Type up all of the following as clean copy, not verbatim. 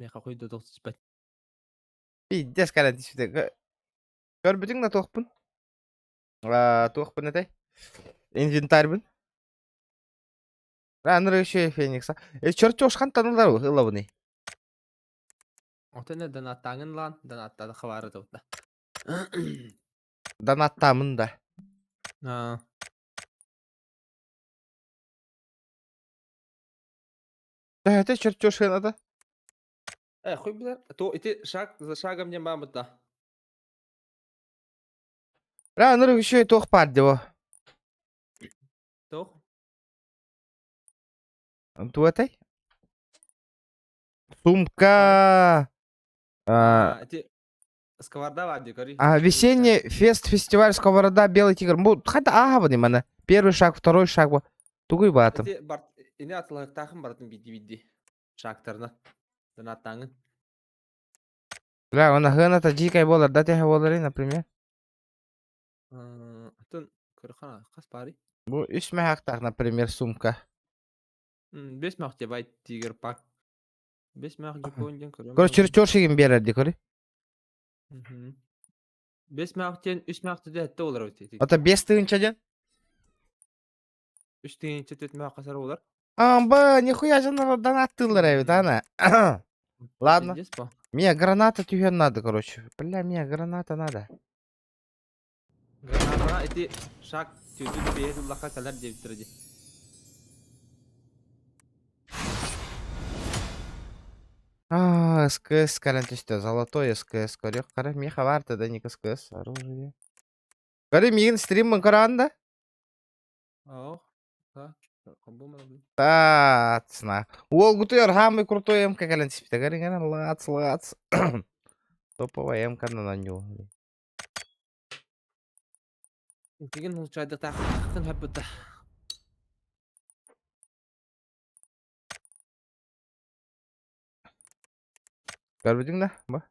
Миэхэ хуй да туох түспэт. Пиздец кэлэн түспүтэ. Көрбүтүҥ да туохпун? Туохпун этэй? Инвентарьбын. Раннер еще Феникса. Чертеж хантан ылар ылабыный? Отон донаттааҥын лаан, донаттааны хабаары тубута. Донаттаамын да. Аа. Төһөтө чертеж сыаната? Э, хуй билэр. То ити шаг за шагом диэн бааммыт да. Раннер еще туох баар диво. Туох? Туотай? Сумка. А, ити сковорода баар дии көрүй. А, весенний фест фестиваль сковорода Белый тигр. Бу хата ааһабын имана. Первый шаг, второй шаг. Тугуй баатым. Ити бар ини атылыктаахын барытын бидди бидди. Шагтарына. Донаттааҥын. Бля, он аһыаната дьиикэй буолар да тэһэ буоларый, например. Атын көрөххө хас баарый? Бу үс мэһэхтаах, например, сумка. Бес мөх тебе тигр пак. Бес мөх жукуун диэн көрөм. Короче, чертеж игин биэрэр ди көрү. Бес мөх диэн үс мөх төдө этте олар өтө. Ата бес тыынча диэн? Үс тыынча төт мөх касар олар. Амба, нихуя же донаттыылар эбит, ана. Ладно. Мне граната түһүөн надо, короче. Бля, мне граната надо. Граната ити шаг түтүн бэйэ тыллахха кэлэр диэбиттэрэ дии. А, СКС кэлэн түстэ. Золотой СКС көрүөх қара. Миха бар да ник СКС оружие. Көрі миигин стриммын көрөҕүн да? Ох, Таацна. Уол гутуйар самый крутой МК кэлэн түспүтэ. Көрүҥ лац лац. Топовая МК на нього. Итигин улчайдыктаахтын хөппүтэ. Көрбүтүҥ да? Ба?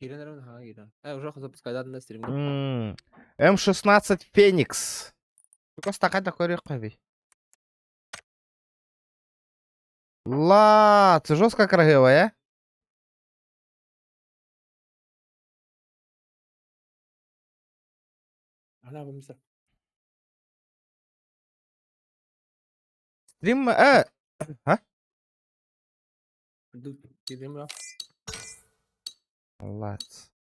Киирэн эрэн хаҥа киирэн. Э, уже запускайдатын да стримҥэ. М16 Феникс. Коста қайда көрүөххэ эбий? Ла, ты жестко красивая, Она бымса. Стрим, а? Лац.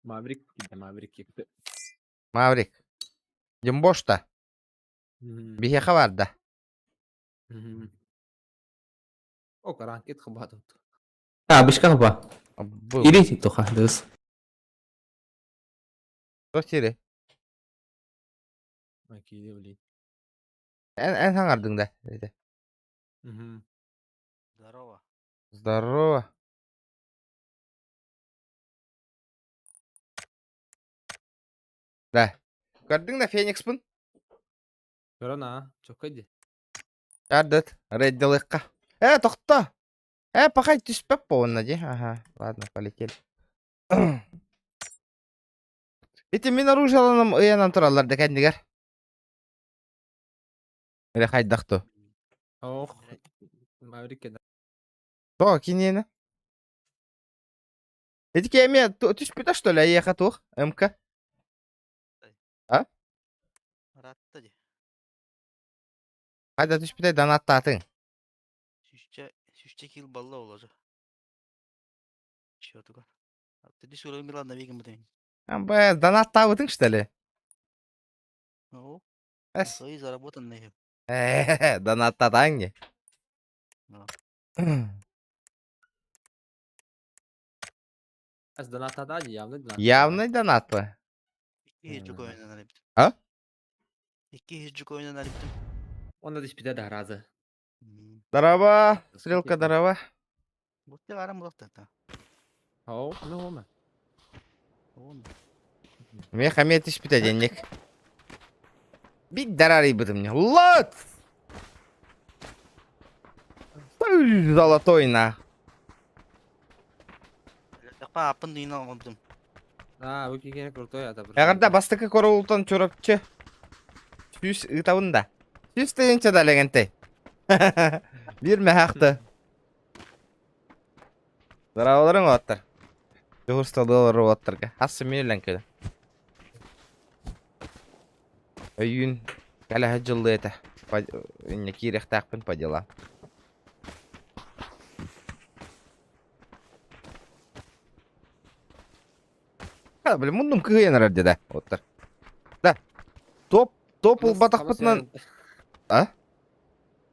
Маврик, Маврик Маврик. Димбошта. Биһиэхэ барда. О, каранкет хабатут. А, бышка хаба. Или тоха, дыс. Что сири? Киири блин. Эн эн хаҥардыҥ да? Здорово. Здорово. Да. Көрдүҥ да Феникспын? Көрөн аа, чокка ди. Ардыт, рейдилыкка. Э, тохто! Э, пахай түспэп буолна ди. Ага, ладно, полетели. Ити мин оружиеланым ыйанан тураллар да кэннигэр. Или хайдах ту? Ох, Маврик да. То, киниэнэ? Ити кэмиэ түспүтэ что ли, эйиэхэ туох? МК? А? Ыраатта дии. Хайда түспүтэ донаттаатыҥ? Сүүсчэ, сүүсчэ киил балла олору. Счетугар. Ты сүрүн милан навигин бутын. Б, донаттаабытыҥ что ли? Ну, Эс. свои заработанные. Э, донаттатаҥ дии. Эс донаттата дии, явный донат. Явный донат па. Икки жүк ойунан арыптым. А? Икки жүк ойунан арыптым. Онно түспүтэ да разы. Дараба, стрелка дараба. Бутты арам булактата. Ау, ну ома. Он. Меха ме түспүтэ денник. Бит дарарыйбытым не. Лот! Золотой на. Тапа апын дүйін оңдум. А, бу кигene крутой ата. Эҕэрдэ бастакы королтон Чурапчы. Сүүс ыытабын да. Сүүс тыһыынча да лэгэнтэй. Биир мэһэхтэ. Здраволарың уоттар. Дьоһур столы уоттарга. Хас сымыйылан кэлэ. Өйүүн кэлэһэ дьыллыы этэ. Инне киириэхтээхпин по делам. А, блин, муннум кыһыйан эрэр деді. Оттар. Да. Топ, топ ылбатахпытынан... А?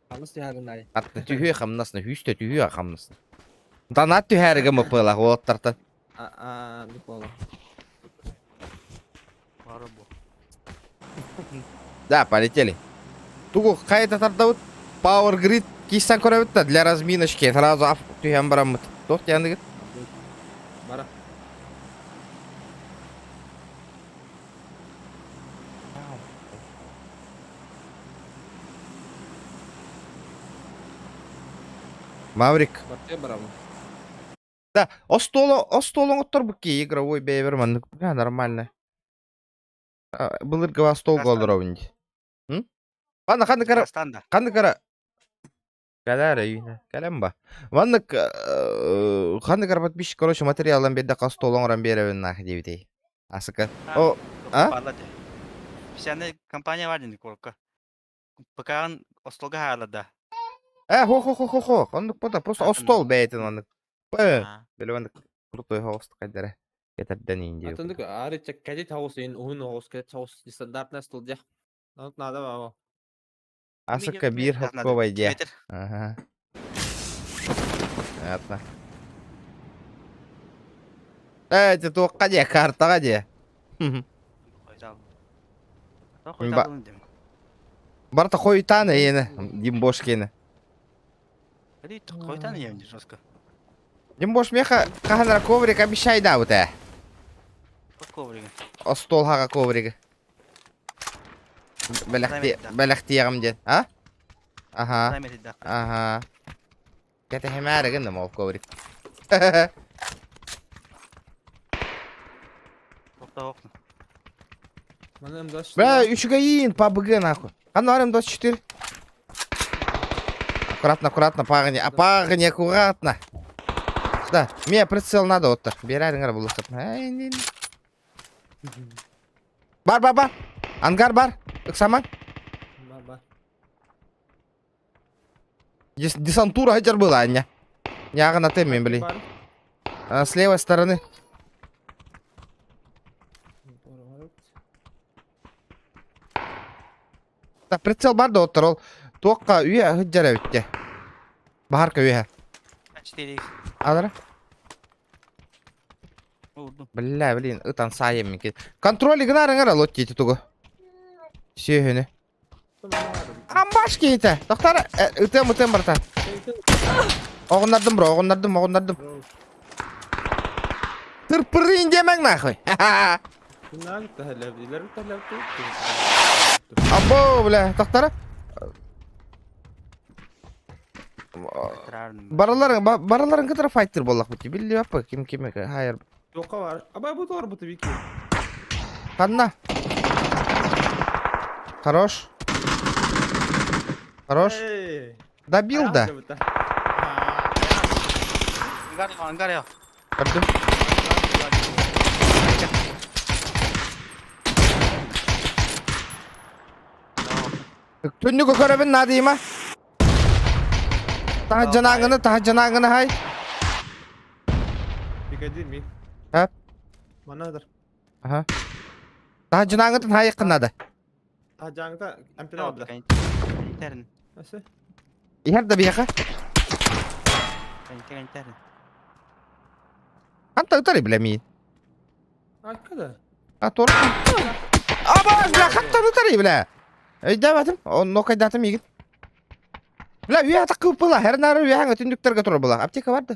Хамнас түһәрин ай. Атты түһүө хамнасна, хүүстэ түһүө хамнасна. Донат түһээригэ мыппылах уоттартан. А, Никола. Бары бу. Да, полетели. Тугу хайа татардабыт? Power Grid кисэн көрөбүт да для разминочки сразу ап түһэн бараммыт. Туох диэндигит? Бара. Маврик. Бартыа барабын. Да, остуол остуол оҥотторбут ки игровой бэйэбэр маннык бля нормально. Былыргы остуолга олоробун дии. Ханна ханна кара Станда. ханна кара Кэлээр өйүнэ. Кэлэн ба. Маннык ханнык кара подписчик, короче, материалын биэрдэ остуол оҥорон биэрэбин нах диэбитий. Асыка. О, а? Специальная компания бар дии корка. ПК-ын остуолга хаалла Э, хо-хо-хо-хо-хо. Оннук бота, просто остуол бэйэтин оннук. Э, били маннык крутой хоҕус кайдара. Кэтэрдэн иин диэбит. Атындык арыча кадет хаус ин уһун хаус кадет хаус стандартная стол дьэ. Онут надо баба. Асыка биир хокковай дьэ. Ага. Понятно. Э, это туохха дьэ, картаҕа дьэ. Барта хойутаан эйиэнэ, Димбош киэнэ. Хойутаан ийэм жестко. Димбош меха хаһан коврик обещай даабыт ээ. Коврик. Остуол хаҕа ковригы. Бэлэхтиэҕим диэн. А? Аха. Аха. Кэтэһимээри гынным ол коврик. Бля, үчүгэйиин, PUBG нахуй. Ханна М24? Аккуратно, аккуратно, парни. А парни, аккуратно. Да, мне прицел надо вот так. Берәриңер булышып. Бар, бар, бар. Ангар бар. Ыксаман. Бар, бар. Десантура хатер была, Аня. Я на теме, блин. А, с левой стороны. Да, прицел бар да оттор ол. Туохха үйэ сылдьар эбиттэ. Баһарка үйэ. 4x. Алара. Бля, блин, ытан саайым мин. Контроль гынар лот дети тугу. Сүөһүнү. Амбаш киһитэ. Тохтар, ытыам ытыам барта. Оҕуннардым бро, оҕуннардым, оҕуннардым. Тырпырыын диэмэҥ нахуй. Або, бля, тохтара. Бараларын, бараларын кытары файтер буоллахпыт. Билли баппа, ким ким хайыр. Тоққа бар. Абай бу тор бу вики. Ханна. Хорош. Хорош. Добил да. Ангар, ангар. Көрдүм. Түннүгү көрөбүн наадыйма. Таһырдьанаҥҥыны, таһырдьанаҥҥыны хай. Пикадир ми. А? Манадыр. Аха. Таһырдьанаҥҥытын хайыккын наада. Таһырдьааҥҥыта эмтэнэ барда. Өссө. Иһэр да биһиэхэ. Ханта ытар бля миин. Айка да. А туора. Аба, бля, хантан ытар бля. Өйдөөбөтүм. Онно кайдатым миигин. Бля, үйэ атах кыппыла. Эр нары үйэһэҥ өтүндүктэргэ турар була. Аптека бар да.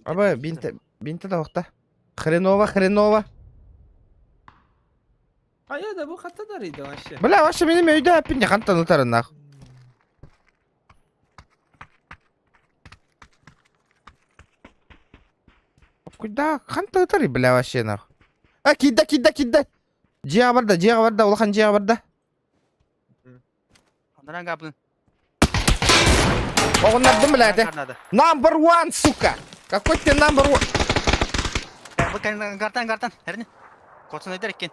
Аба, бинте, бинте да охта. Хреново, хреново. Айа да бу хатта дарыйда вообще. Бля, вообще минем өйдө әппин хантан ытарын нах. Куда ханта ытары, бля, вообще нах. А, кидда, кидда, кидда. Дьиэҕэ барда, дьиэҕэ барда, улахан дьиэҕэ барда. Оҕуннардым, блядь. Number one, сука! Какой ты number one? Гартан, гартан, эрни. Котсун өйдөр иккен.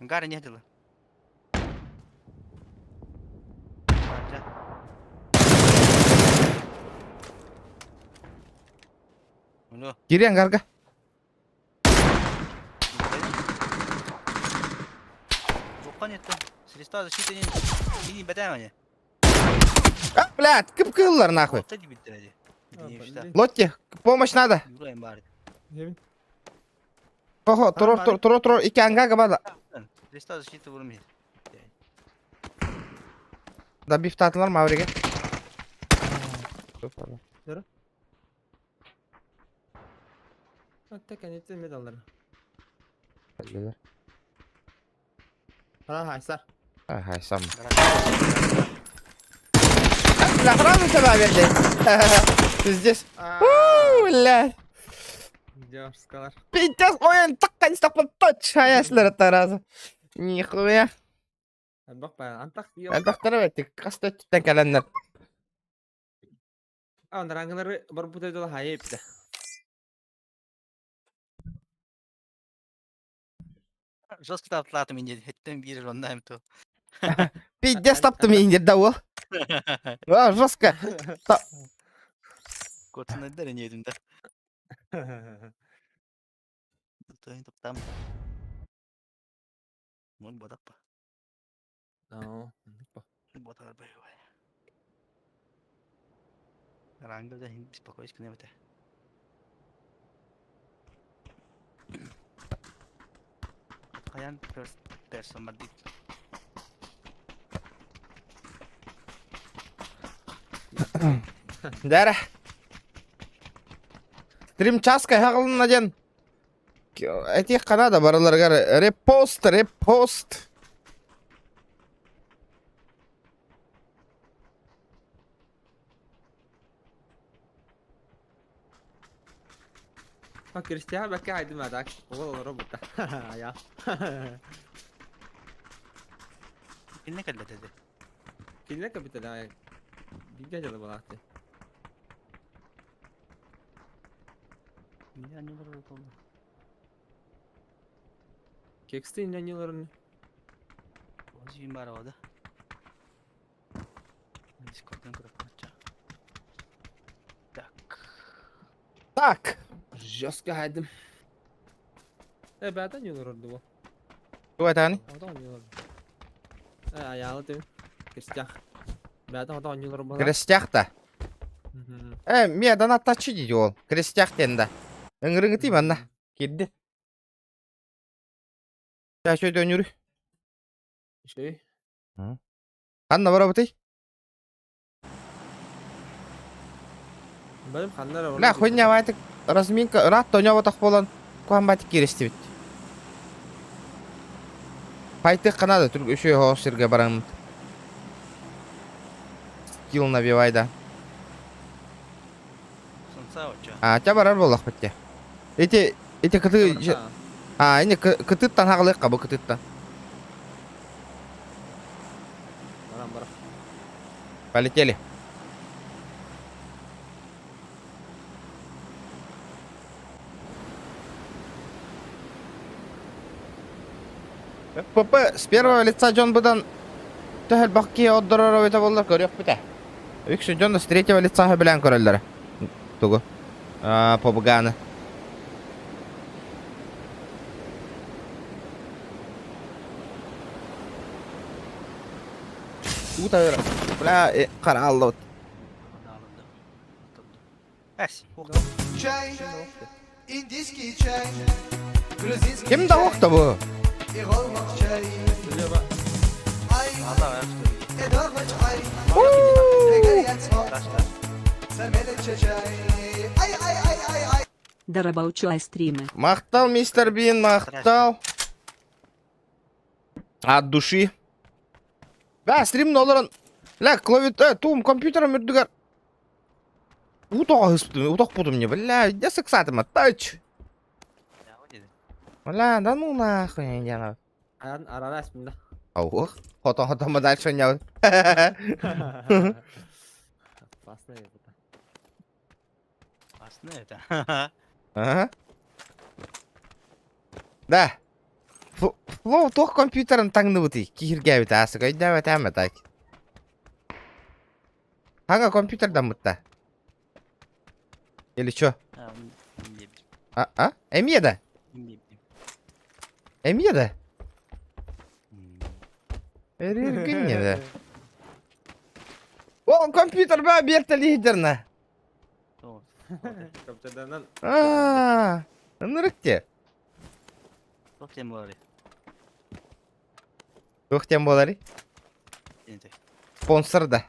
Гар не дылы. Кири ангарга. Средства защиты не бэтэмани. А, блядь, кып-кыллар нахуй. Лотти, помощь надо. Охо, турур, турур, турур, турур, икки ангарга бада. Средства защиты вурми. Да бифтатылар Мавриге. Хайсам. Бля, сразу тебя берди. Пиздец. Бля. Пиздец, ой, так конечно, точно, это Нихуя. Элбэхтэр эбит, хас да өттүттэн кэлэннэр. Анарааҥҥылары барбыта дылы хайа эбитэ. Жестко тапталаатым инде эттен биир онно эм ту. Пиздец таптым индир да ол. А, жестко. Котун эдер не да. Топтам. Мон бодаппа. Ботар боевая. Рангл да беспокоить к нему-то. Хайан first person бардит. Дәрі. Стрим часка хаҕылынна диэн этиэх Канада барыларыгар репост, репост. Кристиан бэккэ айдым атак. Ол олоро бутта. Я. Кинне кэллэ Кинне капитан. Бигэ дьалы балааты. Не бар болду. Кексти инняниларын. Озин бар ода. Дискордтан көрөп Так. Так. Жестко айдым. Э, бәтен юлар бу. Туга этаҕыный? Отон юлар. Э, аялы тем. Кристиан. Бәтен отон юлар була. Крестях та. Э, мия донаттачы дейді ол. Крестях диэн да. Ыҥырыҥытый манна. Кирди. Чаачой дөнүрү. Şey. Ханна барабытый? Бәлем ханнар Бля, хуйня байтык разминка рат тоня болан кухан байтык кирестибит. Пайтык канада түрк үшүй хоос сирге барамыт. Скилл набивай да. Солнца оча. А, тя барар боллах битте. Эти эти кыты а, эне кытыттан хагалык бу кытыттан. Барам барам. Полетели. ПП с первого лица дьон быдан төһөл бакки отдорор өтө боллар көрүөх бүтэ. Үксүн дьон с третьего лица билэн көрөллөр. Тугу. А, побганы. Ута бля, кара алла. Эс. Чай, индийский чай, грузинский Ким да охта бу? и голмак чай. Ай, Allah эдорвач ай, Ай, ай, ай, ай, ай. Дарабаучай стримы. Махтал, мистер Бин, махтал. От души. Бә, стрим олорон. Ля, клавит, тум, компьютером үрдүгэр. Утоға ыспытым, утох путум не, бля, я сексатыма, тач. Бля, да ну нахуй, я не Аран арара эспинда. Аух, хотон хотон дальше не. Это. Классно это. Ага. Да. Флоу туох компьютерын таҥныбытый? Киһиргээбит аасык өйдөөбөтөм так. Хаҥа компьютердаммытта. Или чё? А, а? Эмиэ да? Эмиэ да? Эриргинне да. Ол компьютер ба бертелиһдерна. Компьютерданан. Аа, ынырык те. Туох тем буоларый? Туох тем буоларый? Спонсор да.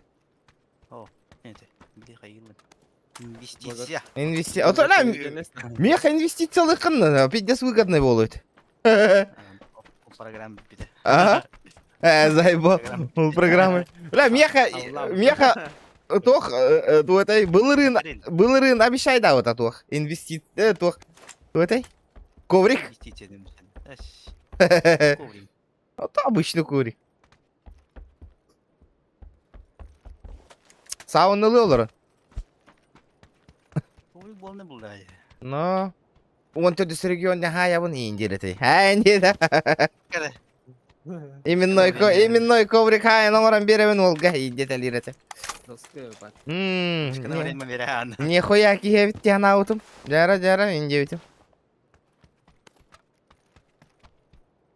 Инвестиция. Инвести... Ото ла, меха инвестициялы кынна, пиздец выгодный болует. Программа бите. Ага. Заебал. Программы. Бля, меха, меха, тох, туэтай, былырын, былырын обещай да вот атох. Инвести, тох, туэтай. Коврик. Инвестиция. Коврик. Это обычный коврик. Сауналы олорон. Ой, буолна булла. Но... Он төрдүс регион хаябын индирети. Ха, индире. Именной, именной коврик хайын оҥорон биэрэбин уолга индетелирете. Нихуя киһи эбит аутум. Жара, жара, индиэбитим.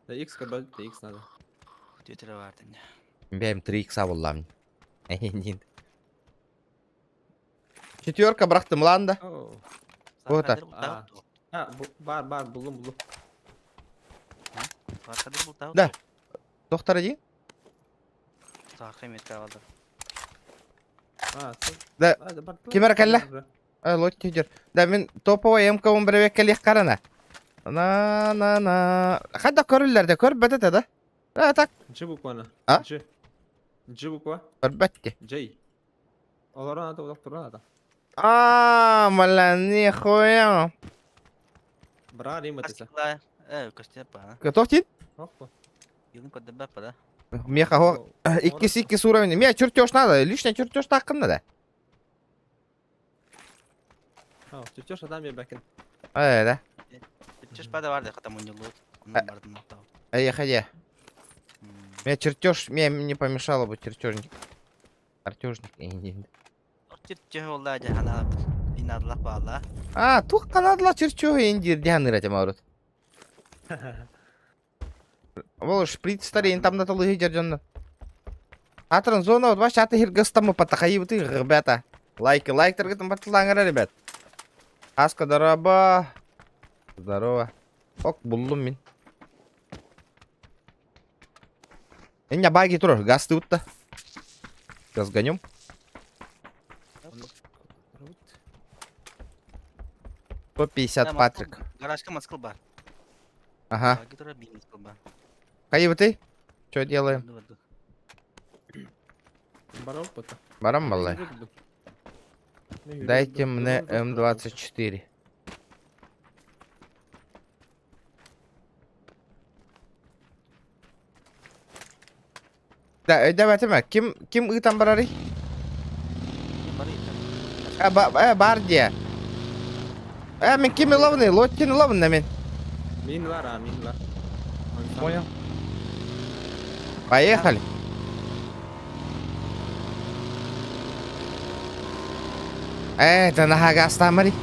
Да X когда X надо. Бэм 3X абыллам. Четверка брахтым ланда. Вот так. А, бар, бар, буллум, буллум. Да. Доктор иди. Да. Кимер кэллэ? Лот тидер. Да мин топовый МК он биребек кэлиэх карана. На на на. Хадда көрүллэр да көрбөт этэ да. А так. Ж букваны. А? Ж. Ж буква. Көрбөт ти. J. Олорон ата улах туран ата. А, мала нихуя. Бра риматыса. Готов тин? Меха хо. Иккис иккис уровень. Мне чертеж надо. Лишний чертеж так надо. А, чертеж адам бекин. Э, да. Чертеж пада бар да хатам унилут. Эй, ходи. Мне чертеж, мне не помешало бы чертежник. Чертежник. А, тух канадла чертеж индир дяныр этим арут. Ол шприц старин там на талыгы жержонно. Атран зона вот ваш аты хиргастамы патахаи ты, ребята. Лайки, лайк таргетом батлангара, ребят. Аска дараба. Здорово. Ок, буллум мин. Меня баги тоже, газ тут-то. Сейчас гонем. 150 Патрик. Гаражка Москва бар. Ага. Каи ты? Что делаем? Барам балай. Дайте мне М24. Да, давайте ме. Ким ким ытан барары? А, ба, бар де. Э, мен ким лавны, лоттин лавны мен. Мин бар, а, мин бар. Понял. Поехали. Это на Хагастамари.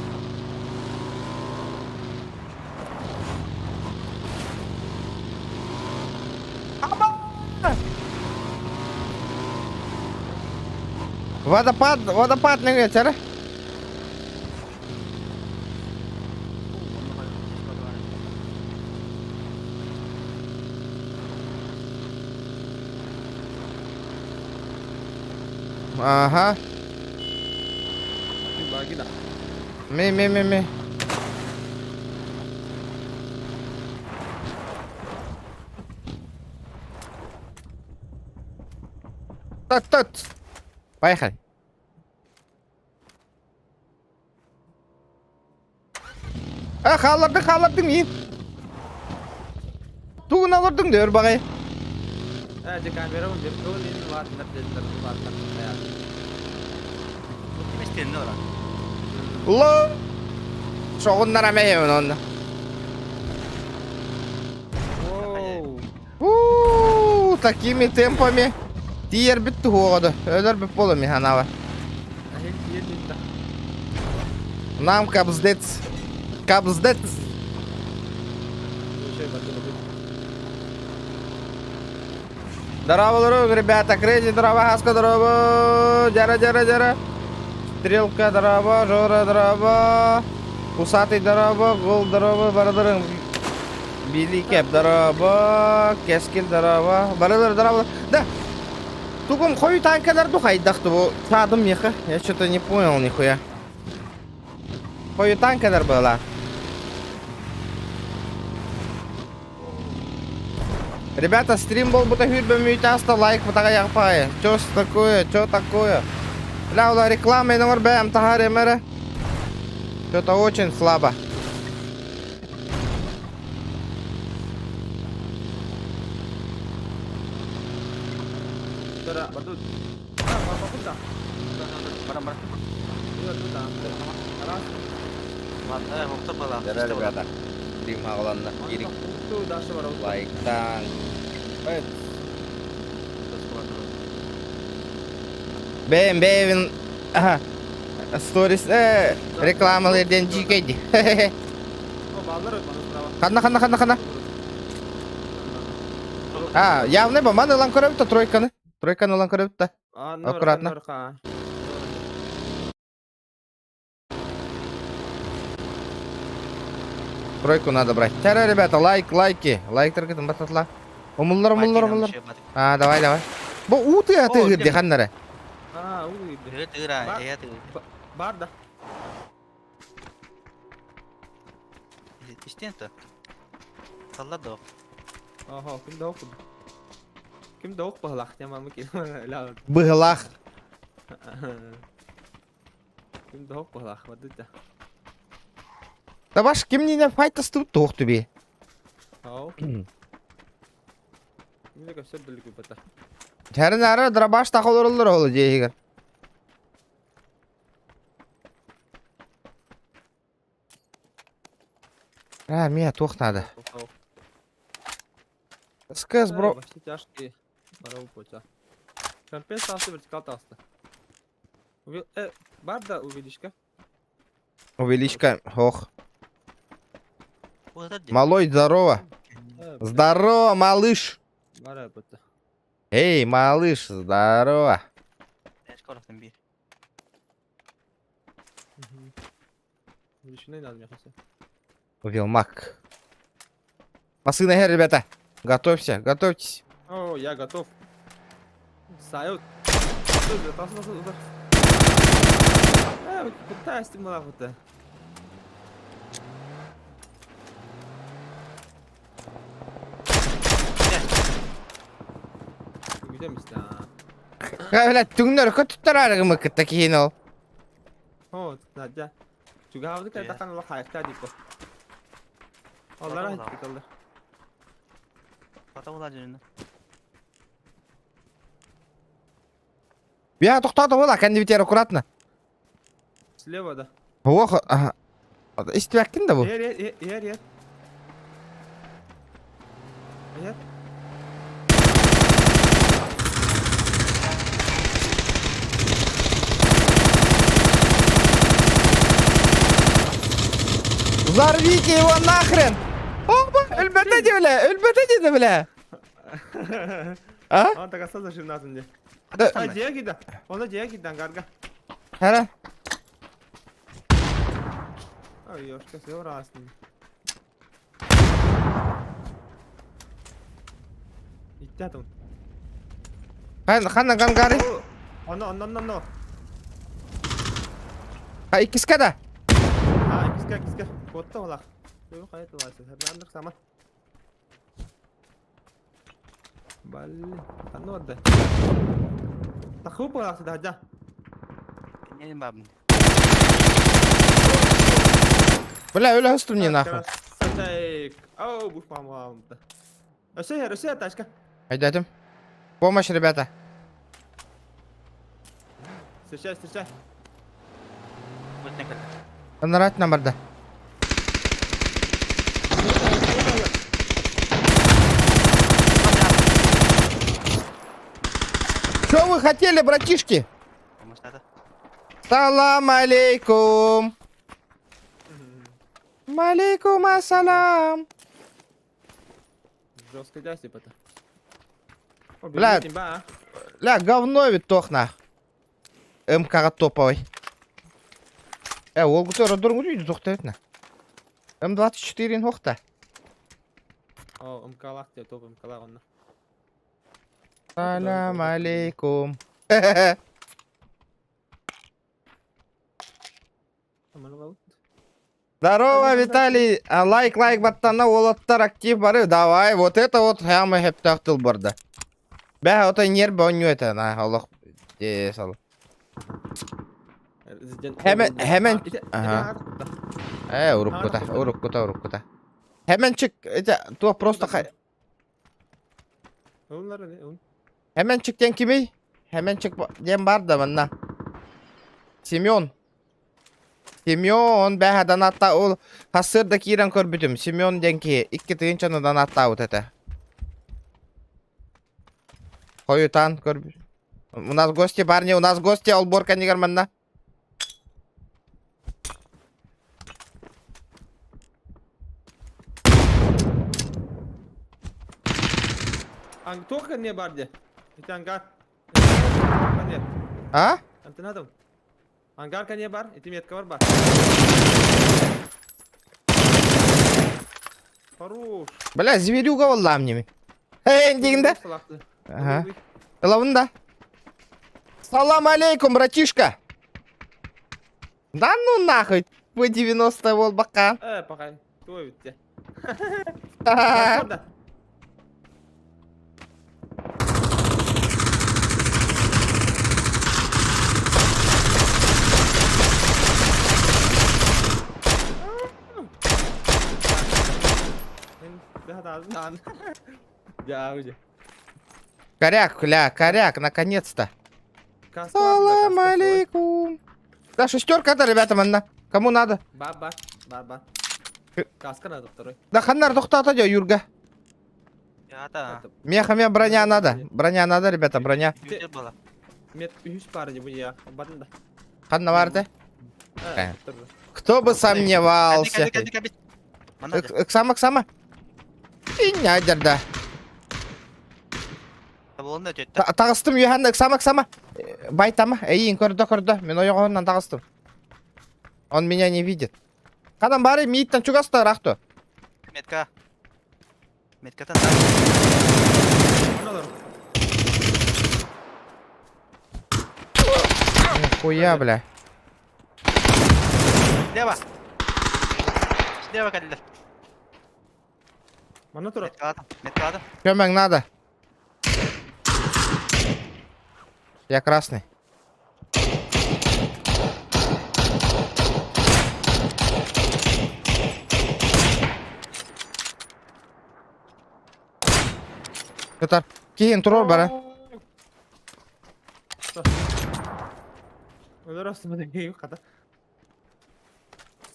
Водопад, водопад не ветер. Ага. Ме, ме, ме, ме. Тот, тот. Поехали. А, халарды, халарды мин. Тугун алырдың дөр багай. Э, де камера он деп Тенне ора. Ло! Шоҕуннара мэйэбин онно. У, такими темпами тиийэрбит туһуоҕа да, өлөрбүт буолуом ханаба. Нам кабздец. Кабздец. Здорово, ребята, Крейзи, здорово, Хаска, здорово, Дяра, Дяра, Дяра. Стрелка, здорово, Жора, здорово, Усатый, здорово, Гол, здорово, барыларын. Били Кэп, здорово, Кескил, здорово, барылар, здорово. Да, тугум хою танкалар духайдах бу. Садым меха, я что-то не понял нихуя. Хою танкалар была. Ребята, стрим был бута хүрбэ мүйтаста лайк бутага яқпай. Чё такое, чё такое? Бля, ула реклама номер бэм тахаре мэре. Что-то очень слабо. Дара, ребята, стрим хаҕаланна. Киирик лайктаан. Бэйэм бэйэбин аха сторис рекламалар диэн дьиикэйди. Ханна ханна ханна ханна. А, явно баман ылан көрөбүт да тройканы. Тройканы ылан көрөбүт да. Аккуратно. Тройку надо брать. Тара, ребята, лайк, лайки. Лайк таргытын бататла. Умуллар, умуллар, умуллар. А, давай, давай. Бу уу тыа тыгыр диханнары. А, уу Бар да. Ага, ким да окуд. Ким да ок баһылах тема ким. Быһылах. Ким да ок баһылах бадыта. Табаш ким не файтастыбыт туох түби. Ау. Мин көсөр бүлүгү бата. Хәрин ара драбаш тахолороллор ол дьиэгэр. А, мия туох надо. СКС, бро. Вообще тяжкие. Барабу поча. Шампен сасы вертикал таста. Бар да увеличка. Увеличка, ох. Малой, здорово. Здорово, малыш. Эй, малыш, здорово. Увелмак. Пасы на ребята. Готовься, готовьтесь. О, я готов. Сают. Бля, түҥнэр көтүттэр арыгымы кытта киһин ол. О, Надя. Чугаабыты кайдахан ула хайыкта дип. Олар айтты. Я тохтоото буола, кэннибитигэр аккуратно. Слева да. Ох, ага. Истибэккин да бу? Ер, ер, ер, ер. Ер. Взорвите его нахрен! Опа, өлбөтө дии бля, өлбөтө диэтэ бля. А? Ан такаса зажимнатын де. Да. А, дьиэ кида. Оны дьиэ кидан гарга. Хара. Ой, ёшка, все разный. Иттятым. Хан ханна гангари. Оно, оно, оно, оно. А иккискэ да? А, иккискэ, иккискэ. Куотта олах. Көбү хайа тылайсы. Хәрнандыр сама. Балли. Ханна барда. Тахы боласы да, жа. Бля, өлө хостум не нахуй. Красавчик. Ау, буш мама. Өсө, өсө, тачка. Айдатым. Помощь, ребята. Встречай, встречай. Анараттан кэллэ. Анараттан барда. Что вы хотели, братишки? Салам алейкум. Малейкум ассалам. Жестко дяси это. Бля. Ля, говно ведь тохна. МК-ҕа топовай. Э, ол гутер дургу тохта М24 хохта. О, МК-лах тебе топ МК-лах онно. Салам алейкум. Здорово, Виталий. А, лайк, лайк, баттана, уолаттар актив бары. Давай, вот это вот прямо хептах тыл барда. Бә, ото нербе онню это, на, Аллах. Сал. Hemen, hemen. Ага. Э, уруккута, уруккута, уруккута. Hemen çık, это, то просто хай. Hemen çık diyen kimi? Hemen çık diyen бар да манна. Семен. Семен бәһә донатта ол хасырда киирэн көрбүтүм. Семен диэн киһи икки тыһыынчаны донаттаабыт этэ. Хойутаан көрбүт. У нас гости, парни, у нас гости, олбор кэннигэр манна. Туох кэнниэ бар дии? Ити ангар. А? Антенадым. Ангар кэнниэ бар, ити метка бар бар. Хорош. Бля, зверюга буоллаам ними. Эй, диигин да? Ага. Ылабын да. Салам алейкум, братишка. Да ну нахуй, вы 90 буолбакка. Э, пока. Твой ведь. Коряк, ля, коряк, наконец-то. Салам алейкум. Да, шестерка-то, ребята, манна. Кому надо? Баба, баба. Каска надо второй. Да ханнар тохтата дьэ, Юрга. Меха, мне броня надо. Броня надо, ребята, броня. Мет үһүс пара дии я. Батын да. Ханна баарте? Кто бы сомневался. Ыксама, ыксама. Иннядерда. Таҕыстым үөһэн ыксама, ыксама. Байтама, эйин көрдө, көрдө. Мин ойоҕоһунан таҕыстым. Он меня не видит. Ханан бары мииттэн чугаста ыраах Метка. Меткатан. Нихуя, бля. Слева. Слева кэллэ. Манна турар. Меткалаатым. Меткалаатым. Көмөҥ надо. Я красный. Кытар. Киин турар бара.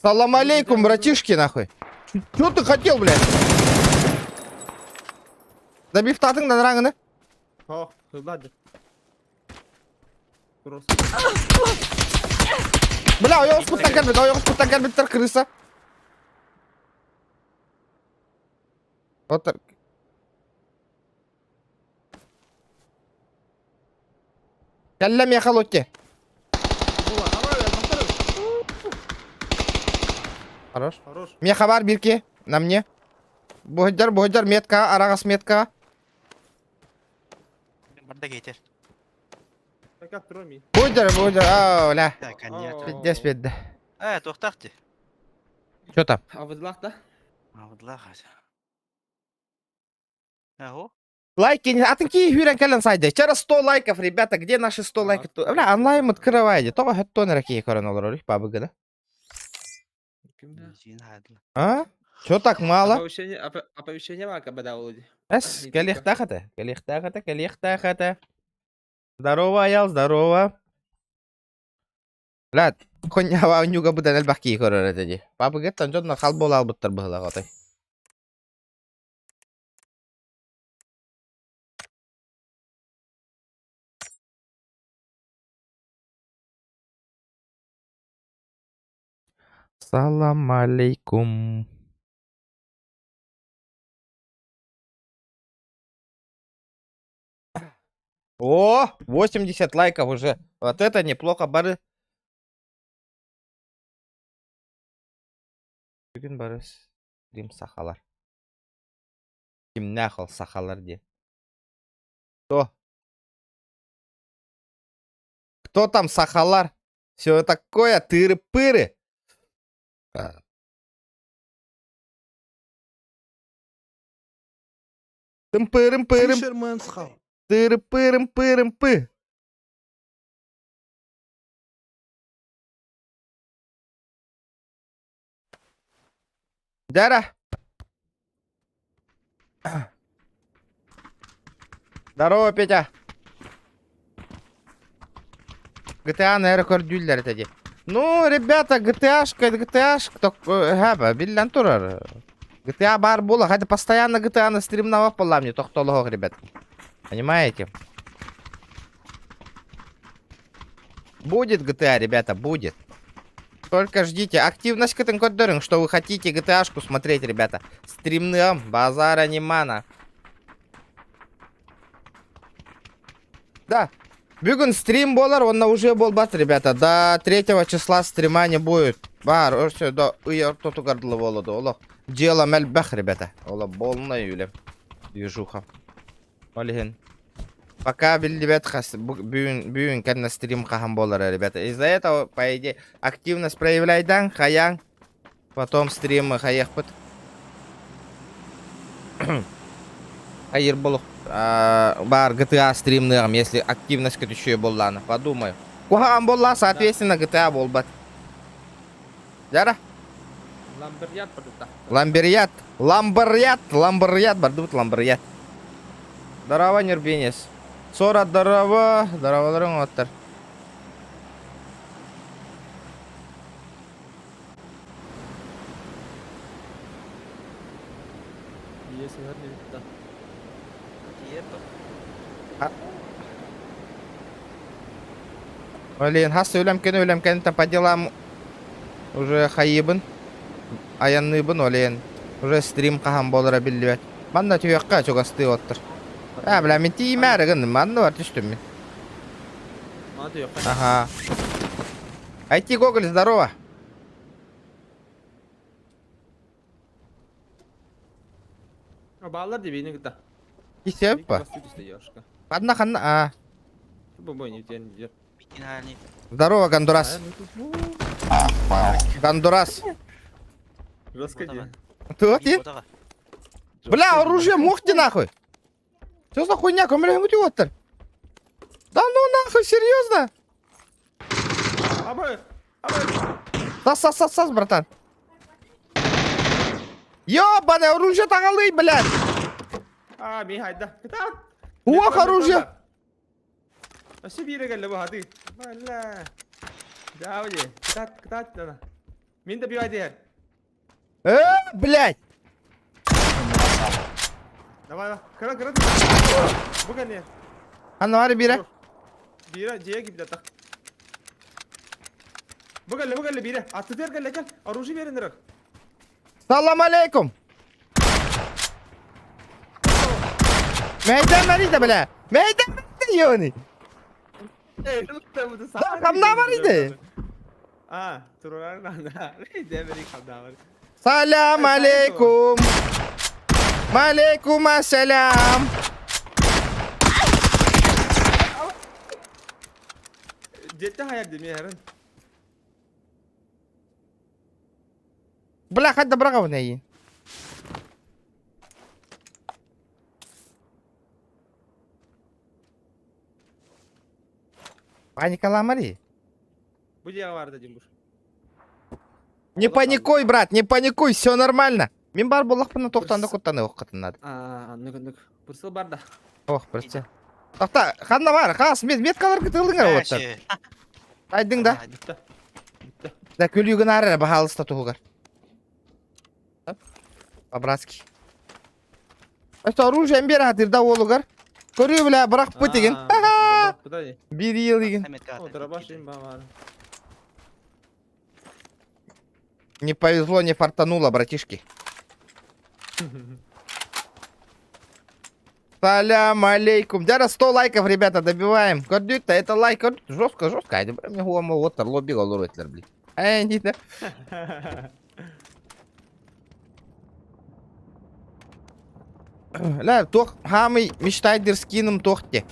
Салам алейкум, братишки, нахуй. Чё ты хотел, блядь? Добив татың да О, ладно. Бля, ойоҕоспуттан кэлбит, ойоҕоспуттан кэлбиттэр крыса. Вот так. Кэллэ миэхэ Лотти. Хорош. Хорош. Миэхэ баар бирки. На мне. Буһдьар, буһдьар, метка, араҕас метка. Барда кетер. Буһдьар, буһдьар, аа, бля. Да, конечно. Пиздец пиздец. Э, туохтаах дии. Что там? Абыдлах да? Абыдлах. Аһо. Лайки, атын ки хүрен кэлэн сайды. Вчера 100 лайков, ребята, где наши 100 лайков? Бля, онлайн открывайте. Тоҕо хөттон ракея көрөн олорор, бабыгына. А? Чё так мало? Оповещение, оповещение мака бада Володи. Эс, кэлиэхтээх кэлиэхтээх кэлиэхтээх Здорово, Аял, здорово. Бля, Хоньява ньуга быдан элбэх киһи көрөр этэ дии. Папыгыттан дьонно хал буола албыттар быһылаах отой. Салам алейкум. О, 80 лайков уже. Вот это неплохо, бары. Бүгүн бары стрим сахалар. Кимнээх ол сахалар диэн. Кто? Кто там сахалар? Все такое, тыры-пыры. Тым-пырым-пырым. Тыры-пырым-пырым-пы. Дяра. Здорово, Петя. GTA наверное, көрдүүллэр этэ дии. Ну, ребята, GTA-шка, GTA-шка, так, биллэн турар. GTA баар буола, хотя постоянно GTA на стримнавах буолла мне тохтолоох, ребят. Понимаете? Будет GTA, ребята, будет. Только ждите. Активность кытын көрдөрүҥ, что вы хотите GTA-шку смотреть, ребята. Стримным, базара немана. Да. Бүгүн стрим буолар, он уже буолбат, ребята. До третьего числа стрима не будет. Бар, все, до ый ортотугар дылы буолуо Олох. Дело мэлбэх, ребята. Ола полная үлэ. Движуха. Ол иһин. Пока биллибэт хас бүгүн бүгүн кэннэ стрим хаһан буолара, ребята. Из-за этого, по идее, активность проявляйдан, хаян. Потом стримы хайыахпыт. Хайыр болух. Бар GTA стримныам, если активность көтүшүө буоллаана. Подумаю. Куһаҕан буолла, соответственно, GTA буолбат. Дьара. Ламберьят бардыта. Ламберьят. Ламберьят. Ламберьят. Бардыбыт ламберьят. Здорово, Нюрбинес. Сора, здорово. Здороваларың оттар. Блин, хас өлөм кene өлөм кэнниттэн по делам уже хайыбын айанныыбын олен уже стрим хаһан буолара биллибэт. Манна түһүөххэ чугастыы оттор. А, бля, мин тииймээри гынным, манна бар түстүм мин. Ага. IT Гоголь, здорово. Баалар дебейни кытта. Кисеп па. Ханна ханна а. Здорово, Гондурас. Гондурас. Ты вот Бля, оружие мохти нахуй. Что за хуйня? Көмөлөһүҥүт уоттар. Да ну нахуй, серьезно? Сас, сас, сас, сас, братан. Ёбаное оружие тагалый, блядь. А, ми хайда. Кытаат. Уох оружие. Өссө биирэ кэллэ бу хаты. Бля. Давай, кытаат, кытаат дана. Мин да бивай Э, блядь. Давай, давай. Кыра, кыра. Бу кэннэ. Анна бары биирэ. Биирэ дьиэ киирдэ так. Бу кэллэ, бу кэллэ биирэ. Аттытыгар кэллэ кэл. Оружие биэрэн эрэр. Салам алейкум. Мэйдэн барыйда, бля. Мэйдэн барыйда, ёбаный. Да, хамна барыйда. А, турар на. Мэйдэн барый хамна барый. Салям алейкум. Малейкум ассалям. Дьиэттэн хайар димиэрин. Бля, хайда быраҕабын эйиин. Паникаламари. Бу дьиэҕэ баар да Димбуш. Не паникуй, брат, не паникуй, все нормально. Мин баар буоллахпына тохтан да куттаны оххатын надо. А, оннук оннук. Прицел баар да. Ох, прости. Тохта, ханна бар, хас, мет, меткалар кытылдыңар оттар. Айдың да. Бүтте. Да күлүү гынаар эрэ баһаалыста туһугар. По-братски. Это оружие бер хатырда уолугар. Көрүү бля бырахпыт игин. Бир ел игин. Не повезло, не фартануло, братишки. Салям алейкум. Дяра 100 лайков, ребята, добиваем. Көрдүк-то, это лайк. Жестко, жестко. Айда, мне хуама вот лобби голор блин. Эй, не да. Ля, туох хаамый мечтайдыр скиным туох те.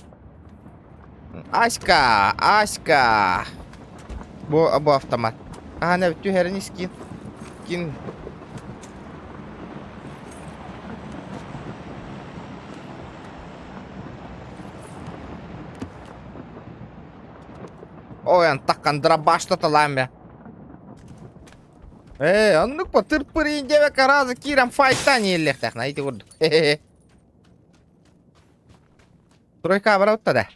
Аська, Аська. Бу, бу автомат. Аһана түһэрин скин. Скин. Ой, антаккан дробашта талаам Ээ, оннук по тырпырын диэбэккэ разы киирэн файтан иһиллиэхтээх на ити курдук. Тройка барабытта да.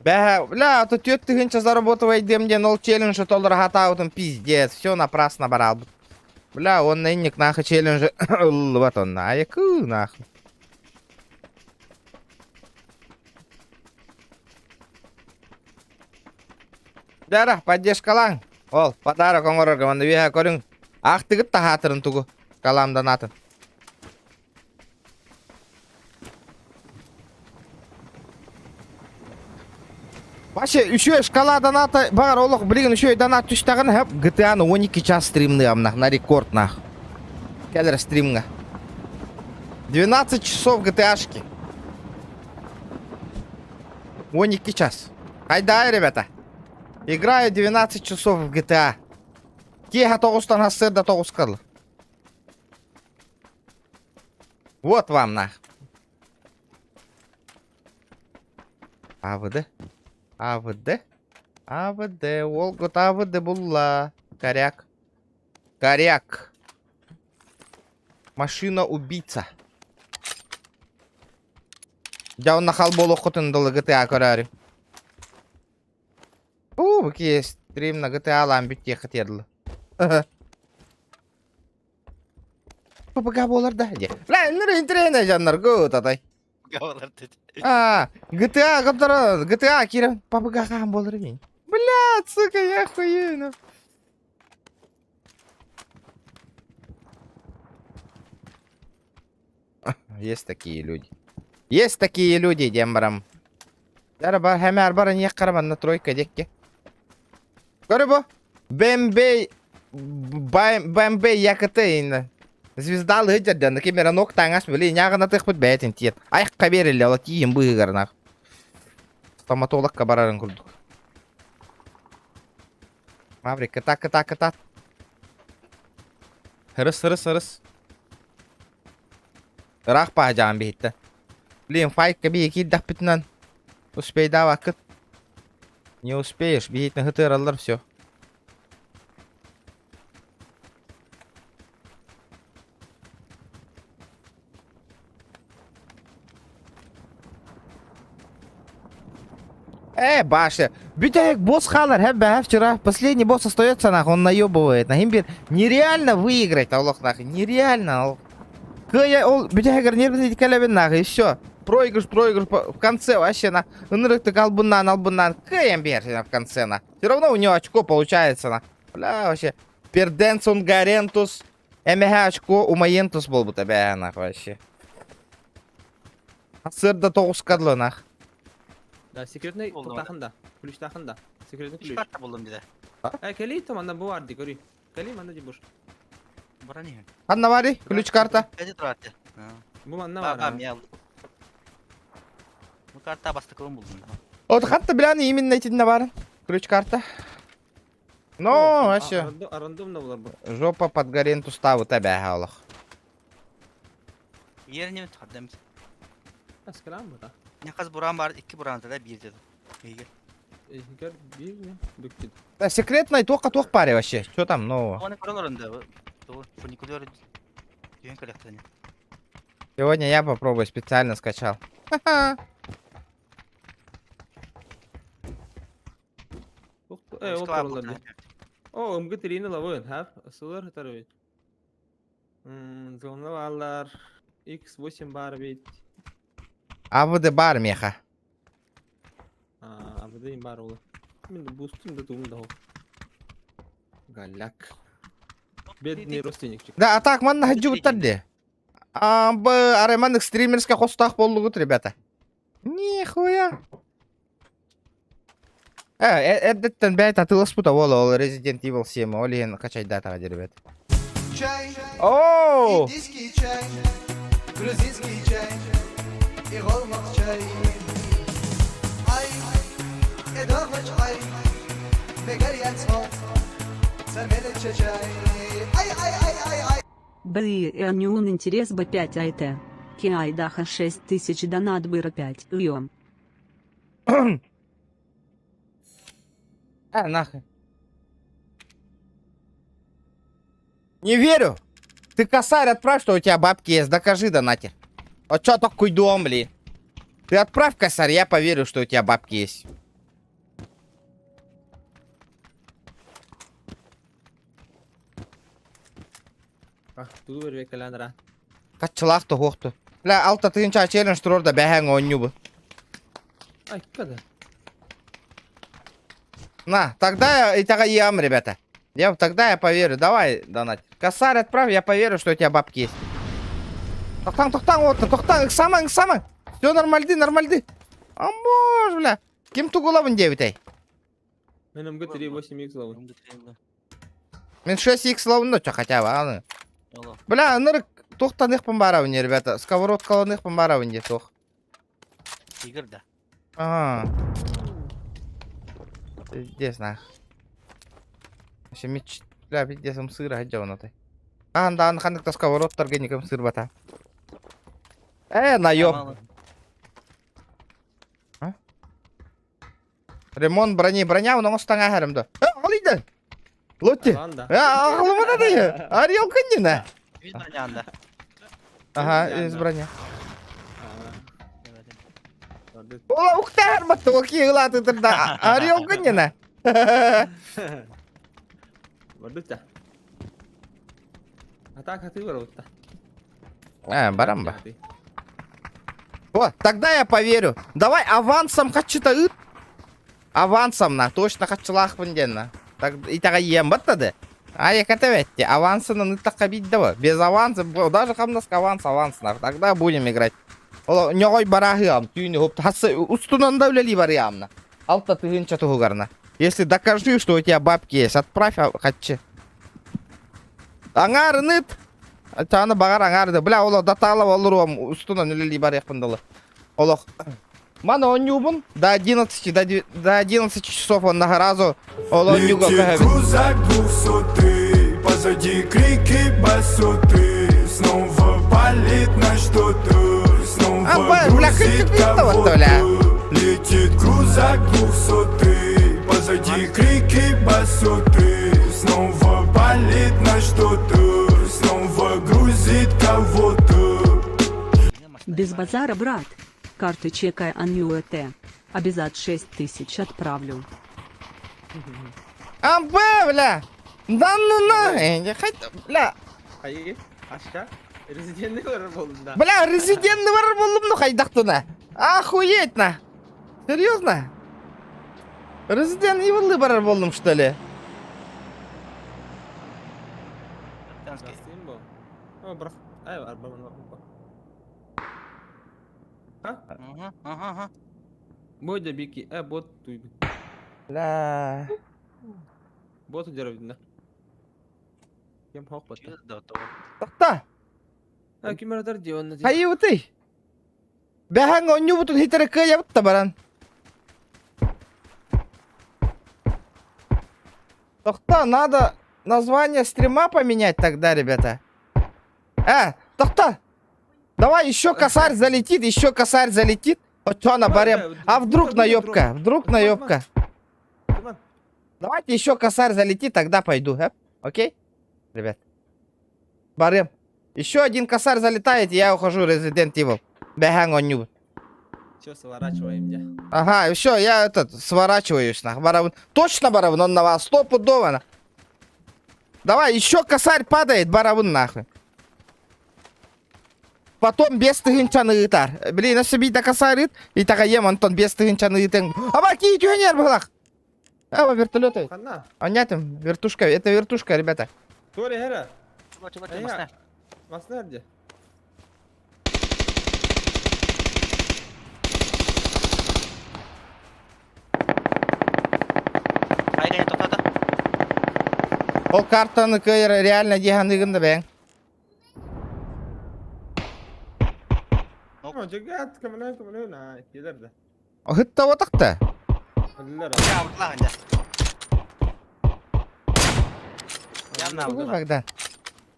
Бэһэ, бля, а то түөрт тыһыынча заработывайдым диэн ол челлендж толоро хатаабытым пиздец, все напрасно бараалбыт. Бля, уонна инник нахуй челлендж ыллыбат онно, айыкыы нахуй. Дара, поддержкалаң. Ол, подарок оҥорорго манна үөһэ көрүҥ. Аахтыгыт таһаатырын тугу? Каламданатын. Вообще, үчүгэй шкала доната, баҕар олох билигин үчүгэй донат түстэҕинэ хөп GTA-ны 12 час стримныам нах, на рекорд нах. Кэлэр стримҥа. 12 часов GTA-шки. 12 час. Хайда, ребята. Играю 12 часов в GTA. Киэһэ тоҕустан сарсыарда тоҕуска дылы. Вот вам нах. АВД. АВД. АВД. Уолгут АВД булла. Коряк. Коряк. Машина убийца. Дьэ онно хал буолуоххутун дылы GTA көрөөрү. Уу, бу киһи стримна GTA-лаан бүттүөххэ дылы. ППК буолар да диэ. Бля, интэриэһинэй дьоннор гу татай. Галалар dedi. А, GTA которая GTA киирэн ППК хаан буолар эбин. Бля, сука, я хуею. Есть такие люди. Есть такие люди, диэн барам. Дара бар, хэмээр бар ниэх карабанна тройка диэкки. Көрө бу. Бэмбэй Бэмбэй якыты инна. Звездалы дьэрдэн кимера нок таҥас били ньааҕынатыахпыт бэйэтин тиэт. Айхка биэриллэ ола тиийин быыһыгарынах. Стоматологка барарын курдук. Маврик, кытаат, кытаат, кытаат. Ырыс, ырыс, ырыс. Ыраах баһдьаан биһиттэ. Блин, файка биһи киирдэхпитинэн успейдаабаккыт. Не успеешь, биһитин ытыараллар все. Э, башня. Бүтэһик босс хаалар, һэ, бэһэ вчера последний босс остается, нахуй, он наебывает. Нахин бир нереально выиграть, олох нахуй, нереально. Ол. Кыайа ол бүтэһигэр нервный кэлэбин нахуй, и все. Проигрыш, проигрыш, в конце вообще на ынырыктык албыннаан албыннаан кыайан биэрсин в конце на. Все равно у него очко получается на. Бля, вообще. Перденсун Гарентус, эмэһэ очко умайентус буолбута бээ нах вообще. Сырда тоҕуска дылы нах. Да, секретный Oldu туттахын да. Ключтахын да. Секретный Үч ключ. карта булдум диде. Э, кэлий то манна бу бар ди көрүй. Кэлий манна ди буш. Бара не? Ханна барый? Ключ карта. Эди турар Бу манна Ба бар. ба я. Бу карта бастыкылын булдум да. Вот хатта бляны именно итиннэ барын. Ключ карта. Но вообще. Рандомно булар бу. Жопа под Гарентус тавы эбээһэ олох. Yerine mi tutar Аскалаан бу да. Ne kaz buran var, iki buran da bir dedi. İyi gel. Иһигэр биир не бүкпүт. Да, секретный туохха туох паре вообще? Что там нового? Оны көрөн орында. Ту фуникулер дүйен коллекция. Сегодня я попробую, специально скачал. Ха-ха. Э, ол тураллар дии. О, ымгы тириини ылабын, хап, сылар ытар эбит. Зона бааллар, X8 баар эбит. АВД баар миэхэ. АВД баар ол. Мин бустум да тугум да ол. Галяк. Бедный родственник. Да, а так манна хаджыбыттар дии. А, б, арай маннык стримерскэй хостоох буоллугут, ребята. Нихуя. Э, эрдэттэн бэйт атыыласпыта буола ол Resident Evil 7 ол иһин качайдаатаҕа дии, ребят. Чай, Оу! индийский чай, грузинский чай и голмак чай. Ай, эдорвач ай, чай. Ай, ай, ай, ай, ай. БИ интерес Б5 АйТ. Киайдаха 6000 донат быра 5 Йом. А, нахуй. Не верю! Ты косарь отправь, что у тебя бабки есть. Докажи, донатер. А чё такой дом, блин? Ты отправь косарь, я поверю, что у тебя бабки есть. Тугу бер кэлэн Хаччылаах тоһуохту. Бля, алта тыһыынча челлендж турар да бэһэҥ оонньуубу. Ай, когда? На, тогда я итэҕэйиэм, ребята. Я тогда я поверю. Давай, донать. Косарь отправь, я поверю, что у тебя бабки есть. Тохтооҥ, тохтооҥ, вот, тохтооҥ, ыксаамаҥ, ыксаамаҥ. Все нормальды, нормальды. А боже, бля. Ким тугу ылабын диэбитэй? Мин МГ3 8X ылабын. Мин 6X ылабын, ну, чё, хотя бы, а, ну. Бля, ынырык туохтаныахпын баҕарабын, ребята. Сковородкаланыахпын баҕарабын дии, туох. Игорь да. Ага. Пиздец, нах. Вообще меч... Бля, пиздец, ымсыыра сылдьабын отой. Хаһан даҕаны ханнык да сковородтарга никым сыырбата. Э, наёб. А? Ремонт брони, броня оҥостон ааһарым да. Э, аҕалыйда. Лотти. Анда. Э, аҕалымына дии. Ариэл күннүнэ. Үс броня Ага, из броня. Ола уктаар батты, окей, ылаатытырда. Ариэл күннүнэ. Бардыта. А так, а ты ворота. Э, барамба. О, тогда я поверю. Давай авансом харчыта ыыт. Авансом на, точно харчылаахпын диэн на. Так итэҕэйиэм баттады. А я авансынан ыыттахха биирдэ Без аванса, даже хамнаска аванс, аванс на. Тогда будем играть. Ол ньоҕой бараһыам, түүнү хоп, хасса устунан да үлэлии барыамна. Алта тыһыынча туһугар на. Если докажи, что у тебя бабки есть, отправь харчы. Аҥаарын ыыт. Аны баҕар аҥаарды. Бля, олох датаала олоруом устунан үлэлии барыахпын дылы. Олох. Маны оонньуубун до 11, до 11 часов он на разу ол оонньууга Летит көһөбүн. крузак двухсотый, позади крики басоты. Снова палит на что-то, снова А, бля, грузит как ты кого-то. бля? Летит крузак двухсотый, позади крики басоты. Снова палит на что-то, снова грузит кого-то. Без базара, брат. Карты чекай анюэт. Обязат 6000 отправлю. А, бля! Да ну на! Э, хоть- Бля, Ай, ашка. Резидентный барар буоллум да. бля, резидентный барар буоллум ну хайдах на. Охуеть на! Серьезно? Resident Evil барар буоллум что ли? Бастыйм бу. О, брат. Ай, арба Ага, ага, ага. Бодя бики, э, бот туйбут. Бля. Бот удерживает, да. Кем хок батта. Тохтоо. А, кимератар дион. Хайыбытый. Бэҕэһээ оонньуубутун ситэри кыайабыт баран. Тохтоо, надо название стрима поменять тогда, ребята. Э, тохтоо. Давай еще косарь залетит, еще косарь залетит. Вот что на баре. А вдруг наебка? Вдруг наебка? Давайте еще косарь залетит, тогда пойду. Э? Окей? Ребят. Барым. Еще один косарь залетает, я ухожу Resident Evil. Бэһэҥ оонньуубут. Все, сворачиваем, дьэ. Ага, все, я этот, сворачиваюсь, нах, барабын. Точно барабын, он на вас, стопудово. нах. Давай, еще косарь падает, барабын нахуй. Потом без тыһыынчаны ыытар. Блин, өссө биирдэ косарь ыыт, итэҕэйиэм, онтон биэс тыһыынчаны ыытыҥ. Аба, кии түһэнээр быһылах. Аба, вертолет. Ханна? Анятым, вертушка, это вертушка, ребята. Туора иһэрэ. Чула чула Эйэ. масна. Масна эрдэ. Хайгanya тоқтата. Ол картаны кыайар реально дии да бэйэҥ. Дьэгэт көмөлөһөн көмөлөһөн аа киэлэр да. Ыһыттабатах да. Өллөр. Жабытлаан дьэ. Явно Тугу алдылар. Богдан?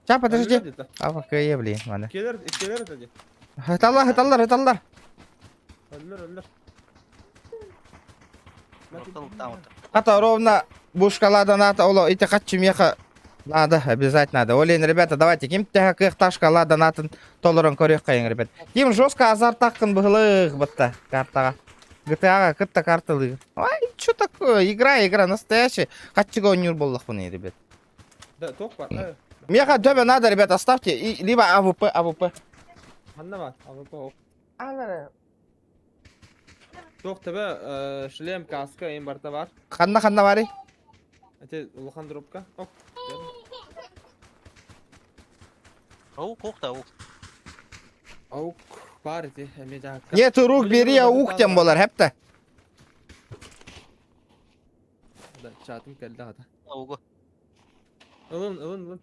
Ча, подожди. А, кыайа, блин, маны. Киэлэр киэлэр да дии. Ыһыталлар, ыһыталлар, ыһыталлар. Өллөр өллөр. Хата ровно бушкала доната, оло, ити хаччы меха надо, обязательно надо. Олен, ребята, давайте, ким тэһэ кыахтаах шкала донатын толорон көрүөххэйиҥ, ребят. Ким жестко азартааххын быһылык батта картаҕа. GTA-ҕа кытта карталыы. Ай, что такое? Игра, игра, настоящий. Хаччыга оонньуур буоллахпын, ребят. Да, туох бар. Меха төбө надо, ребят, оставьте. И, либо АВП, АВП. Ханна бар? АВП ок. Туох төбө шлем, каска эм барта бар. Ханна ханна баарый? Ити улахан дробка. Ок. Оу, кух да, ух. Аук бар ити эмиэ дьаһакка. Нет, рук бери, аук тем болар, хепте. Да, чатым кэллэ хата. Аугу. Ылын, ылын, ылын.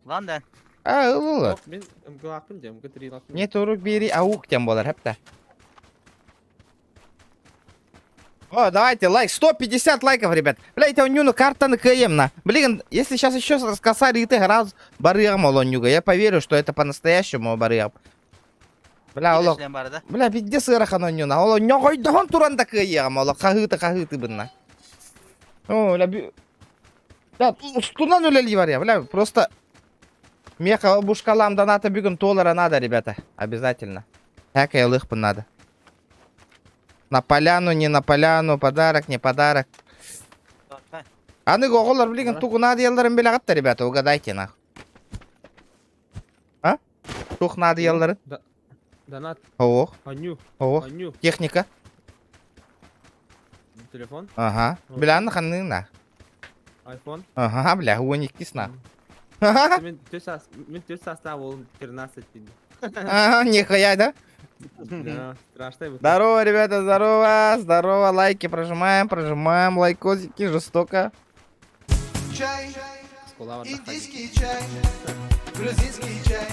Лан да. А, ылылар. Ок, мин МГ-лаахпын дьэ, МГ-3-лаахпын. Нет, рук бери, аук тем болар, хепте. О, давайте лайк, 150 лайков, ребят. Бля, это нюну картаны км на. Блин, если сейчас еще раскосали ты раз барыгам олоннюга, я поверю, что это по-настоящему барыгам. Бля, олох. Бля, пиздец ыарахан оонньууна. Оло ньоҕойдоһон туран да кыайыаҕым, олох хаһыыты хаһыыты бынна. О, бля, бля, устунан үлэлии барыа, бля, просто меха бушкалам доната бүгүн туолара надо, ребята, обязательно. Экай ылыхпын надо. На поляну, не на поляну, подарок, не подарок. Аны оҕолор билигин тугу наадыйалларын билэҕит да, ребята, угадайте нах. А? Тух наадыйалларын? Донат. Ох, Аню. ох. Аню. Техника. Телефон. Ага. Бля, ханныына. Айфон. Ага, бля, 12 нах. Мин түс саастаах буолум 13 дии. Ага, нихуя, да? Да, страшно. Здорово, ребята, здорово, здорово, лайки прожимаем, прожимаем, лайкосики, жестоко. Чай, индийский чай, грузинский чай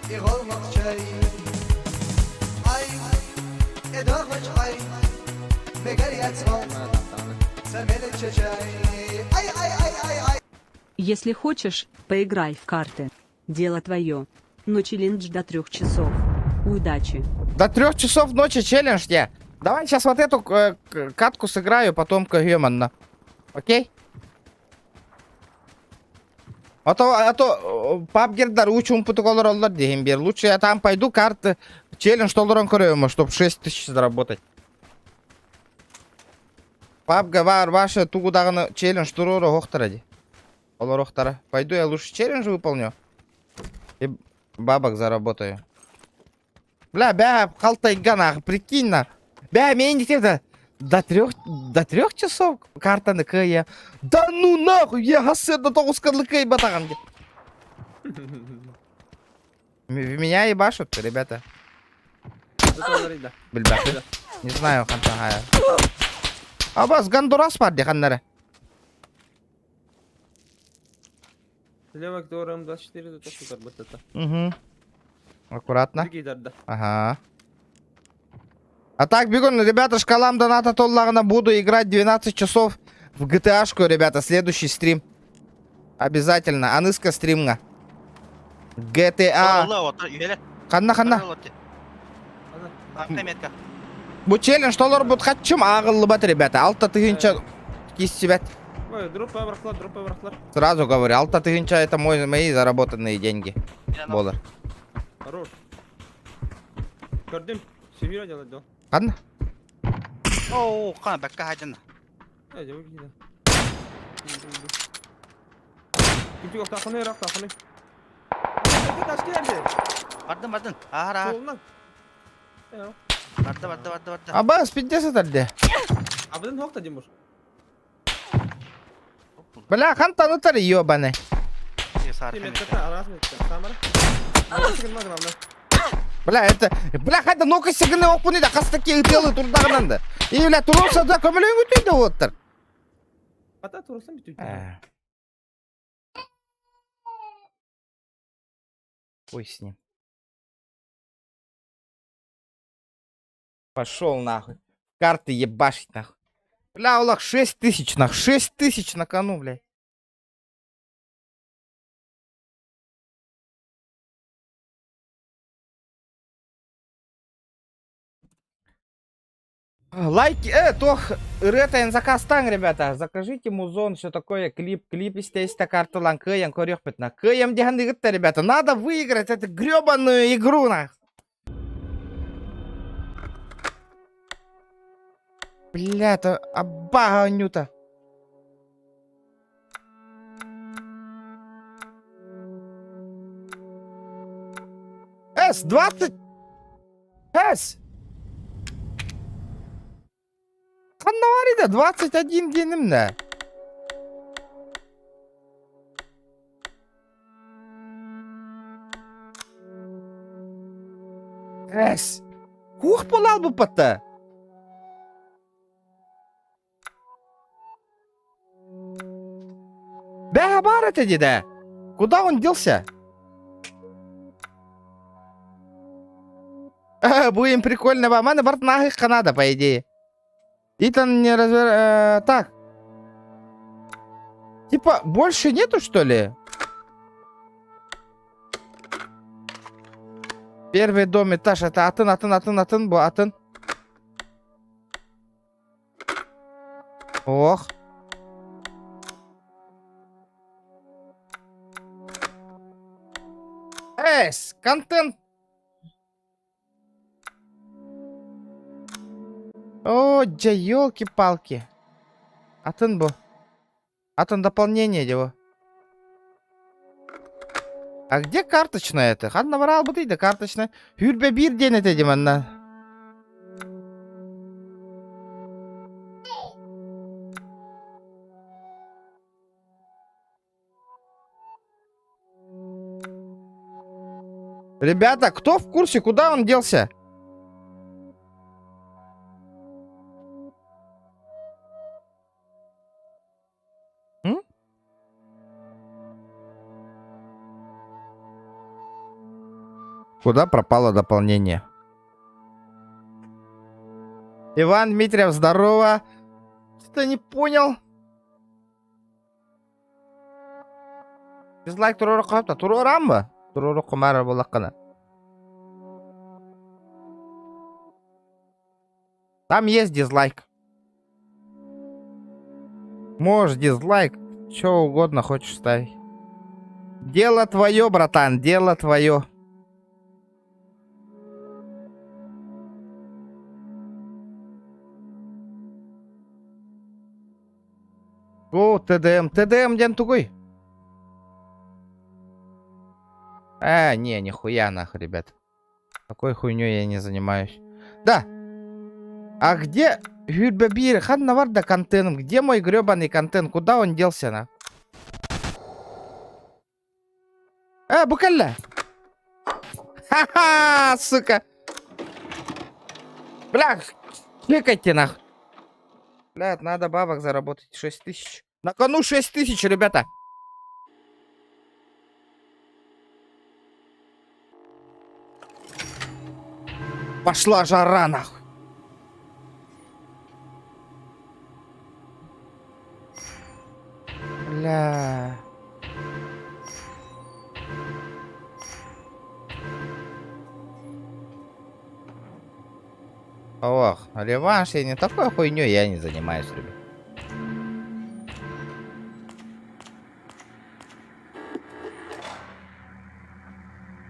и голмак чай. Ай, эдохоч ай, Ай, ай, ай, ай, ай. Если хочешь, поиграй в карты. Дело твое. Но челлендж до трех часов. Удачи. До трех часов ночи челлендж я. Давай сейчас вот эту катку сыграю, потом Кагеманна. Окей? А то пабгердар учум путуколор оллар диһин бер. Лучше я там пойду карты челлендж толорон көрөм, чтобы 6 тысяч заработать. Пабга бар ваша тугу даҕаны челлендж туруора охтара ди. Олор охтара. Пойду я лучше челлендж выполню. И бабок заработаю. Бля, бя, халтайга нах, прикинь на. Бя, мен не до трех часов картаны кыя. Да ну нахуй, я гасыр до тоҕус кыайбатаҕым ди. В меня ебашут, ребята. Билбэппин. Не знаю, хантан Абас, Гондурас бар ди ханнары. Слева М24 это супер вот это. Угу. Аккуратно. Ага. А так, бүгүн, ребята, шкалам доната туоллаҕына буду играть 12 часов в GTA-шку, ребята, следующий стрим. Обязательно. Аныска стримҥа. GTA. Ханна, ханна. Бу челлендж толорбут хаччым ааҕыллыбат, ребята. Алта тыһыынча киирсибэт. Ой, дроппа бырахтылар, дроппа бырахтылар. Сразу говорю, алта тыһыынча это мой, мои заработанные деньги. Болар. Хорош. Көрдүм. Семья делать дел. Ханна? Оо, хана бэккэ хаадьан. Э, дьэ, киһи. Күнчүк охтааххыный, охтааххыный. Таш киэрди. Бардым, бардым. Аар, аар. Суолунан. Э, Барда, барда, барда, барда. Абас, пиздец это де. Абыдын хоқта Димур. Бля, хантан ытар ебаный. Бля, это... Бля, хайда ну-ка сигны опуны да хастаки ытылы турдагынан да. И, бля, туруса да көмөлөң үтүйдө оттар. Ата турусан бүтүйдө. Ой с ним. Пошел нахуй. Карты ебашить нахуй. Бля, Улах, 6 тысяч нах, 6 тысяч на кону, блядь. Лайки, тох, ырыата заказ ребята. Закажите музон, все такое, клип, клип, естественно, карту лан, кыям, корёх, Кыям, ребята, надо выиграть эту гребаную игру, нах. Бля, это абага Анюта. С, 20. С. Ханна 21 динимне. Эс. Кух болал бу патта. Бәһә бар это деда. Куда он делся? Будем прикольно. Мана барт нахуй Канада, по идее. Итан не разбер... так. Типа, больше нету, что ли? Первый дом, этаж, это атын, атын, атын, атын, бу атын. Ох. Эс, контент. О, дьэ, елки-палки. Атын бу. Атын дополнение его. А где карточная это? Ханна барал бы да карточная. Хүрбе бир ден это деманна. Ребята, кто в курсе, куда он делся? М? Куда пропало дополнение? Иван Дмитриев, здорово. Что-то не понял. Дизлайк туруору хапта. Туруорамба? Туруору кумара булаккана. Там есть дизлайк. Можешь дизлайк, что угодно хочешь ставить. Дело твое, братан, дело твое. О, ТДМ. ТДМ диэн тугуй. А, не, нихуя нахуй, ребят. Такой хуйней я не занимаюсь. Да. А где Хүрбэбир? Ханна варда контент. Где мой гребаный контент? Куда он делся, на? Бу кэллэ. Ха-ха, сука. Бля, кликайте нах. Бля, надо бабок заработать. 6 тысяч. На кону 6 тысяч, ребята. Пошла жара, нахуй. Бля. Ох, реванш, я не такой хуйней я не занимаюсь, ребят.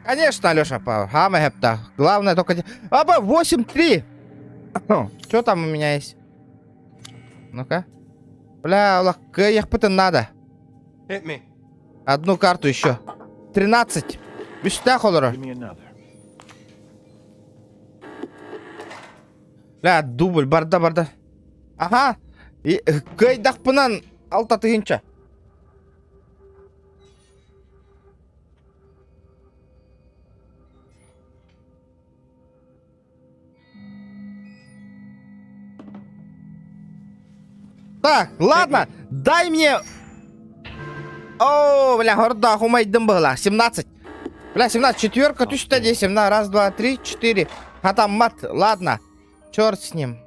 Конечно, Алеша, хама хепта. Главное только... Аба, 8-3! Что там у меня есть? Ну-ка. Бля, Аллах, кыайыахпытын надо. Hit me. Одну карту еще. 13. Үстээх олорор. Бля, дубль, барда, барда. Ага. Кыайдахпынан алта тыһынча. Так, ладно, дай мне... О, бля, горда, хумайдым была. 17. Бля, 17, четверка, 1010, на, раз, два, три, четыре. А там мат, ладно. Черт с ним.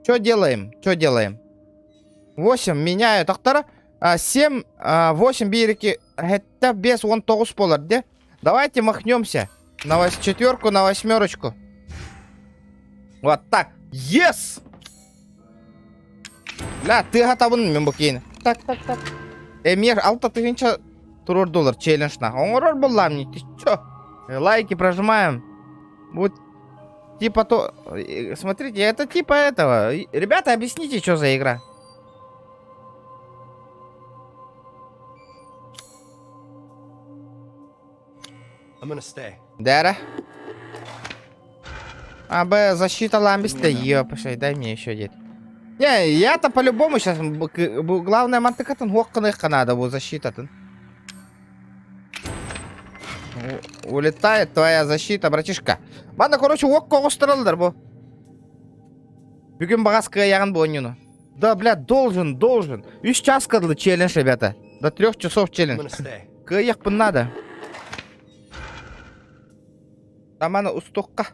Что делаем? Что делаем? 8, меняю. Тохтара. 7, 8 бирики. Это без он тоғыз болар, де? Давайте махнемся. На четверку, на восьмерочку. Вот так. Yes! Бля, тыаһатабын мин бу киһини. Так, так, так. Эмиэ алта тыһыынча турар доллар челлендж на. Оҥорор буоллаам не ты чё? Лайки прожимаем. Вот типа то... Смотрите, это типа этого. Ребята, объясните, что за игра. I'm gonna stay. Дара. А, Б, защита ламбиста, ёпашай, дай мне еще дед. Не, я-то по-любому сейчас, главное, мантыкатын хуакканыхка надо, вот защита-то. Улетает твоя защита, братишка. Ладно, короче, окко оҕустараллар бу. Бүгүн баҕас кыайаҕын бу оонньууну. Да, бля, должен, должен. Үс часка дылы челлендж, ребята. До 3 часов I'm челлендж. gonna stay. Кыайыахпын надо. Таманы устуохха.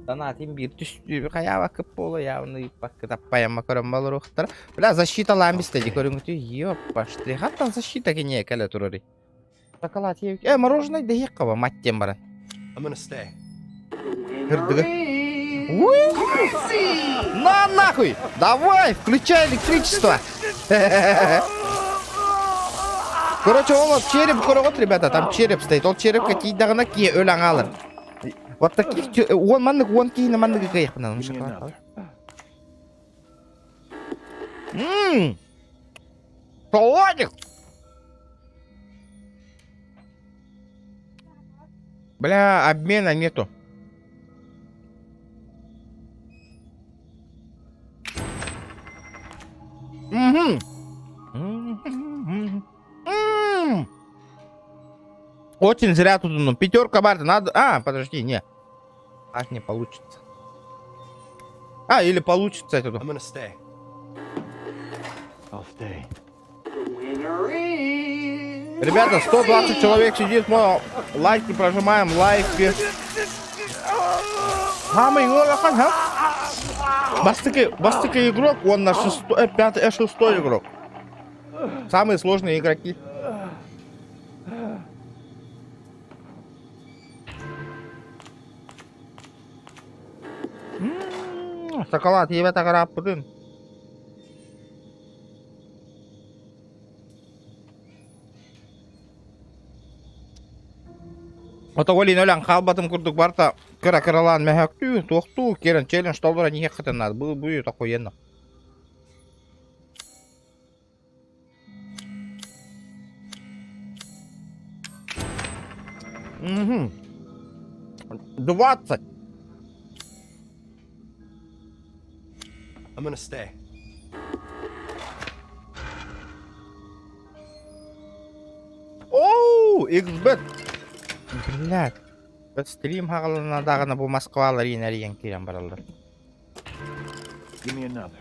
Донатим биир түстүү хайаабаккыт буолуо явно ыыппаккыт аппайамма көрөн балыруохтара. Бля, защиталаан бистэ дии көрүҥүтүй ёппаш ты хантан защита киниэ кэлэ турарый. Шоколад сиэбит. Э, мороженое дэһиэххэ ба мать диэн баран. I'm gonna stay. Кырдыгы. На нахуй! Давай, включай электричество! Короче, ол вот череп көрөҕүт, ребята, там череп стоит. Ол черепкэ тиийдэҕинэ киһи өлөн хаалар. Вот таких уон маннык уон киһини манныгы кыайыахпын шоколад. Ммм! Шоколадик! Бля, обмена нету. Угу. М. Очень зря тут, ну, пятерка барда, надо... А, подожди, не. Так не получится. А, или получится это. I'm gonna stay. I'll stay. Ребята, 120 человек сидит, мы лайки прожимаем, лайки. Самый ха? Бастыки, бастыки игрок, он на шестой, пятый, шестой игрок. Самые сложные игроки. Шоколад, ребята, гараппытын. Ото олин өлөн хаалбатым курдук барта кыра кыралаан мөһөктүү, туохтуу, киирэн челлендж толлора ниһиэххитин наада. Бу будет охуенно. Угу. 20. I'm gonna stay. Оу, XBet. Блядь. Стрим хаҕалана бу Москвалар иэнэрийэн киирэн бараллар. Give me another.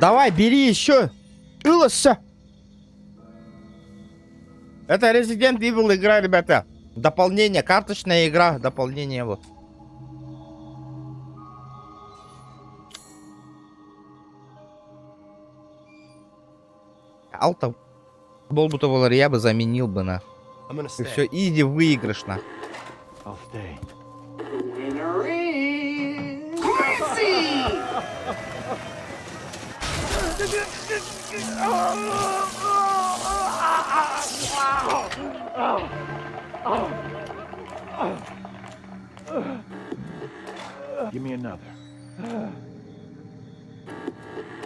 Давай, бери еще. Ылысса. Это Resident Evil игра, ребята. Дополнение, карточная игра, дополнение вот. Алта буолбута буоллар я бы заменил бы на. I'm gonna И stay. все, иди выигрыш на. I'll stay. Winner is Quincy! Give me another.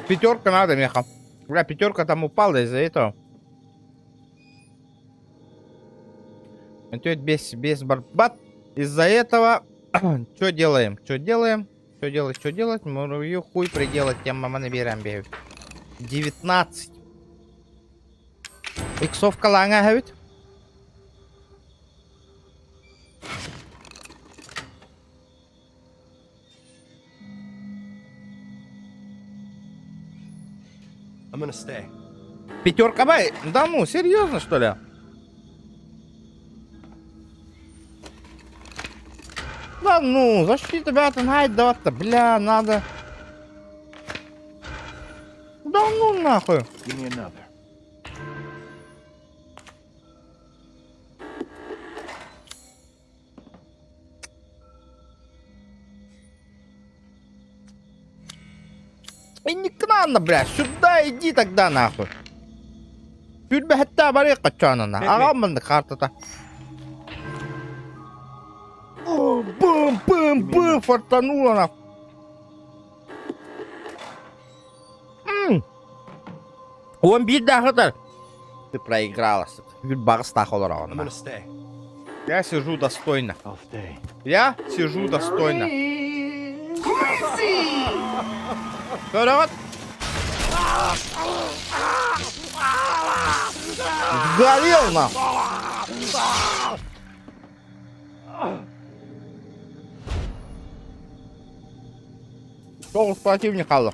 Пятерка надо, меха. Бля, пятерка там упала из-за этого. Без, без барбат. Из-за этого... Что делаем? Что делаем? Что делать? Что делать? Муравью хуй приделать. Я мама набираем бегают. 19. Иксовка лаңа хэбит. I'm gonna stay. Пятерка бай? Да ну, серьезно что ли? Да ну, защита, ребята, найдёт-то, бля, надо. Да ну нахуй. Give me another. И не к нам, бля, сюда иди тогда нахуй. Түрбэһэтте барык качанына. Аҕам картата. О, бым, бым, бым, фартануло нахуй. Он бир дахытар. Ты проиграла. Бағыстақ олар I'm gonna stay. Я сижу достойно. I'll stay. Я сижу достойно. Вперед! Сгорел на! Тоғыз противник қалды.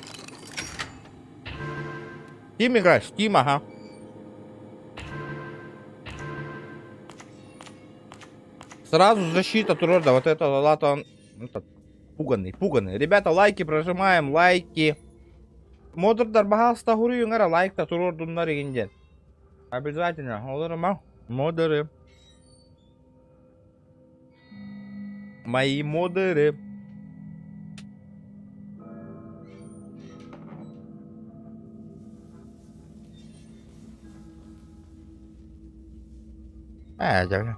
Тим играешь? Тим, ага. Сразу защита Турорда. Вот это лата он... Этот, пуганный, пуганный. Ребята, лайки прожимаем, лайки. Модердар баһаста хуруйуңара лайкта турордуннар егинден. Обязательно. Олар модеры. Мои модеры. Э, дьэ.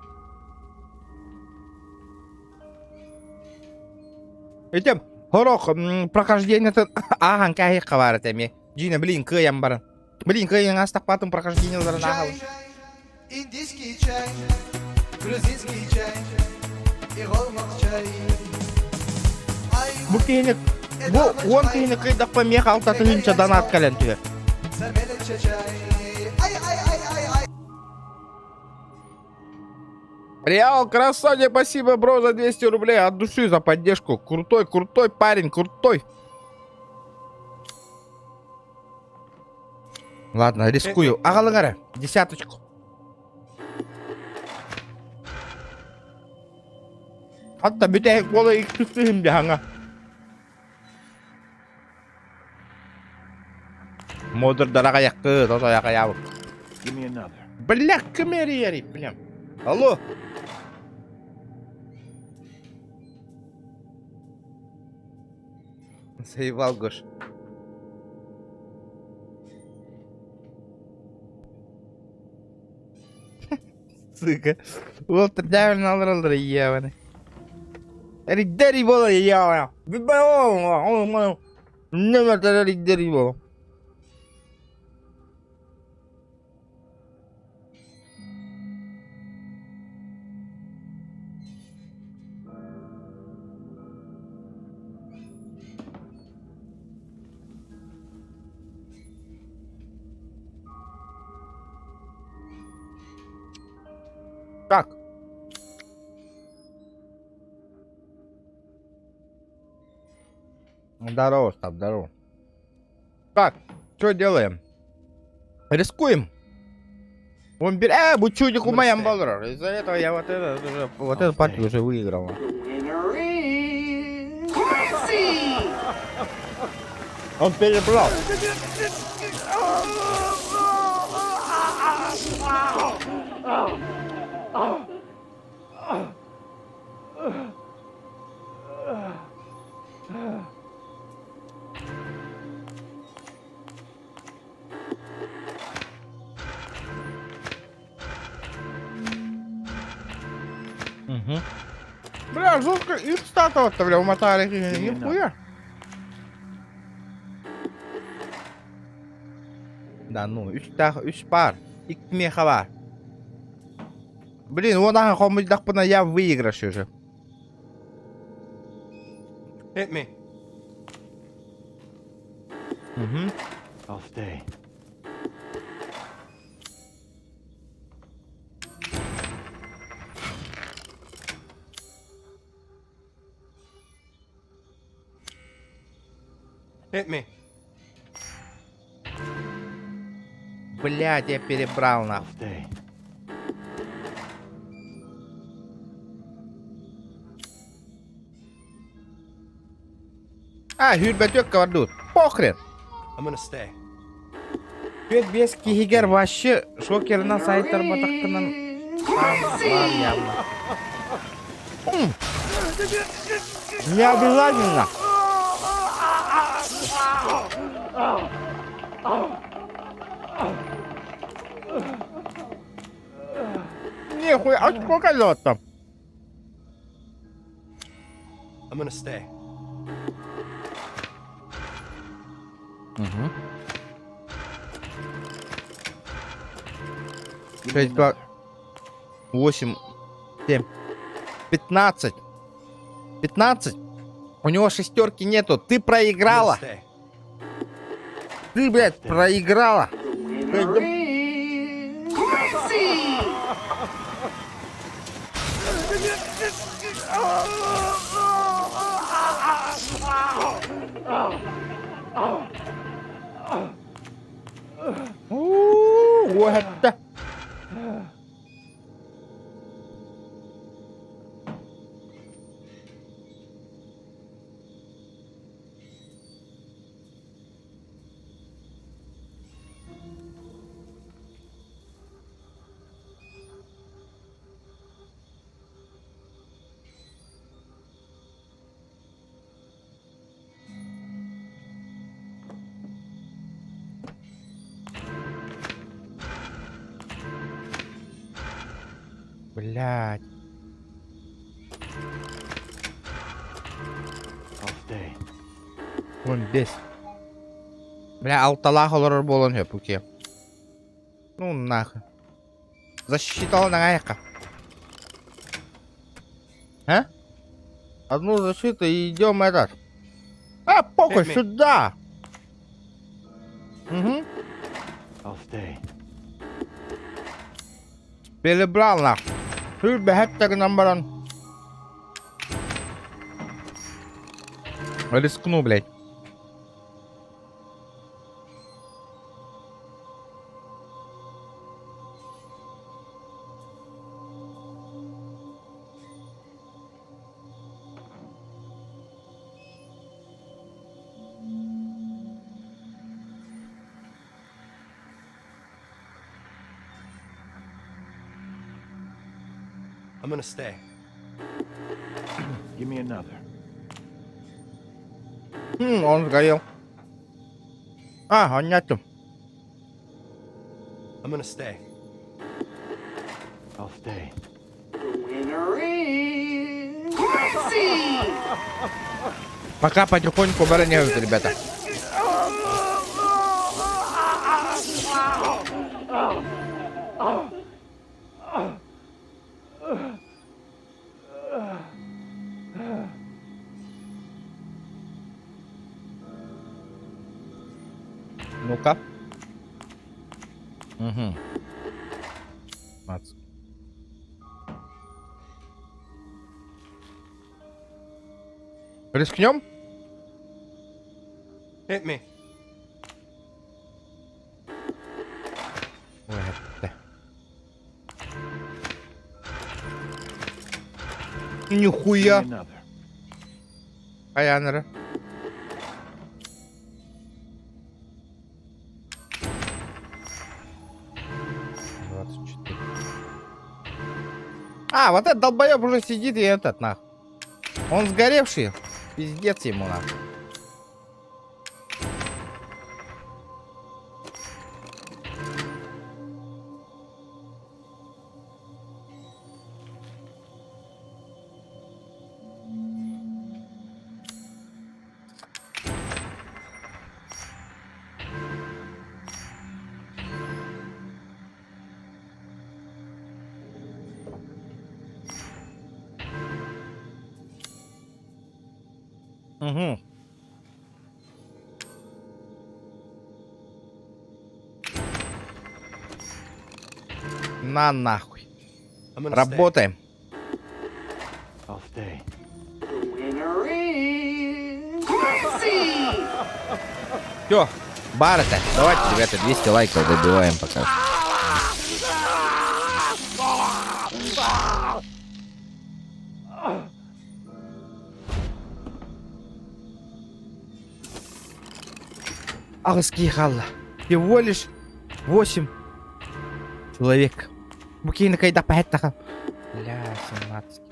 Итем, хорох прохождение ааһан кээһиэххэ баар этэ эмиэ. Дьиҥэ, блин, кыайан баран. Блин, кыайан астахпатын прохождениеларын ааһабын. Индийский чай, грузинский чай и голмак чай. Ай, Бу киһини бу уон киһини кыйдахпа миэхэ алта тыһыынча донат кэлэн түһэр. чай. Ай, ай, ай, ай, ай. Реал, красавчик, спасибо, бро, за 200 рублей от души за поддержку. Крутой, крутой парень, крутой. Ладно, рискую. Аҕалыҥ десяточку. Hatta бүтэһик буола икки хаҥа. Модер дорогая тото Give me another. Бля, кемерери, бля. Алло. Заебал, Гош. Сука. Вот правильно алыр ебаный. Риддери бола ебаный. Не риддери бола. Так. Здорово, Став, здорово. Так, что делаем? Рискуем. Он берет... бу чудик у моем болрор. Из-за этого я вот это, уже, вот эту партию уже выиграл. Он перебрал. Угу. Бля, жестко их статуя-то, бля, умотали. Нихуя. Да ну, үс таах үс паар. Икки миэхэ баар. Блин, уон аһа хомуйдахпына я в выигрыше уже. Hit me. Угу. I'll stay. Hit me. Блядь, я перебрал I'll нахуй. stay. А, Хүрбэтүөккэ бардыбыт. Похрен. I'm gonna stay. Түөрт биэс киһигэр вообще шокерынан сайтарбатаххынан баар явно. Не обязательно. Нихуя, а сколько лет там? I'm gonna stay. Угу. Give me 6, 2, another. 8, 7, 15. 15. У него шестерки нету. Ты I'm gonna проиграла. stay. Ты, блядь, проиграла. Winner is Quincy! Уу, уһатта. Блядь. I'll stay. Вон бес. Бля, алталаах олорор буолан сөп үкиэ. Ну нахуй. Засчитал на А? Одну защиту и идем этот. А, похуй, Hit me. сюда! Угу. I'll stay. Перебрал нахуй. Сүүрбэһэттэ гынан баран. Рискну, блядь. I'm gonna stay. Give me another. Он сгорел. А, он нету. I'm gonna stay. I'll stay. The winner is Quincy! Пока потихоньку обороняют, ребята. Ну-ка. Угу. 15. Рискнем? Hit me. Ой, это. Give Нихуя. me another. Аянера. 24. А, вот этот долбоеб уже сидит и этот, нах. Он сгоревший. Пиздец ему, нах. Угу. На нахуй. I'm gonna stay. Работаем. I'll stay. Winner is Quincy! Все, бар это. Давайте, ребята, 200 лайков добиваем пока. что. Аҕыс хаалла. Всего лишь 8 человек. Букейна кайда пахеттаха. Бля, 17.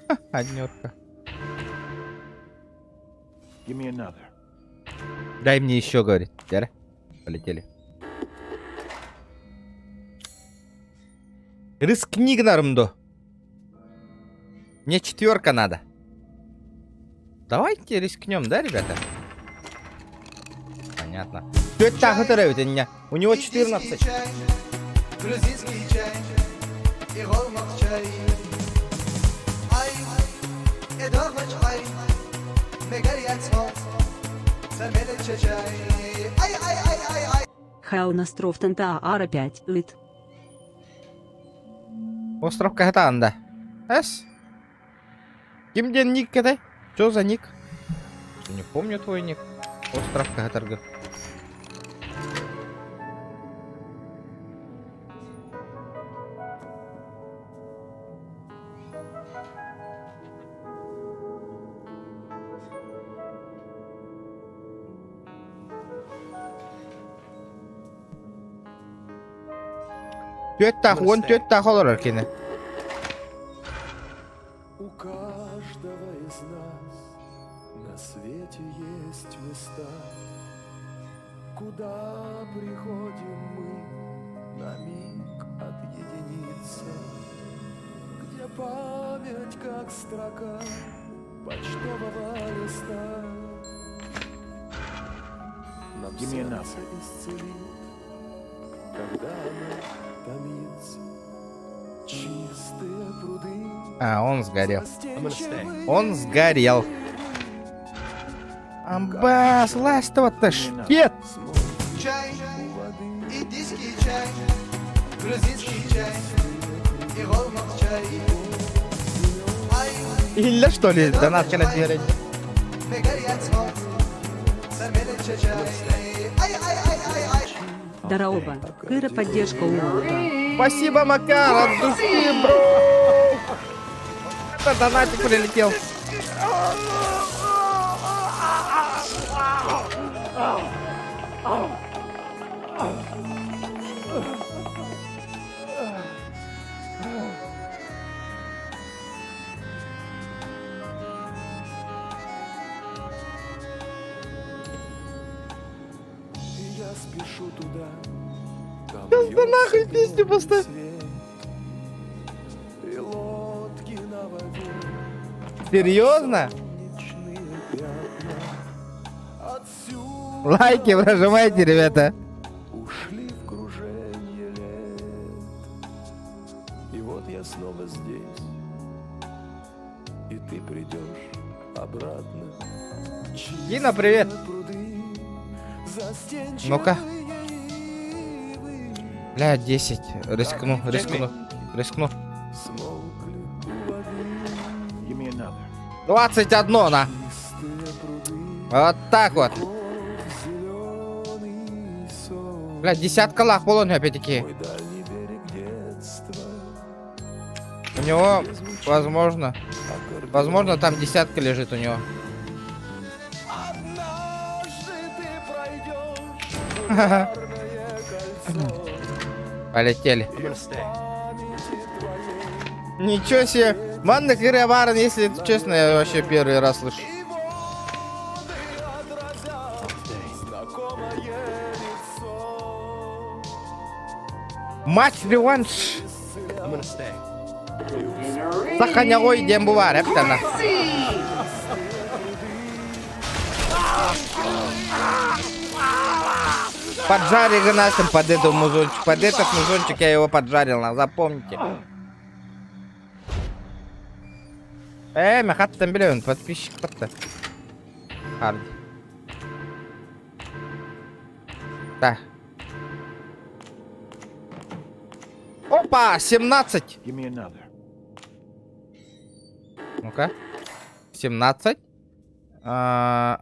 Ха, однерка. Give me another. Дай мне еще, говорит. Дяры. Полетели. Рискни гнармдо. Мне четверка надо. Давайте рискнем, да, ребята? Понятно. У него 14. Чай, грузинский чай и голмак чай. Ай, эдогоч ай, мегарьяцмо, сармелече чай. Ай, ай, ай, ай, ай. Хаунастров Тантаа Ара 5 Лит. Остров Кагатанда. Эс? Ким диэн ник это? Что за ник? Не помню твой ник. Остров Кагатарга. Түөртээх, 14-тээх олорор кини. У каждого из нас на свете есть места, Куда приходим мы на миг отъединиться, Где память, как строка почтового листа, Нам Give me another. сердце исцелит, когда оно томится. Чистые пруды А, он сгорел. I'm gonna stay. Он сгорел. Амбас, ластова-то шпет. Чай, индийский чай, грузинский чай и голмак чай. Ай, Или что ли, донат кэлэн түһэрэн. мегарьяцмо, сармелече чай. Ай, ай, ай, ай, ай. I'll Дороба. stay. Кыра поддержка уолта. Спасибо, Макар, от души, бро. Это донатик прилетел. И я спешу туда. Там Сейчас да льется нахуй песню дневной поставь. свет, И лодки на воде, Серьезно? солнечные пятна. Отсюда Лайки прожимайте, ребята. ушли в круженье лет. И вот я снова здесь, и ты придешь обратно. Дина, привет. Чистые пруды, застенчивые Ну-ка. ивы. Бля, 10. Рискну, рискну, рискну. Смолкли у воды Give me another. 21 на. чистые пруды, Вот так вот. веков зеленый сон. Бля, десятка лах полон опять-таки. Мой дальний берег детства, У него, где звучит возможно, аккордеон. возможно, там десятка лежит у него. Однажды ты пройдешь полярное кольцо, Полетели. I'm gonna stay. памяти твоей Ничего себе. Манна Кыряварн, если честно, я вообще первый раз слышу. и воды отразят I'll stay. знакомое лицо. Матч реванш. I'm gonna stay. Саханя ой диэн бу баар эптана. Quincy! Поджари гынасым под эту музончик. Под этот музончик я его поджарил, на, запомните. Мин хантан билэбин, подписчик батта. Харди. Да. Опа, 17. Give me another. Ну-ка. 17. А,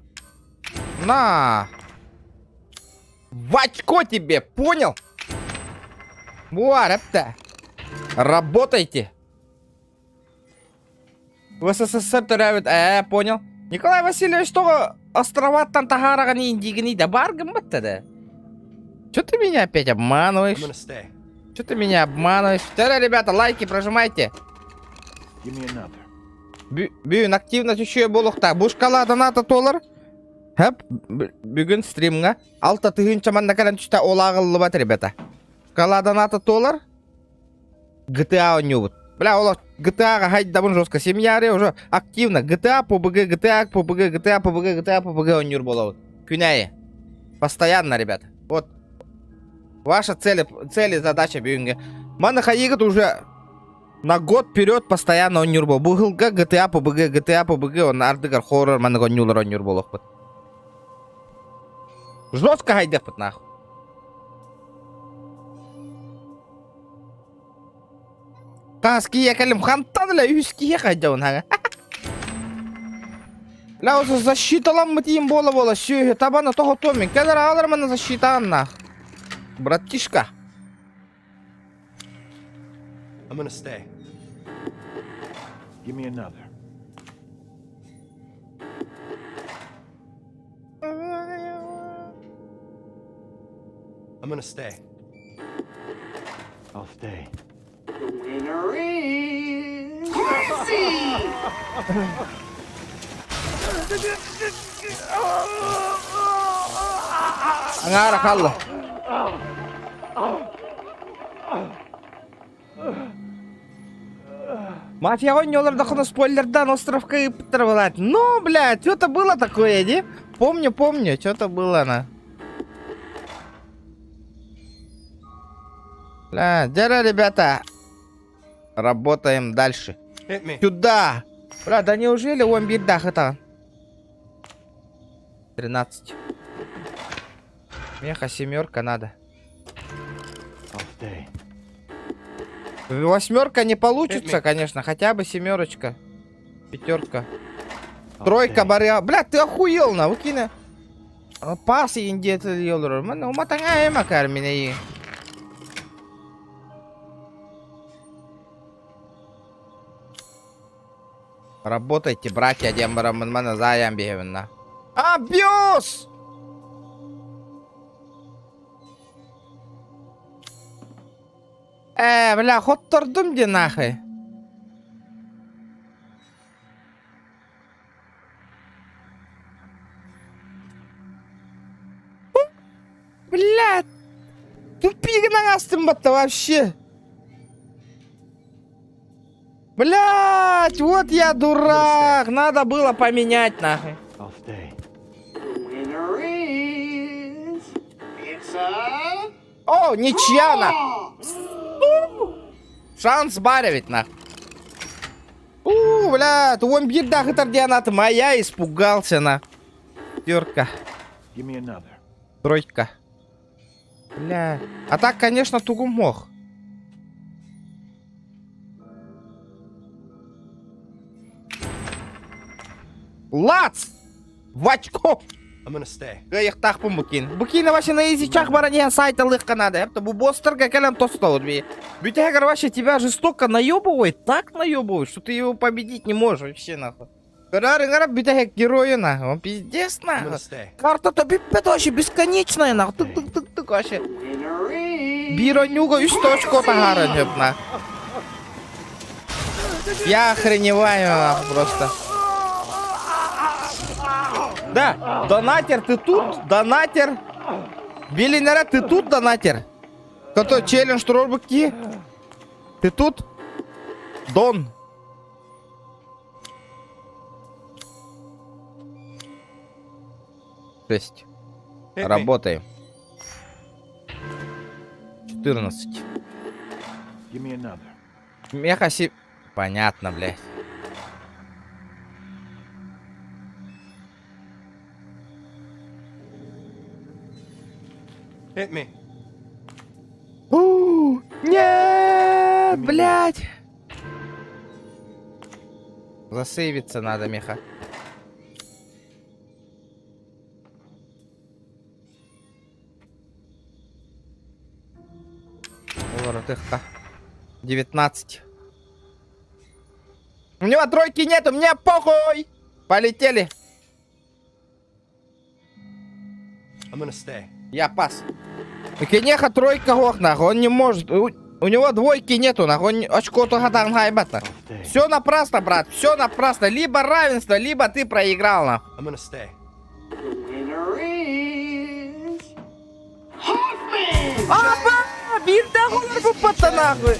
на! В очко тебе, понял? Во, репта. Работайте. В СССР төрөөбүт, э, понял. Николай Васильевич тоҕо островаттан таһаараҕын индигини да бар гымматта да. Че ты меня опять обманываешь? I'm gonna stay. Че ты меня обманываешь? Тогда, ребята, лайки прожимайте. Give me another. Бүгүн активно түшүө буолуохтаах. Бу шкала доната туолар. Хэп, бүгүн стримҥа 6 тыһыынча манна кэлэн түстэ ол ааҕыллыбат, ребята. Шкала доната туолар. GTA оонньуубут. Бля, ол GTA-ҕа хайдабын жестко. Семьяре уже активно. GTA, PUBG, GTA, PUBG, GTA, PUBG, GTA, PUBG оонньуур буолабыт. Күнээйи. Постоянно, ребята. Вот. Ваша цель, цель и задача бүгүҥҥэ. Маны хайыгыт уже на год вперед постоянно оонньуур буол. Бу сылга GTA, PUBG, GTA, PUBG, он ардыгар хоррор маннык оонньуулар оонньуур буолуохпут. Жестко хайдыахпыт нахуй. Таас киһи кэлим хантан эле үс киһи хайдабын хаҥа. Ла осы защиталаммыт иим буола буола сүөһү табаны тоһотуом мин кэлэр аҕалар манна защитааннаах. Братишка. I'm gonna stay. Give me another. I'm gonna stay. I'll stay. The winner is Quincy! Аҥаара хаалла. Мафия оонньуулар дохуна спойлердаан островка ыыппыттара былаат. Ну, блядь, что-то было такое, не? Помню, помню, что-то было на. Бля, дядя, ребята, работаем дальше. Hit me. Сюда! Бля, да неужели он бирдах это? 13. Меха семерка надо. I'll stay. Восьмерка не получится, Hit me. конечно, хотя бы семерочка. Пятерка. I'll Тройка stay. баря. Бля, ты охуел на, выкина. Пас индиет елор. Мен уматаңа эма кармине. Работайте, братья, дембарам мана заям бевна. Абьюз! Э, бля, хоттордум де нахуй. Бля, тупигынан астым батта вообще. Блять, вот я дурак. Надо было поменять нахуй. I'll stay. The winner is. It's a. О, ничья на. draw! Шанс баар ведь нах. У, бля, он бирдах это моя испугался на. Терка, Give me another. тройка. Бля. А так, конечно, тугу мог. Лац! В очко! I'm gonna stay. Кыайыахтаахпын букин. Букина вообще на изичах баран сайта лыхка надо. Это бу босстарга кэлэн тостовут би. Бютягар вообще тебя жестоко наебывает, так наебывает, что ты его победить не можешь вообще нахуй. Көрөр бүтэһик геройу нахуй. Он пиздец I'm gonna нахуй. stay. Карта-то бүппэт вообще бесконечная нахуй. Тык-тык-тык-тык вообще. The winner is. Биир оонньууга үс точка таһааран сөп на. Я охреневаю нахуй просто. Да, донатер, ты тут? Донатер. Билинера, ты тут, донатер? Который челлендж туруорбут Ты тут? Дон. Шесть. Hit me. Работаем. 14. Give me another. Меха си... Понятно, блядь. Hit me. У, Нет, блядь. Засейвиться надо, меха. Воротыхка. 19. У него тройки нет, у меня похуй! Полетели. I'm gonna stay. Я пас. У Кенеха тройка ох, нахуй, он не может. У него двойки нету, нахуй, он очко то хайбата. Stay. Все напрасно, брат, все напрасно. Либо равенство, либо ты проиграл, нахуй. I'm gonna stay. The winner is Hoffman. Аба! Бирде olur bu pata нахуй.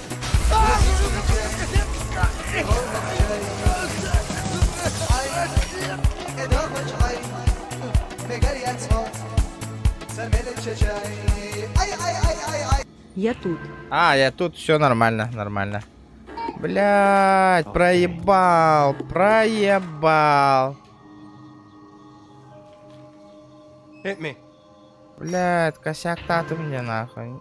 Я тут. А, я тут все нормально, нормально. Блять, проебал, проебал. Hit me. Блять, косяк ты мне нахуй.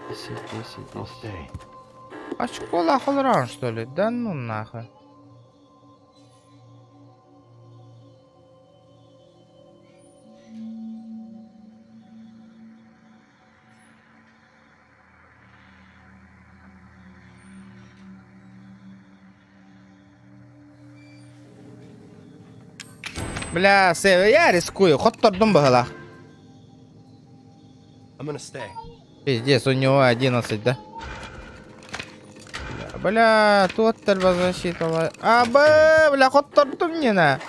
10, 10, I'll 10. stay. А школа холран, что ли? Да ну нахуй. Бля, я рискую. Хот тордум бахала. I'm gonna stay. Пиздец, у него 11, да? Бля, тут защита. А, б, бля, хот тордум не на.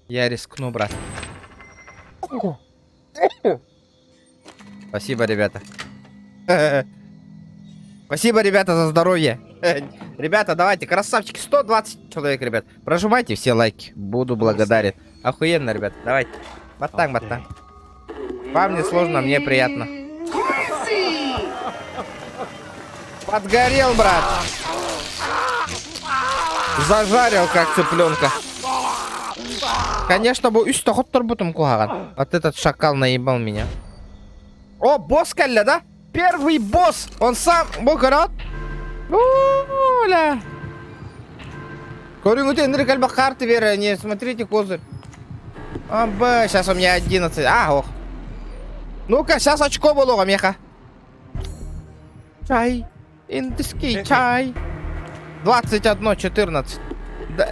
Я рискну, брат. Спасибо, ребята. Спасибо, ребята, за здоровье. Ребята, давайте, красавчики, 120 человек, ребят. Прожимайте все лайки, буду благодарен. Охуенно, ребят, давайте. Вот так, вот так. Вам не сложно, мне приятно. Подгорел, брат. Зажарил, как цыпленка. Конечно, бу үс тохотторбутум куһаҕан. Вот этот шакал наебал меня. О, босс кэллэ, да? Первый босс! Он сам... Бу көрөт. Оля. Көрүҥ Эндрик альба карты вера, не смотрите козырь. А, Б, сейчас у меня 11. А, ох. Ну-ка, сейчас очко было, меха. Чай. Индийский чай. 21, 14. Да,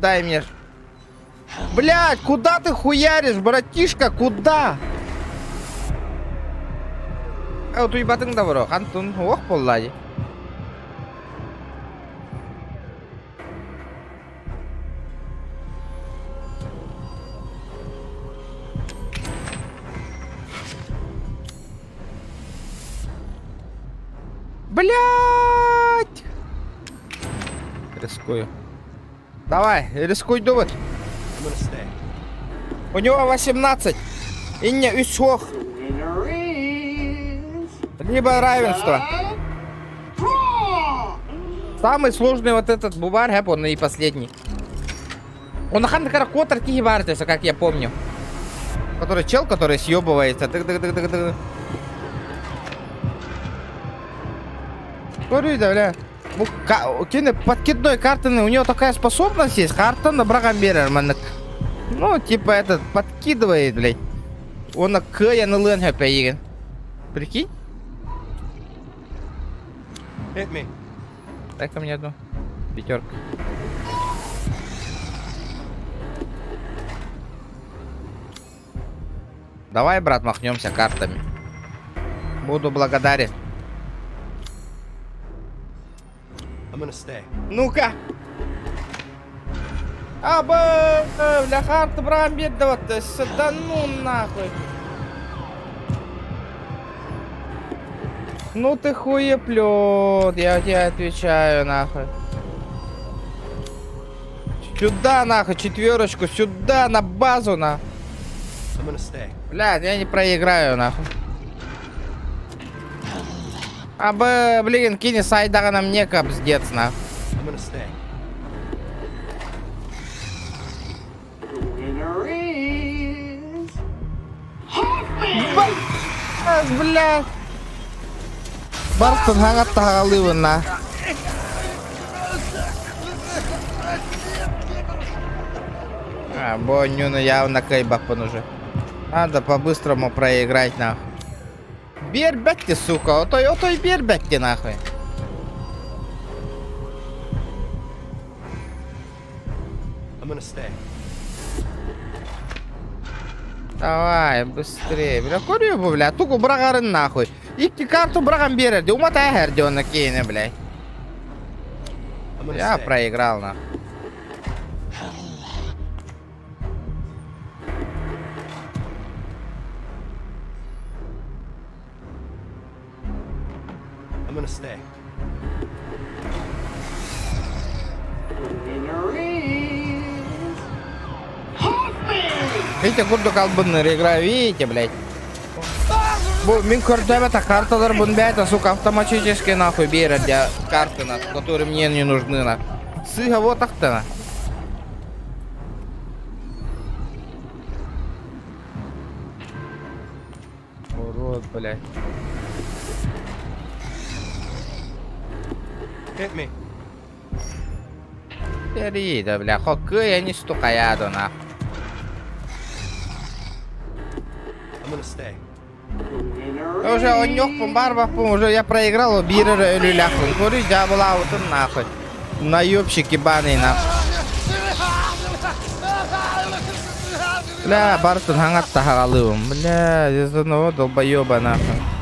дай мне. Блядь, куда ты хуяришь, братишка, куда? А вот уебатың да бар, Антон, ох, боллай. Блять! Рискую. Давай, рискуй, думать. У него 18. И не үс. Либо равенство. Самый сложный вот этот бубар, хэп, он и последний. Он на котор кихибартеса, как я помню. Который чел, который съебывается. Тык-тык-тык-тык-тык. Көрүй да, бля. Бу кини подкидной картаны, у него такая способность есть. Картаны быраҕан биэрэр маннык. Ну, типа этот, подкидывает, блядь. Он кыайан ылыан сөп. Прикинь? Hit me. Дай-ка мне одну. Пятерка. Давай, брат, махнемся картами. Буду благодарен. I'm gonna stay. Ну-ка. А, б, бля, харта быраҕан вот, да ну нахуй. Ну ты хуеплет, я тебе отвечаю, нахуй. Сюда, нахуй, четверочку, сюда, на базу, на. Блядь, я не проиграю, нахуй. А, б, блин, кини сайдаҕына мне капздец, нахуй. I'm gonna stay. The winner is. Бля! Бартын хаҥатта хаҕалыыбын на. А, бу оонньууну явно кыайбаппын уже. Надо по-быстрому проиграть нахуй. Биэрбэт сука, отой отой биэрбэт нахуй. I'm gonna stay. Давай, быстрее. Бля, көрүө бу, бля, тугу быраҕарын нахуй. Икки карту быраҕан биэрэр дии, умата эһэр дии онно киинэ, блядь. I'm gonna Я stay. проиграл, нахуй. I'm gonna stay. The winner is. Hoffman! Видите, курдук албынныр играю, видите, блядь. Бу мин көрдөбөтө карталар бун бэйэтэ, сука, автоматически нахуй биэрэр дьэ карты нахуй, которые мне не нужны нахуй. Сыыһа вот ахтана. Урод, блядь. Hit me. Тэрий да, бля, хоккей не стукая нахуй. I'm gonna stay. The winner Уже онньохпун барбаппын, уже я проиграл, биир эрэ өлүүлээхпин. Көрүй дьаабылаабытын нахуй. Наебщик ебаный нахуй. Бля, барытын хаҥатта хаҕалыыбын. Бля, из одного долбоеба нахуй.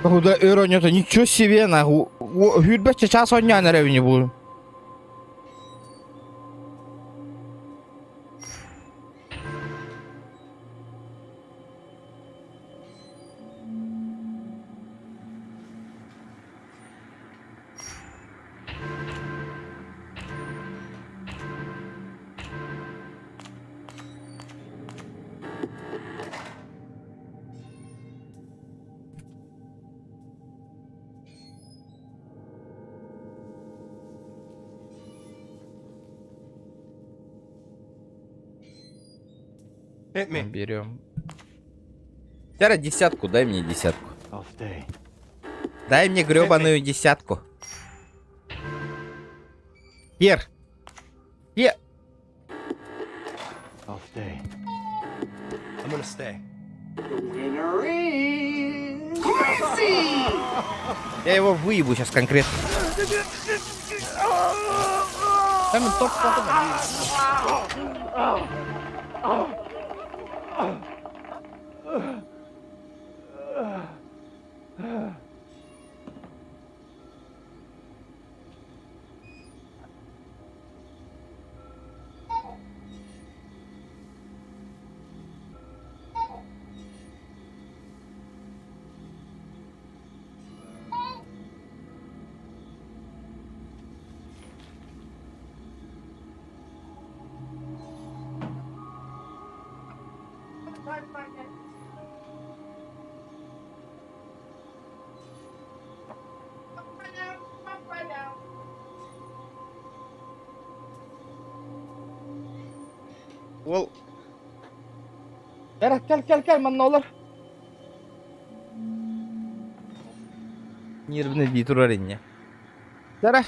Куда өр оонньоото, ничего себе нахуй. Сүүрбэччэ чаас оонньоон эрэбин бу. Hit me. Берем. Тяра десятку, дай мне десятку. I'll stay. Дай мне гребаную десятку. Хер. Хер. I'll stay. I'm gonna stay. The winner is. Quincy! Я его выебу сейчас конкретно. Там топ Уол. Кэл кэл кэл кэл манна олор. Нервный дии турар инньэ. Дара.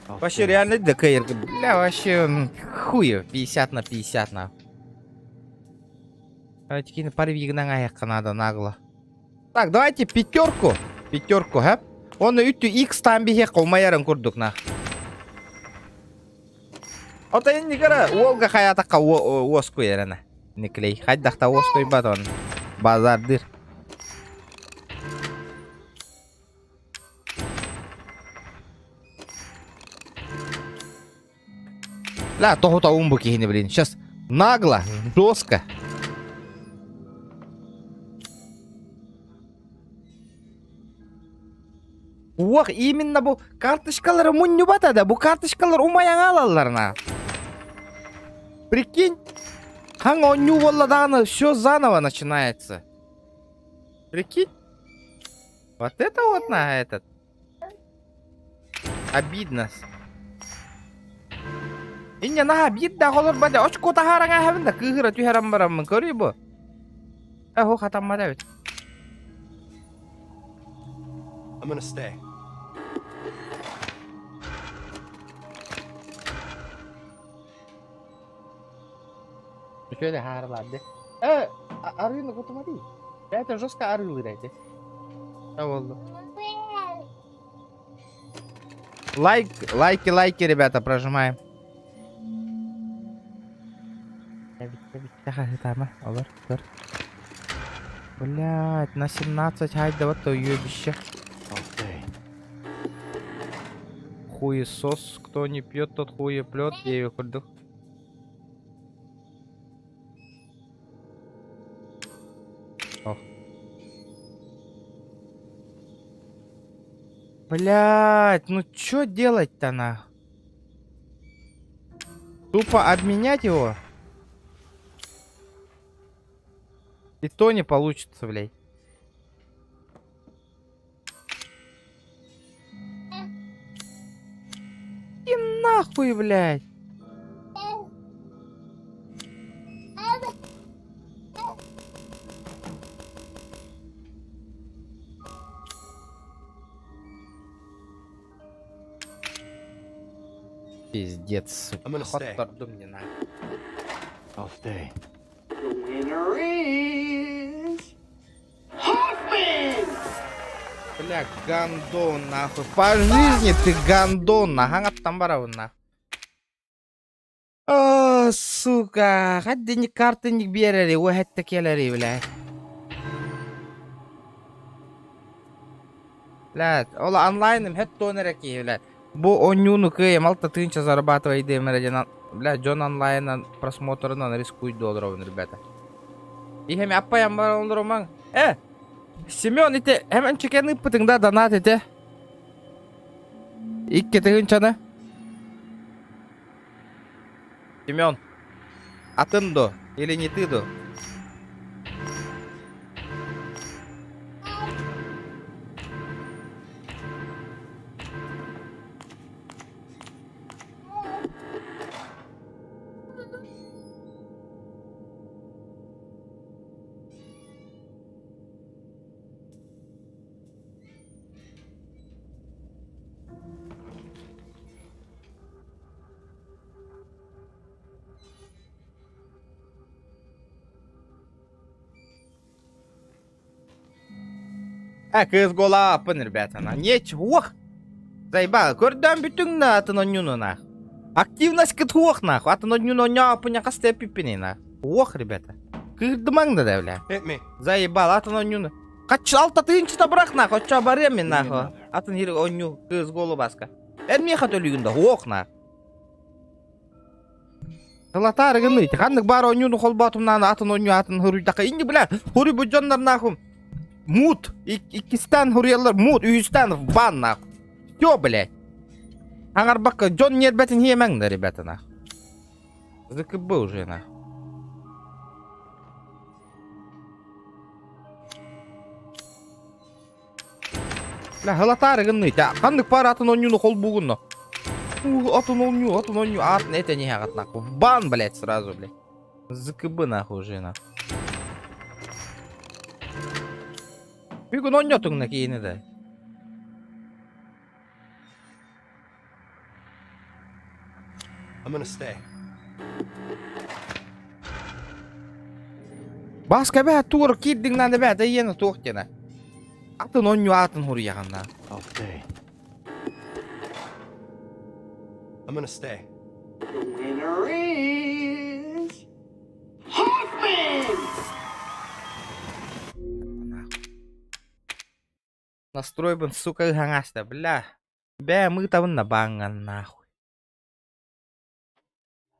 Вообще реально ДКР. Бля, вообще хуев 50 на 50 на. Давайте парвигна надо нагло. Так, давайте пятерку. Пятерку, ха? Он үттү X там биһе колмаярын курдук на. Ота инни кара, уолга хаятакка уоску ярана. Никлей, хайдахта уоскуй батон. Базардыр. Ла, тоһутабын бу киһини, блин. Сейчас нагло, жестко. Уох, именно бу карточкалары мунньубата да, бу карточкалар умайан алалларына. Прикинь, хаҥ оонньуу буолла даҕаны все заново начинается. Прикинь? Вот это вот на этот. Обидно. Инньэ наһаа биир да олорбат очко таһааран ааһабын да кыыһыра түһэрэн бараммын көрүй бу. Эһу хатаммат эбит. I'm gonna stay. Үчүгэй хаарылаарды. Э, арыыны кутума дии. Это жестко арыылыыр эти. Болду. Лайк, лайки, лайки, ребята, прожимаем. Олор, көр. Блядь, на 17 хайда вот то уебище. Хуесос, кто не пьет, тот хуеплет, диэби курдук. Ох. Блядь, ну чё делать-то на? Тупо обменять его? И то не получится, блядь. И нахуй, блядь. Пиздец, I'm gonna stay. Хоттордум не надо. I'll stay. The winner is Hoffman! Бля, гандон нахуй. По жизни ты гандон, нахуй там барабын нахуй. О, сука, хаддини картынник биэрэри, уэһэтте кэлэри, бля. Блядь, ол онлайным хэт туон эрэ киһи, блядь. Бу оонньууну кыайым алта тыһыынча зарабатывайдыам эрэ диэн, блядь, дьон онлайнан просмотрынан рискуйду олоробун, ребята. Иһэми аппайан баран олорумаҥ. Э, Семен, ити хэмэн чекэн ыыппытыҥ да донат ити. Икки тыһыынчаны. Семен, атын до или не ты до? Э, кыыс голааппын, ребята, на нечего. Заебал, көрдөөн бүтүҥ да атын онньуну нах. Активность кытуох нах, атын онньуну онньооппуня хас тэппиппиний нах. Уох, ребята. Кыырдымаҥ да да, бля. Hit me. Заебал, атын онньуну. Хаччы алта тыһыынчата бырах нах, оччо барыам мин нах. Атын хир онньу кыыс голубаска. Эн миэхэ төлүүгүн да, уох нах. Тылатаары гынный, ханнык баар оонньууну холбоотумнаан атын оонньуу атын хоруйдахха инни бля, хоруйбут дьоннор нахуй мут, иккистээн хоруйаллар мут, үһүстээн в бан нахуй. Все, блядь. Аҥарбакка дьон ньиэрбэтин хиэмэҥ да, ребята, нахуй. ЗКБ уже, нахуй. Бля, һылатаары гынный, ханнык баар атын оонньууну холбуугун Атын оонньуу, атын оонньуу, атын этэн иһэҕит нахуй. В бан, блядь, сразу, блядь. ЗКБ нахуй уже, нахуй. Бүгүн оонньотуҥ на киини да. I'm gonna stay. Баска бää туор киирдиҥ наада бээ да туох диэнэ. Атын оонньуу аатын хуруйаҕын на. I'll stay. I'm gonna stay. The winner is Hoffman! Настройбын, сука, ыһаҥаста, бля. Бээ, мыытабын на бааҥҥан нахуй.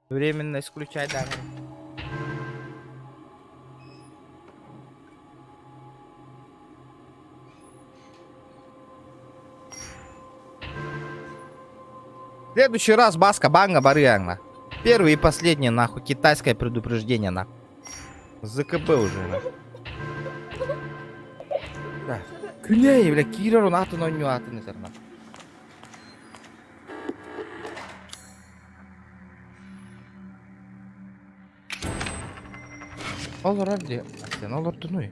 Временно исключай данные. В следующий раз баска банга барыаңна. Первый и последнее нахуй китайское предупреждение нахуй. ЗКБ уже нахуй. Да. Күней, бля, киирэр он атын онньу атын этэр нахуй. Олорор дии, сен олордунуй.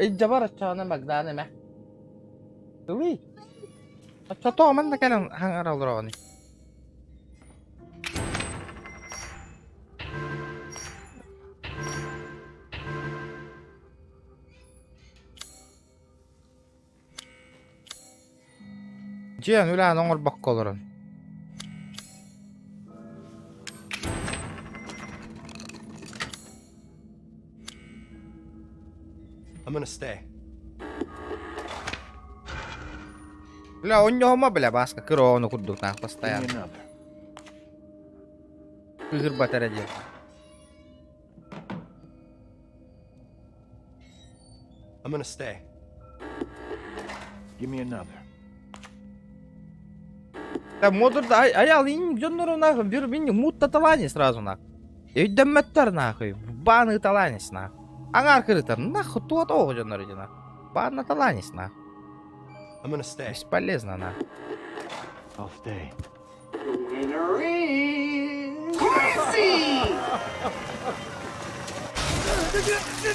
Илдьэ оччоҕуна Богдан эмэ. Ылый. Оччотоо манна кэлэн хаҥара олороҕун. Дьиэн үлээн оҥорбокко олорон. I'm gonna stay. Бля, онньоһума бля, Бааска кыр оҕону курдук наах Give me постоянно. another. Кыһырбат эрэ диэн. I'm gonna stay. Give me another. Да модур да аял ин дьоннору нахуй бир мин мутта талани сразу нах. Өйдөммөттөр нахуй. Бааны таланис нах. Аңар кырытар нахуй туот оҕо дьоннор иди нах. Баана таланис нах. I'm gonna stay. Бесполезно нах. I'll stay. The winner is Quincy!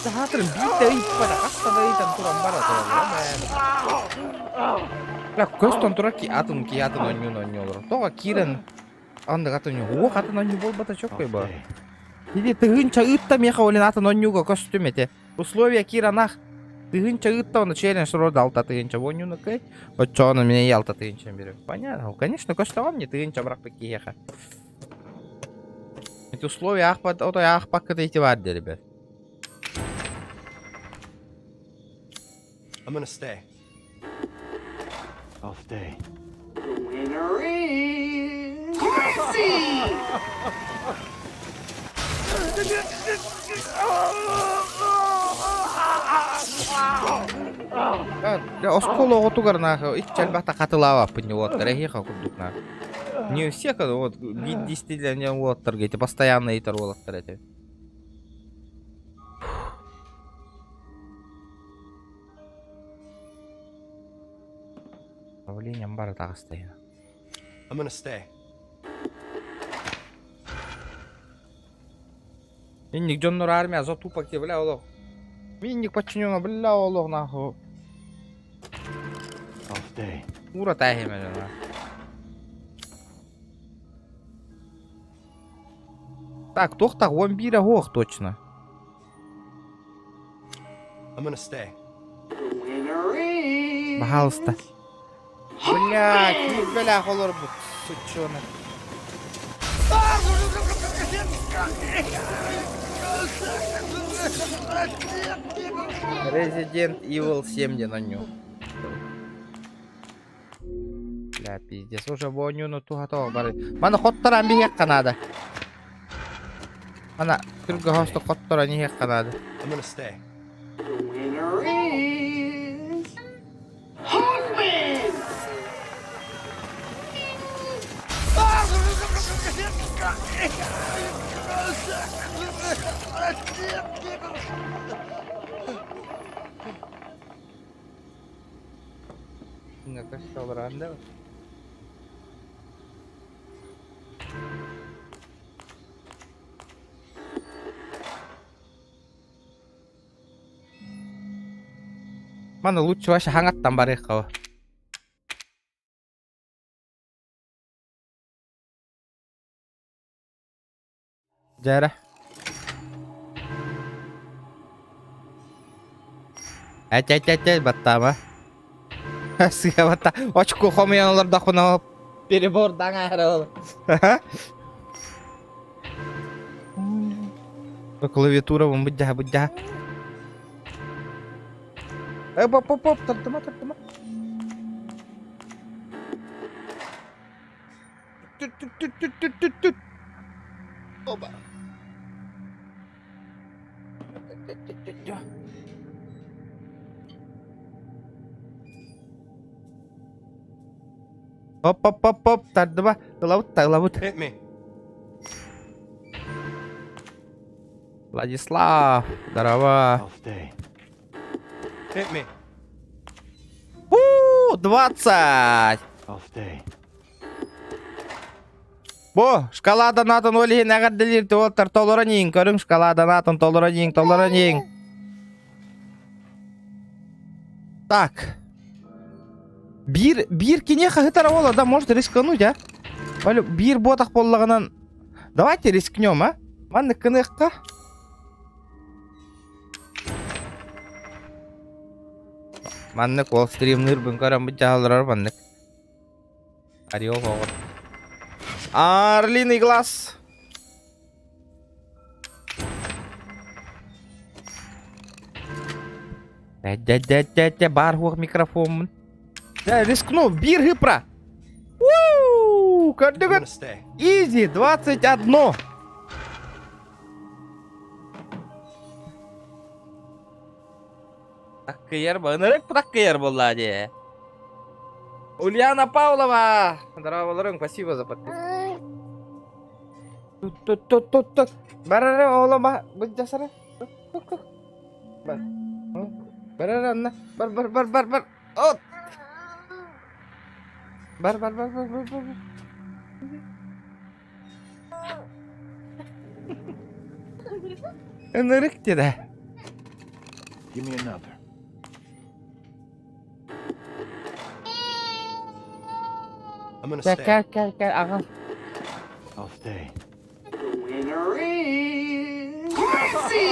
Саатырын биирдэ ыйыппата хаста да ыйтан туран бара тураллар Бля, көстөн турар ки атын ки атын онньуун онньуу олорор. Тоҕо киирэн андык атын онньуу. Уох атын онньуу буолбата чөккөй бо. Или тыһыынча ыытта миэхэ олин атын онньууга көстүм эти. Условия киирэн ах. Тыһыынча ыытта оны челлендж рода алта тыһыынча онньууну кый. Оччоҕуна мин алта тыһыынча берем. Понятно. Конечно, көстөҕөм не тыһыынча бырахпыт киһиэхэ. Эти условия аахпат, отой аахпакка да ити баар диэри бэр. I'm gonna stay. I'll stay. The winner is Quincy! Дьэ, оскуола оҕотугар нахуй иччи элбэхтэ хатылаабаппын уолаттар эһиэхэ курдук нахуй. Не у всех, вот действительно уолаттарга эти постоянно ыйытар уолаттар эти. Давлением бары таҕыста I'm gonna stay. Инник дьоннор армия за тупо где бля олох. Минник подчинена бля олох нахуй. I'll stay. Ура тайхеме на. Так, тохтах он бира хох точно. I'm gonna stay. The winner is Пожалуйста. Блядь, ну бля, олорбут, сучонок. Resident Evil 7 диэн онньуу. Бля, пиздец, уже бу онньууну туһата бары. Маны хотторон биһиэххэ наада. Мана күргэ хосто хотторон иһиэххэ наада. I'm gonna stay. The winner is Hoffman! Маны лучше вообще хаҥаттан барыахха. Дьээрэ. Эт эт эт эт баттаама. Сыа батта. Очку хомуйан олордохпуна перебордаң аһара Клавиатура бун буддьаха буддьаха. Э, поп, поп, поп, тардыма, тардыма. Түт-түт-түт-түт-түт-түт. Оба. Оп, оп, оп, оп, тардыма. Ылабыт, ылабыт. Hit me. Владислав, здорово. I'll stay. Hit me. У, 20! I'll stay. Бу, шкала донатын ол иһин эҕэрдэлиир уолаттар толорон иһиҥ, көрүҥ шкала донатын толорон иһиҥ, толорон иһиҥ. Так. Биир, биир киниэхэ ыһытар уола да может рискануть, а? Валю, биир буотах буоллаҕынан давайте рискнем, а? Маннык гыныахха. Маннык ол стримныырбын көрөн дьаһалларар маннык. Орел оҕо. Орлиный глаз. Дэ-дэ-дэ-дэ, баар хуох микрофоммун. Да, рискну, биир хыпра. Уу, I'm көрдүгүт? gonna stay. Изи, 21. Таккыйар, ынырык таккыйар буолла дии. Ульяна Павлова! Здраволарың, спасибо за подписку. Тут-тут-тут-тут. Бар эрэ, оҕолома, былдьасара. Бар. Бар эрэ, анна. Бар, бар, бар, бар, бар. От! Бар, бар, бар, бар, бар, бар. Ынырык диэтэ. Give me another. I'm gonna Кэл, stay. кэл, кэл, кэл, аҕал. I'll stay. The winner is Quincy!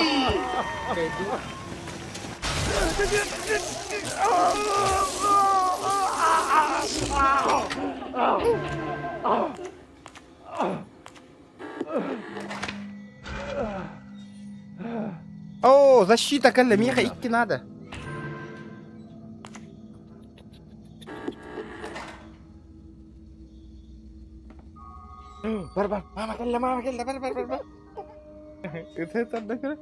О, защита кэллэ, миэхэ икки надо. Бар бар, мама кэллэ, мама кэллэ, бар бар бар бар. Ытыы тарда көрө.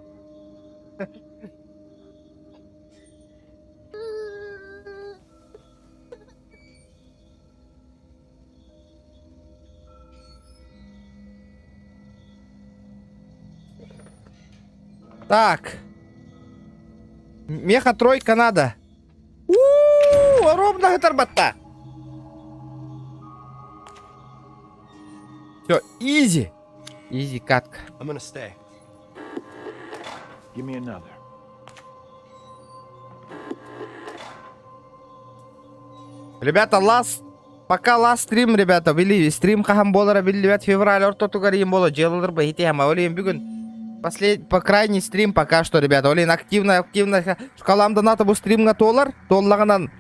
Так. Меха тройка надо. У-у-у, ровно тарбатта. Все, изи. Изи катка. I'm gonna stay. Give me another. Ребята, лас Пока лас стрим, ребята, били стрим хаһан буолара биллибэт февраль ортотугар иин буола дьыалалар баһитиһэм олин бүгүн послед по крайний стрим пока что, ребята, олин активно активно шкалам доната бу стримҥа туолар туоллаҕынан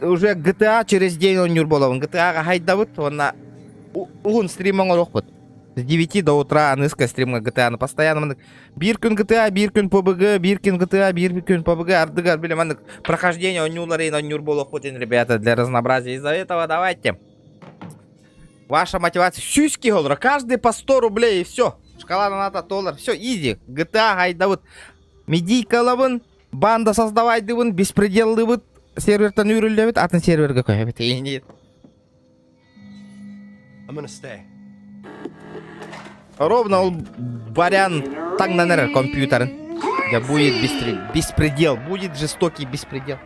уже GTA через день оонньуур буолабын GTA-ҕа хайдабыт уонна уһун стрим оҥоруохпут с 9 до утра аныска стримҥа GTA-ны постоянно маннык биир күн GTA, биир күн PUBG, биир күн GTA, биир күн PUBG ардыгар били маннык прохождение оонньуулар иһин оонньуур буолуохпут ребята для разнообразия из-за этого давайте ваша мотивация сүүс киһи олоро каждый по 100 рублей и все шкала доната доллар все изи GTA хайдабыт медийкалабын банда создавайдыбын беспределлыбыт сервертен үүрүллэбит атын серверге көһөбүт I'm gonna stay. Ровно ол Барян таҥнан эрэр компьютерын. Да будет беспредел, будет жестокий беспредел.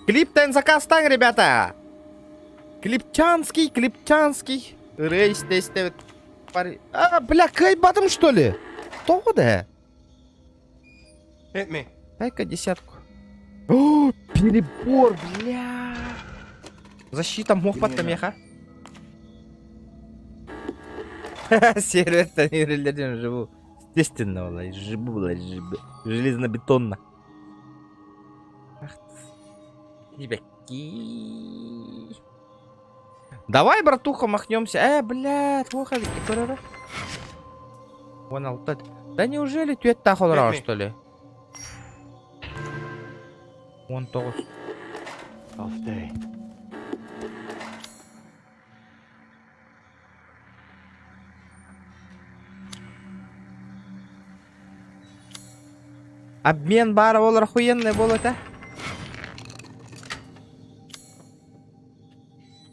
Клиптен заказ ребята! Клипчанский, Клипчанский. Рейс тестевит. А, бля, кайбатым что ли? Тоҕо да? Hit me. Дай-ка десятку. О, перебор, бля. Защита мох под меха. Сервер живу. Естественно, была, живу, была, живу. Железнобетонно. Ах ты. Ребятки. Давай, братуха, махнемся. Э, бля, плохо ведь. Вон алтать. Да неужели түөттаах олорор, Hit me. что ли? 19. I'll stay. Обмен баара буолар охуенный буолуо этэ.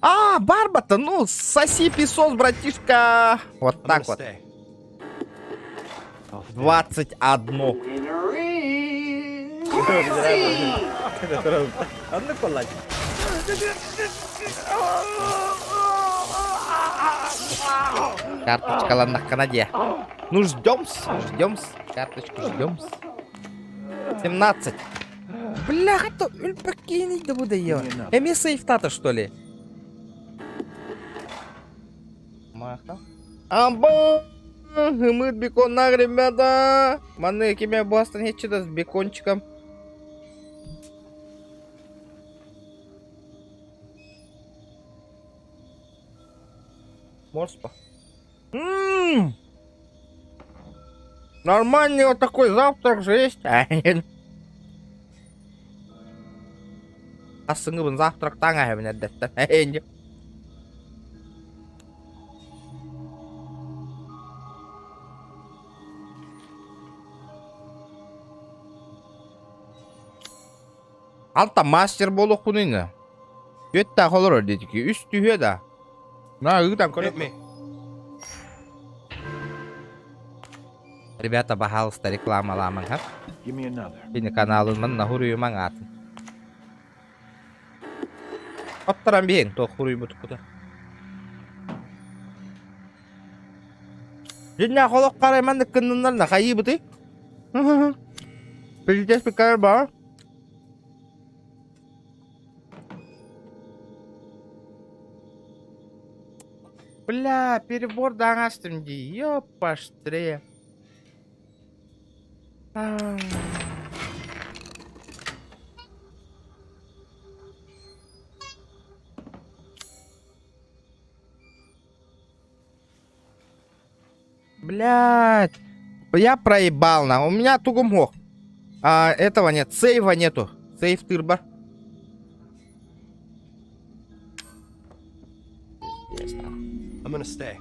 А, барбата, ну, соси песос, братишка. Вот I'm так gonna вот. stay. I'll stay. 21. Winner is Chrissy! Оннук буоллач. Карточкаланнаххына диэ. Ну, ждем-с, ждем-с. Карточку ждем-с. 17. Бляха, то үлпэккиний да буду Give me another. Эми сейфтата, что ли? Маха. Амба! Ымыт беконнах, ребята! Манны кеме бастан хетчида с бекончиком. Морспа. Ммм! Нормальный вот такой завтрак жесть. Ассыңыбын завтрактаң әһәбин эрдэттэн. Алта мастер буолуохпун ини. Үөттээх олорор диэтики үс түһүө да. На ыытан көрө. Hit me. Ребята, пожалуйста, рекламалаамаҥ ха. Give me another. Кини каналын манна хуруйумаҥ аатын. Оттаран биһиҥ туох хуруйбутуккута. Дьиннээх олох харай маннык гынныннар на хайыыбытый? Пиздец пикар баар. Бля, перебор даҥастым дии, ёпаштре. Блядь. Я проебал, на. У меня тугум ох. А, этого нет, сейва нету. Сейв тырба. Пиздец, нахуй. I'm gonna stay.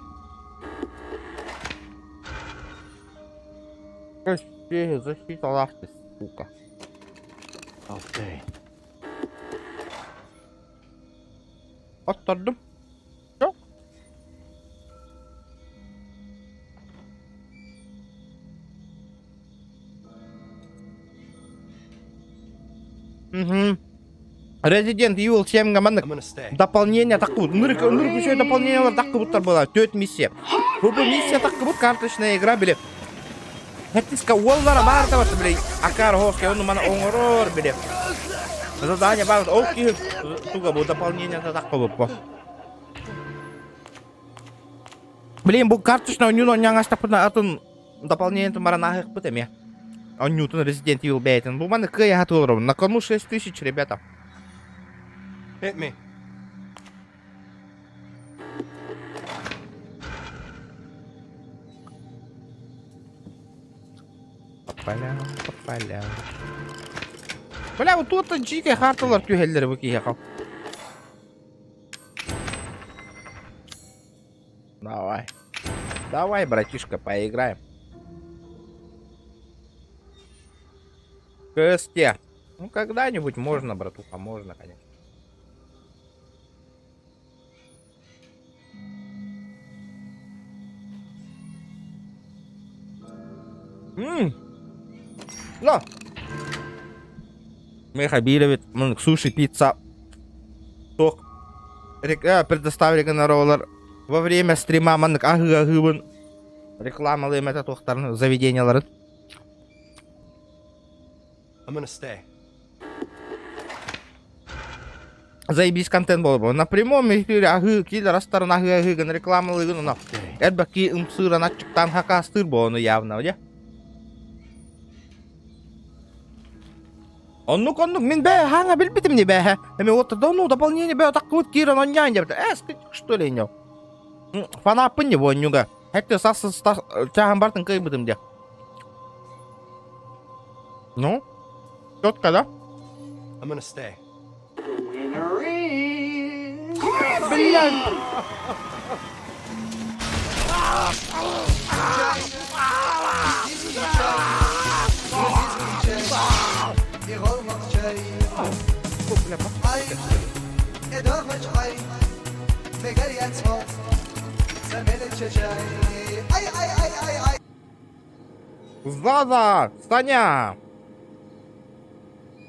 Защита лах ты, сука. I'll stay. Оттардым. Всё. Угу. Resident Evil 7 маннык I'm gonna stay. дополнение таккыбыт. Нырык нырык еще дополнение таккыбыттар была. Төт миссия. Бу миссия таккыбыт карточная игра били. Хаттиска уоллара баар табат били. Акар хоске ону мана оҥорор били. Задание баар ол киһи туга бу дополнение таккыбыт бу. Блин, бу карточная оонньууну оонньоон атын дополнение баран ааһыахпыт эмиэ. Оонньуутун Resident Evil бэйэтин. Бу маны кыайа хатылырым. На кону 6000, ребята. Hit me. По полям, по полям. Бля, вот тут дьиикэй хаарталар түһэллэр бу киһиэхэ. Давай. Давай, братишка, поиграем. КСТ. Ну, когда-нибудь можно, братуха, можно, конечно. Ммм. Но. Михабилевит, суши, пицца. Ток. Предоставили гоноролар. Во время стрима маннык аһыы-аһыыбын рекламалыым этэ туохтарын заведенияларын. I'm gonna stay. Заебись контент буолар. На прямом эфире аһыы киилэр астарын аһыы аһыыгын рекламалыыгын оно. Элбэки ымсыыран аччыктаан хакаастыыр буолуну явно, дьэ. Оннук оннук мин бээ хаҥа билбитим не бээһэ. Эми вот да ну дополнение бээ таккыбыт киирэн онньаан диэбит. Э, что ли не? Фанаппын не буонньуга. Хэттэ сас чааһын бартын кыайбытым дьэ. Ну, четко, да? I'm gonna stay. Блядь! Заза! Саня!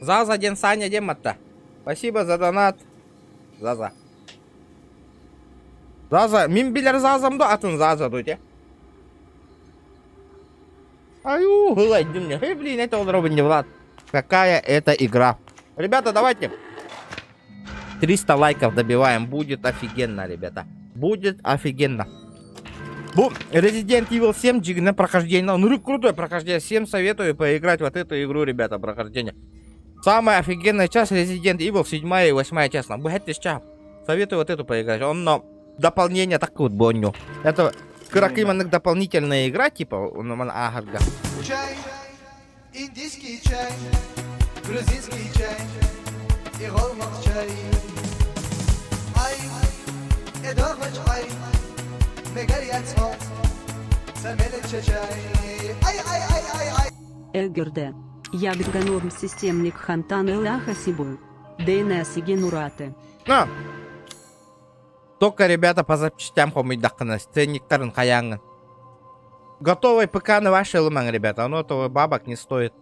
Заза диэн Саня диэн матта. Спасибо за донат. Заза. Заза, мин билэр Зазам да атын Заза дуйте. Аю, глади мне. Эй, блин, это он Робин не Влад. Какая это игра. Ребята, давайте. 300 лайков добиваем. Будет офигенно, ребята. Будет офигенно. Бу Resident Evil 7 дьиҥинэн прохождение. Ну, крутое прохождение. Всем советую поиграть вот эту игру, ребята, прохождение. Самая офигенная часть Resident Evil, 7 и 8 часть. Бу ча. Советую вот эту поиграть. Он но дополнение так вот боню. Это кыракый дополнительная игра, типа, ааһарга. Чай, индийский чай, грузинский чай и чай. Ай, чай, Ай, ай, ай, ай, ай. Эгерде. Ягдганорм системник хантан элаха сибу. ДНС и генураты. На. Только, ребята, по запчастям хомуйдаххына, ценниктарын хайааҥҥын. Готовый ПК на ваши ылымаҥ, ребята. Оно того бабок не стоит.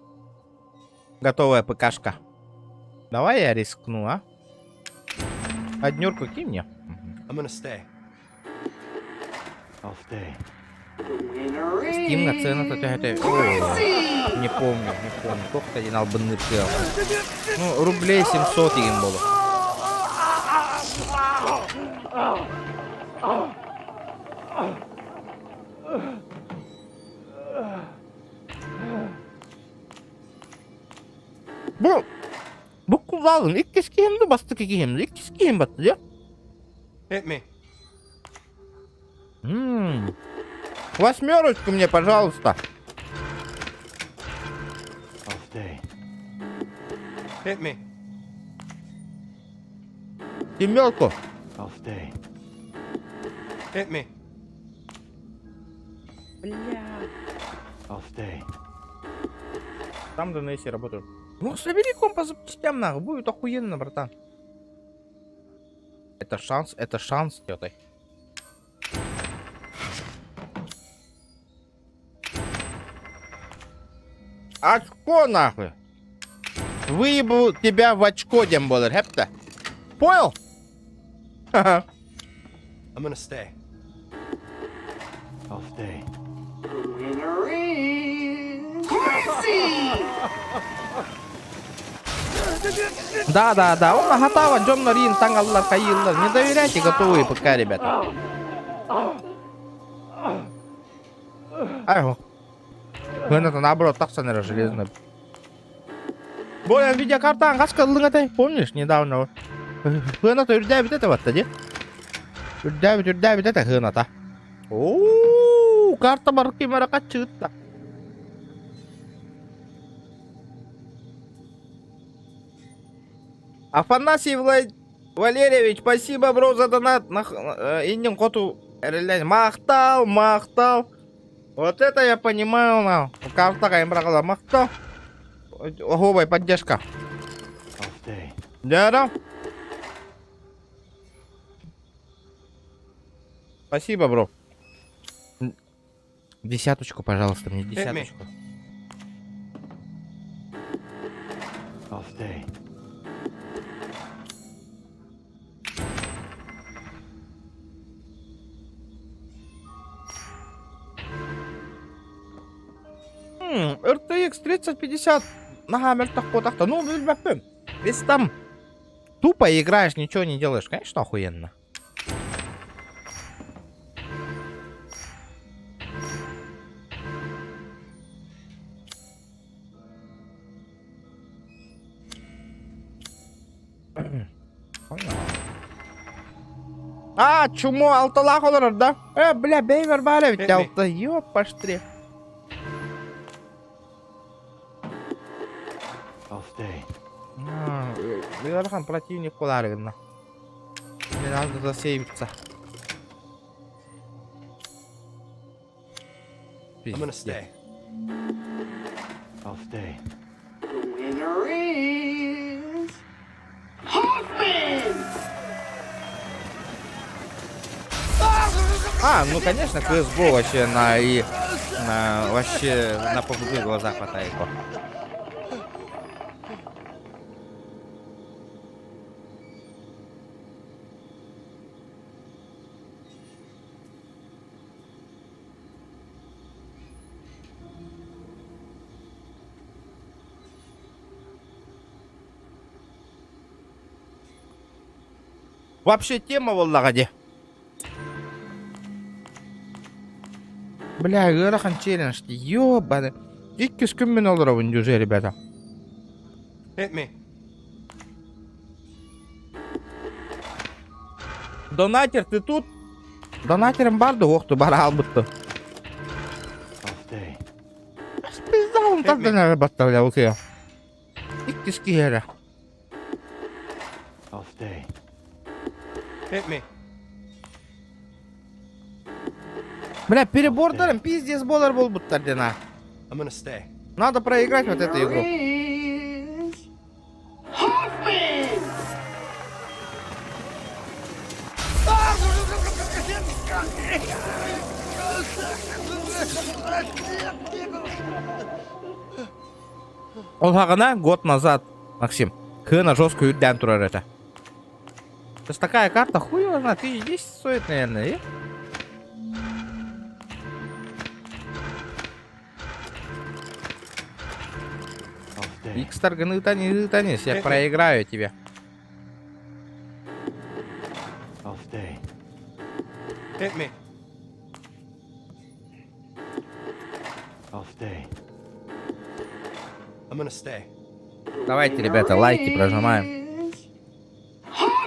Готовая ПКшка. Давай я рискну, а? Однерку кинь мне. I'm gonna stay. I'll stay. Steam на цену-то это... Не помню, не помню. Сколько один албанный Ну, рублей 700 им было. Бу бу кулалын иккис киһим бастакы киһим иккис киһим батты дьэ. Hit me. М. Восьмерочку мне, пожалуйста. I'll stay. Hit me. Семерку. I'll stay. Hit me. Бля. I'll stay. Там ДНС работают. Ну, собери комп по запчастям, нахуй. Будет охуенно, братан. Это шанс, тётай. Очко, нахуй. Выебу тебя в очко, диэн буолар, хепта. Понял? Ха-ха. I'm gonna stay. I'll stay. Winner is Crazy! Да, да, да, он готово, Джон Норин, таҥаллар, хайыыллар. Не доверяйте готовые ПК, ребята. Ай, это наоборот, так наверное, железно. Боя, видеокарта хаска ыллыҥ этэй, помнишь, недавно? Сыаната үрдээбит этэ батта дии. Үрдээбит, үрдээбит этэ сыаната. Оо, карта барки маракачытта. Афанасий Влад... Валерьевич, спасибо, бро, за донат. Иннин хоту Махтал, махтал. Вот это я понимаю, на. Карта каймрагала махтал. Оһуобай, поддержка. I'll stay. Да, да. Спасибо, бро. Десяточку, пожалуйста, мне десяточку. I'll stay. RTX 3050 на так Ну, если там тупо играешь, ничего не делаешь, конечно, охуенно. Понял. А, чумо, алталаах олорор, да? Э, бля, бейвер баар эбит Hit me. алта, ёпаштри. stay. Ыарахан противник буолаары гынна. Мне надо засейвиться. I'm gonna stay. I'll stay. The winner is Hoffman. А, ну конечно, CSGO вообще на и на вообще на PUBG глаза хватает. Вообще тема буоллаҕа дии. Бля, ыарахан челлендж, ёбаный. Иккис күммүн олоробун уже, ребята. Hit me. Донатер, ты тут? Донатерым бар да уохту бара албытты. I'll stay. Пизда он так батта, бля, окей. Иккис киһи I'll stay. Hit me. Бля, перебордарым пиздец болар буолбуттар диэн. I'm gonna stay. Надо проиграть вот эту игру. Is Hoffman. Ол хаҕана год назад, Максим, сыана жестко үрдээн турар этэ. То есть такая карта, хуй его знает, 1010 стоит, наверное, и? I'll stay. Икс-тарганы танис, я проиграю тебе. I'll stay. Hit me. I'll stay. I'm gonna stay. Давайте, ребята, лайки прожимаем. Is Hoffman.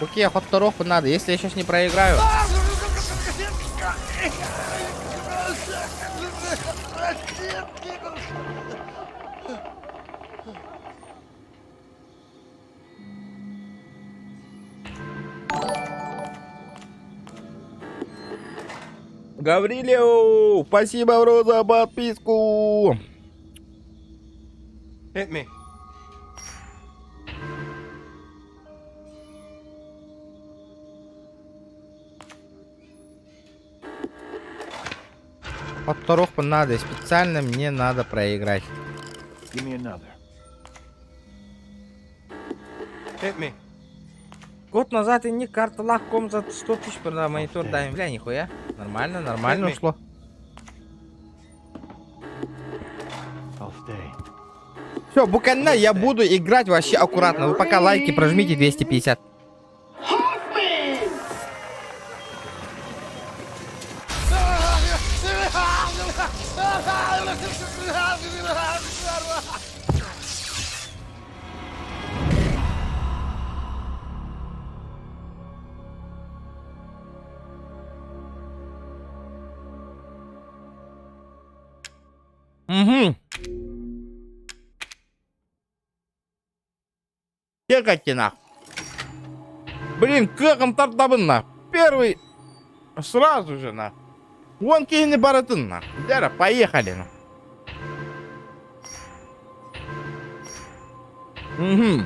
Окей, хоттороху надо, если я сейчас не проиграю. Гаврилев, спасибо, бро, за подписку. Hit me. Хоттороху надо, специально мне надо проиграть. Give me another. Hit me. Год назад и не карта лахком за 100 тысяч продал монитор даем. Бля, нихуя. Нормально, нормально Hit me. ушло. I'll stay. Все, буквально я буду играть вообще аккуратно. Вы пока лайки прожмите 250. Hoffman. Угу. Текайте нах. Блин, кыаҕым тардабын на. Первый сразу же на. Вон киһини барытын на. Дера, поехали на. Угу.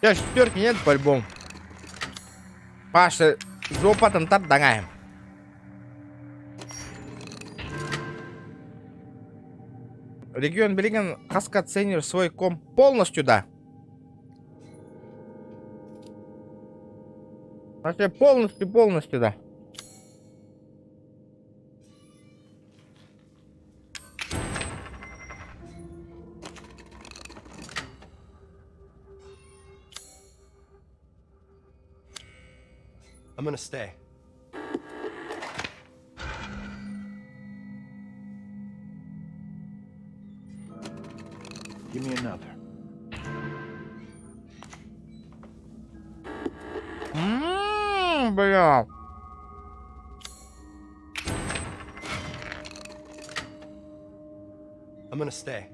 Я шестерки нет по-любому. Паша, жопа там тардагаем. Регион билигин хаска ценишь свой комп полностью, да. Вообще полностью, полностью, да. I'm gonna stay. Give me another. бля. I'm gonna stay.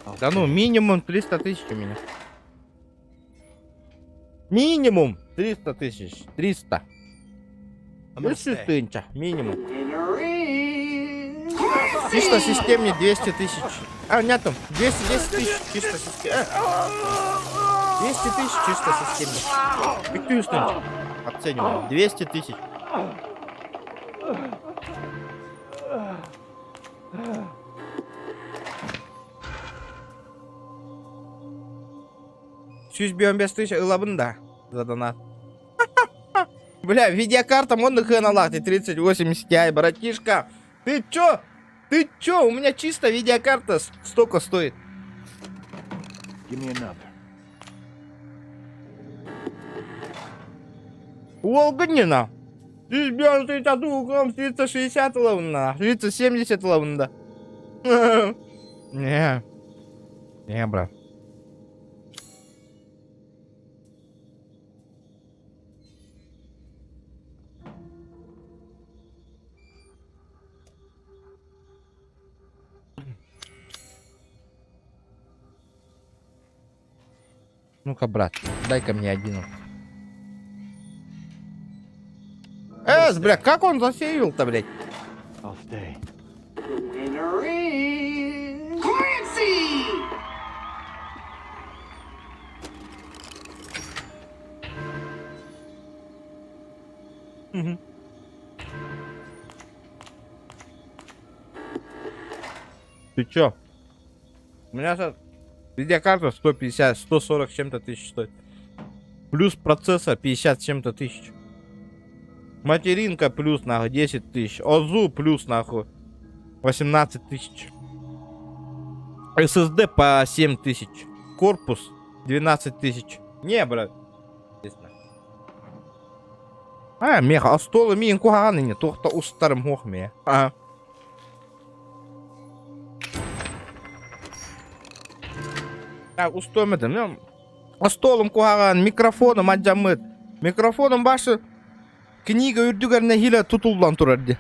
I'll Да ну, stay. минимум 300 тысяч у меня. Минимум 300 тысяч. 300. I'm gonna stay. 300 тысяч. Минимум. Winner is Чисто Clancy! системне 200 тысяч. А, нет там, 210 тысяч чисто системне. 200 тысяч чисто системне. Пиктюс Оцениваем. 200 тысяч. 115 тысяч ылабын да за донат. Бля, видеокарта модных хрен 3080 Ti, братишка. Ты чё? Ты чё? У меня чисто видеокарта столько стоит. Give me another. Волгнина. 360 ловна, 370 ловна. Не. Не, брат. Ну-ка, брат, дай-ка мне один. Эс, бля, как он засейвил-то, блядь? I'll stay. The winner is Clancy! Ты чё? У меня сейчас видеокарта 150, 140 с чем-то тысяч стоит. Плюс процессор 50 с чем-то тысяч. Материнка плюс, нахуй, 10 тысяч. ОЗУ плюс, нахуй, 18 тысяч. SSD по 7 тысяч. Корпус 12 тысяч. Не, брат. Честно. А, меха, а стол мин куханыне, тухта устарым хохме. А. Так, устомедым. Столум кухаган, микрофоном аджамыт. Микрофоном башы книга үрдүгәрне хиле тутулдан турар ди.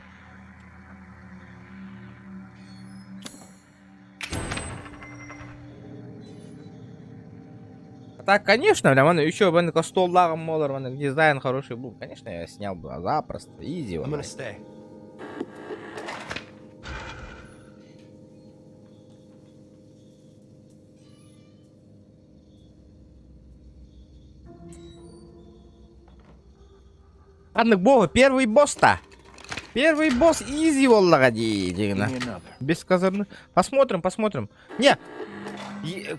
А так, конечно, бля, вон еще вон стол молор, вон дизайн хороший был. Конечно, я снял бы а запросто, изи. I'm gonna stay. Ладно, к богу, первый босс-то. Первый босс изи воллага Give me another. Без козырных. Посмотрим, посмотрим. Не,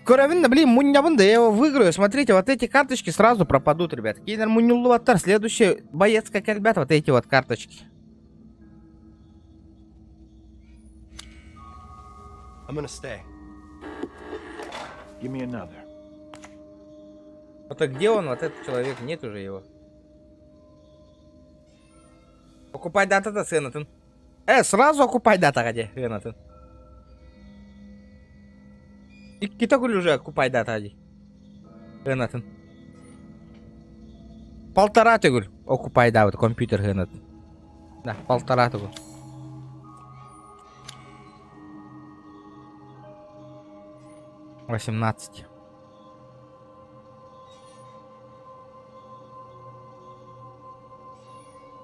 Коровин, блин, муннябын, да я его выиграю. Смотрите, вот эти карточки сразу пропадут, ребят. Кейнер муннюллуаттар. Следующий боец, как ребят, вот эти вот карточки. I'm gonna stay. Give me another. Вот а где он, вот этот человек? Нет уже его. Окупай дата-то, Сенатон. Сразу окупай дата, где, Сенатон. Икки уже окупай дата, где. Сенатон. Полтора төгүл окупай да, вот компьютер Сенатон. Да, полтора төгүл. 18.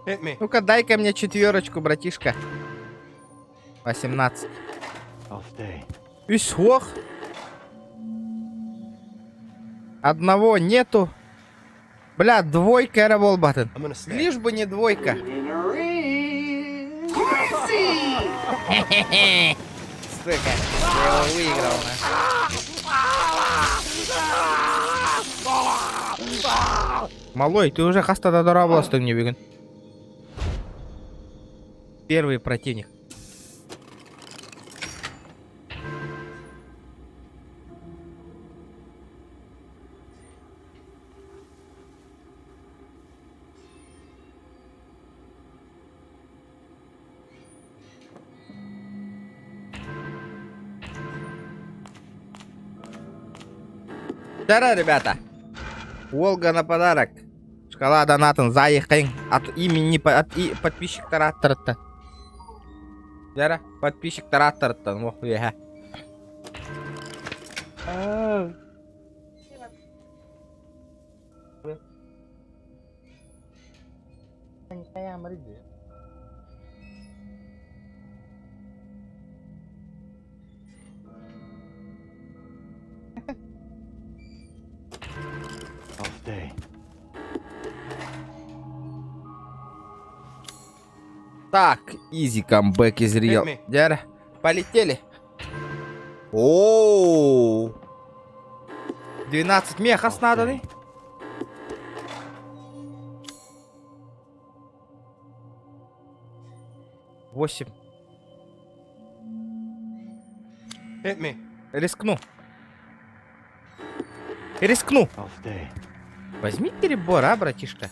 Hit me. Ну-ка, дай-ка мне четверочку, братишка. 18. I'll stay. Үс Одного нету. Бля, двойка эрэ буолбатын. I'm gonna stay. Лишь бы не двойка. Winner is Clancy! Сука, я его выиграл. На. Малой, ты уже хаста да не бүгүн. Первый противник. Здорово, ребята. Волга на подарок. Шкала донатын заехаем от имени от и подписчиктар аттарыттан. Жара, подписчиктар аттарыттан. Ох, уеха. I'll stay. Так, easy comeback is real. Hit me. Дяра, полетели. О, 12 меха I'll надо. stay. 8. Hit me. Рискну. Рискну. I'll stay. Возьми перебор, а, братишка?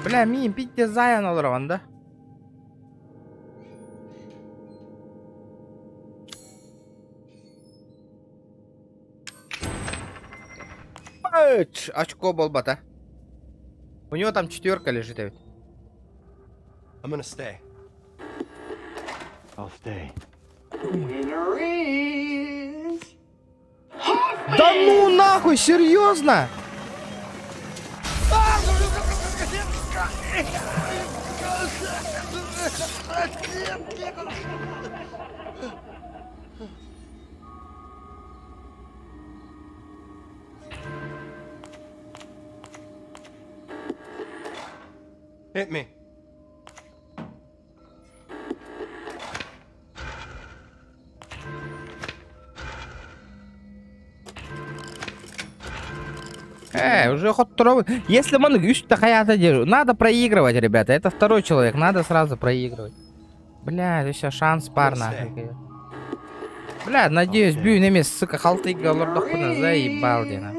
Бля, мин пить заян олорон, да? Эч, очко болбата. У него там четверка лежит, а ведь. I'm gonna stay. I'll stay. Winner is Да ну нахуй, серьезно? Hit me. Уже ход второго. Если он хаята держу, надо проигрывать, ребята. Это второй человек, надо сразу проигрывать. Бля, это все шанс пар нахуй. Бля, надеюсь, бью на место, сука, халты голордохуна заебал, дина.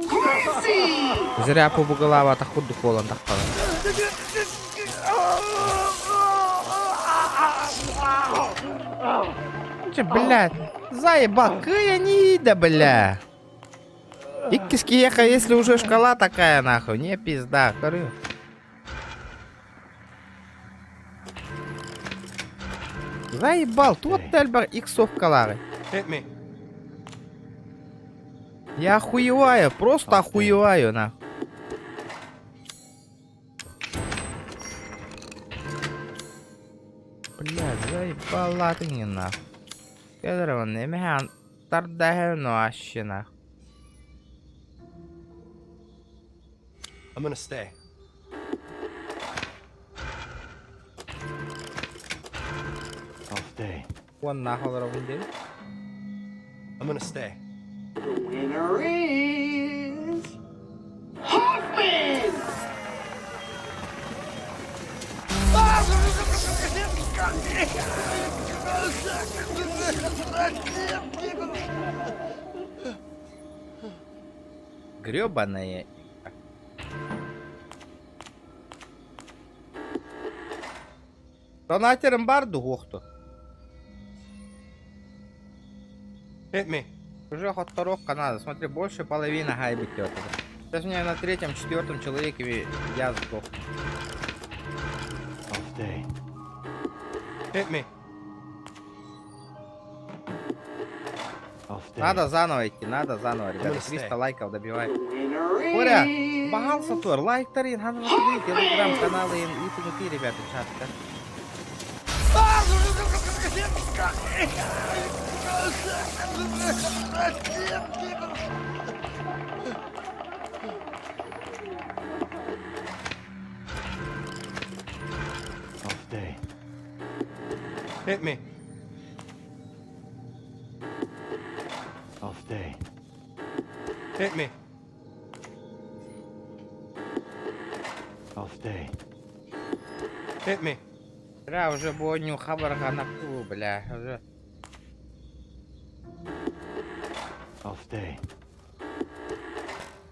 Зря по голова тахуду холон тахпала. Че, блядь, заебал, кая не ида, бля. Иккиски еха, если уже шкала такая, нахуй, не пизда, корю. Заебал, тут тельбар иксов калары. Hit me. Я охуеваю, просто охуеваю, нахуй. Бля, заебала ты не нахуй. Кедрова, не мя, тарда ну вообще нахуй. I'm gonna stay. I'll stay. Вон нахуй ровно. I'm gonna stay. The winner is Hoffman. Гребаная. Донатером барду хохту. Hit me. Уже хоть второго надо. Смотри, больше половины гайбы тёт. Сейчас у меня на третьем, четвертом человеке я сдох. I'll stay. Hit me. I'll stay. Надо заново идти, надо заново, ребята. gonna stay. 300 лайков добивай. The winner Боря, is багался тур, лайк тарин, ханна телеграм-каналы и ты, ребята, чат. да. I'll stay. Hit me. I'll stay. Hit me. I'll stay. Hit me. Бля, уже бойню хабарга на пу, бля. Уже. I'll stay.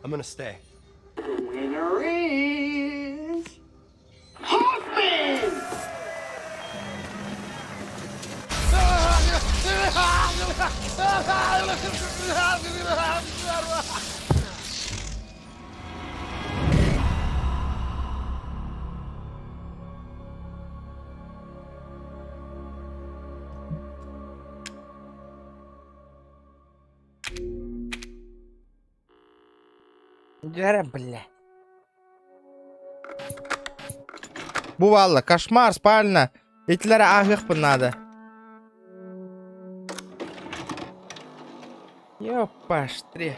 I'm gonna stay. The winner is Hoffman. Дьэрэ, бля. Бу баалла, кошмар, спальня. Итилэри ааһыахпын наада. Ёпаштри.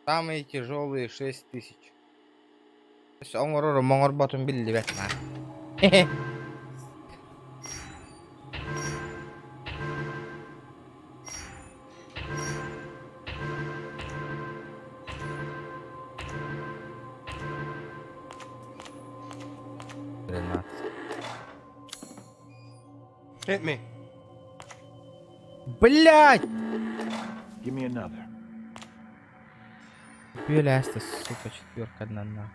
Самые тяжелые 6000. Оҥорорум оҥорботум биллибэт наар. 13. Hit me. Блять! Give me another. Бүөлээстэ, сука, четверка одна на.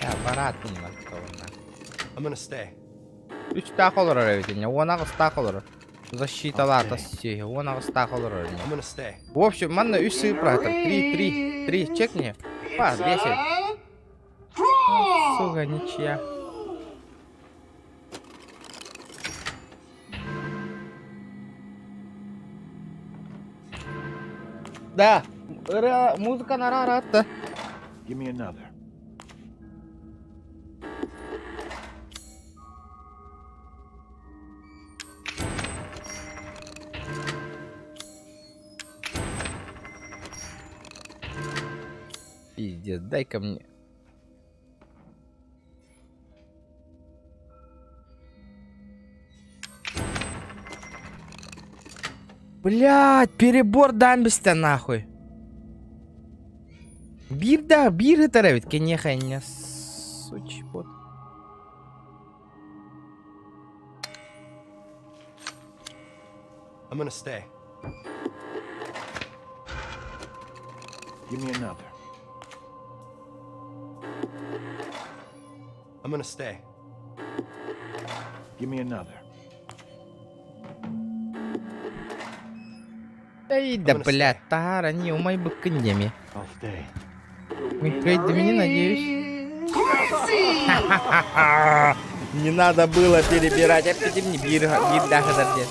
Аппарат на. I'm gonna stay. Үстээх олорор эбит инньэ, уон аҕыстаах олорор. Защиталаата сиэһи, уон аҕыстаах олорор инньэ. I'm gonna stay. В общем, манна үс цифра, три, три, три, чекни. Па, 10. Сука, ничья. Да, музыка нараратта. Give me another. Пиздец, дай-ка мне. Блядь, перебор дамбиста нахуй. Биир да, биир ытар эбит, киниэхэ инньэ сучий бот. I'm gonna stay. Give me another. I'm gonna stay. Give me another. Эй, да, блядь, таһаара, не умайбыккын диэми. I'll stay. Мин надеюсь. Не надо было перебирать. Опять мне биир биир дахадар диэн.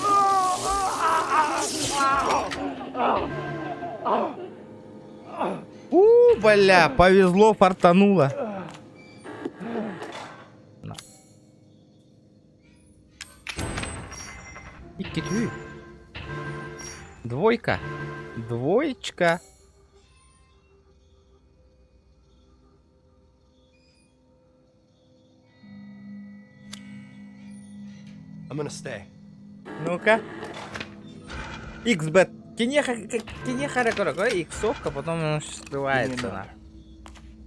У, бля, повезло, фартануло. На. Икки Двойка. Двоечка. I'm gonna stay. Ну-ка. XBet. Кинеха, кинеха, иксовка, потом он скрывается. На.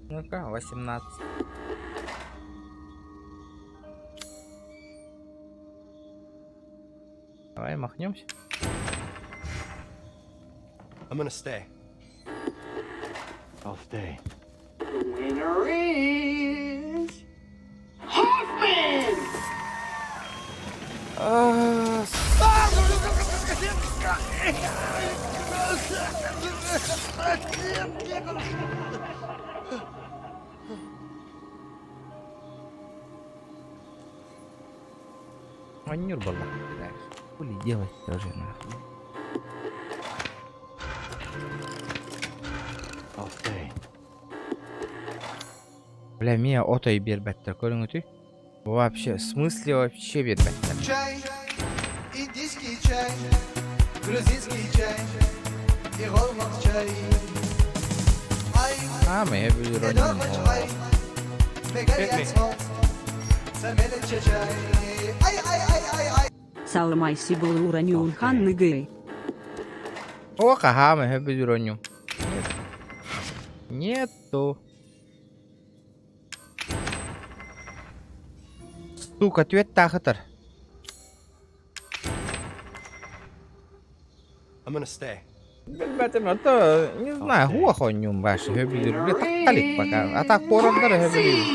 Ну-ка, 18. Давай махнемся. I'm gonna stay. I'll stay. The winner is Hoffman. Манюр была. Хули делать тоже нахуй. I'll stay. Бля, мия отой биэрбэттэр көрүҥүтүй. Вообще, в смысле вообще биэрбэттэр. Чай, индийский чай, грузинский чай и голмак чай. Ай, А, мы эдорвач ай, мегалиацмо, самелече чай. Ай, ай, ай, ай, ай. Салмайси был уранюн хан ныгэй. О, ха, мы бүлүр Нету. Сука, түөт таахытар. I'm gonna stay. Билбэтим, а то, не знаю, хуах онньуум ваше хөбүлүүр. Бля, тахталик пока. А так хоррордары хөбүлүүр.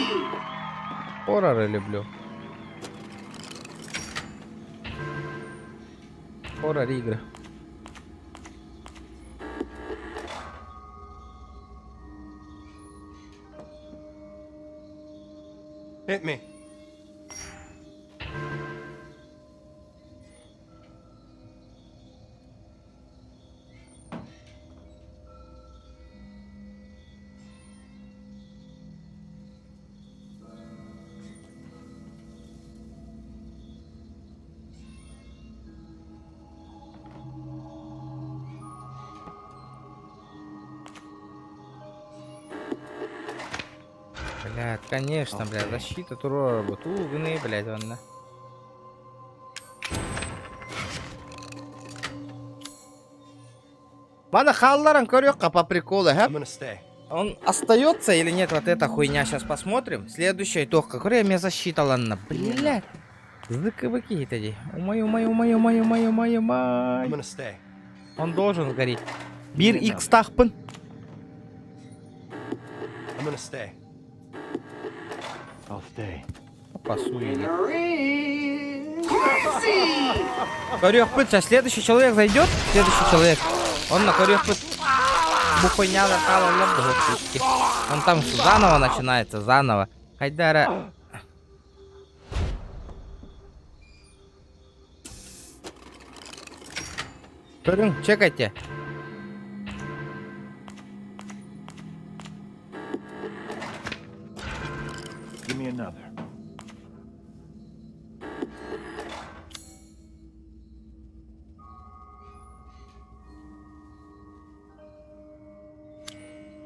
Хорроры люблю. Хоррор игры. Hit me. Блядь, конечно, блядь, защита туруора бу. Туу гыный, блядь, онно. Мана хаалларан көрүөххэ по приколу, ха? I'm gonna stay. Он остается или нет, вот эта хуйня, сейчас посмотрим. Следующая итог, какая мне защита, ладно, блядь. Зыковыки эти. Умай, умай, умай, умай, умай, умай, умай. I'm gonna stay. Он должен сгореть. Биир икс таахпын. I'm gonna stay. I'll stay. Пасуй. Көрүөхпүт, сейчас следующий человек зайдет. Следующий человек. Он на көрүөхпүт. Бу хуйня Он там заново начинается, заново. Хайдара. Көрүҥ, чекайте. Give me another.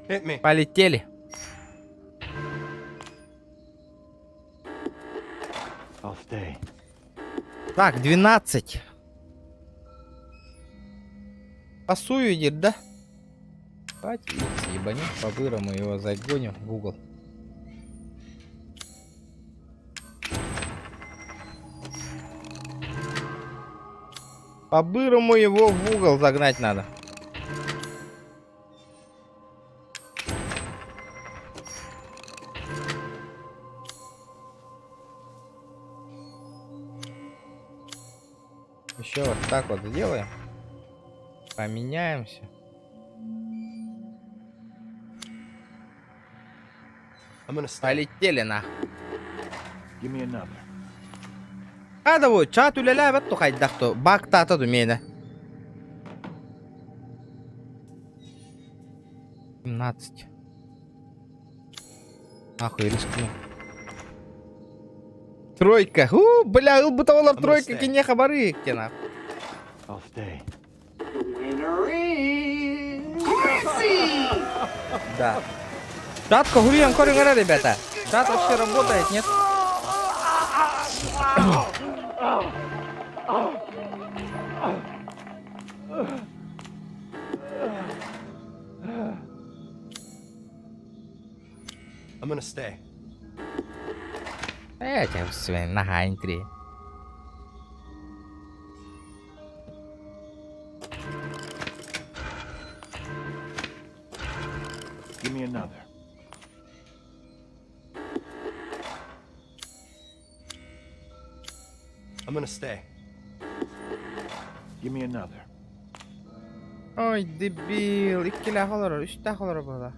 Hit me. Полетели. I'll stay. Так, 12. Пасую, дед, да? Давайте ебанем по-бырому его загоним в угол. По-бырому его в угол загнать надо. Еще вот так вот сделаем. Поменяемся. I'm gonna stay. Полетели на. Give me another. Хада чат үлэлээбэт ту хайдах ту бактаата ду миэнэ. 17. Нахуй рискну. Тройка. У, бля, ылбыта олар тройка stay. кинеха бары нахуй. I'll stay. Winner is Да. Чатка хуем көрүҥ ребята. Чат вообще работает, нет? I'm gonna stay. Этим свин на интри. Give me another. I'm gonna stay. Give me another. Ой, дебил. Иккилээх олорор, үстээх олорор буола.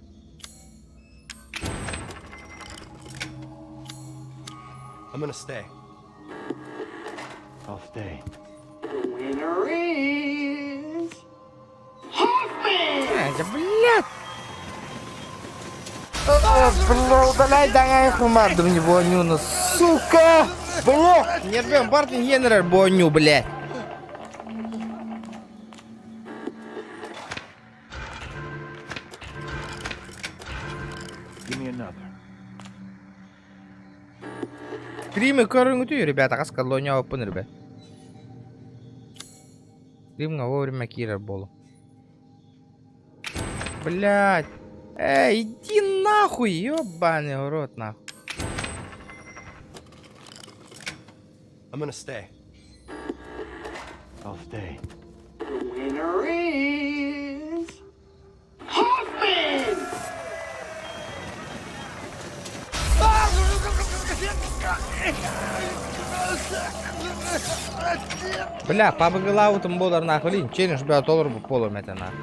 I'm gonna stay. I'll stay. The winner is Hoffman. Э, блядь! О, бля, удаляй давай хумарду мне боню, ну, сука! Бля! Не рвем, Бартин Геннер боню, блядь. Give me another. Стримы көрүҥүтүй, ребята, хаска лоня опын, ребят. Стримҥа вовремя киирэр буолу. Блядь. Эй, иди нахуй, ёбаный в рот, нахуй. I'm gonna stay. I'll stay. The winner is Hoffman! Бля, пабыгылаабытым буолар нахуй, блин, челлендж бля толору буолуом этэ нахуй.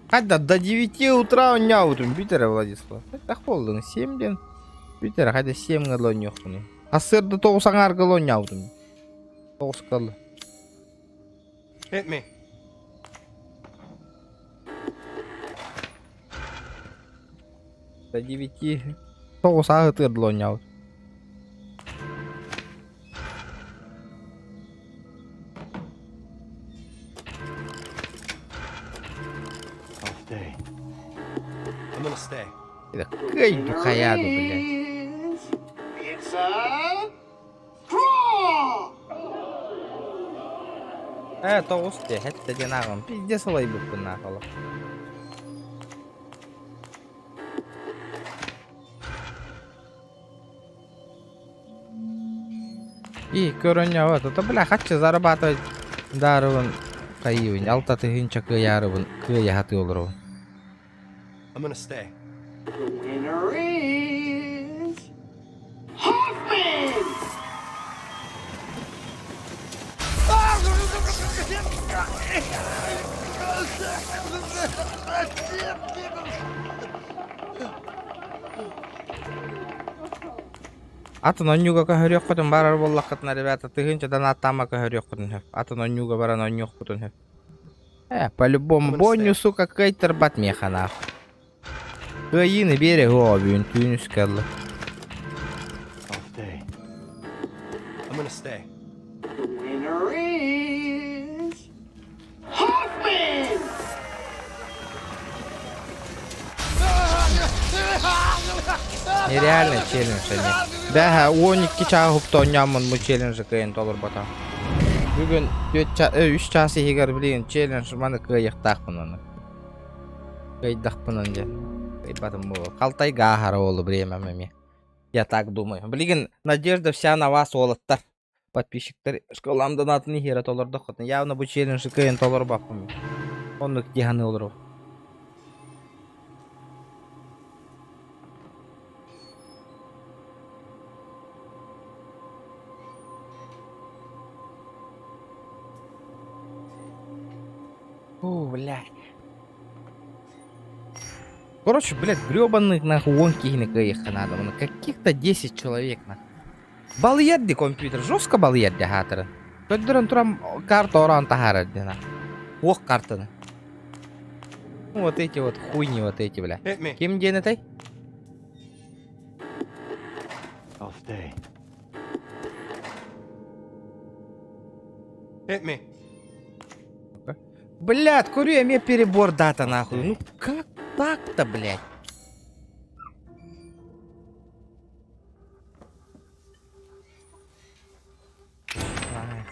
Хайда до 9 утра оонньообутум бүтэрэ Владислав. Хайдах буоллуҥ? 7 диэн бүтэрэ хайда 7 гыла оонньуохпунуй. Сарсыарда 9 аҥаарга оонньообутум. 9 гыла. Hit me. До 9 9 ааһытыгар дылы оонньообут. I'll stay. I'm gonna stay. Кый хайаа ду, блядь. Is it's a draw! Ээ, 9 диэ, хэттэ диэн ааҕым. Пиздец ылайбыппын наахала. И көрөнньөҕө тута бля хаччы зарабатывать даарыбын хайыыбын алта тыһыынча кыайаарыбын кыайа сатыы олоробун. I'm gonna stay. The winner is Hoffman! Атын онньууга көһөрүөххүтүн барар буоллаххытына, ребята, тыһыынчадан ааттаама көһөрүөххүтүн сөп. Атын онньууга баран онньуохпутун сөп. Э, по-любому, бонню, сука, кыайтарбат миэхэ нахуй. Кыайыыны биэрэ бүгүн түүн үскэ ылла. I'll stay. I'm gonna stay. The winner is Hoffman! Нереально челлендж они. Бэһэ 12 чааһы уһукта оонньооммун бу челленджи кыайан толорботом. Бүгүн 3 чаас иһигэр билигин челлендж маны кыайыахтаахпын аны. Кыайдахпын дьэ. Кыайбатым буолуо. Халтайга ааһара уолу время эмиэ. Я так думаю. Билигин надежда вся на вас уолаттар. Подписчиктар школам донатын иһиэрэ толордоххутуна явно бу челленджи кыайан толорбаппын. Оннук дии саныы олоробун. О, блядь. Короче, блядь, гребаных нахуй уон киһини кыайыахха наада. Уонна каких-то 10 человек нахуй. Балыйар дии компьютер, жестко балыйар дии аһаатарын. Көрдөрөн туран карта ороон таһаарар дии нахуй. Уох картаны. Ну, вот эти вот хуйни вот эти, бля. Hit me. Ким диэн этэй? I'll stay. Hit me. Блядь, курю, эмиэ перебор дата нахуй. Ну как так-то, блядь? Ай,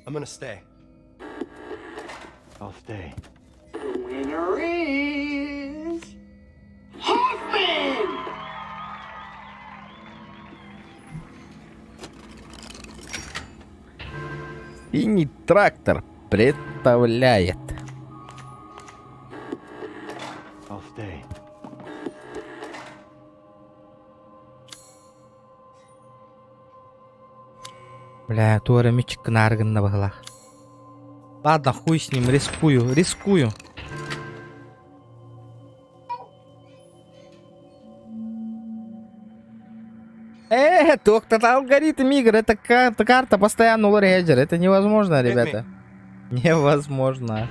I'm gonna stay. I'll stay. The winner is Hoffman! Синий трактор представляет. I'll stay. Бля, туора мичик гынна быһылаах. Ладно, хуй с ним, рискую, рискую. Э, доктор, алгоритм игр, это карта, карта постоянно уларыйар, это невозможно, ребята. Невозможно.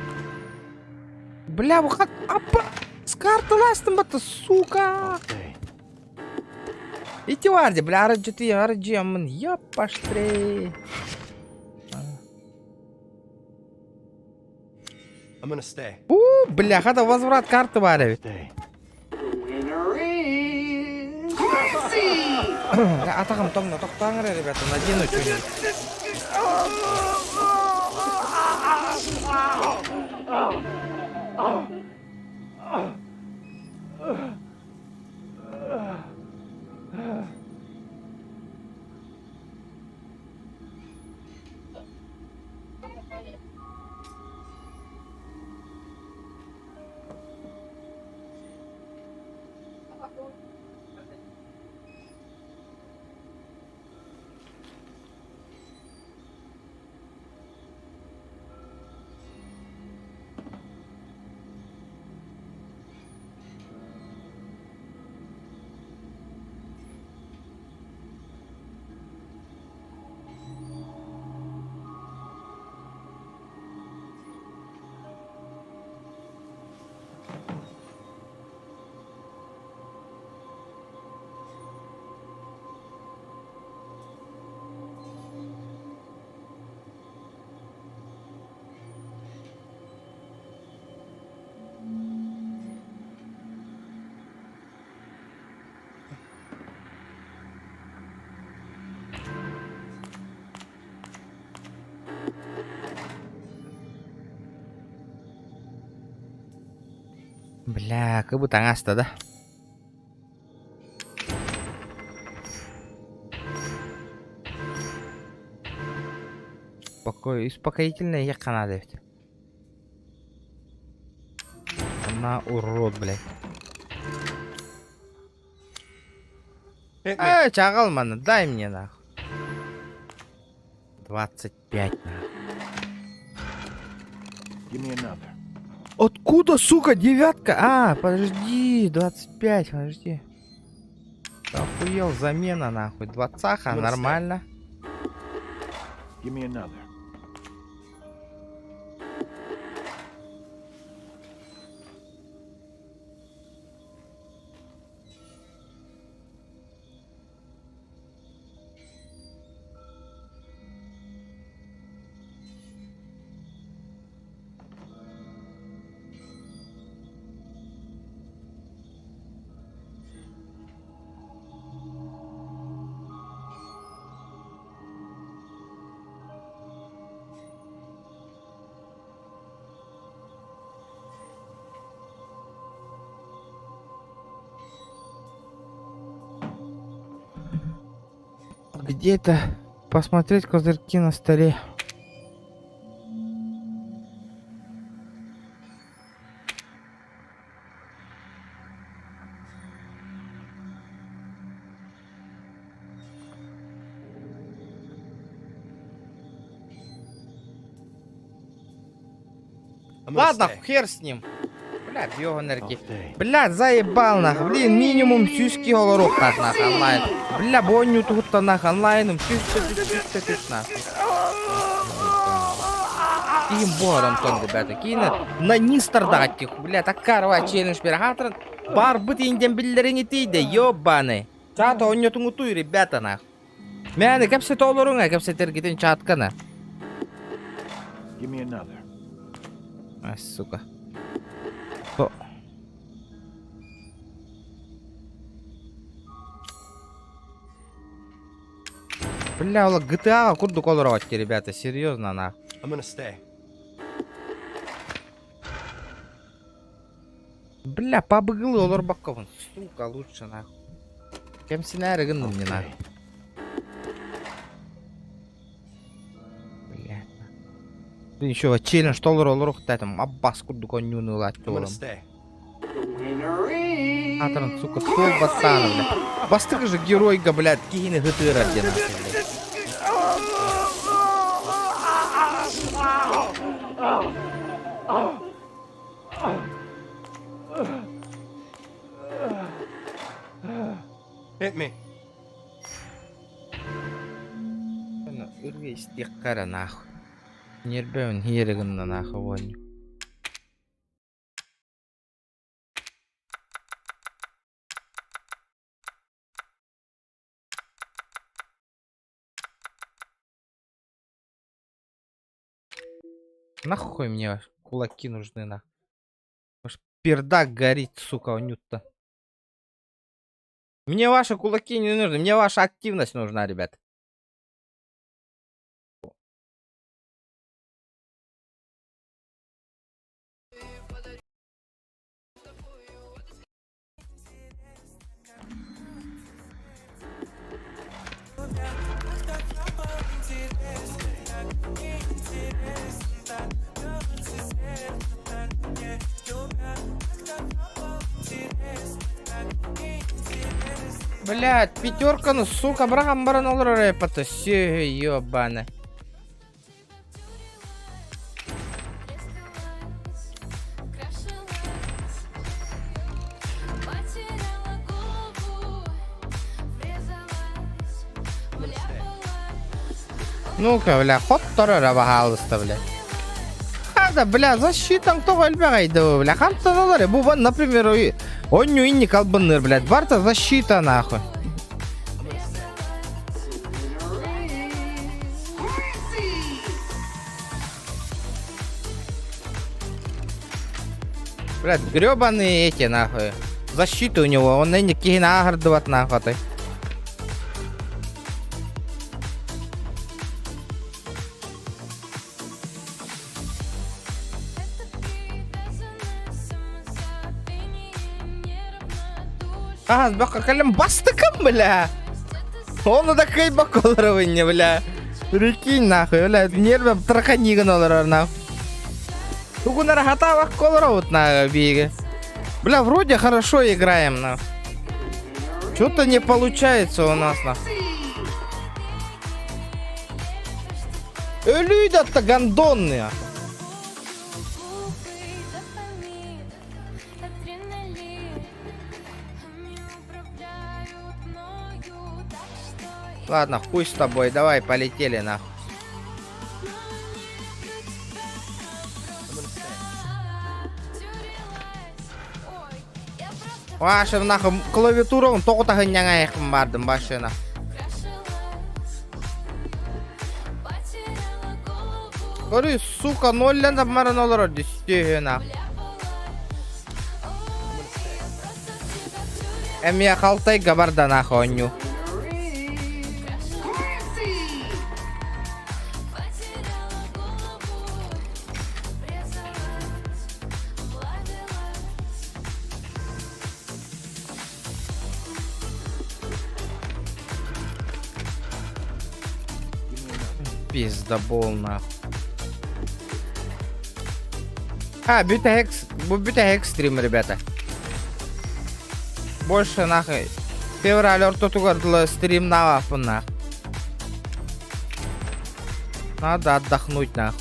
Бля, выход, апа, с карты ластым это, сука. I'll stay. Ити варди, бля, арджи арджи, амын, ёпаштрей. I'm gonna stay. У, бляха, да возврат карты баар эбит. Stay. The winner is Messi. Атаҕым тоҥно, тохтооҥ эрэ, ребята, надену что-нибудь. Бля, кыбытаҥ аста да. Покой, успокоительное иһиэххэ наада эбит. На урод, блядь. Эй, чаҕыл маны, дай мне нахуй. 25 нахуй. Give me another. Откуда, сука, девятка? А, подожди, 25, подожди. Охуел, замена нахуй. Двадцаха, нормально. Give me another. Где это? Посмотреть козырьки на столе. I'm gonna Ладно, stay. хер с ним. Бля, бёганерки. I'll stay. Бля, заебал нах. Блин, минимум сүүс киһи олоруохтаах нах онлайн. Бля, бонню туһуттан нах онлайным сүүс сүүс сүүс нах. Киин буор Антон, ребята. Киин на нистардаҕа бля, таккарва челлендж бер хатран барбыт инден биллерин итийде, ёбаный. Чат оонньотуҥутуй, ребята, нах. Мээнэ кэпсэтэ олоруҥ, кэпсэтэргитин чаткана. Give me another. А, сука. О. Бля, ол GTA курдук олорооччу, ребята, серьезно, нах. I'm gonna stay. Бля, пабыгылы олорбоккобун. Сука, лучше нахуй. Кэмсинээри гынным I'll не нахуй. stay. Бля. Ты еще челлендж толору олоруохта там аббас курдук онньууну I'm gonna ылааччы stay. The winner is Атран, сука, пол пацана, бля. Бастык же геройга, блядь, киһини хытыырар диэн нахуй, блядь. Hit me. Ырга истиэххэ эрэ нахуй. Ньиэрбэбин иһиэри гынна нахуй оонньуу. Нахуй мне Кулаки нужны, нахуй. Аж пердак горит, сука, у Ньюта. Мне ваши кулаки не нужны, мне ваша активность нужна, ребят. Блядь, пятерка, ну сука, брахан баран олорор эпата, сүһү ёбаны. Ну-ка, бля, хотторо эрэ баһаалыста, бля. Хада, бля, защитаҥ тоҕо элбэҕэй да, бля, хантан олор, бу, например, онньу инник албынныыр, блядь, барта защита, нахуй. Блядь, гребаные эти, нахуй. Защита у него, он инник киһини ааһырдыбат, нахуй, ты. Аас бакка кэлэн бастыкым, бля. Оны да кыйбакка олоробун, бля. Прикинь, нахуй, бля, нерве траханигын олорор, нахуй. Тугунара хатаабакка олоробут, нахуй, бииги. Бля, вроде хорошо играем, нахуй. Что-то не получается у нас, нахуй. Өлүү да гондонный. Ладно, хуй с тобой, давай, полетели, нахуй. Ваша нахуй клавиатура тоҕо таһынньаҥайахпын бардым башына. Көрү, сука, ноллен баран олорор түстү нахуй. Эмиэ халтайга барда нахуй оонньуу. Пиздобол нахуй. А, бүтэһик, бу бүтэһик стрим, ребята. Больше нахуй. Февраль ортотугар дылы стримнаабаппын нахуй. Надо отдохнуть нахуй.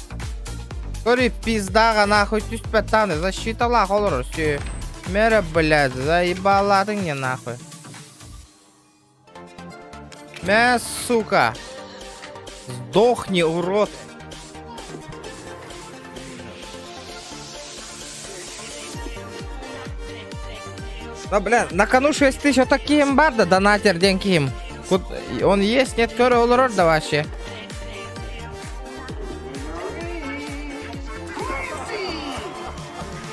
Көрү пиздаҕа нахуй түспэт даҕаны защиталаах олорор сү. Мэрэ, блядь, заебалатыҥ не нахуй. Мэ, сука. Сдохни, урод. Да, бля, на кону 6 тысяч это ким бар да, донатер диэн ким. Он есть, нет, көрө олорор да вообще.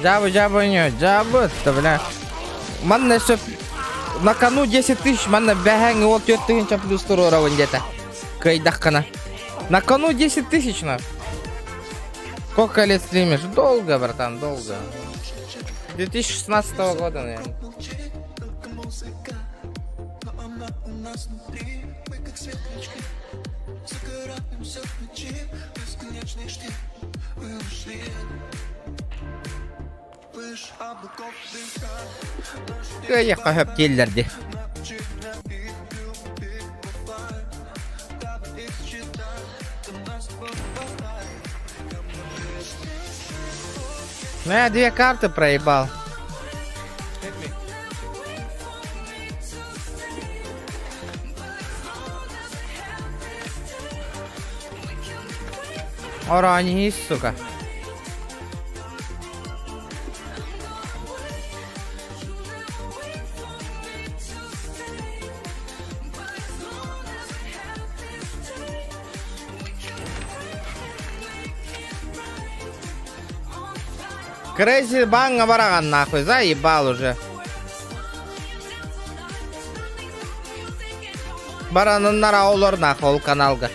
Жабы, жабы, не, жабы, да, бля. Манна сөп на кону 10 тысяч, манна бэһэҥ ол 4 тыһыынча плюс туруорабын где-то. Кыайдаххына. На кону 10 тысяч, на. Сколько лет стримишь? Долго, братан, долго. 2016 года, наверное. Кыайыахха сөп дииллэр дии. Ну я две карты проебал. Hit me. Ораньи, сука. Крейзи баҥҥа бараҕан нахуй, заебал уже. Бараныннара олор нахуй ол каналга.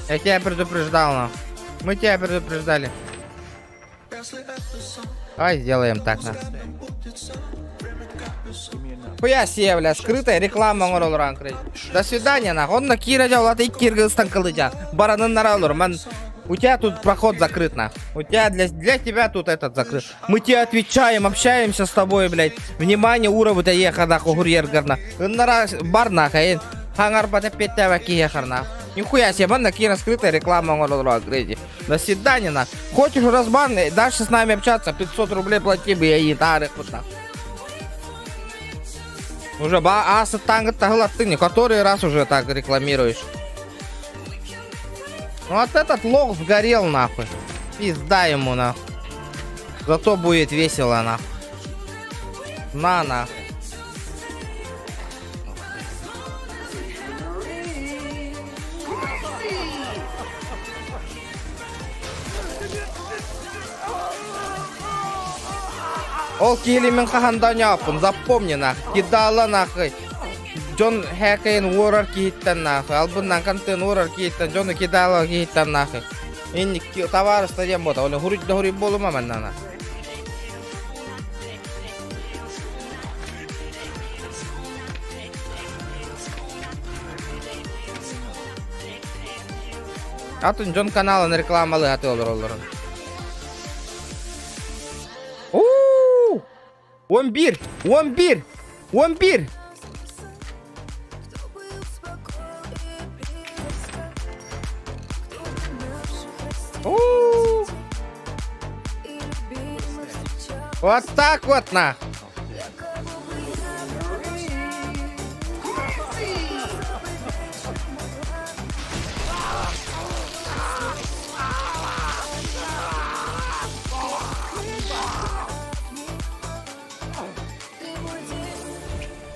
Я тебя предупреждал, нахуй. Мы тебя предупреждали. Давай сделаем так, на. Хуя себе, бля, скрытая реклама оҥоролор Крейзи. До свидания, нахуй. Онно киирэ дьолата икки ыстаҥкалыдьа. Бараныннара олор. Ман у тебя тут проход закрыт, нах. У тебя для тебя тут этот закрыт. Мы тебе отвечаем, общаемся с тобой, блядь. Внимание, уровень ехар, нахуй, курьер, Ыннара бар, нахуй. Хаҥарбат эппиэттээбэт киһиэхэр, нах. Нихуя себе, манна киирэн скрытая реклама оҥоролор Грейди. До свидания, нах. Хочешь разбан, дальше с нами общаться, 500 рублей плати бы, я и тарых, нах. Уже ба асы таңгы который раз уже так рекламируешь. Ну вот этот лох сгорел нахуй. Пизда ему нахуй. Зато будет весело нахуй. На нахуй. Ол киһили мин хаһан да оонньооппун, запомни нахуй, кидала нахуй. Дьон һээкэйин уорар киһиттэн нахуй, албыннан контент уорар киһиттэн, дьону кидала киһиттэн нахуй. Инник табаарыста диэн буота, ол хуруй да хуруй буолума манна нахуй. Атын дьон каналын рекламалыы сатыы олороллорун. Уу! 11! 11! 11! У! Вот так вот на!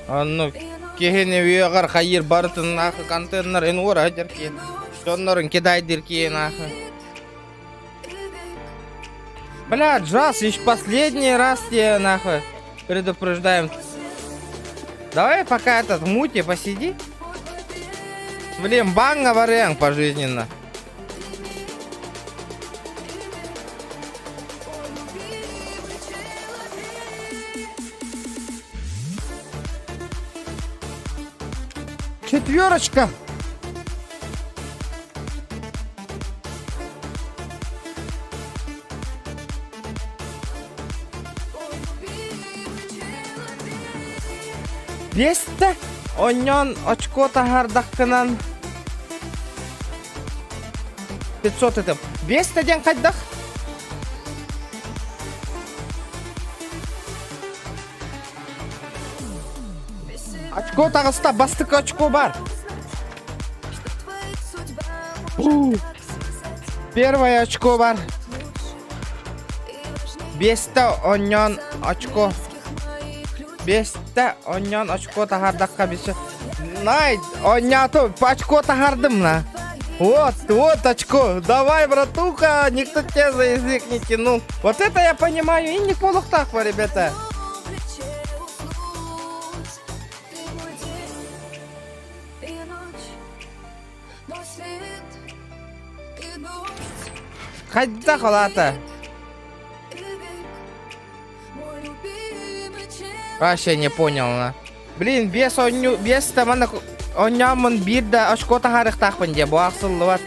Онно киһини үөҕэр хайыыр барытын нахы контейнерин уора сылдьар киһи. Дьоннорун кидайдыыр киһи нахы. Бля, Джаз, еще последний раз тебе нахуй предупреждаем. Давай пока этот в муте посиди. Блин, банга вариант пожизненно. Четверочка. Биэстэ онньоон очко таһаардаххынан 500 этим. Биэстэ диэн хайдах? Очко таҕыста, бастакы очко бар. Первое очко бар. Биэстэ онньоон очко. Биэстэ онньоон очко таһаардахха бисэ. Най, онньооту, очко таһаардым на. Вот, вот очко. Давай, братуха, никто тебя за язык не тянул. Вот это я понимаю, и не полухтах, ребята. Хайдах ол аата? Вообще не понял, на. Блин, биэс оонньуу, биэс да манна оонньооммун биир да очко таһаарыахтаахпын диэ, бу ахсыллыбат.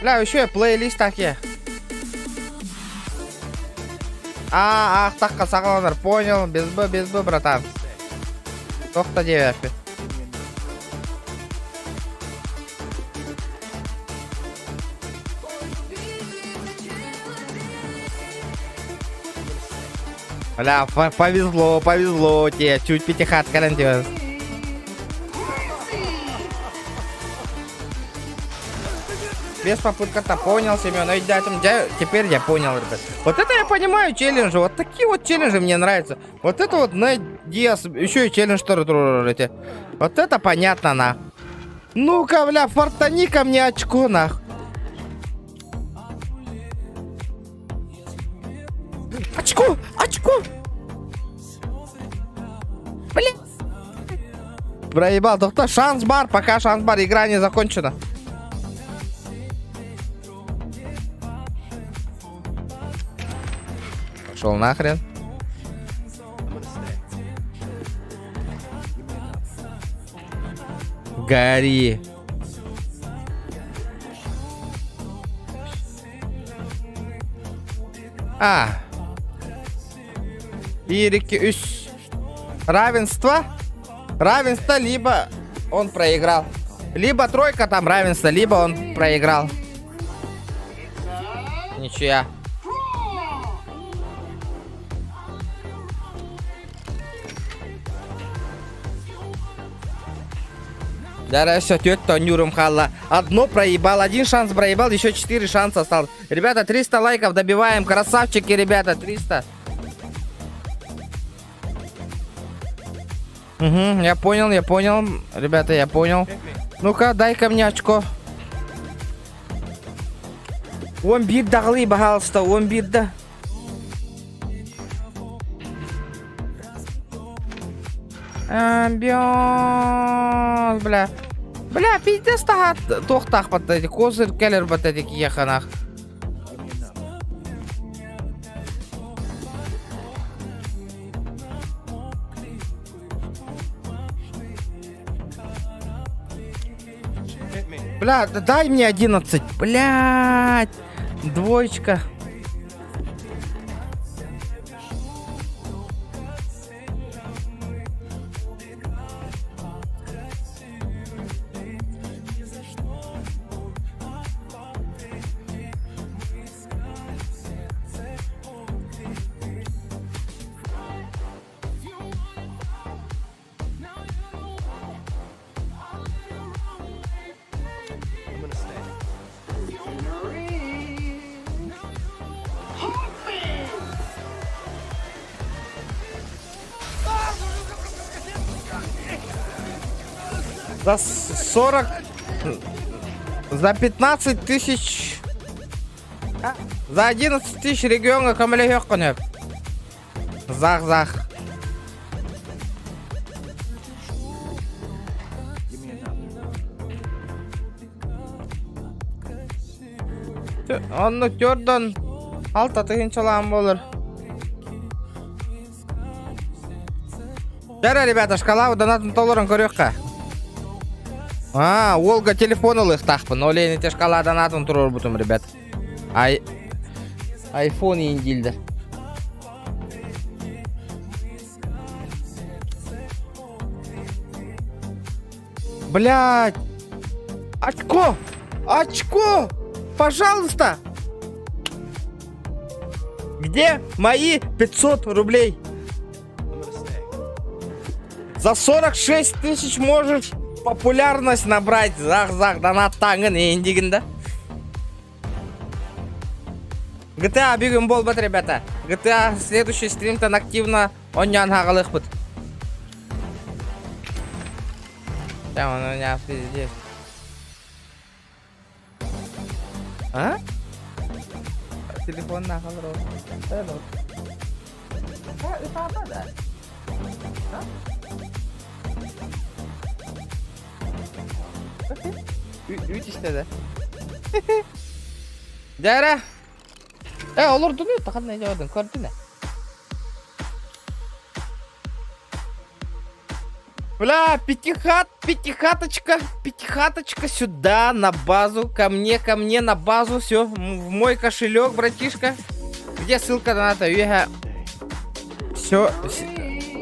Бля, еще плейлист такие. А, аахтахха саҕаланар, понял, без Б, без Б, братан. Тохто диэбэппин. Бля, повезло, повезло тебе, чуть пятихат карантин. Без попытка-то понял, Семен, өйдөөтүм. Дьэ, теперь я понял, ребят. Вот это я понимаю челленджи. Вот такие вот челленджи мне нравятся. Вот это вот на Диас, еще и челлендж тоже эти. Вот это понятно, на. Ну-ка, бля, фортани ко мне очко, нах. Очко! Очко! Блин! Проебал. Доктор, шанс бар, пока шанс бар, игра не закончена. Пошел нахрен. Гори. А. Биир, икки, үс. Равенство. Равенство, либо он проиграл. Либо тройка там равенство, либо он проиграл. Ничья. Да, все, тетя Нюром хала. Одно проебал, один шанс проебал, еще четыре шанса осталось. Ребята, 300 лайков добиваем. Красавчики, ребята, 300. Угу, я понял, я понял. Ребята, я понял. Ну-ка, дай-ка мне очко. Он бит дагли, пожалуйста, он бит да. Амбион, бля. Бля, пиздец таһаат туохтаахпат эти козырь кэлэр бат эти киеханах. Бля, дай мне 11. Блядь. Двоечка. За 40... За 15 тысяч... За 11 тысяч региоҥҥа көмөлөһүөххүн сөп. Зах-зах. Онно төрдөн алта тыһыынчалаан буолар. Дара, ребята, шкала донатын толорон көрүөххэ. А, Олга телефон ылыахтаахпын. Ол ини шкала донатын туруорбутум, ребят. Ай... Айфон индилдер. Блядь! Очко! Очко! Пожалуйста! Где мои 500 рублей? За 46 тысяч можешь популярность набрать. Зах-зах, донат таңын эндигин да. GTA бүгүн буолбат, ребята. GTA следующий стримтан активно оонньоон хаалыахпыт. Там он у меня пиздец. А? Телефон нахал Да? Үт истэ Дьэ Э, олордун таханна дьодун көрдүнэ. Бля, пятихат, пятихаточка, пятихаточка сюда, на базу, ко мне на базу, все, в мой кошелек, братишка. Где ссылка на это? Все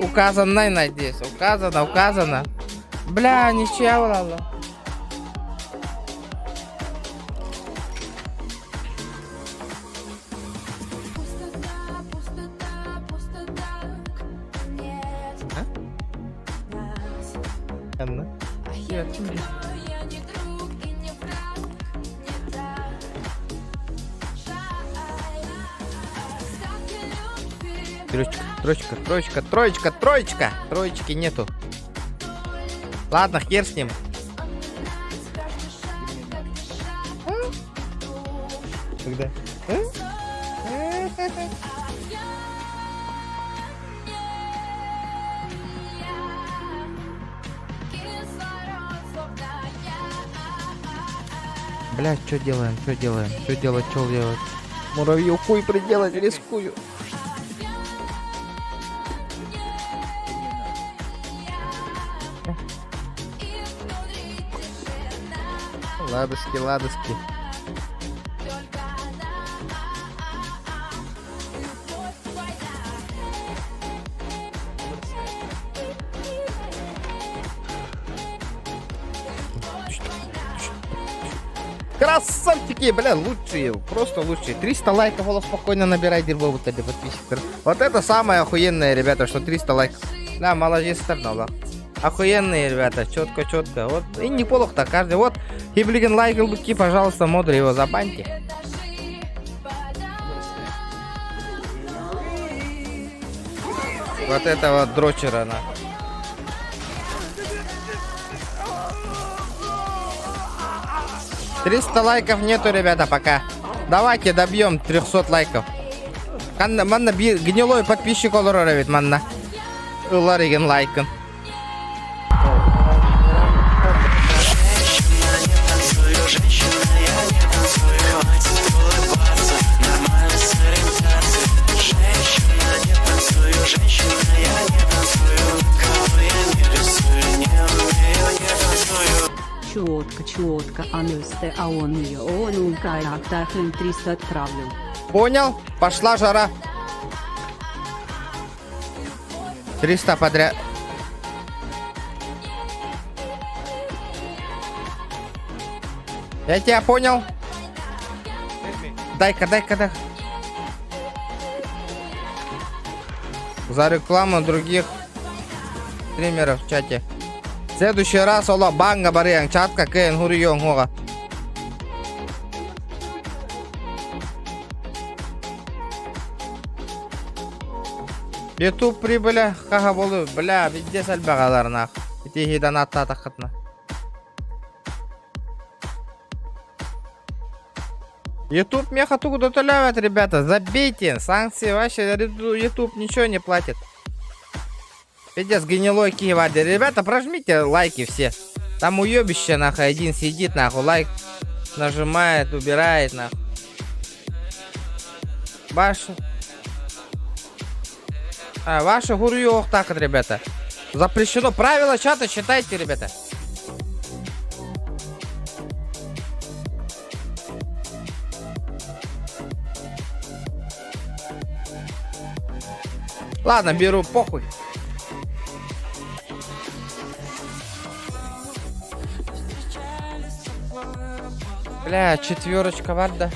указано, надеюсь, указано, указано. Бля, ничья буолла. А? Анна? Троечка, троечка, троечка, троечка, троечка. Троечки нету. Ладно, хер с ним. Когда? Блядь, что делаем, что делаем, что делать, что делать? Муравью хуй приделать, рискую. Ладушки, ладушки. Красавчики, бля, лучшие, просто лучшие. 300 лайков, голос спокойно набирай, дерьмо вот эти подписчиков. Вот это самое охуенное, ребята, что 300 лайков. Да, молодец, да. Охуенные, ребята, четко, четко. Вот, и неплохо-то каждый. Вот, и, блин, лайк, быки, пожалуйста, модри его забаньте. Вот этого дрочера, на. 300 лайков нету, ребята, пока. Давайте добьем 300 лайков. Ханна, манна биир гнилой подписчик олорор эбит манна. Ылар игин лайкын. Чётко, чётко, а ну сте, а он ее, он ункая, тахен 300 отправлю. Понял? Пошла жара. 300 подряд. Я тебя понял. Дай-ка, дай-ка, дай. За рекламу других стримеров в чате. В следующий раз ола банга барыян чатка кэн хурион хога. Ютуб прибыля хаха болу, бля, везде сальбагалар нах. Ити донатта тахатна. Ютуб меха тугу дотолявят, ребята, забейте. Санкции вообще, Ютуб ничего не платит. Пиздец, гнилой Киеваде. Ребята, прожмите лайки все. Там уебище, нахуй, один сидит, нахуй, лайк нажимает, убирает, нахуй. Ваш... А, ваша гурью так, ребята. Запрещено. Правила чата читайте, ребята. Ладно, беру, похуй. Бля, четверочка варда.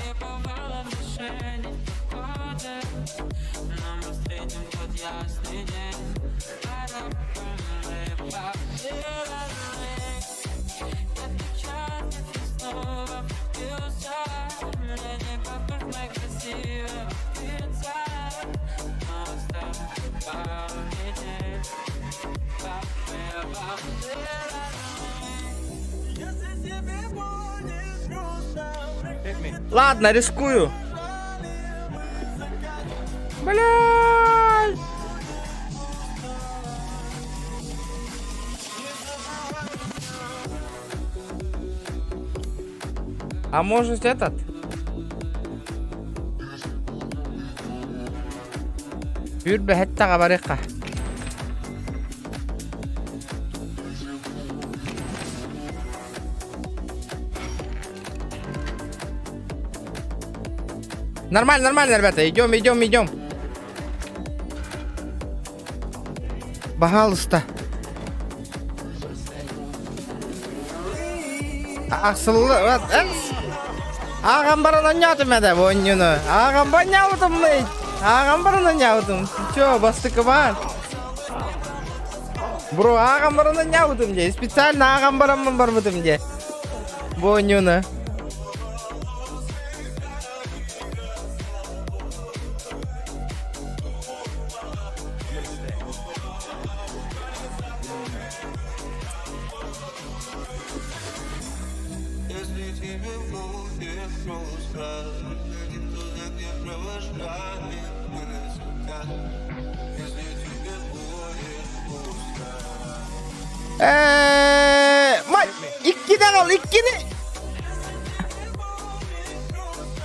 Ладно, рискую. Блядь. А может этот? Сүүрбэ барыахха. Нормально, нормально, ребята. Идем, идем, идем. Пожалуйста. Асылы, Ааҕан баран оонньоотум этэ бу оонньууну. Ааҕан оонньообутум Ааҕан баран оонньообутум. Чё, бастакыбаан. Бро, ааҕан баран оонньообутум дии. Специально ааҕан бараммын барбытым дии. Бу оонньууну. Э, мать, иккини аҕал, иккини!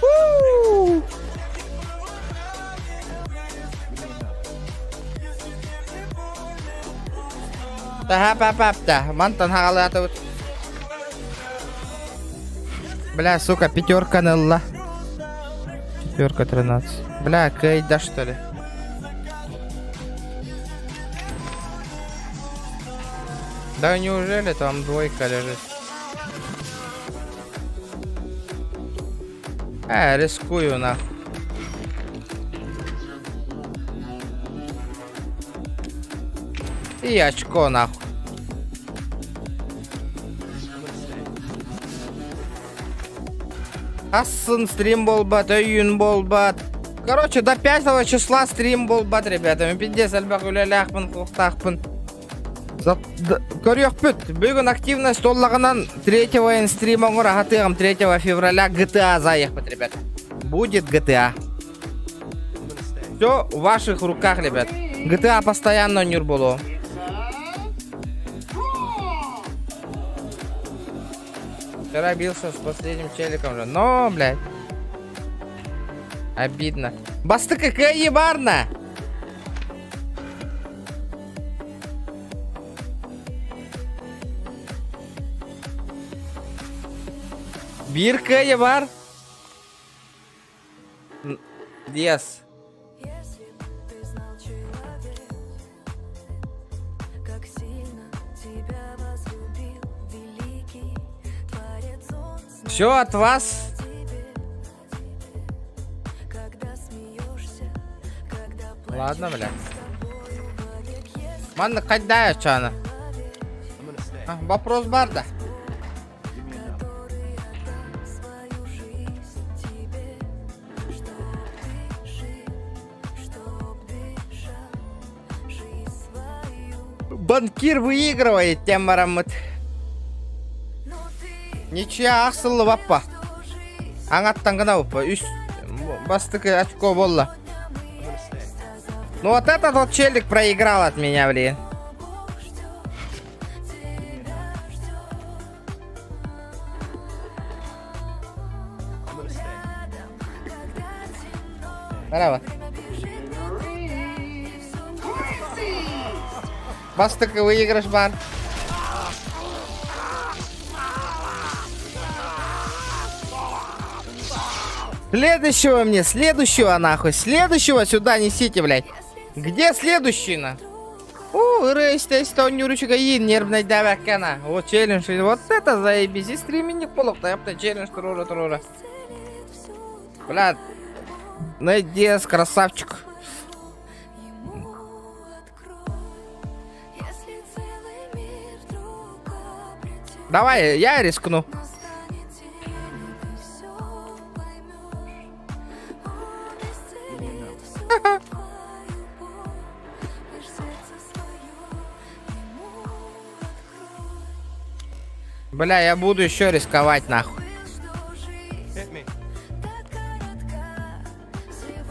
Уу! Таһа папапта, мантан хаҕалаатыбыт. Бля, сука, пятерка ылла. Пятерка 13. Бля, кыайда что ли? Да неужели там двойка лежит? Э, рискую нахуй. И очко нахуй. Асын стрим буолбат, өйүүн буолбат. Короче, до 5 числа стрим буолбат, ребята. Мин пиздец элбэх үлэлээхпин, куохтаахпын. Көрүөхпүт. Бүгүн активность оллаҕынан 3 стрим оҥор аһатыаҕым 3 февраля GTA заехпыт, ребята. Будет GTA. Все в ваших руках, ребят. GTA постоянно нюр боло. Вчера бился с последним челиком же. Но, блядь. Обидно. Басты какая ебарна! Биир кыайыы бар. Диас. Все от вас. Ладно, бля. Манна хайдаа чана. Вопрос бар да. Банкир выигрывает, тем бараммыт. Ничья ахсыллыбаппа. Аҥаттан гына уппа. Үс бастакы очко буолла. Ну вот этот вот челик проиграл от меня, блин. Браво. Бастакы выигрыш бар. Следующего мне, следующего нахуй, следующего сюда несите, блядь. Где следующий на? О, ыры истэ оонньууручуга нервный давакана. Вот челлендж, вот это заебись. И стриминг полок, да, челлендж, турура, турура. Бля, Найдес, красавчик. Давай, я рискну. Бля, я буду еще рисковать нахуй.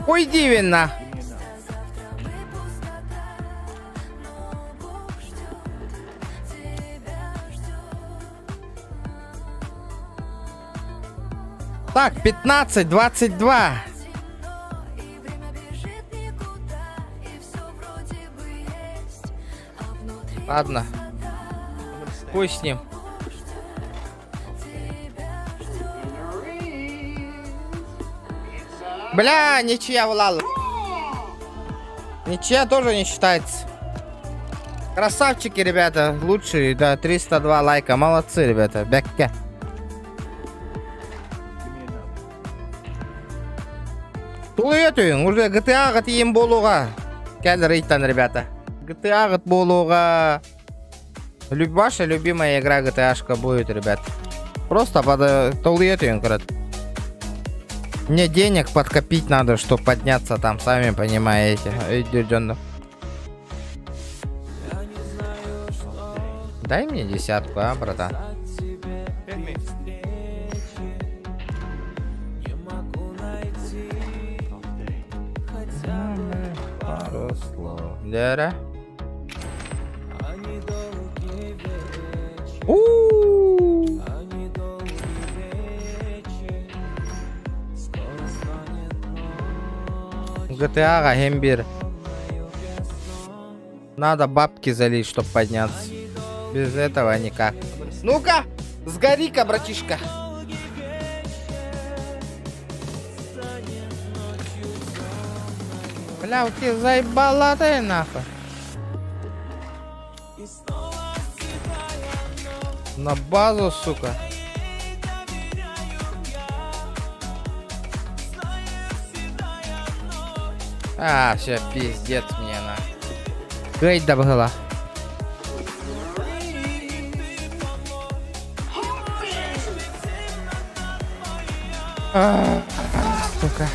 Уйди, вина. Так, 15, 22. Ладно. Пусть с ним. Бля, ничья влал. Ничья тоже не считается. Красавчики, ребята. Лучшие, да, 302 лайка. Молодцы, ребята. Бэкке. Тулуйа уже GTA гат буолуоҕа. Кэл рейтан, ребята. GTA гат буолуоҕа. Ваша любимая игра GTA-шка будет, ребят. Просто под тулуйа Мне денег подкопить надо, чтобы подняться там, сами понимаете. Дай мне десятку, а, братан. Hit me. Пару слов. Дера. У-у-у. GTA-ҕа иһин биир. Надо бабки залить, чтобы подняться. Без этого никак. Ну-ка, сгори-ка, братишка. Бля, ты заебала ты нахуй. На базу, сука. А, все, пиздец мне на. Грейд добыла. А, сука.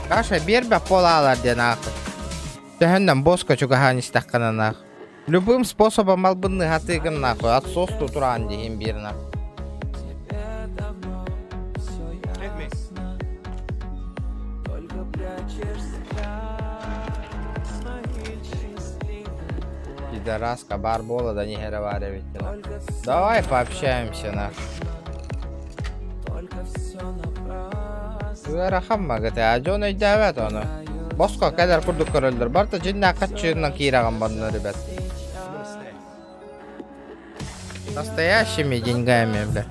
Каша биэрбэ полаалар диэн аахы. Төһөннөн боско чугаһаан истэххинэ нах. Любым способом албынны хатыгын нахуй, отсос тураан диһин биир нах. Пидораска бар буола да нихера бар эбит. Давай пообщаемся нах. Ыарахан магата, дьон өйдөөбөт ону. Босхо кэлэр курдук көрөллөр. Барыта дьиннээх хаччыынан киирэҕин банна, ребят. Настоящими деньгами, бля.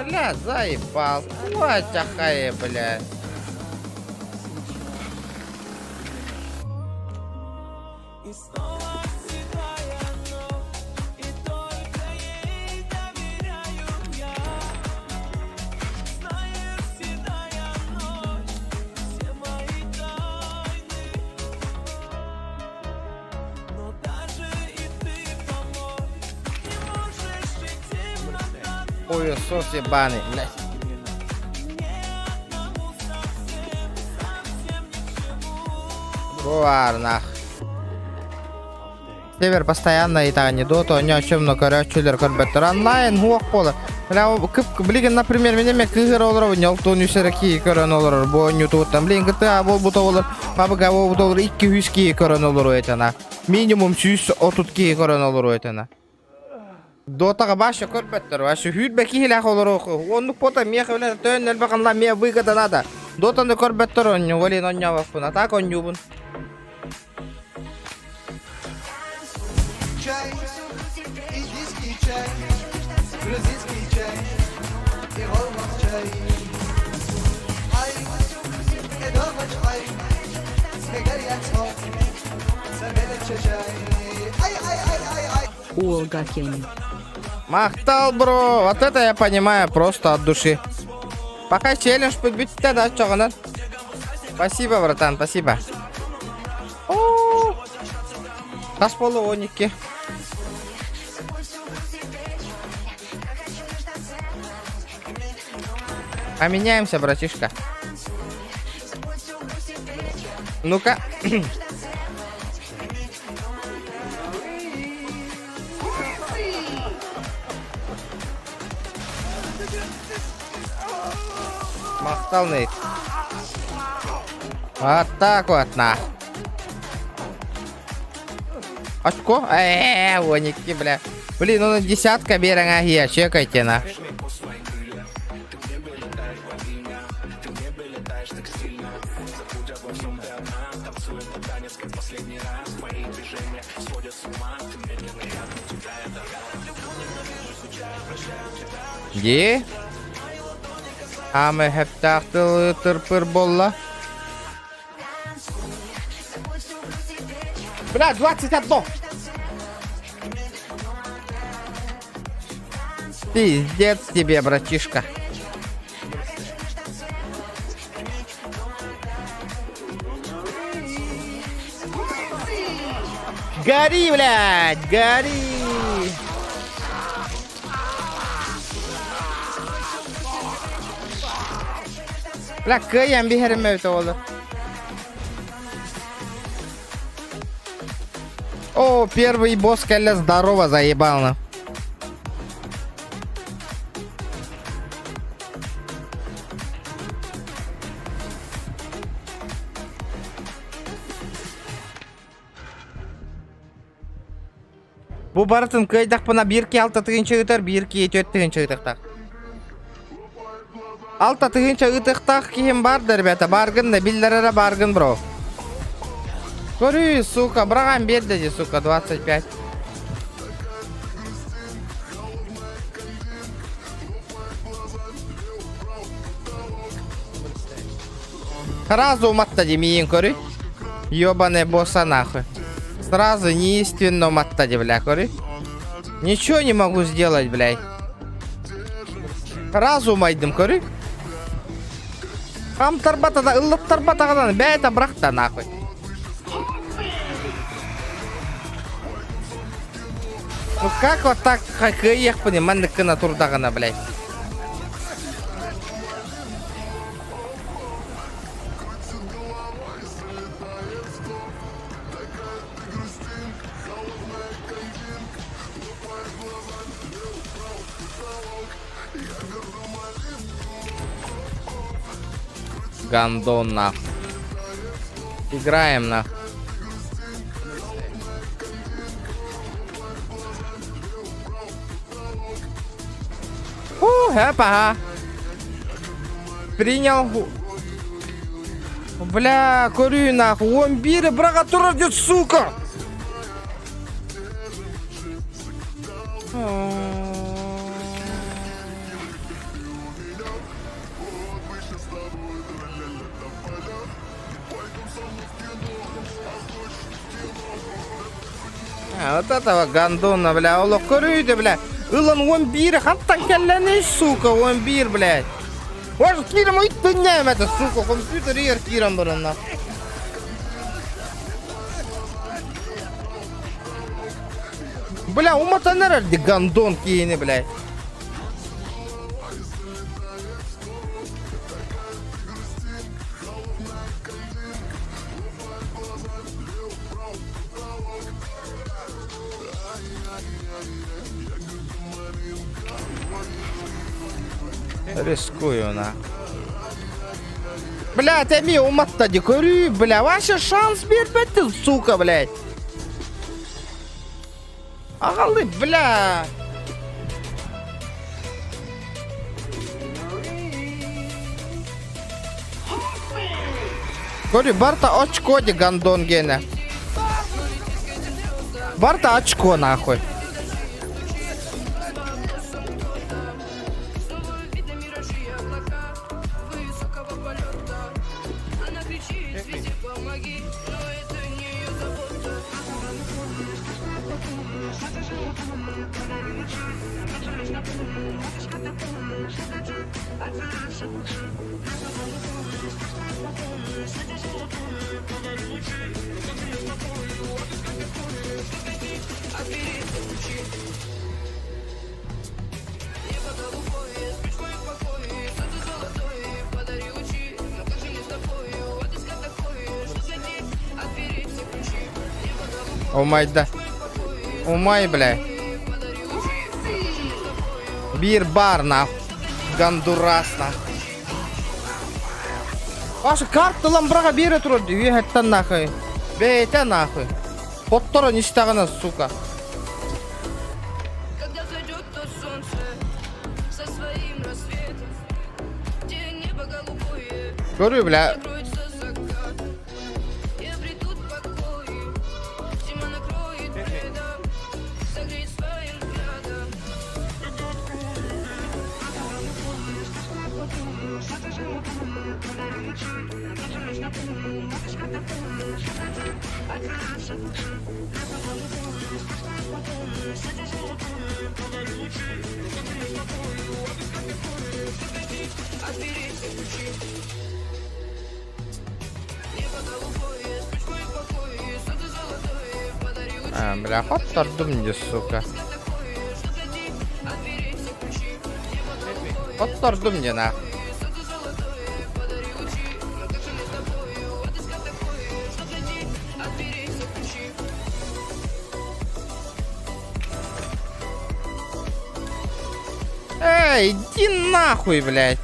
Бля, заебал. Ой, тахая, бля. Хуесос ебаный, блядь. Бу нах. Север постоянно и так не доту, ни о чем, но көрөөччүлэр көрбөттөр. Онлайн хуох буолар. Бля, билигин, например, мен эме кыһыр олорор, ньолтуун үс эрэ киһи көрөн олорор, бу оонньуутуттан. Блин, GTA буолбута олор, PUBG буолбута олор, 200 киһи көрөн олоруо этена. Минимум 130 киһи көрөн олоруо этена. Дотаҕа баша көрбөттөр, вообще сүүрбэ киһилээх олоруох. Оннук пота миэхэ билэ төөн элбэх онла миэ выгода надо. Дотаны көрбөттөр онньу, блин, онньообоппун, а так онньуубун. Чай, индийский чай, грузинский чай и голмах чай. Ай, эдамач ай, Ай, ай, ай, ай, ай. Уолга Кенни. Махтал, бро! Вот это я понимаю, просто от души. Пока челлендж бүттэ да чоҕунан. Спасибо, братан, спасибо. О, Хас буолла 12. Поменяемся, братишка. Ну-ка. Махтал, Нейт. Вот так вот, на. Очко? Э, 12, бля. Блин, ну на десятка берең чекайте, на. Дии? Аме хептаахтыл тырпыр болла. Бля, 21! Пиздец тебе, братишка. Гори, блядь, гори! Бля, кыайан биһэрим эбит оҕолор. О, первый босс кэллэ здорово заебал на. Бу барытын кыайдахпына биир киһи алта тыһыынча ыытар, биир киһи түөрт тыһыынча ыытыахтаах. Алта тыһыынча ыытыахтаах киһим баар да, ребята, бааргын да, биллэр эрэ бааргын, бро. Көрүүй, сука, быраҕан биэрдэ дии, сука, 25. Сразу уматта дии миигин көрүй. Ёбаный босса нахуй. Сразу неестественно уматта дии, бля, көрүй. Ничего не могу сделать, блядь. Сразу умайдым, көрүй. Хамтарбата да, ыллаттарбатаҕынан бэйэтэ бырахта нахуй. Ну как вот так кыайыахпыный маннык гына турдаҕына, блядь. Гандон нах. Играем нах. Фу, хэпа. Принял. Бля, көрүүй нахуй. Он биири быраҕа турар дии, сука! А, вот этого гандона, бля, олох көрүйді, бля. Ылан 11 хантан кэллэний, сука, 11, блядь. Может, киирим ыйттынням это, сука, компьютер ир киирэн баранна. Бля, уматан эрэр гандон киини, блядь. Рискую на. Бля, эмиэ уматта дии көрүүй, бля, вообще шанс биэрбэттин, сука, блядь. Аҕалы, бля. Көрү, барта очко ди гандон гене. Барта очко нахуй. Умайда. Умай, бля. Биир бар нах. Гондурас нах. Ашы карталан быраҕа биэрэ турар үөһэттэн нахуй. Бэйэтэ нахуй. Хотторон истэҕинэ, сука. Көрү, бля. А, бля, хоттордум дии, сука. Хоттордум дии, нах. Эй, иди нахуй, блядь.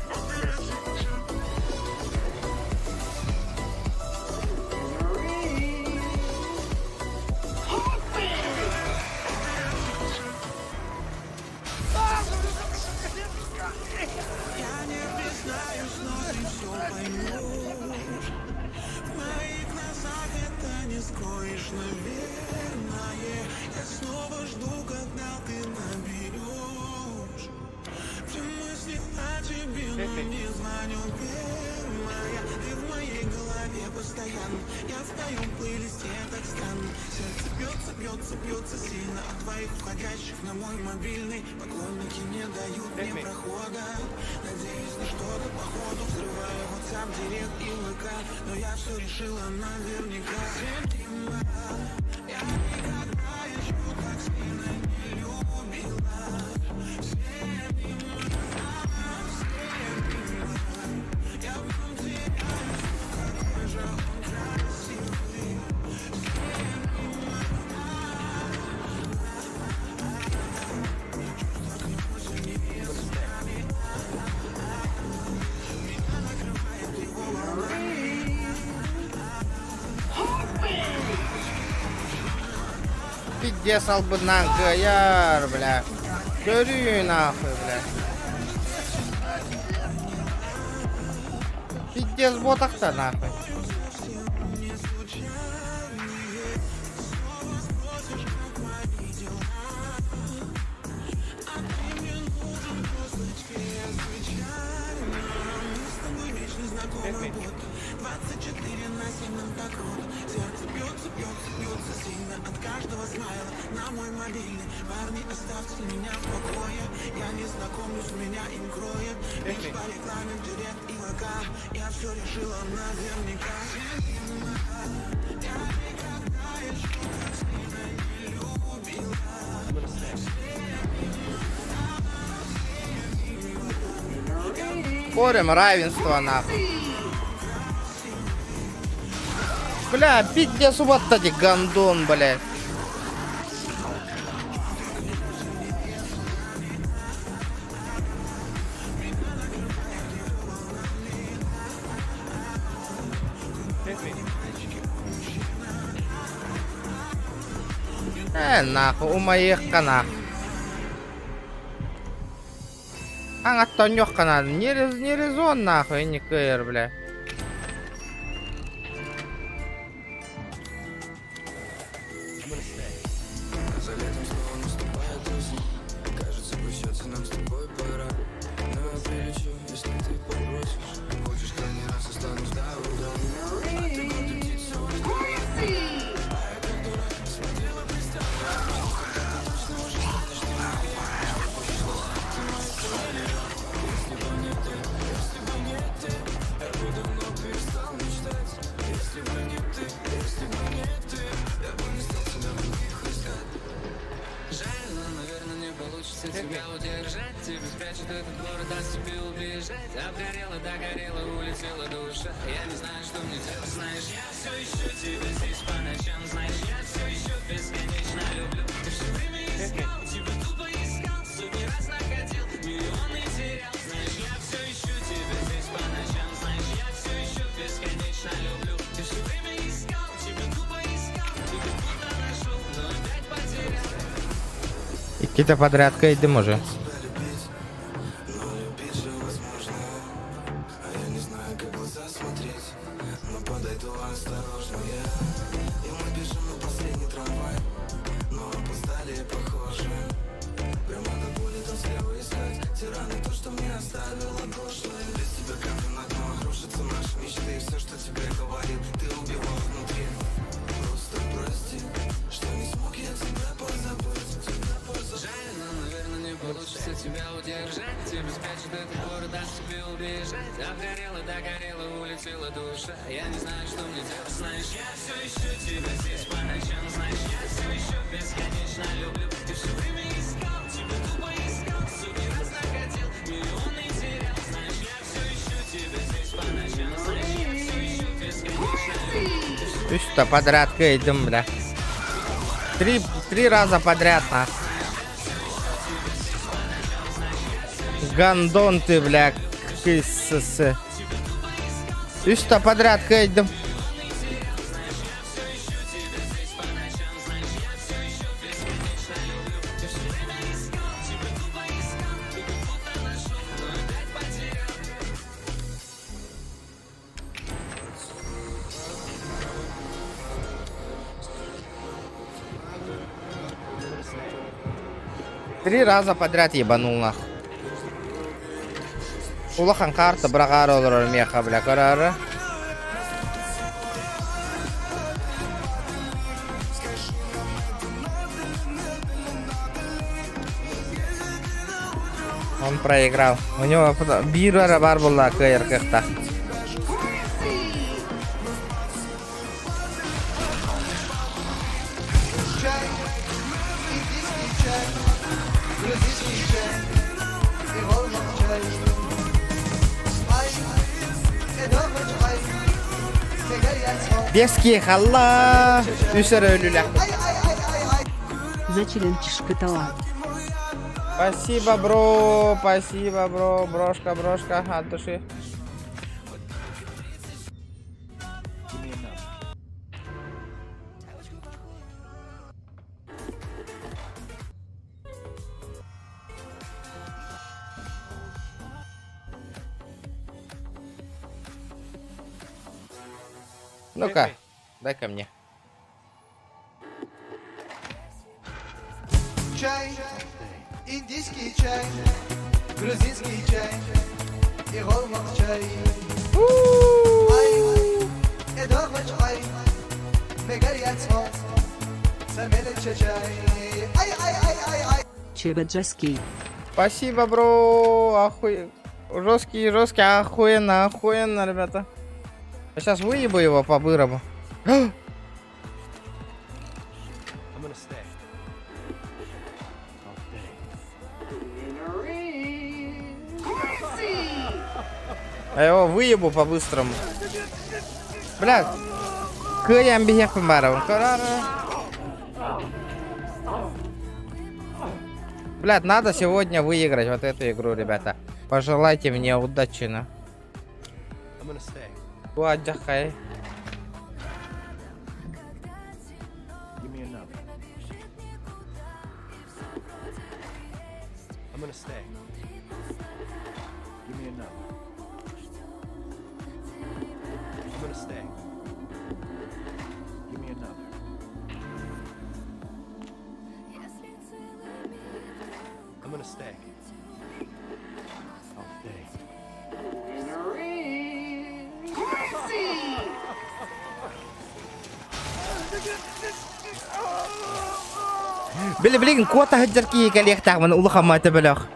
Пиздец албыннаан кыайар, бля. Көрүү нахуй, бля. Пиздец буотахта нахуй. Спорим, равенство нахуй. Бля, пиздец, вот эти гандон, блядь. Э, нахуй, умайыахха нахуй. Аҥаттонньуохха наада. Не, не резон нахуй, не кыайар, бля. Иккитэ подряд кыайдым уже. Үстэ подряд кыайдым, бля. Три, три раза подряд, на. Гандон ты, бля, кыссы. Үстэ подряд кыайдым. Три раза подряд ебанул нах. Улахан карта быраҕаары олорор миэхэ, бля, көрөөрү. Он проиграл. У него биир эрэ баар буолла кыайар кыахтаах. Чай, индийский чай, грузинский чай и волжский чай. Ай, эдовый ай, Бески халла! Үс эрэ өлүлэх. Ай, ай, ай, ай, ай. За челлендж катала. Спасибо, бро, спасибо, бро, брошка, брошка, от души. Give me another. Ну-ка, дай-ка мне. Чай, индийский чай, грузинский чай и голмак чай. Ай, эдовый ай, мегарьяцо, самелече чай. Ай, ай, ай, ай, ай. Чебаджаский. Спасибо, бро. Охуй... Жесткий, жесткий, охуенно, охуенно, ребята. Я сейчас выебу его по-бырому. I'm gonna stay. I'll stay. Winner is Quincy. Я его выебу по-быстрому. Блядь. Кыайан биһиэхпин баарабын. Көрөр. Блядь, надо сегодня выиграть вот эту игру, ребята. Пожелайте мне удачи, на. I'm gonna stay. Уадьахай. Give me another. I'm gonna stay. Give me another. I'm gonna stay. Give me another. I'm gonna stay. I'll stay. Winner is Quincy. Били билигин куота сылдьар киһи кэлиэхтээх улахан маата бөлөх.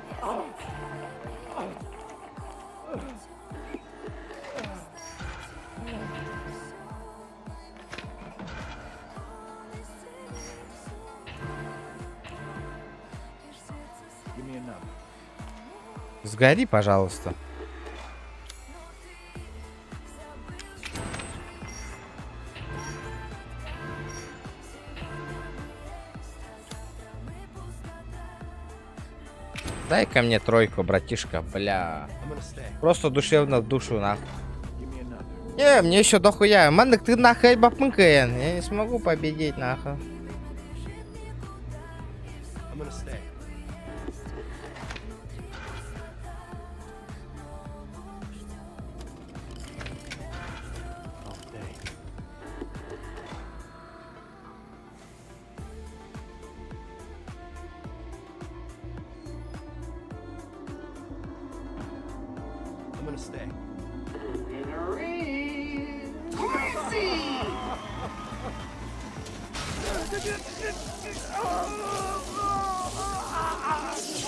Give me another. Сгори, пожалуйста. Дай-ка мне тройку, братишка, бля. I'm gonna stay. Просто душевно в душу, нахуй. Give me another. Не, мне еще дохуя. Маннык ты нахуй бапмыкаен. Я не смогу победить, нахуй. I'm gonna stay. I'll stay. I'm gonna stay. Winner is Quincy.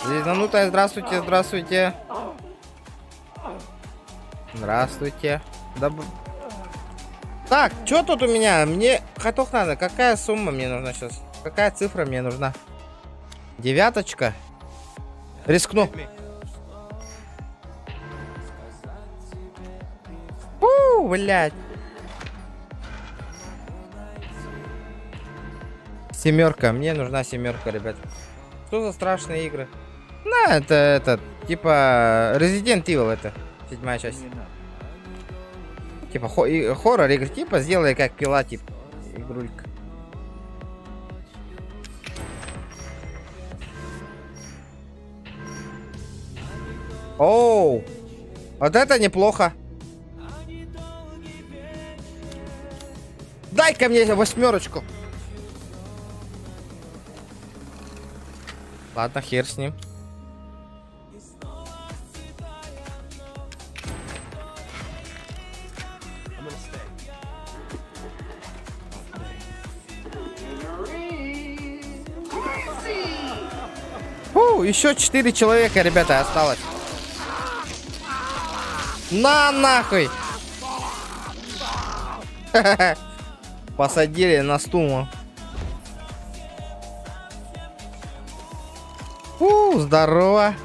Звезданутая, здравствуйте, здравствуйте. Здравствуйте. Да... Так, что тут у меня? Мне каток надо. Какая сумма мне нужна сейчас? Какая цифра мне нужна? Девяточка? Рискну. Hit me. Фу, блядь. Семерка. Мне нужна семерка, ребят. Что за страшные игры? На, это, это, типа, Resident Evil это, седьмая Give часть. me another. Типа, хоррор игры, типа, сделай как пила, типа, игрулька. Оу, вот это неплохо. Дай-ка мне восьмерочку. Ладно, хер с ним. I'm gonna stay. Фу, еще 4 человека, ребята, осталось. На нахуй! Посадили на стул. Фу, здорово.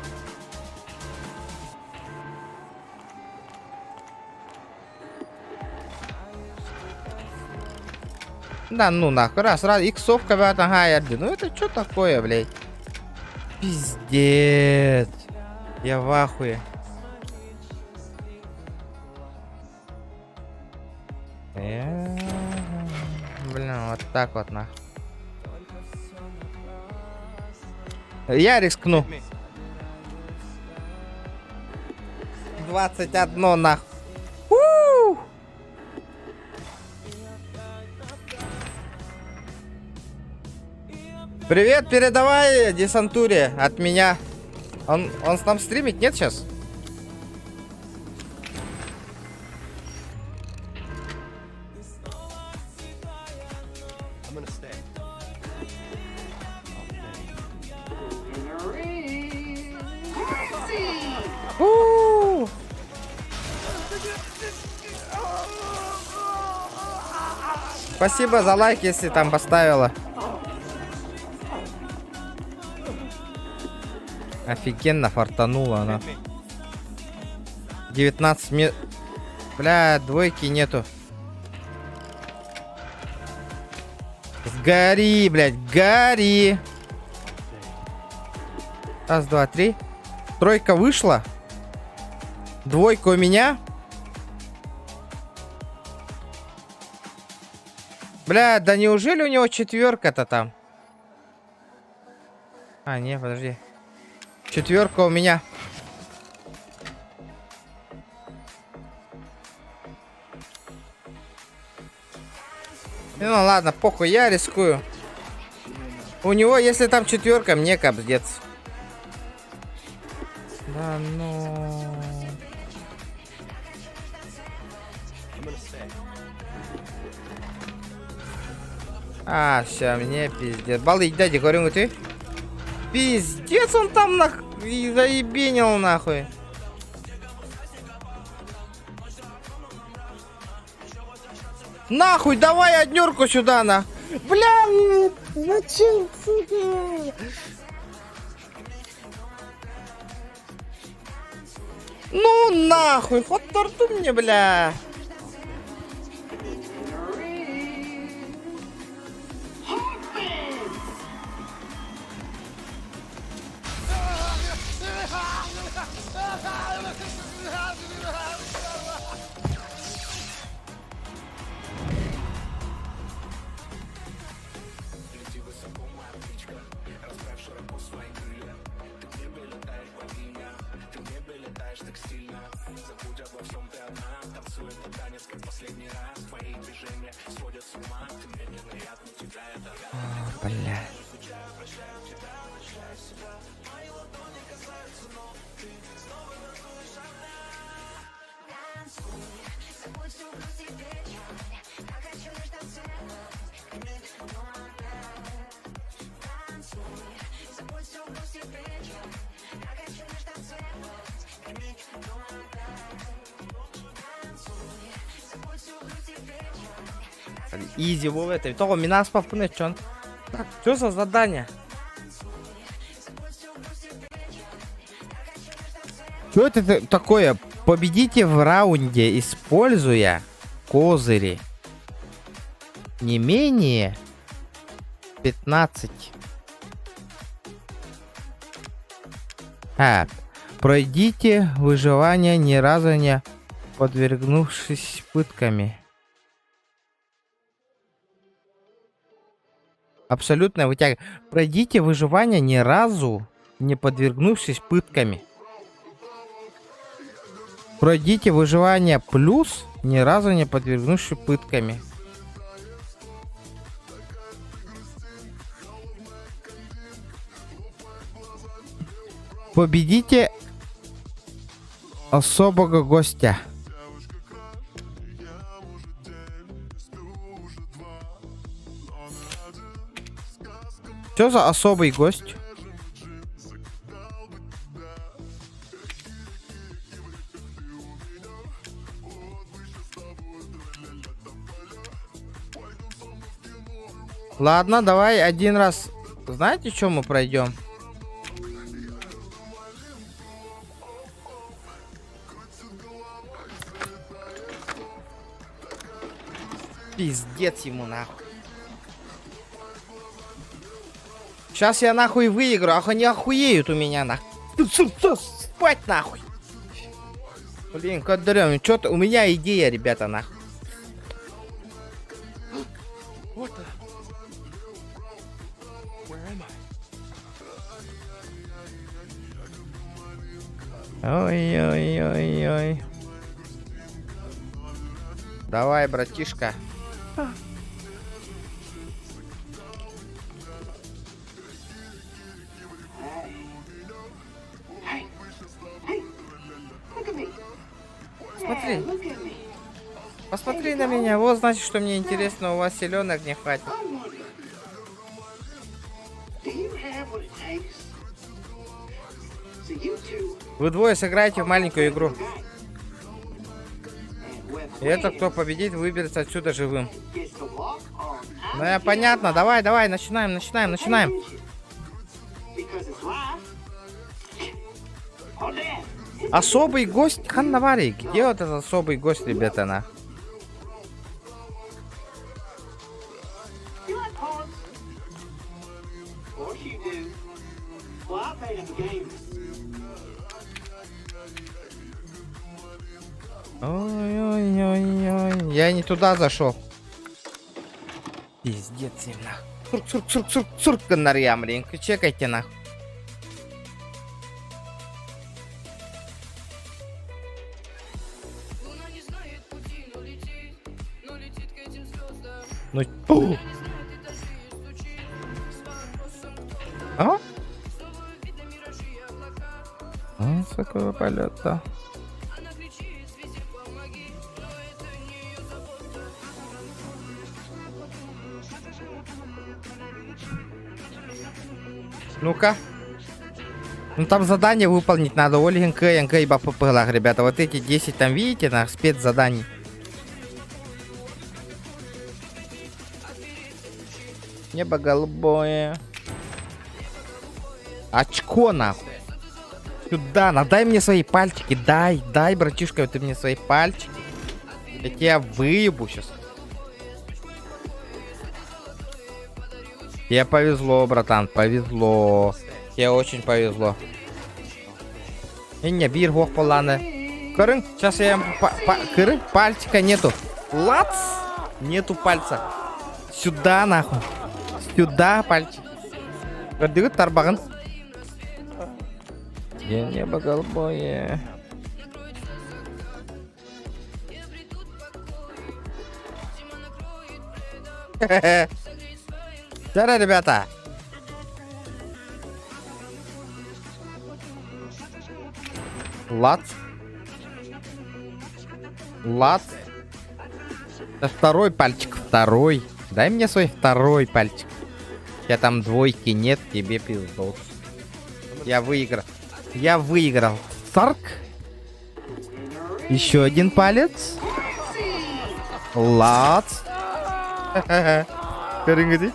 Да ну нахуй, раз, раз, иксовка, блядь, ага, я, ну это что такое, блядь? Пиздец. Я в ахуе. Блин, вот так вот нахуй. Я рискну. 21 нахуй. У! Привет, передавай десантуре от меня. Он с нам стримит, нет сейчас? I'm gonna stay. У! Спасибо за лайк, если там поставила. Офигенно фартанула она. 19 ми... Бля, двойки нету. Сгори, блядь, гори. Раз, два, три. Тройка вышла. Двойка у меня. Бля, да неужели у него четверка-то там? А, не, подожди. Четверка у меня. Ну ладно, похуй, я рискую. У него, если там четверка, мне капздец. Да ну. I'm gonna stay. А, все, мне пиздец. Балы, дядя, говорю, ты. Пиздец, он там нах... и заебенил нахуй. Нахуй, давай однерку сюда, на. Бля, ну, зачем, сука? Ну нахуй, хоть торту мне, бля. Бля. Изи в это. Того минас чон. Так, что за задание? Что это такое? Победите в раунде, используя козыри. Не менее 15. А, пройдите выживание, ни разу не подвергнувшись пытками. Абсолютное вытягивание. Пройдите выживание, ни разу не подвергнувшись пытками. Пройдите выживание плюс, ни разу не подвергнувшись пытками. Победите особого гостя. Что за особый гость? Ладно, давай один раз. Знаете, что мы пройдем? Пиздец ему нахуй. Сейчас я нахуй выиграю, ах они охуеют у меня нахуй. Спать нахуй. Блин, кадрем, что-то у меня идея, ребята, нахуй. What the? Where am I? Ой-ой-ой-ой. Давай, братишка. Hey, hey, look at me. Смотри. Yeah, look at me. Посмотри на меня. Вот значит, что мне интересно, у вас силенок не хватит. I wonder, do you have what it takes? So you two Вы двое сыграете в маленькую игру. And whoever И этот, кто wins победит, выберется отсюда живым. gets to walk on out Ну, я of here понятно. alive. Давай, давай, начинаем, начинаем, начинаем. Because it's life or death. Особый гость Ханнавари. Где вот этот особый гость, ребята, на? You like cards? Of course you do. Well, I made up a game. Ой-ой-ой-ой. Я не туда зашел. Пиздец им нах. Цурк, цурк, цурк, цурк, цурк, гонорьям, блин. Чекайте нах. Луна не знает пути, но летит, но летит к этим звездам. Ну, Она не знает этажи и стучит с вопросом, кто там. а? Снова видно миражи и облака. Высокого полета. Она кричит, звезде помоги, но это не ее забота. Ну-ка. Ну там задание выполнить надо. Ольгин К, НК и БПП, ребята. Вот эти 10 там, видите, на спецзаданий. Небо голубое. Очко нахуй. Сюда, на, дай мне свои пальчики. Дай, дай, братишка, ты мне свои пальчики. Я тебя выебу сейчас. Тебе повезло, братан, повезло. Тебе очень повезло. Не, биир суох буоллаҕына. Көрүҥ, сейчас я па па көрүҥ, пальчика нету. Лац! Нету пальца. Сюда нахуй. Сюда пальчик. Көрдүгүт тарбаҕын. Где небо голубое. И обретут покой. Зима накроет пледом, согреет своим Здорово, ребята. Лац. Лац. Это второй пальчик, второй. Дай мне свой второй пальчик. У тебя там двойки нет, тебе пиздос. Я выиграл. Я выиграл. Сарк. Еще один палец. Лац. Көрүҥ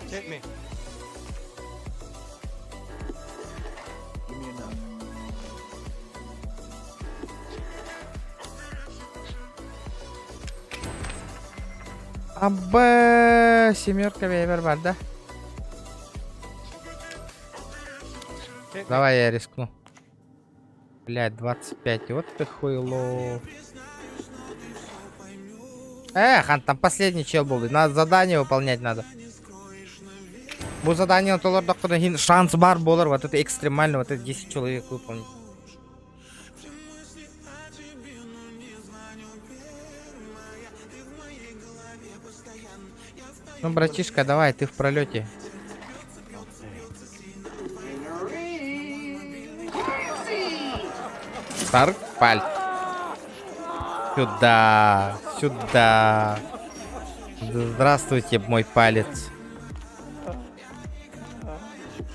Hit me. Give me another. Абы семерка вейвер бар, да? Hit me. Давай я рискну. Блять, 25. Вот ты хуйло. Эх, ан там последний чел был. Надо задание выполнять надо. Бу задание толордоххуна шанс баар буолар. Вот это экстремально, вот это 10 человек выполнить. Ну, братишка, давай, ты в пролете. Старк паль. Сюда, сюда. Здравствуйте, мой палец.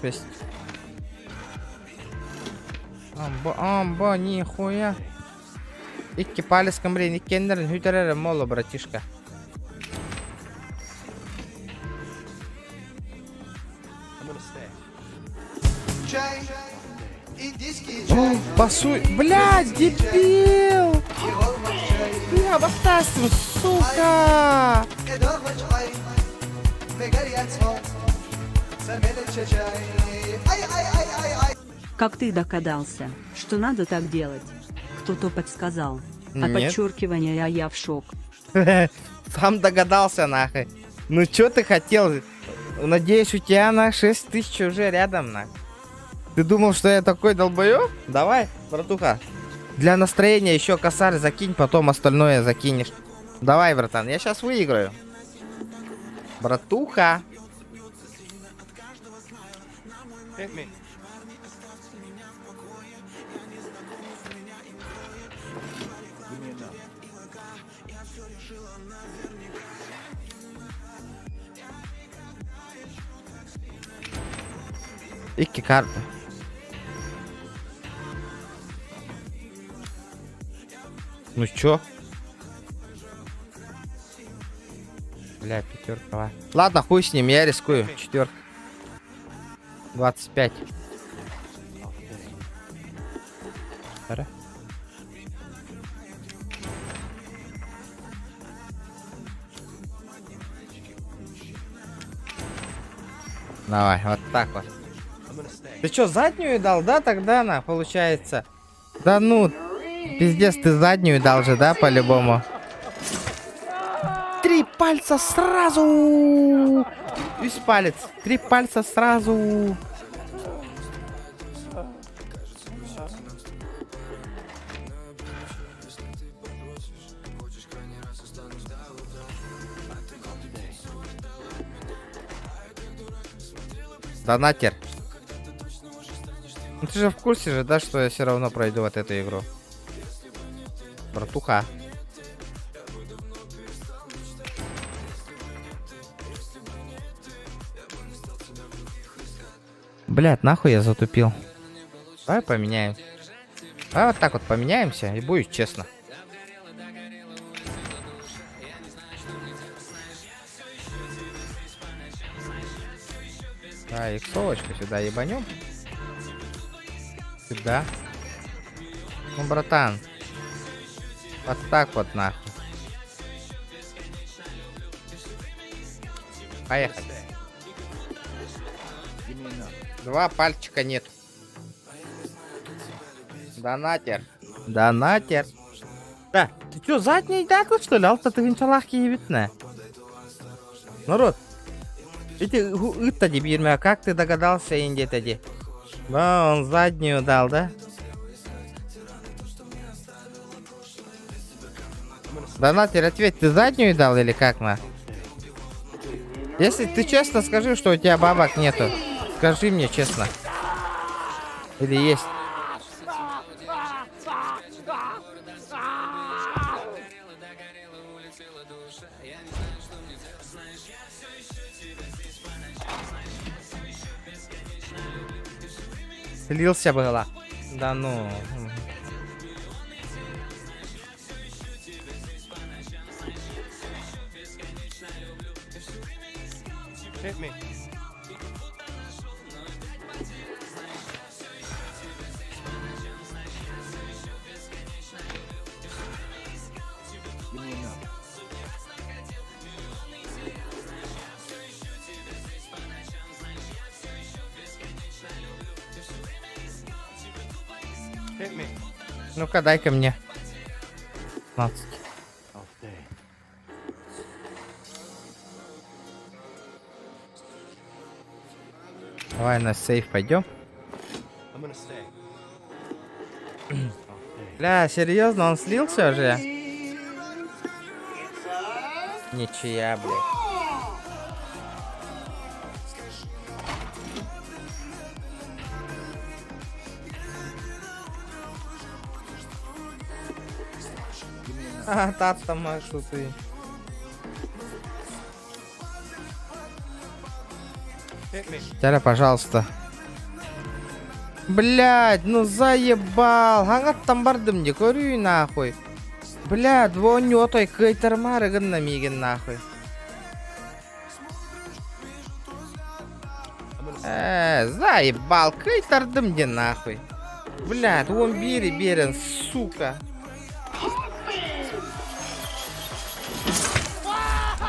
Шесть. Амба, амба, нихуя. Икки палец блин, иккиэннэрин сүтэрэр моло, братишка. I'm gonna stay. Чай, индийский чай. Пасуй. Бля, дебил! И чай. Бля, бастастым, сука! Ай, ай, ай, ай, ай. Как ты догадался, что надо так делать? Кто-то подсказал. А Нет. подчеркивание, а я в шок. Сам догадался, нахуй. Ну чё ты хотел? Надеюсь, у тебя на 6000 уже рядом, на. Ты думал, что я такой долбоёб? Давай, братуха. Для настроения еще косарь закинь, потом остальное закинешь. Давай, братан, я сейчас выиграю. Братуха. Hit me. Give me enough. Икки карта. Ну чё? Бля, пятерка. Давай. Ладно, хуй с ним, я рискую. Четверка. 25. I'll stay. Пора. Давай, вот так вот. I'm gonna stay. Ты чё, заднюю дал, да, тогда на, получается? Да ну, пиздец, ты заднюю дал же, да, по-любому? Три пальца сразу! Весь палец. Три пальца сразу. Донатер. Ну ты же в курсе же, да, что я все равно пройду вот эту игру. Братуха. Блять, нахуй я затупил. Давай поменяем. Давай вот так вот поменяемся и будет честно. Да, иксовочку сюда ебанем. Сюда. Ну, братан. Вот так вот нахуй. Поехали. Два пальчика нет. Донатер. Донатер. Да, ты чё, задний датл, что ли? Алта ты видно. Народ. Эти ыта дебирме, как ты догадался, инде тади? Да, он заднюю дал, да? Донатер, ответь, ты заднюю дал или как, на? Если ты честно скажи, что у тебя бабок нету. Скажи мне честно. Или есть? Слился было. Да ну. Hit me. Give me enough. Hit me. Ну-ка, дай-ка мне. 15. I'll stay. Давай на сейф пойдем. I'm gonna stay. I'll stay. Бля, серьезно, он слился уже? Ничья, блядь. А, тата, Машу ты. Теля, пожалуйста. Блядь, ну заебал. Хаҥаттан бардым дии, көрүүй нахуй. Блядь, отой кыайтарымаары гынна миигин нахуй. Заебал, кыайтардым дии нахуй. Блядь, 11 биэрэн, сука.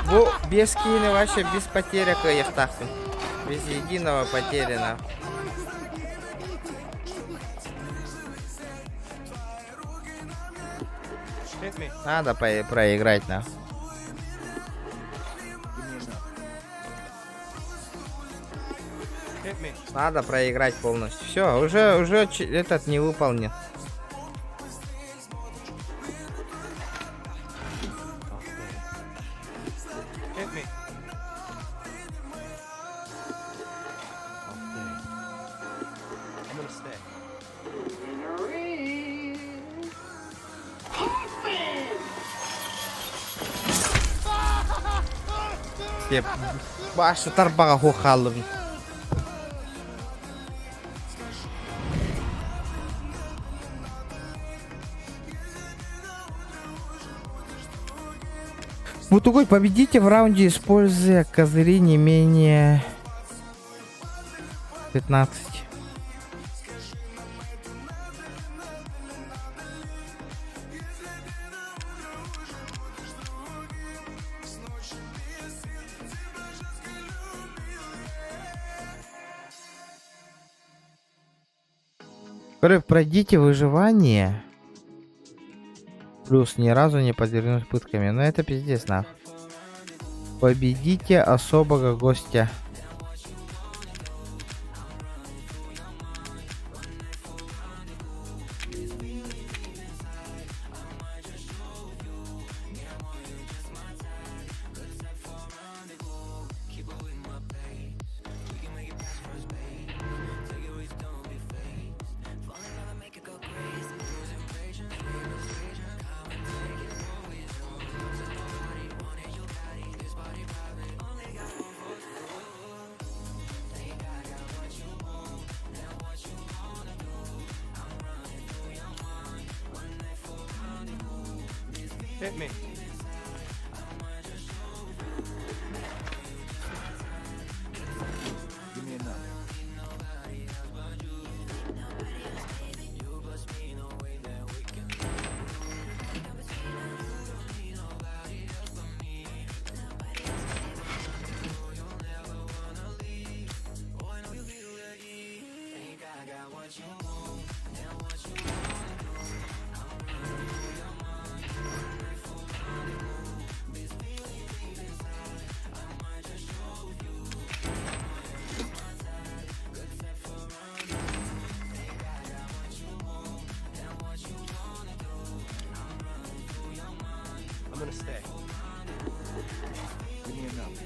Бу без киһини вообще без потеря кыайыахтаахпын. Без единого потери нахуй. Надо проиграть нахуй. Надо проиграть полностью. Все, уже этот не выполнил. Башы тарбаға хохалым. Бутугой, победите в раунде, используя козыри не менее 15. Пройдите выживание. Плюс ни разу не подвергнусь пытками. Но это пиздец, нахуй. Победите особого гостя. Hit me. Give me enough. I'm gonna stay. Give me enough.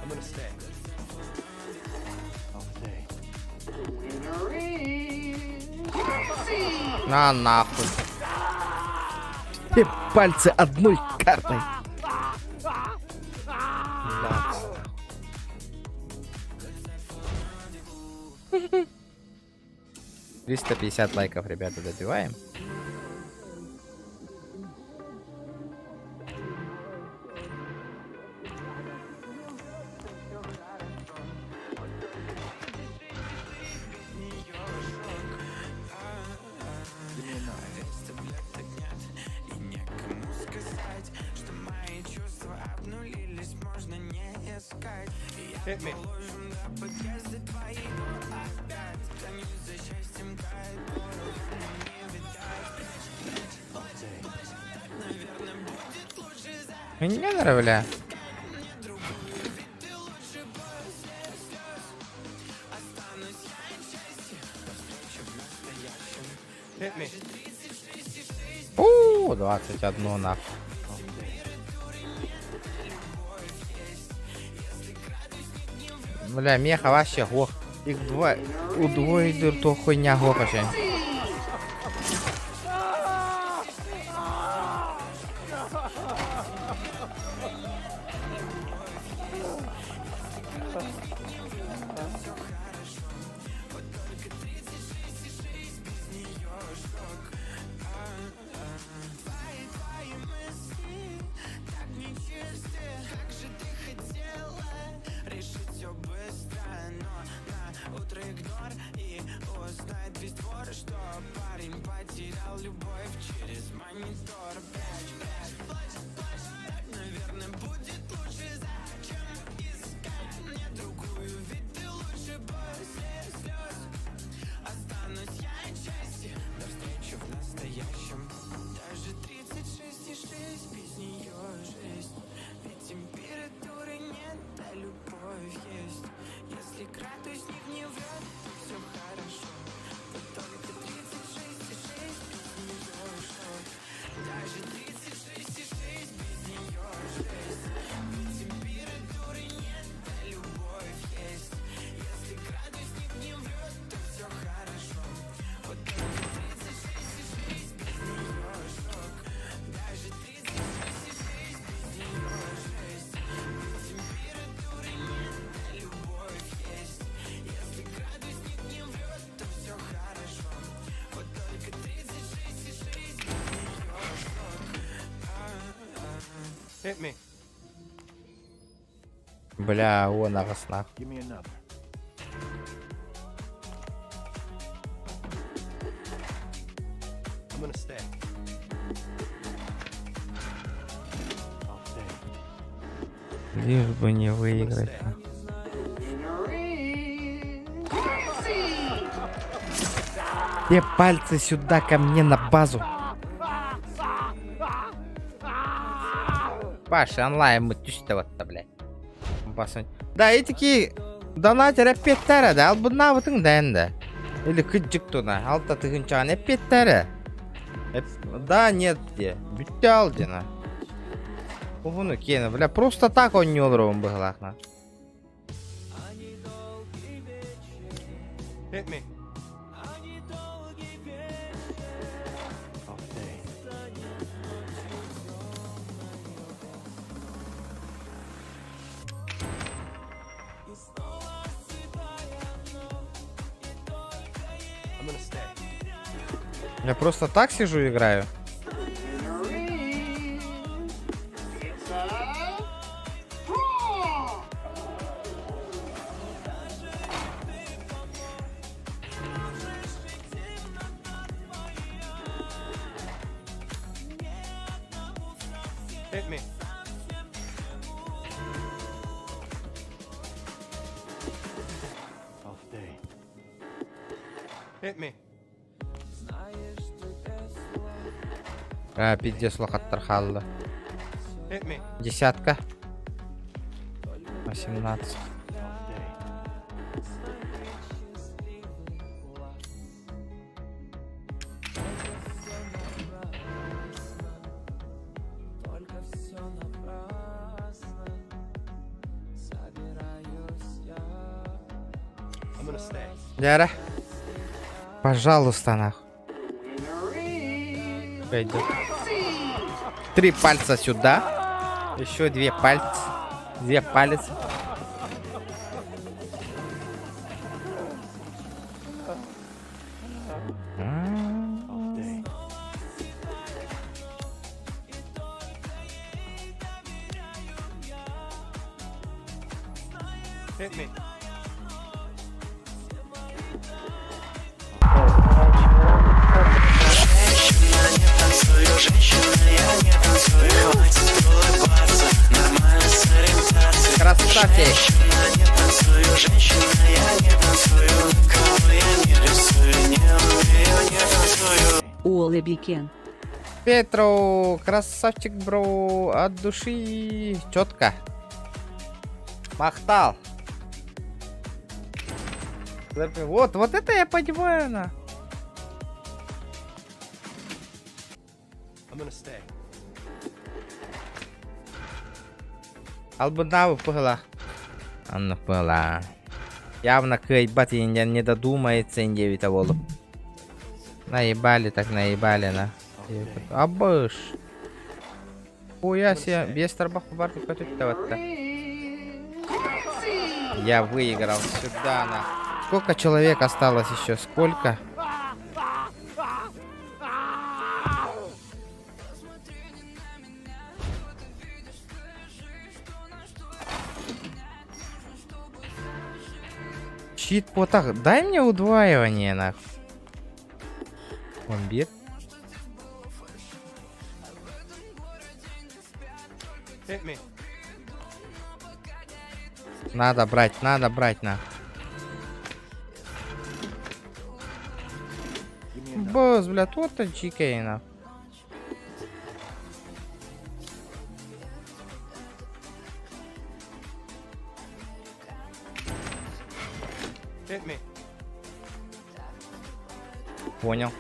I'm gonna stay. I'll stay. На нахуй. Все пальцы одной картой. Да. 350 лайков, ребята, добиваем. Give me enough. Hit me. I'll stay. Мне нравля. Hit me. О, 21 нах. Бля, меха вообще ох. Их два, удвоили то хуйня вообще. Hit me. Бля, он аҕыс нах. Give me another. I'm gonna stay. I'll stay. Лишь бы не I'm gonna выиграть. stay. Все пальцы сюда ко мне на базу. Паша, онлайн мы түстэ вот блядь. Басын. Да, и такие донатер эппиэттэрэ да, албыннаабытыҥ да эн да. Или кыдьык туна, алта тыһыынчаҕын эппиэттэрэ. Да, нет, де. Бүттэ ал дена. Уһуну киэнэ, бля, просто так оонньуу быһыылаах на. Hit me. I'll stay. I'm gonna stay. Я просто так сижу и играю. It's a draw. Hit me. I'll stay. Hit me. А, пиздец, улахаттар хаалла. Hit me. Десятка. 18. I'll stay. I'm gonna stay. Дьэ. Пожалуйста, нахуй. Пойдет. Три пальца сюда. Еще две пальца. Две палец. I'll stay. Hit me. Красавчик. Уоллеби Кен. Петро, красавчик, бро, от души. Четко. Махтал. Вот, вот это я понимаю, на. I'm gonna stay. Албыннаабыт быһыла. Аннык быһыла. Явно кыайбат иһин не додумается диэбитэ буолуп. Наебали так наебали на. Абыш. Хуя себе, без тарбах бар көтүттэ Я выиграл сюда на. Сколько человек осталось еще? Сколько? Чит потах. Дай мне удваивание, нах. Бомбит. Hit me. Надо брать, надо брать, на. Босс, бля, тут чикейна. Hit me. Понял.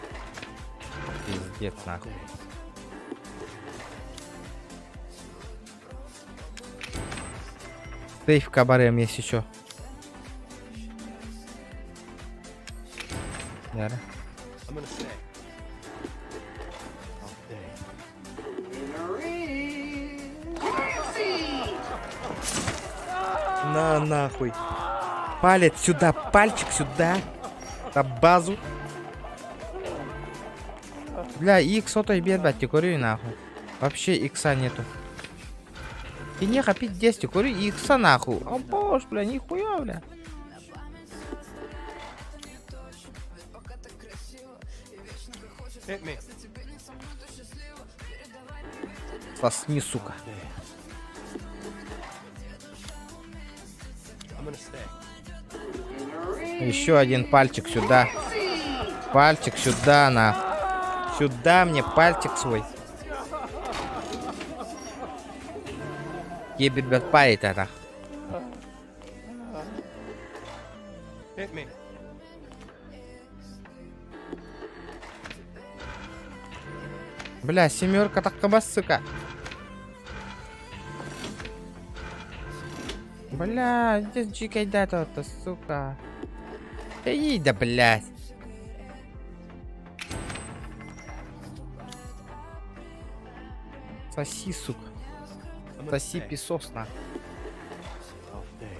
Пиздец, нахуй. Сейф кабарем есть еще. Яра. I'm gonna stay. Off day. На нахуй. Палец сюда, пальчик сюда. На базу. Бля, икс отой биэрбэт көрүүй нахуй. Вообще икса нету. Киниэхэ пиздец көрүүй икса нахуй. О боже, бля, нихуя, бля. Hit me. Сосни, сука. I'm gonna stay. Еще один пальчик сюда. Пальчик сюда, на. Сюда мне пальчик свой. Ебет парит это. Hit me. Бля, семерка так сука. Бля, где джикайда-то, сука. Эй, да, блядь. Соси, сука. I'm gonna Соси stay. песос, на. Off day.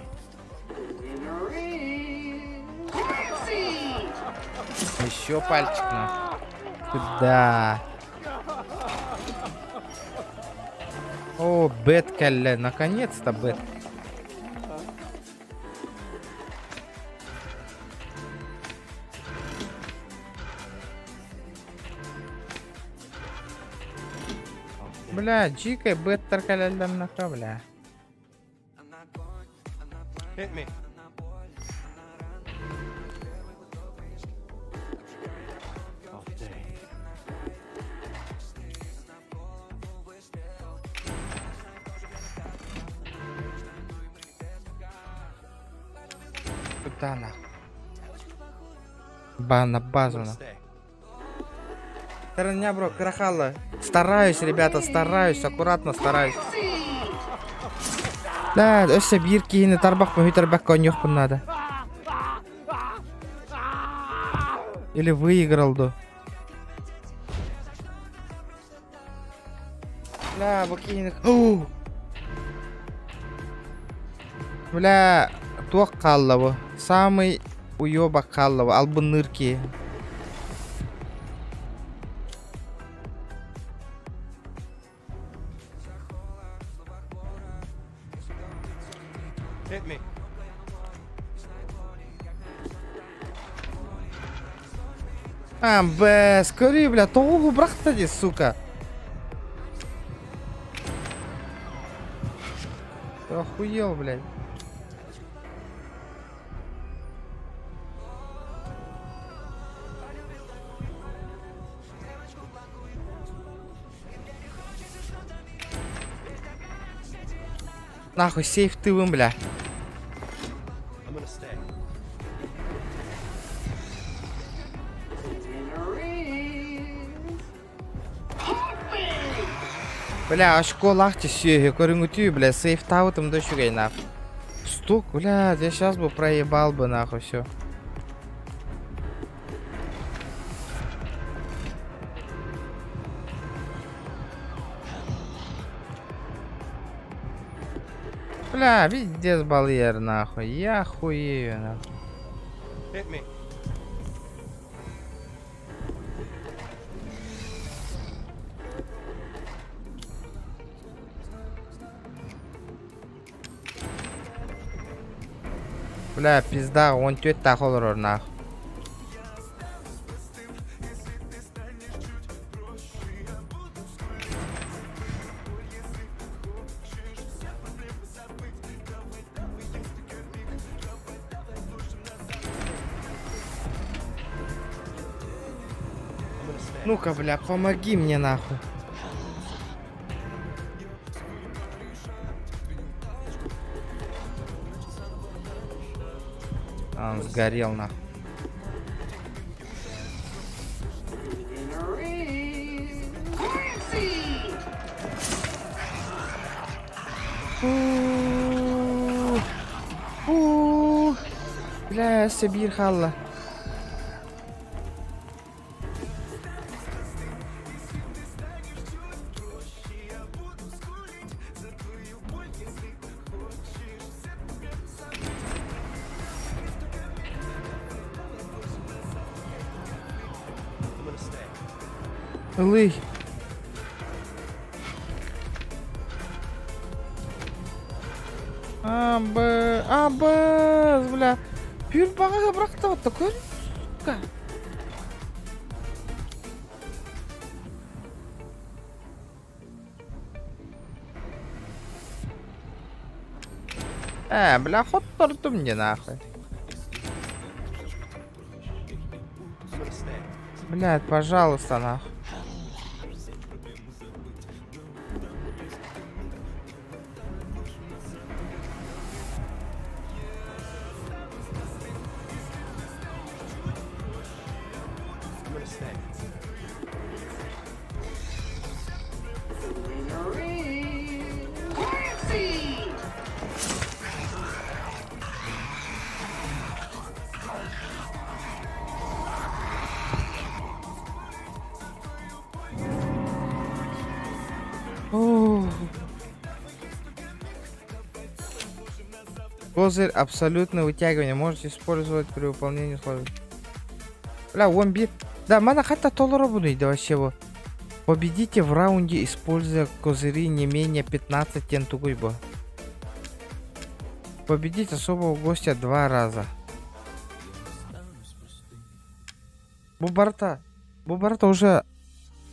Еще пальчик, на. Сюда. О, бет кэллэ. Наконец-то бет. Off day. Бля, дьиикэй беттэр кэлэллэр нахуй, бля. Hit me. Off day. Куда нахуй? Ба на I'm базу gonna на. stay. Меня, бро, крахала. Стараюсь, ребята, стараюсь, аккуратно стараюсь. Да, өссө биир киһини тарбах тарбах коньохпун надо. Или выиграл до. Бля, бу киһини... Оу! Бля, туох хаалла бу? Самый уёбок хаалла бу, албынныыр киһи. Hit me. А, бля, скорее, бля, тоҕу бырахта дии, сука. Ты охуел, блядь. Нахуй, сейф тывым, бля. I'm gonna stay. Бля, очколаах сүөһү көрүҥүтүү, бля, сейфтаабытым да үчүгэй нах. Стук, бля, я сейчас бы проебал бы нахуй все. Бля, пиздец бальер нахуй, я хуею нахуй. Hit me. Бля, пизда, он тетя так олорор нахуй. Ну-ка, бля, помоги мне нахуй. А, он сгорел нахуй. Бля, Сибирь халла. Ылый. А, Б, А, Б, бля. Пүр бағаға бырақты вот такой. Сука. Э, бля, ход торту мне нахуй. Блядь, пожалуйста, нахуй. Козырь абсолютно вытягивание. Можете использовать при выполнении условий. Бля, он би... Да, мана хата толоро буду вообще его. Победите в раунде, используя козыри не менее 15 тентугуйбо. Победить особого гостя два раза. Бу барыта. Бу барыта уже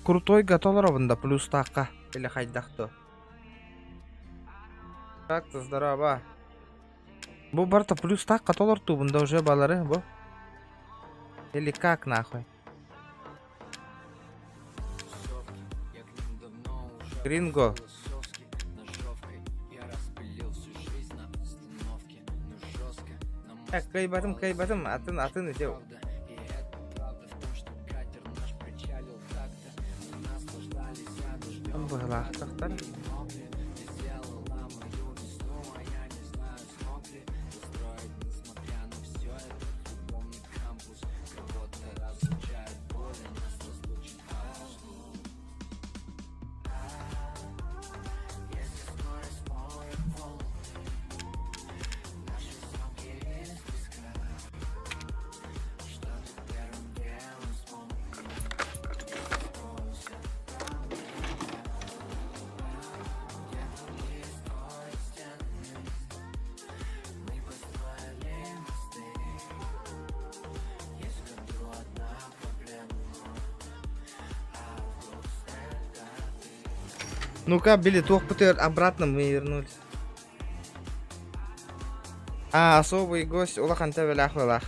крутой готовлар плюс така. Или хайдах то. Как-то здорово. Бу барыта плюс так толор тубында уже балары бу. Или как нахуй? Гринго. Так, кайбатым, кайбатым, атын, атын ите. Быһылаахтахтар. Ну-ка, били, туох обратно мы вернулись. А, особый гость улахан тэбэлээх былах.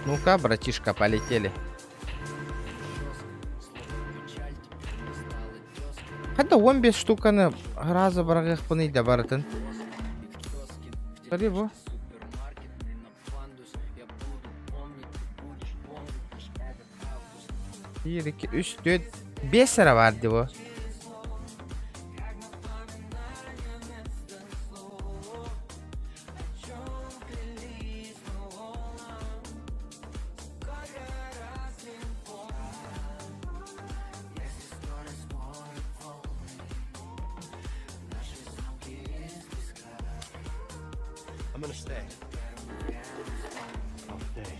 Ну-ка, братишка, полетели. Хата он без штуканы раза баргых да барытын. Смотри, во. Биир, икки, үс, түөрт, биэс эрэ баар дии бу. I'm gonna stay. I'll stay.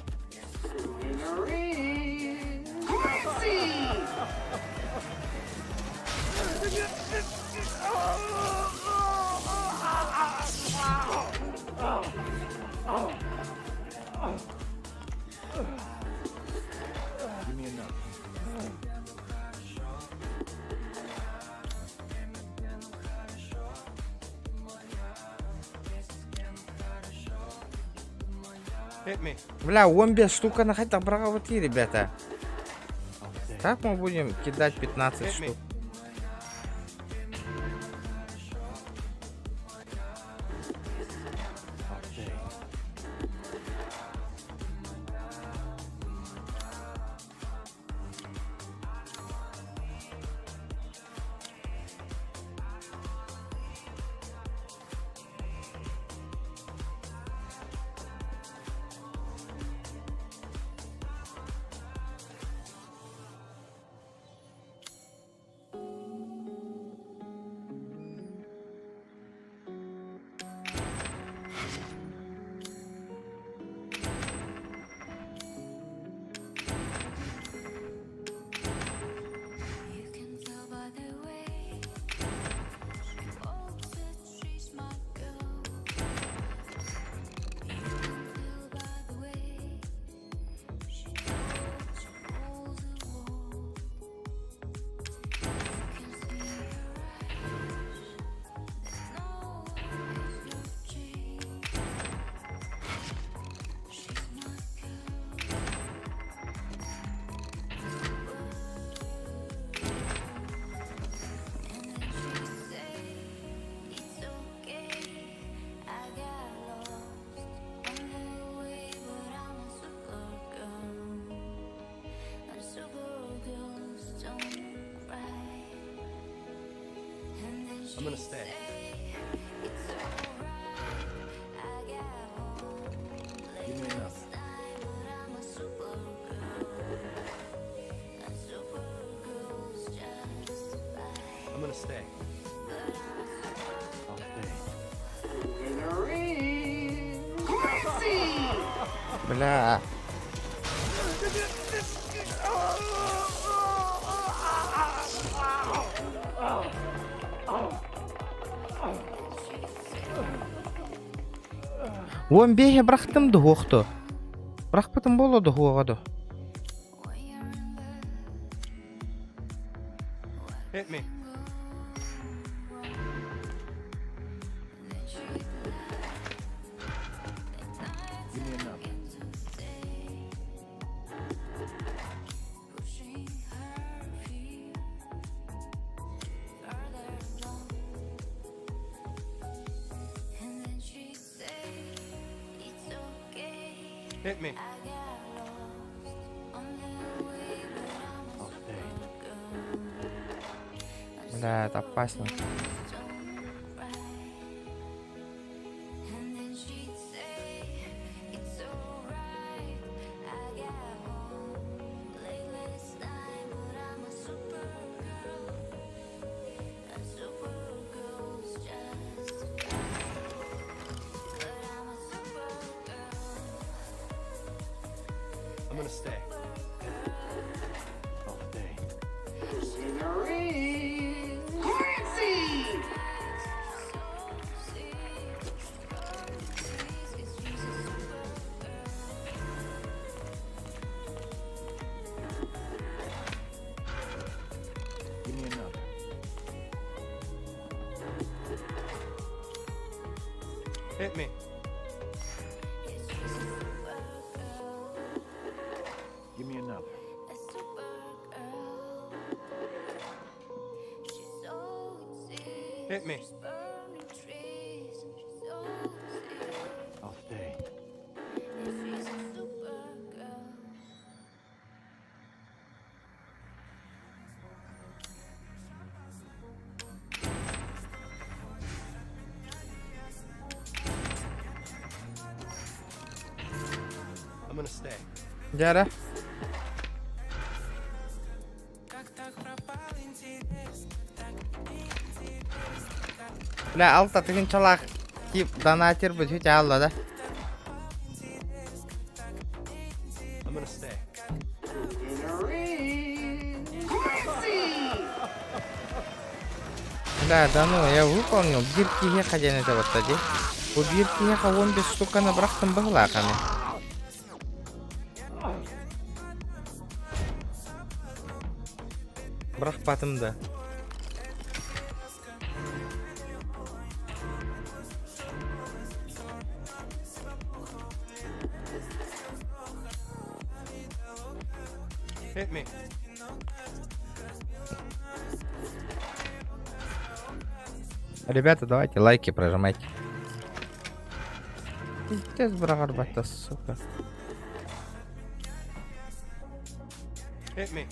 Give me another. Hit me. Бля, 15 штука на хайдах быраҕабытый, ребята. I'll stay. Как мы будем кидать 15 Hit me. штук? I'll stay. You can tell by the way she walks that she's my girl. You can tell by the way she talks, she rules the world. You can see her eyes that no one is watching. She's my girl. And then she say, It's okay. I got lost on the way, but I'm a supergirl. And supergirls don't cry. And then I'm gonna she stay. say, It's alright. I got home Give me late another. last night, but I'm a supergirl. And supergirls just fly. I'm gonna stay. I'll stay. Бля. 15 бырахтым дуо дуо. Бырахпытым буолуо дуо дуо. Hit me. Give me another. Pushing her feet further along. And then she say, It's okay. Hit me. I got lost on the way, but I'm a I'll stay. supergirl. And Бля, это опасно. supergirls don't cry. And then she'd say, It's alright. I got home late last night, but I'm a supergirl. And supergirls just fly. But I'm a supergirl. I'm gonna stay. I'll stay. Give me another. Hit me. Give me another. Hit me. I'll stay. gonna stay. Дьэ Бля, алта тыһыынчалаах тип донатер быт аалла да. I'm gonna stay. Да, да ну, я выполнил. Биир киһиэхэ диэн этэ батта дии. Бу биир киһиэхэ 15 штуканы бырахтым быһылааханы. Бырахпатым да. Hit me. Ребята, давайте лайки прожимайте. Пиздец, быраҕарбата, сука. Hit me.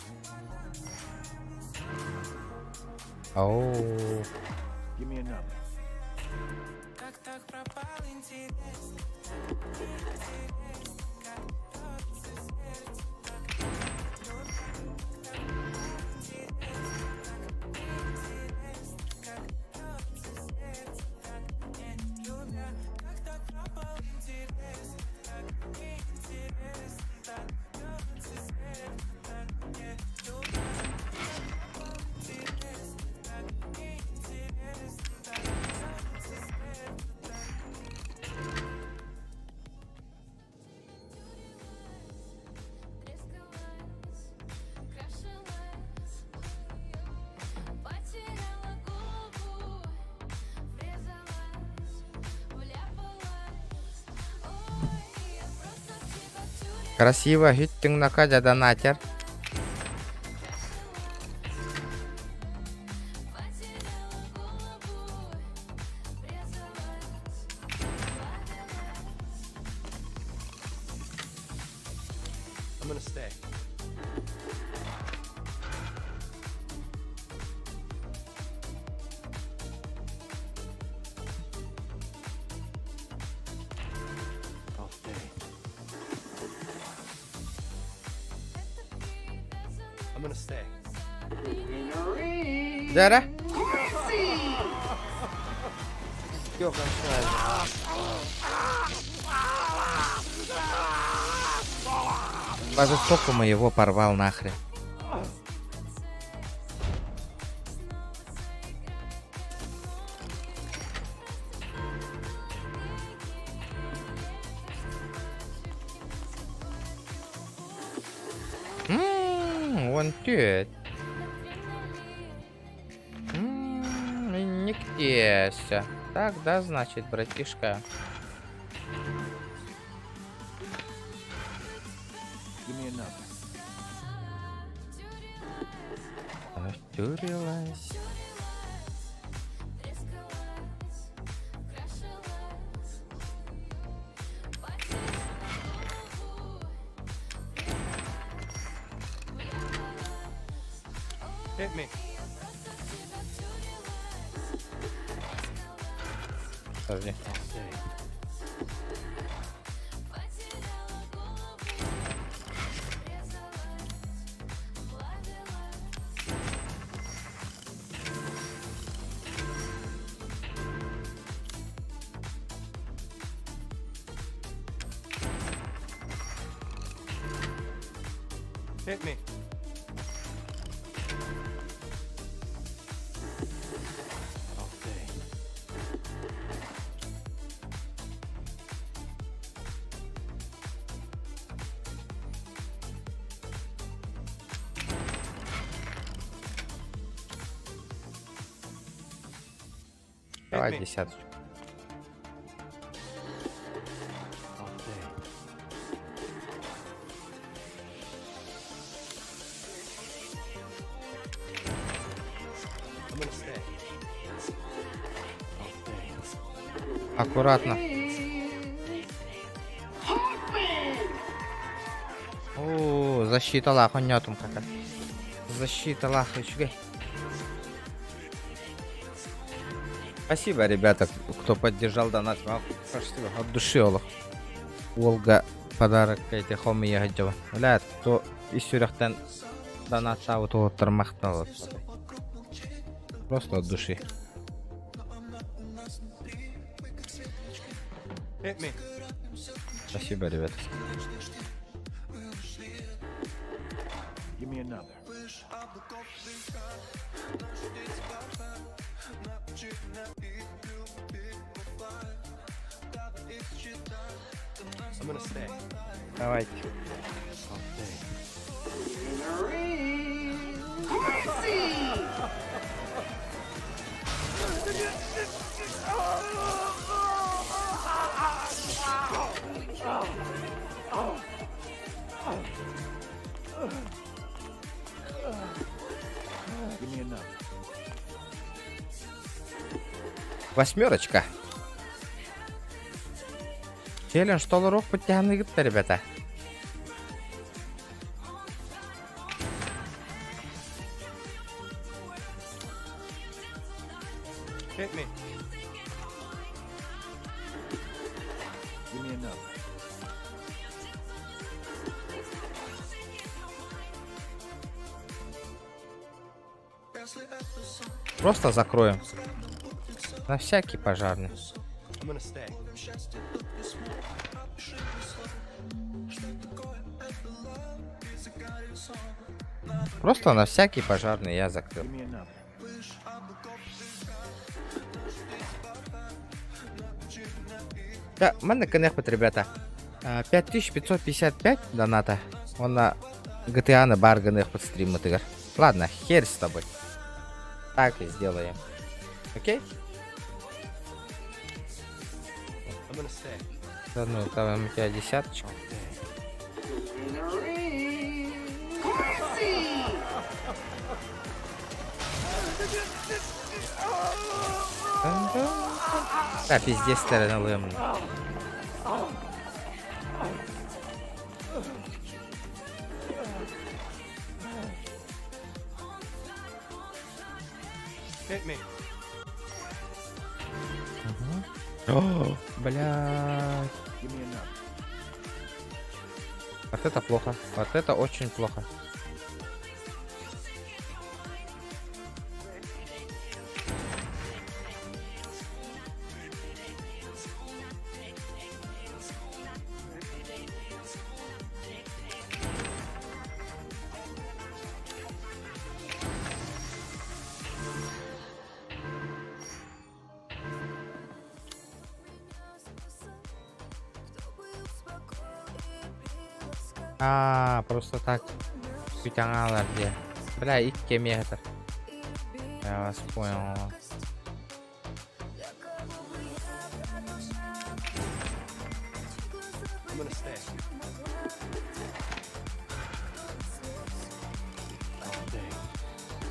Оу. Give me another. Красиво, хүттүҥ нака донатер. I'm gonna stay. I'll stay. I'm gonna stay. Дьэ По жестокому его порвал нахрен. Вон тет. Нигде. Так, да, значит, братишка. Give me another. Втюрилась. Hit me. Подожди. I'll stay. Hit me. I'll stay. Давай me. десяточку. I'll stay. I'm gonna stay. I'll stay. Аккуратно. О, защита лах, он какая. Защита лах, үчүгэй. Спасибо, ребята, кто поддержал донат. Вам Спасибо, от души, Олох. Олга. Подарок эти хомуйа сылдьабын. Бля, то ис сүрэхтэн донаттаабыт уолаттар махтал. Просто от души. Hit me. Спасибо, ребят. Give me another. I'm gonna stay. Давайте. I'll stay. Give me another. Восьмерочка. Челлендж толоруох подтягнугыт, ребята. Hit me. Give me another. Просто закроем. На всякий пожарный. I'm gonna stay. Просто на всякий пожарный я закрыл. Give me another. Да, манна кынехпыт, ребята. 5555 доната. Он на GTA на бар гынехпыт стримытыгар. Ладно, хер с тобой. Так и сделаем. Окей? I'm gonna stay. Да ну, там у тебя десяточка. I'll stay. Да, пиздец, сторона. Hit me. О, блядь. Give me another. Вот это плохо. Вот это очень плохо. А, просто так. Күтәңалар где. Бля, икки метр. Я вас понял. I'm gonna stay. I'll stay.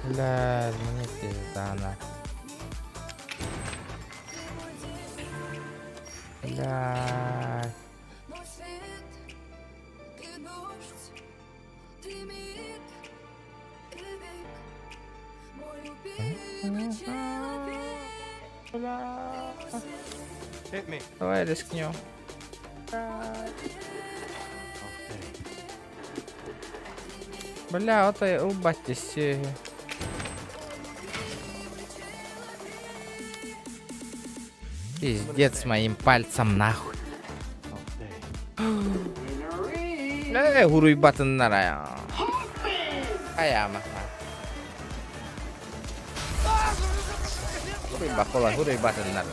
Бля, мне пизда на. Бля. Мой свет, ты дождь, ты миг и век, мой любимый человек. Бля. Ты мой свет, Hit me. Давай рискнем. I'll stay. Бля, вот и убайтесь. Пиздец моим пальцем нахуй. I'll stay. Хуруйбатыннара я. Аяма. Хуруйбакола, хуруйбатыннара.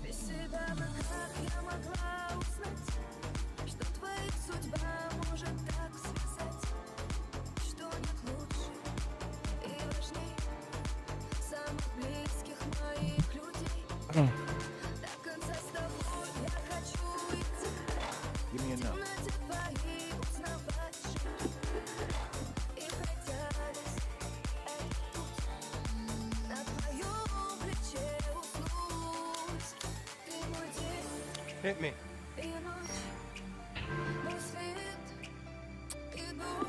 Без себя бы как я могла узнать, что твоя судьба может так связать, что нет лучше и важней самых близких моих людей. До конца с тобой я хочу идти, Give me в another. темноте твоей узнавать шаги. И пройдя весь этот путь, на твоем плече уснуть. Ты мой день Hit me. и ночь.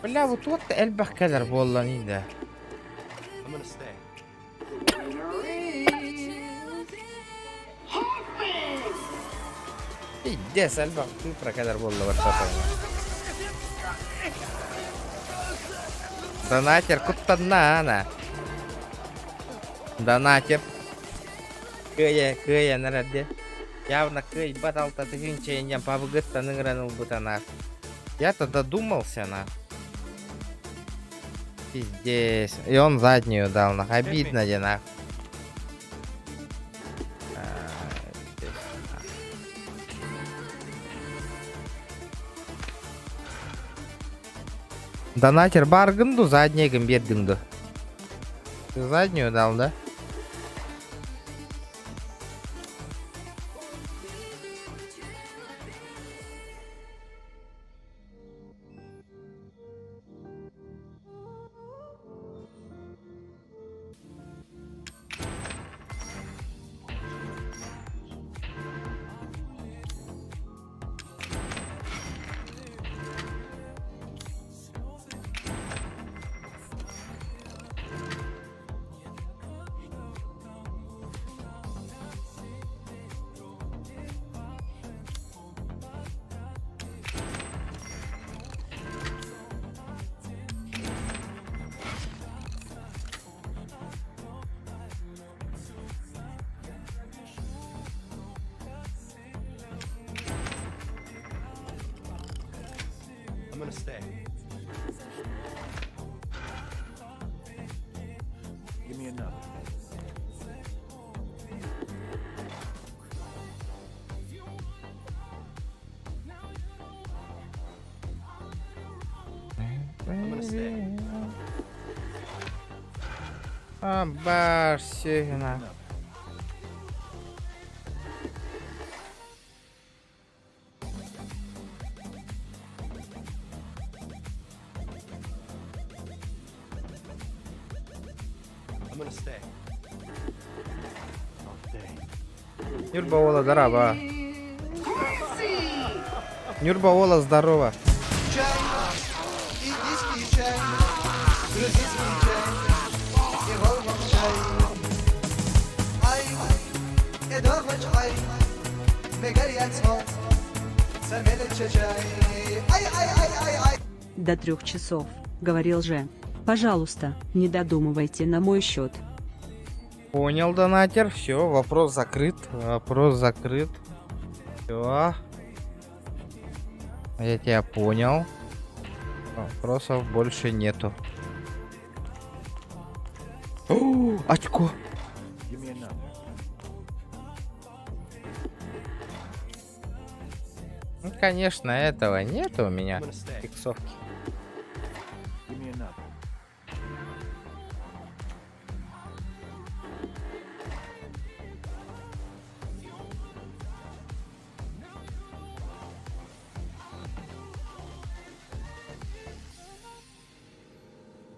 Бля, вот вот элбэх кэлэр буолла да. I'm gonna stay. Пиздец, элбэх цифра кэлэр буолла барта. Донатер куттанна ана. Донатер. Кыайа, кыайан эрэр дии. Явно кыайбат алта тыһыынча иньэн пабыгыттан ыҥыран ылбыта наар. Я-то додумался на. Пиздец. И он заднюю дал, нах. Обидно, де нах. Донатер баргын ду, заднегин бердиң ду. Ты заднюю дал, да? I'm gonna stay. Give me another. I'm gonna stay. А, Барсегина. I'm gonna stay. All day. Нюрба Ола, здорово. Нюрба Ола, здорово. Чай, индийский чай, грузинский чай, и волгам чай. Ай, и чай, Ай, ай, ай, ай, ай. До 3 часов, говорил же. Пожалуйста, не додумывайте на мой счет. Понял, донатер. Все, вопрос закрыт. Вопрос закрыт. Все. Я тебя понял. Вопросов больше нету. О, очко. Give me another. Ну, конечно, этого нет у меня. I'm gonna stay. Фиксовки. Give me another.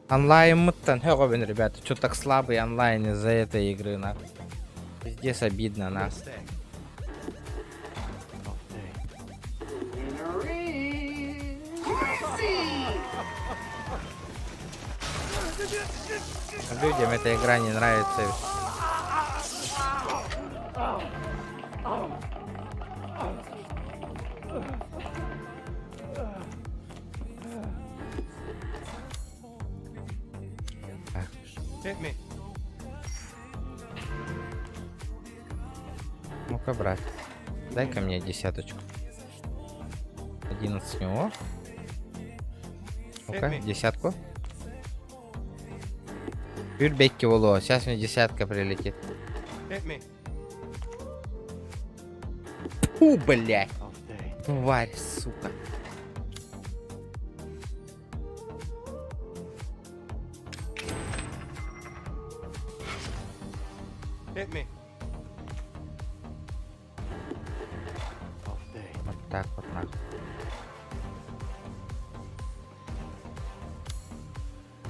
Онлайн мыттан. Хёгобин, ребята, что так слабый онлайн из-за этой игры, на. Пиздец обидно, I'm на. gonna stay. All day. Людям эта игра не нравится. Hit me. Ну-ка, брат. Дай-ка мне десяточку. 11 у него. Ну-ка, десятку. Юрбекки воло. Сейчас мне десятка прилетит. Hit me. Фу, блядь. All day. Тварь, сука. Hit me. All day. Вот так вот нахуй.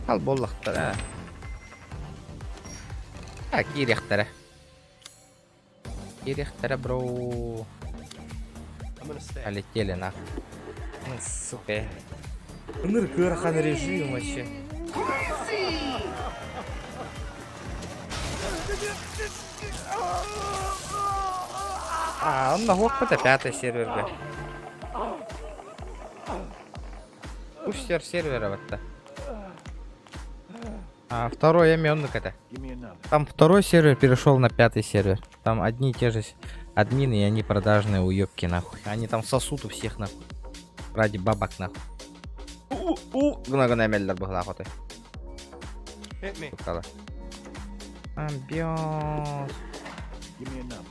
Ал буоллахтара. А, киириэхтэрэ. Киириэхтэрэ, бро. I'm gonna stay. Полетели нахуй. Ну, сука. Ынырык ыарахан режим вообще. А, он на это пятый серверга. Пусть сервера вот А, второй именник это. Там второй сервер перешел на пятый сервер. Там одни и те же админы, и они продажные уебки нахуй. Они там сосут у всех нахуй. Ради бабок нахуй. У гына эмэллэр быһылаах отой. Hit me. Тукала. Амбиоз. Give me another.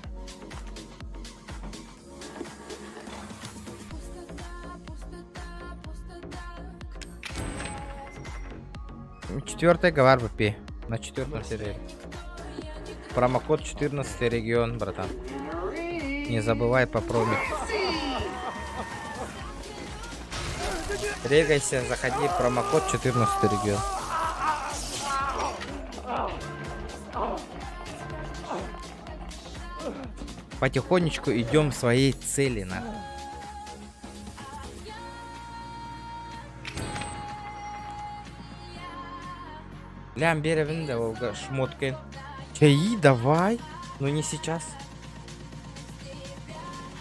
Четвертый говор БП. На четвертом сервере. Промокод 14 регион, братан. Не забывай по промик. Регайся, заходи, промокод 14 регион. Потихонечку идем к своей цели, нахуй. Лям беревин да олга шмоткой. Чаи, давай. Но не сейчас.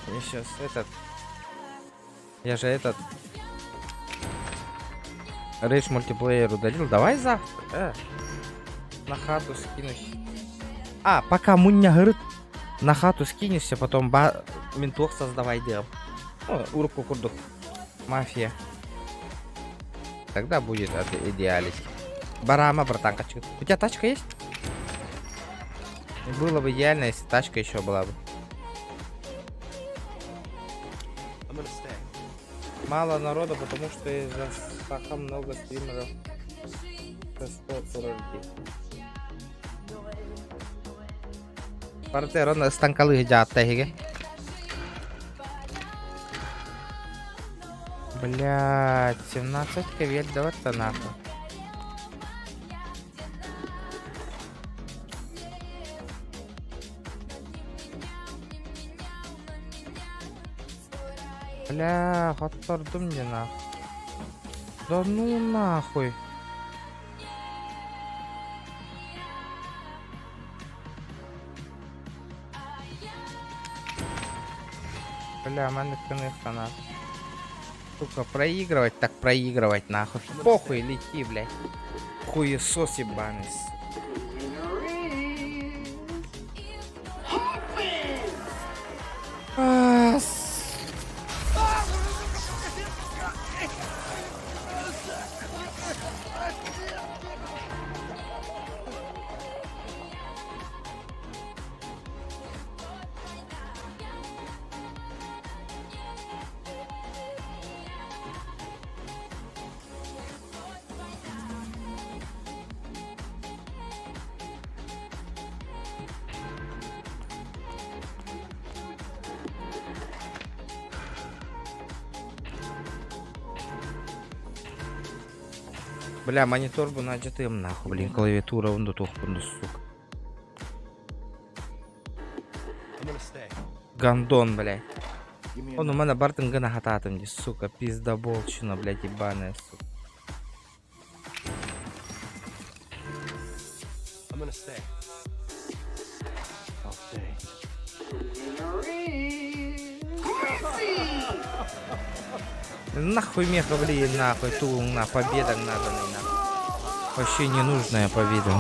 Я сейчас этот. Я же этот. Рейдж мультиплеер удалил. Давай завтра. На хату скинусь. А, пока муння говорит, на хату скинешься, потом ба ментох создавай делом. Ну, урку курдук. Мафия. Тогда будет это идеалить. Барама, братан, хочу. У тебя тачка есть? Было бы идеально, если тачка еще была бы. I'm gonna stay. Мало народа, потому что из-за саха много стримеров. За 140. Партер, он станкалы дьаатта эһиги. Блять, 17 кавель, давай-то нахуй. Бля, хоттордум мне нахуй. Да ну нахуй. Бля, маны хана. Сука, проигрывать так проигрывать нахуй. Похуй, лети, блядь. Хуесос ебаный. Сука. А, Бля, монитор бы начатым нахуй, блин, клавиатура, он тут сука. I'm gonna stay. Гандон, блядь. Give me Он у another. мене бартын гына хататым, ди, сука, пиздоболчина, блядь, ебаная, сука. I'm gonna stay. I'll stay. Нахуй меха, блин, нахуй, ту, на, победа надо, нахуй. Вообще ненужная победа.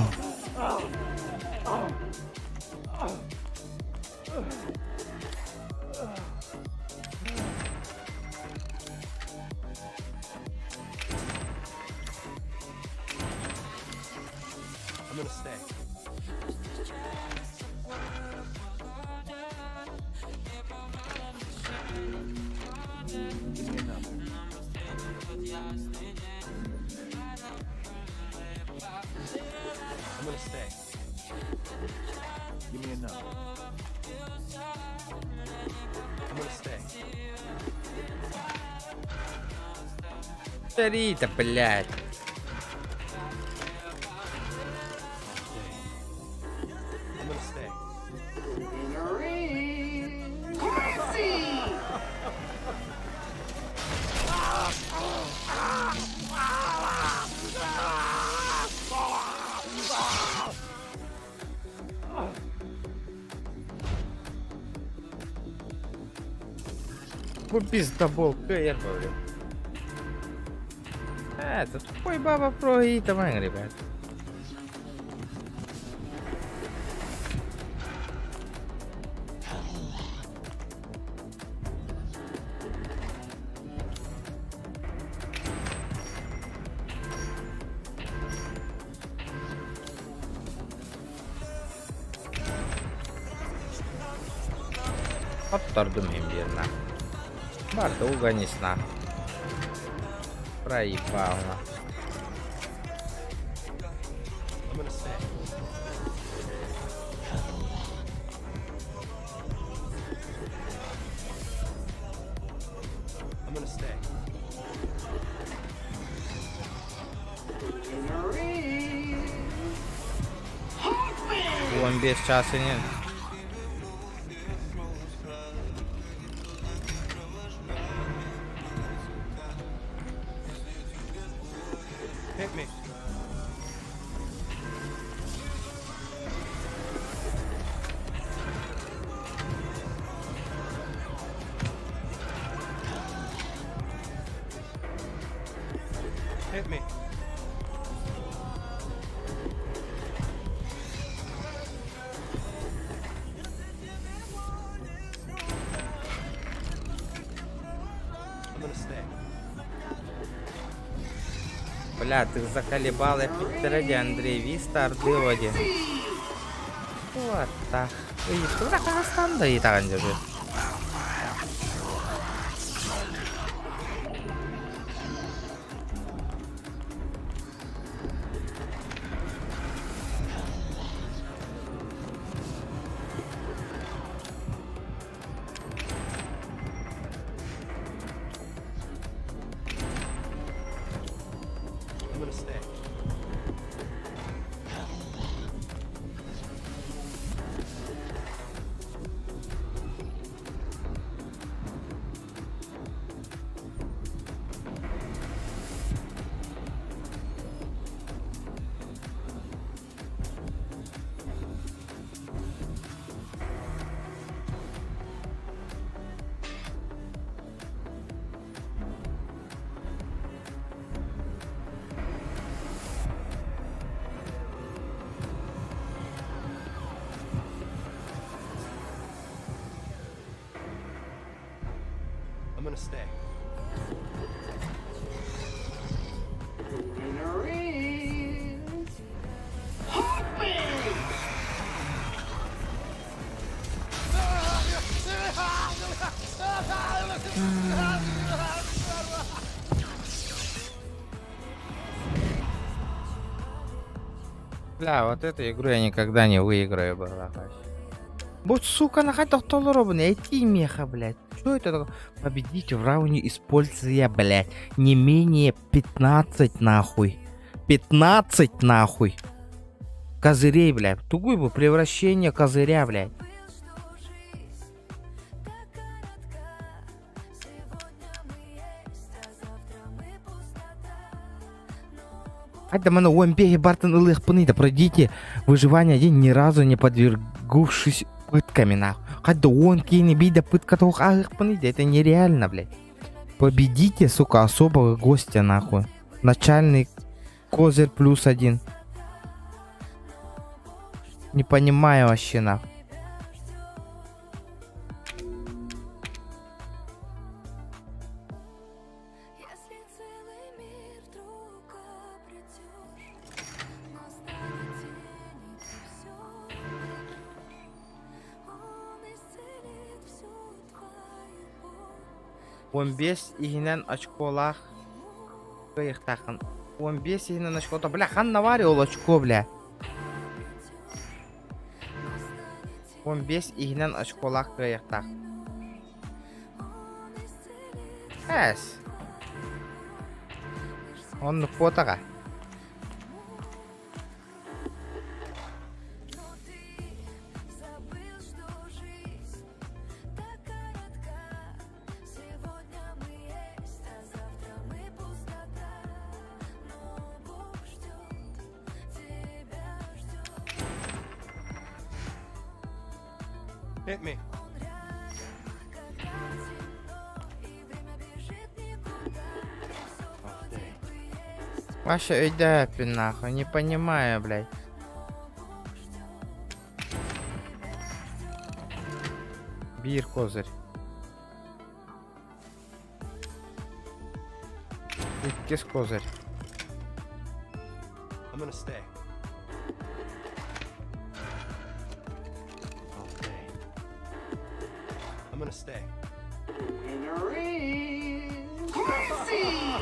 I'm gonna stay. Give me another. I'm gonna stay. Give me another. I'm gonna stay. Рита, блядь. Stay. I'm gonna stay. Бу пиздобол кыайар блин. Это тупой баба проигрываем, ребят. Оттардым имбирна. Барда угонисна. Проебал на. I'm gonna stay. I'm gonna stay. 15 чаас ини. Hit me. Hit me. I'm gonna stay. Бля, ты заколебал, я Петради, Андрей Виста, Ардыводи. Вот так. Ыйыттыбыт Казахстан да ыйытаҕын дьэ. I'm gonna stay. I'm gonna stay. Winner is Hawkman! Бля, вот эту игру я никогда не выиграю, бля. Вот, сука, на толоробын, эти меха, блядь. Что это такое? Победите в раунде, используя, блядь, не менее 15 нахуй. 15 нахуй. Козырей, блядь. Тугой бы превращение козыря, блядь. Хайда мана 15 бартын ылыахпыный да пройдите выживание один ни разу не подвергувшись пытками нахуй. Хайда он кини бида пытка тоох ааһыахпыный да это нереально, блядь. Победите, сука, особого гостя нахуй. Начальный козырь плюс один. Не понимаю вообще нахуй. Если целый мир вдруг обретешь, но станет тени, ты все поймешь. Он исцелит всю твою боль. 15 иһинэн очколаах кыайыахтааххын. 15 иһинэн очкота. Бля, ханна баар ол очко, бля. 15 иһинэн очколаах кыайыахтаах. Эс. Оннук буотаҕа. Но ты забыл, что жизнь так коротка. Сегодня мы есть, а завтра мы пустота. Но Бог ждет, тебя ждет. Hit me. Он рядом, когда темно. Вообще өйдөөппүн нахуй, не понимаю, блядь. Биир козырь. Иккис козырь. I'm gonna stay. I'll stay. I'm gonna stay. Winner is Gracie!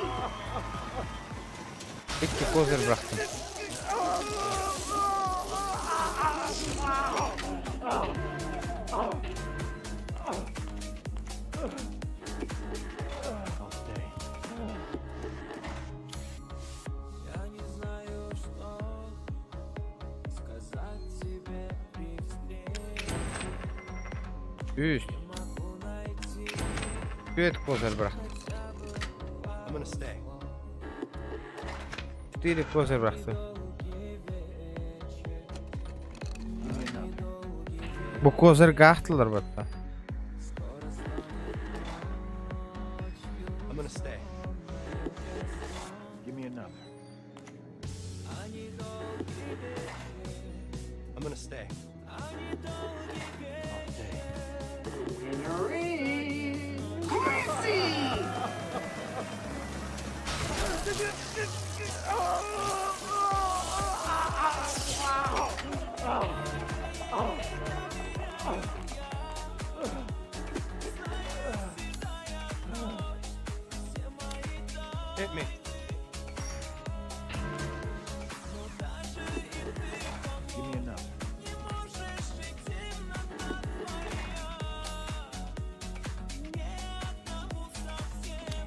Икки козырь бырахтым. I'll stay. Үс. Түөрт козырь бырахтым. I'm gonna stay. Четыре козырь бырахтым. Give me another. Бу козырь гаахтылар батта. I'm gonna stay. Give me another. I'm gonna stay. I'll stay. Winner is Gracie! Hit me. Give me another.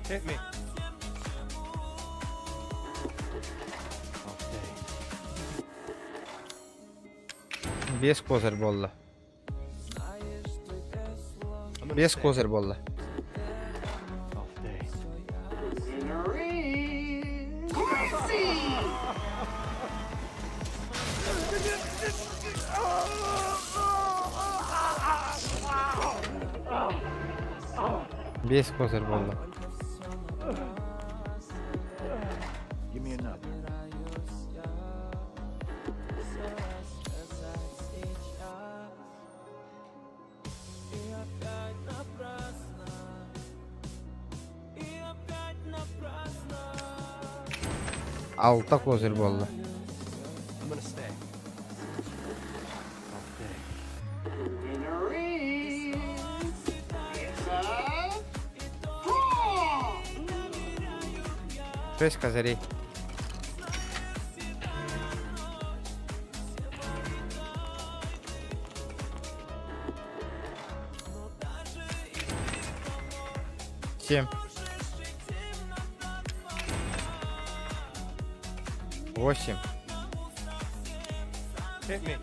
Hit me. I'll stay. Биэс козырь буолла. I'm gonna Биэс stay. козырь буолла. I'll stay. Winner is Gracie! Биэс козырь буолла. Give me another. Алта козырь буолла. I'm gonna stay. I'll stay. Winner is it's a draw! Шесть козырей. Семь. Восемь. Hit me.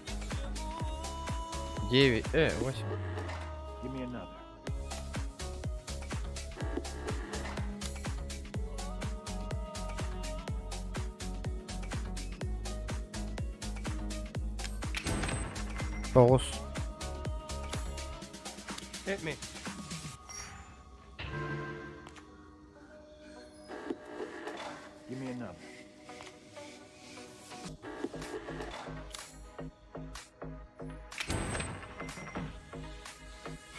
9, 8. Give me another. Тоҕус. Hit me. Give me another.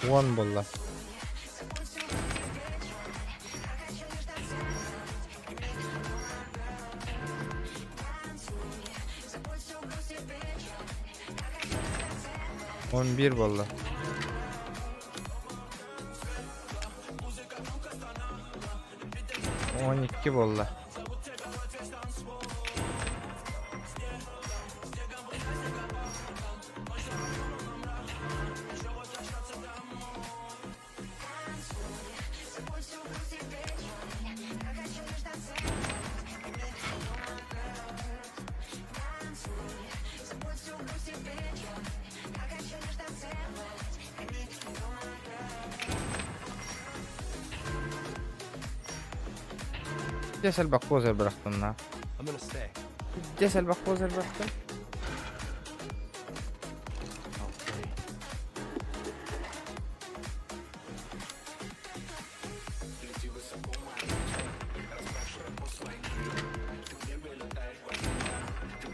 10 буолла. 11 буолла. 12 буолла. Дьэ элбэх козырь бырахтым на. I'm gonna stay. Дьэ элбэх козырь бырахтым. I'll stay.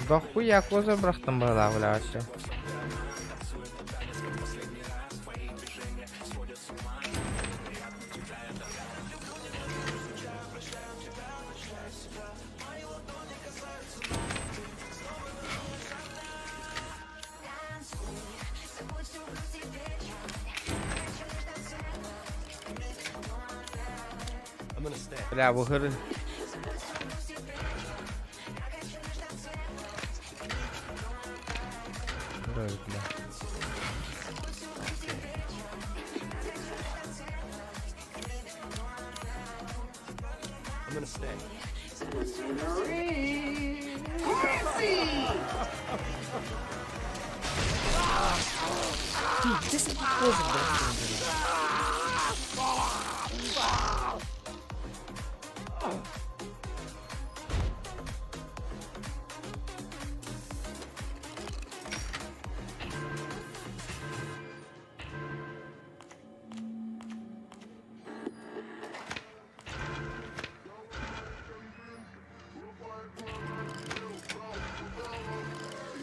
Дохуя коза бырахтым быһалаах бля вообще. I'm gonna stay. Бля, бу хыр. Бля. I'm gonna stay.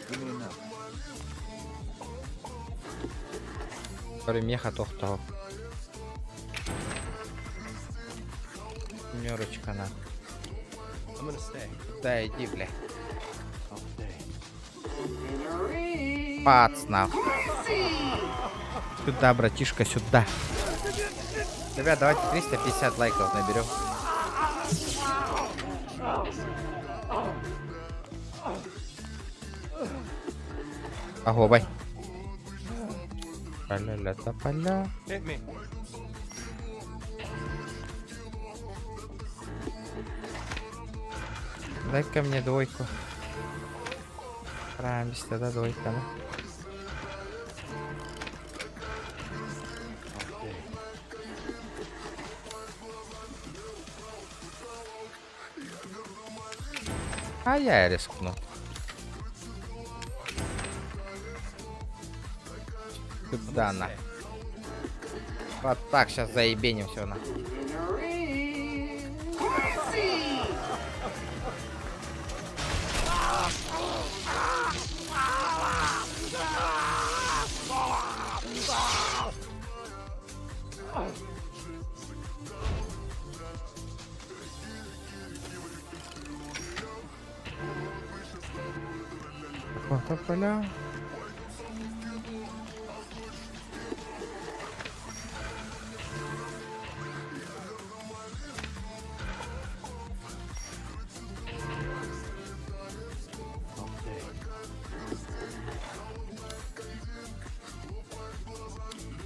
Give me another. Меха тохтоо. Семерочка на. I'm gonna stay. Да иди, бля. I'll stay. Пац, нахуй. Сюда, братишка, сюда. Ребят, давайте 350 лайков наберем. Аго, бай. Ля-ля тополя. Hit me. Дай-ка мне двойку. Справимся, да, двойка, да? I'll stay. А я рискну. Сюда на. Вот так сейчас заебеним все на. Вот поля. I'll stay.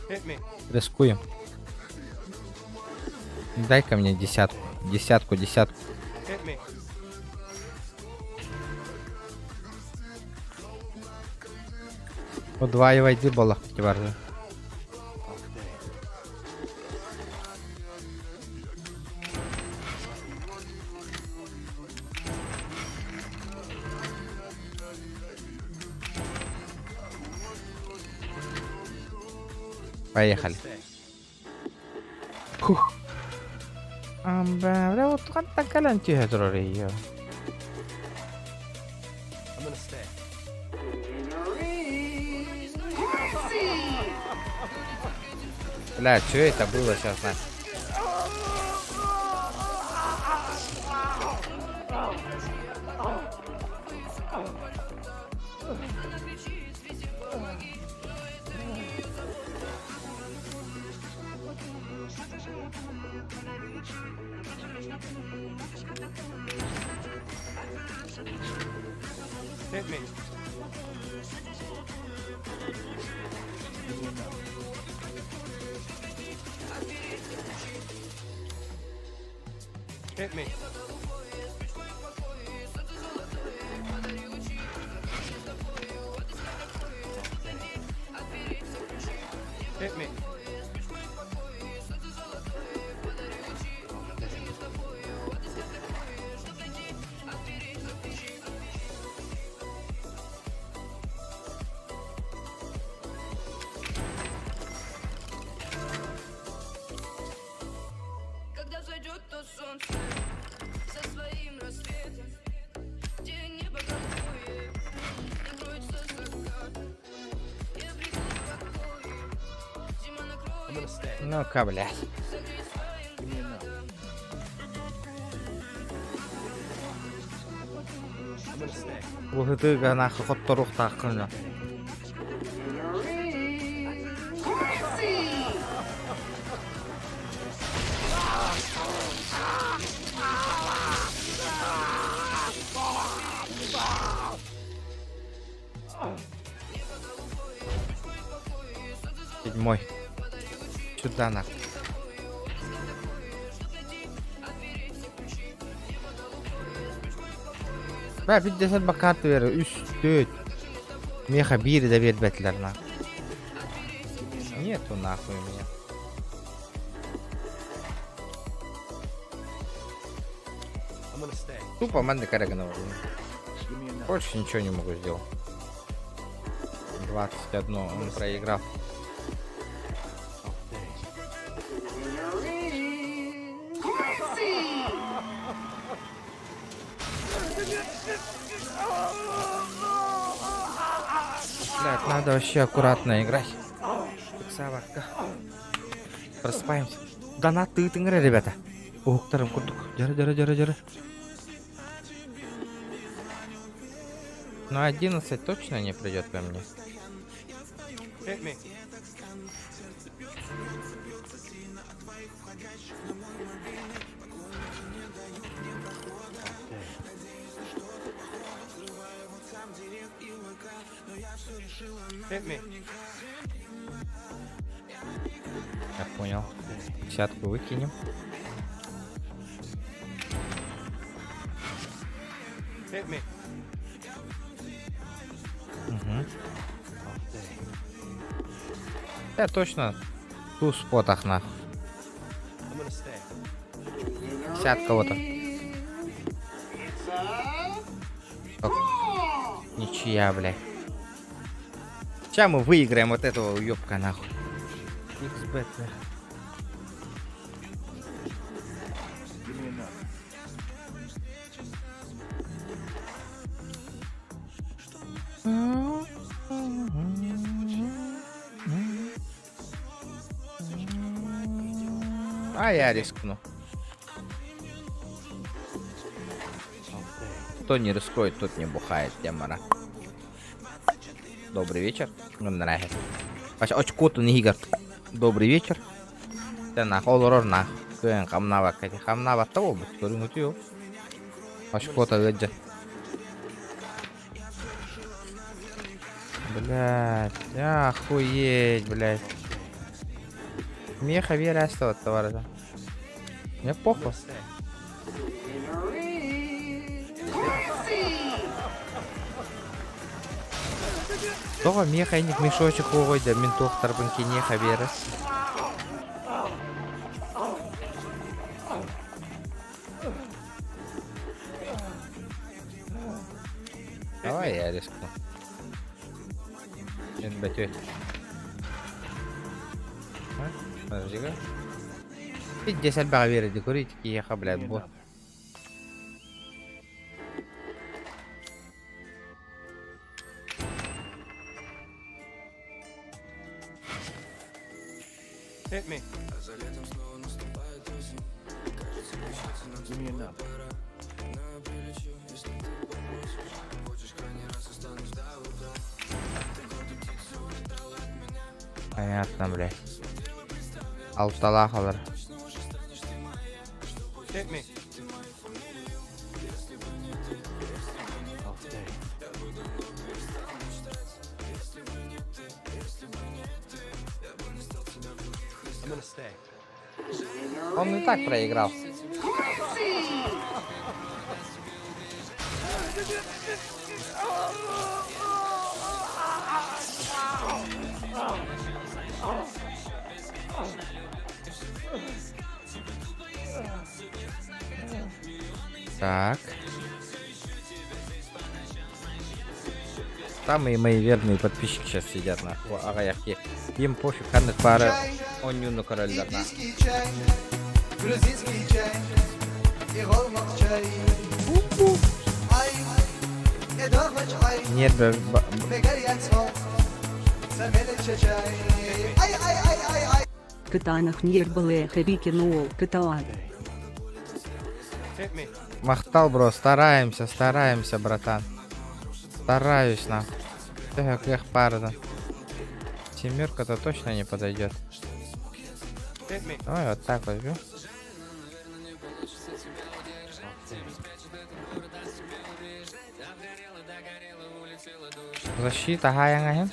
Hit me. Рискуем. Дай-ка мне десятку. Десятку, десятку. Hit me. Удваивай буолла барды. I'll stay. Поехали. Stay. Фух. Бля, вот калан түһэ. I'm gonna stay. Бля, что это было сейчас, на? Hit me. Give me another. Hit me. Hit me. Когда зайдет то солнце со своим рассветом, где небо голубое. Ну-ка, блядь. Быһытыга нахуй хотторуохтааххын. Седьмой. Сюда нахуй. Бә, 50 бакарты бер, 3, 4. Меха биир да биэрбэтилэр на. Нету нахуй у меня. Тупо манны карагана. Больше ничего не могу сделать. 21, он проиграл. Блядь, надо вообще аккуратно играть. Саварка. Просыпаемся. Донат тыытыҥ ребята. Уһуктарым курдук. Дьара, дьара, дьара, дьара. Ну, 11 точно не придет ко мне. Hit me. Hit me. Я понял. Десятку выкинем. Hit me. Угу. Я точно туз потах нахуй. I'm gonna stay. Десятка вот. Ок. Ничья, блядь. Сейчас мы выиграем вот этого уёбка нахуй. XBT. Give me enough. А я рискну. Кто не рискует, тот не бухает, Темара. Добрый вечер. Мне нравится. Очко не игр. Добрый вечер. Тэ нах, олорор нах. Кыайан хамнаабакка ити. Хамнаабатта буолбут. Көрүҥ үтүө. Очкота ыалдьар. Блядь, охуеть, блядь. Меха верястого товара. Мне похуй. Тоҕо миэхэ инник мешочек уоҕуйда мин туохтарбын киниэхэ биэрэр. Давай я рискну. Нет, бәтү. Подожди-ка. 50 баҕа биэрди көрүт киһиэхэ, блядь, бу. Hit me. Give me enough. Понятно, блядь. Алталаах олор. Hit me. I'll stay. I'm gonna stay. Он и так проиграл. Так. Там и мои верные подписчики сейчас сидят на аҕыйах. Им пофиг, ханнык пара онньууну короллар на. Индийский чай, грузинский чай и голмак чай. Ай, Нет, Кытаанах ньиэрбэлээх эбикин уол кытаат. Hit me. Махтал, бро, стараемся, стараемся, братан. Стараюсь, на. Төһө кыах баарынан. Семерка-то точно не подойдет. Hit me. Давай вот так возьму. Защита хаайаҥаһын.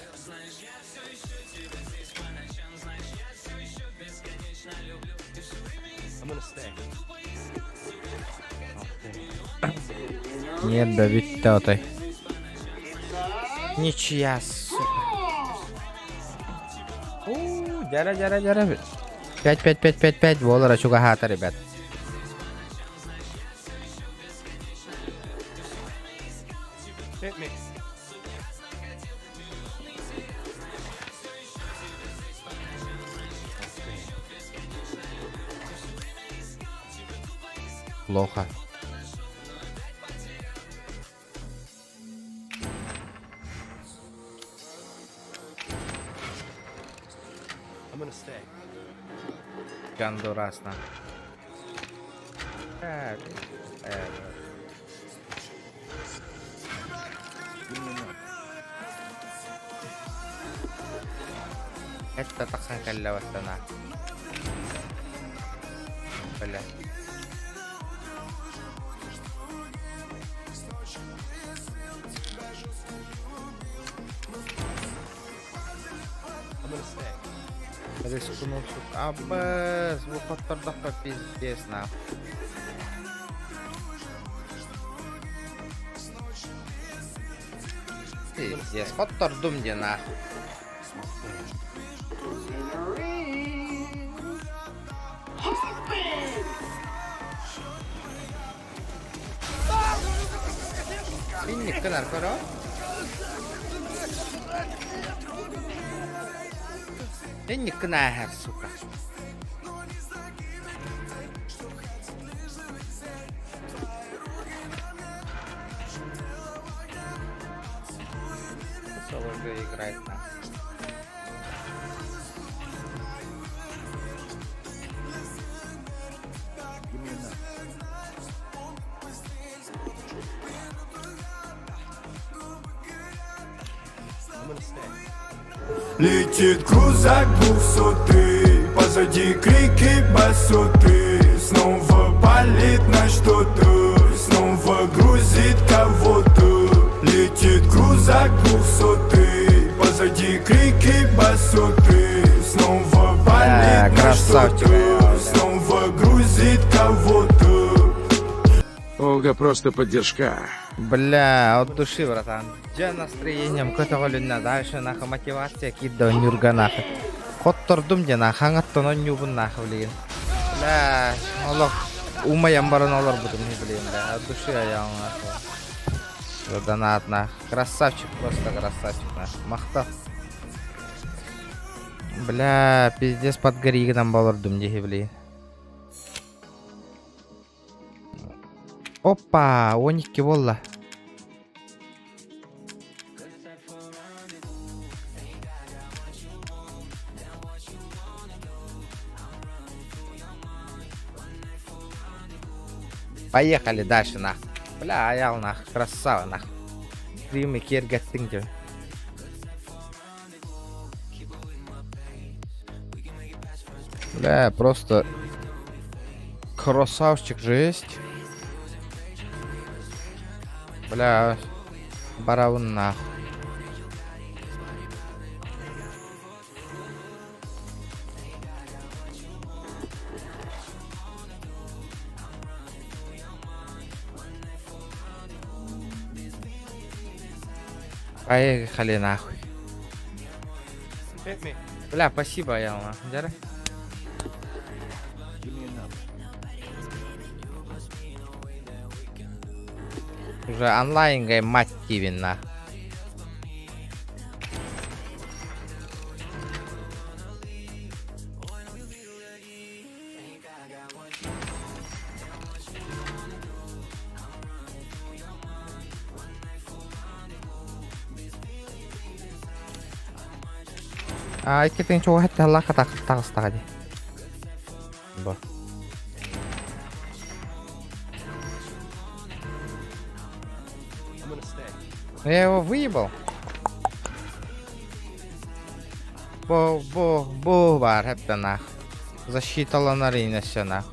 I'm gonna stay. Нет, да бүттэ отой. Ничья, сука. У, дьара, дьара, дьара. 5, 5, 5, 5, 5 буолара чугаһаата, ребят. Hit me. Плохо. I'm gonna stay. Гондурас, на. Э, э, Give me another. Это тахсан кэллэ бастана. Бля. I'm gonna stay. Рискнул, сука. Абыс, бу хоттордоххо пиздец, на. Пиздец, хоттордум дии нахуй. Инник гынар көрө. Инник гына сука. Соло играет на. Give me another. I'm gonna stay. Летит крузак двухсотый, позади крики басоты. Снова палит на что-то, снова грузит кого-то. Летит крузак двухсотый, позади крики басоты. Снова палит на красавчик. что-то, снова грузит кого-то. Олга просто поддержка. Бля, от души, братан. Дьэ настроением көтөҕүлүннэ дальше нахуй мотивация киирдэ нюрга нахуй. Хоттордум диэн хаҥаттан онньуубун нахуй билигин. Бля, олох умайан баран олорбутум блин, бля, от души айаҕым нахуй. Донат нах. Красавчик, просто красавчик нах. Махтал. Бля, пиздец подгори гынан олордум дии блин. Опа, 12 буолла. Поехали дальше нах. Бля, аял нах, красава нах. Стримы киэргэттиҥ дии. Бля, просто красавчик жесть. Бля, барабын нах. Поехали нахуй. Hit me. Бля, спасибо, Аял, нахуй. Дьэ. Give me another. Уже онлайн гай мать тивин нах. А, иккитин чугаһат аллаха таҕыстаҕа дии. Ну я его выебал. Бу, бу, бу бар, это нах. Защита ланарина все нах.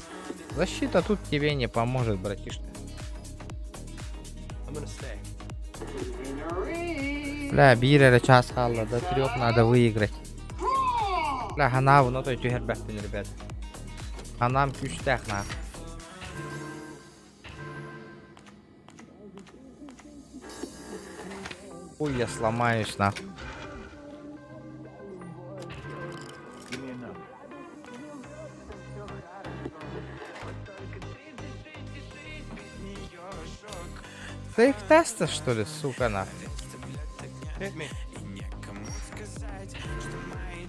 Защита тут тебе не поможет, братишка. I'm gonna stay. Бля, биир эрэ чаас хаалла, до трех надо выиграть. Бля, ханаабын отой түһэрбэппин, ребят. Ханаам күүстээх нах. Ой, я сломаюсь нах. Give me another. Ты их теста, что ли, сука, нах? Hit me.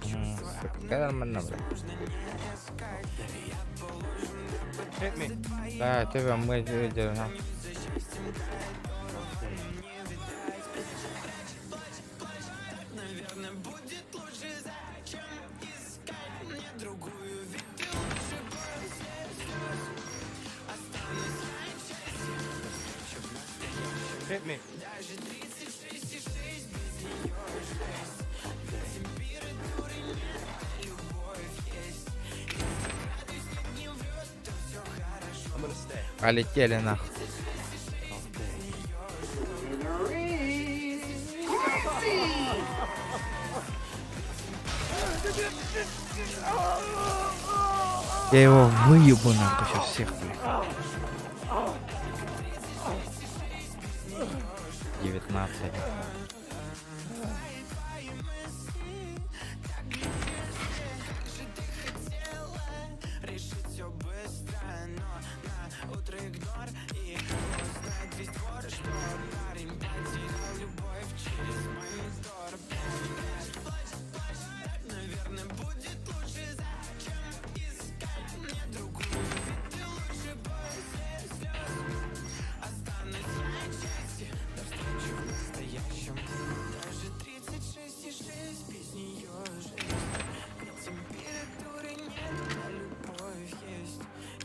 Сука, нормально, бля. Hit me. Да, тебя мы видели, нах. Hit me. I'm gonna stay. Полетели нах. Я его выебу нахуй сейчас всех, блядь. 19.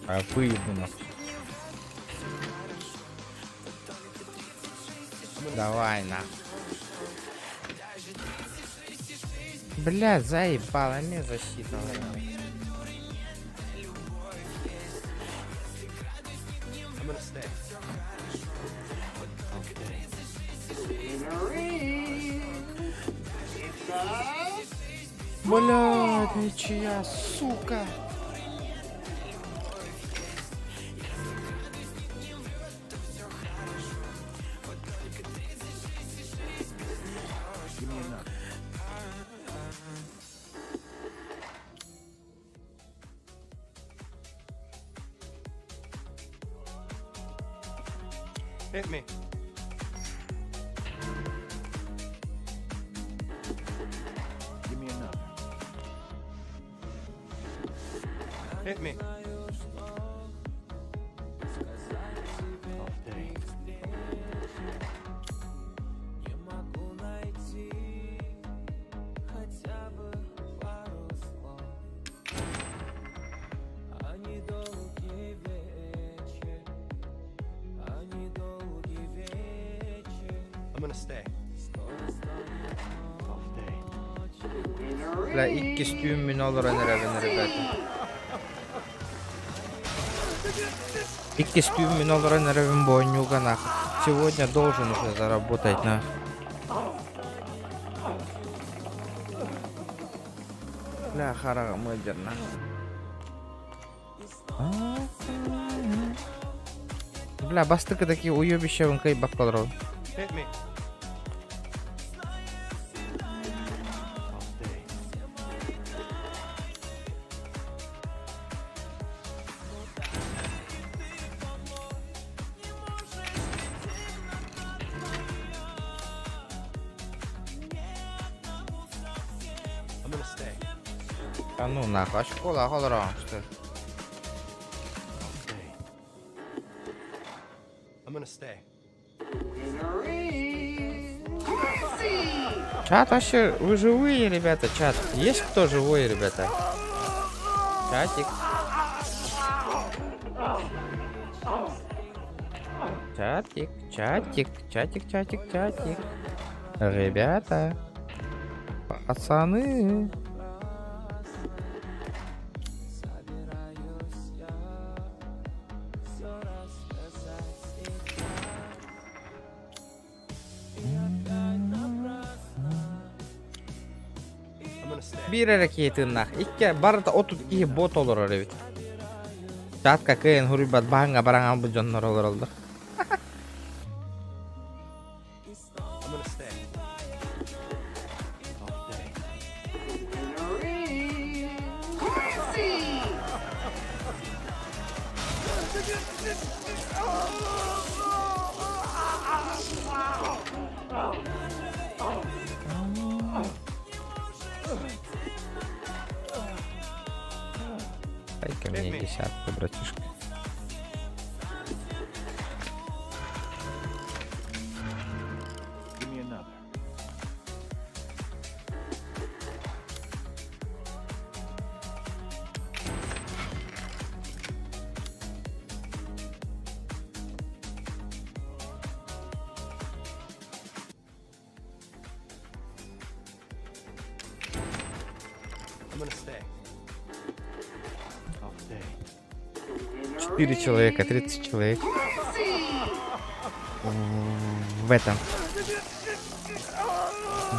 А выебу нахуй. Давай нахуй. Бля, заебала, мне защита. I'm gonna stay. Блядь, ничья, сука. Give me another. Hit me. Give me another. Hit me. Off day. Не могу найти хотя бы пару слов. А недолгий вечер, а недолгий вечер. I'm gonna stay. Скоро станет Off day. ночь. Бля, иккис түүммүн олорон эрэбин, ребята. Иккис түүммүн олорон эрэбин бу оонньууга нах. Сегодня должен уже заработать на. Бля, хараҕым ыалдьар нах. Бля, бастакы такие уебища кыайбакка Hit me. Off day. I'm gonna stay. Да ну нахуй, а школа олорон, что ли? Off day. I'm gonna stay. Чат вообще, вы живые, ребята, чат? Есть кто живой, ребята? Чатик. Чатик, чатик, чатик, чатик, чатик. Ребята, пацаны. Биир эрэ киһи тыыннаах. Икки барыта 32 бот олорор эбит. Чатка кыайан хуруйбат баһаҥҥа баран хаалбыт дьоннор олороллор. Дай-ка мне десятку, братишка. Четыре человека, 30 человек. В этом.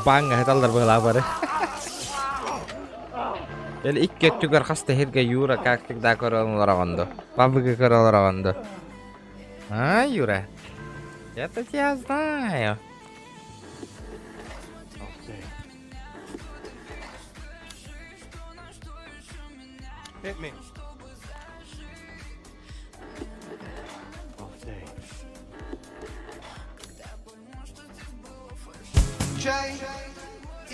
Баҥҥа сыталлар быһалаах бары. Или икки өттүгэр хас да сиргэ Юра как всегда көрөн олороҕун дуо? Бабыгы көрө олороҕун дуо? А, Юра? Это я знаю. Hit me. I'll stay. Чай.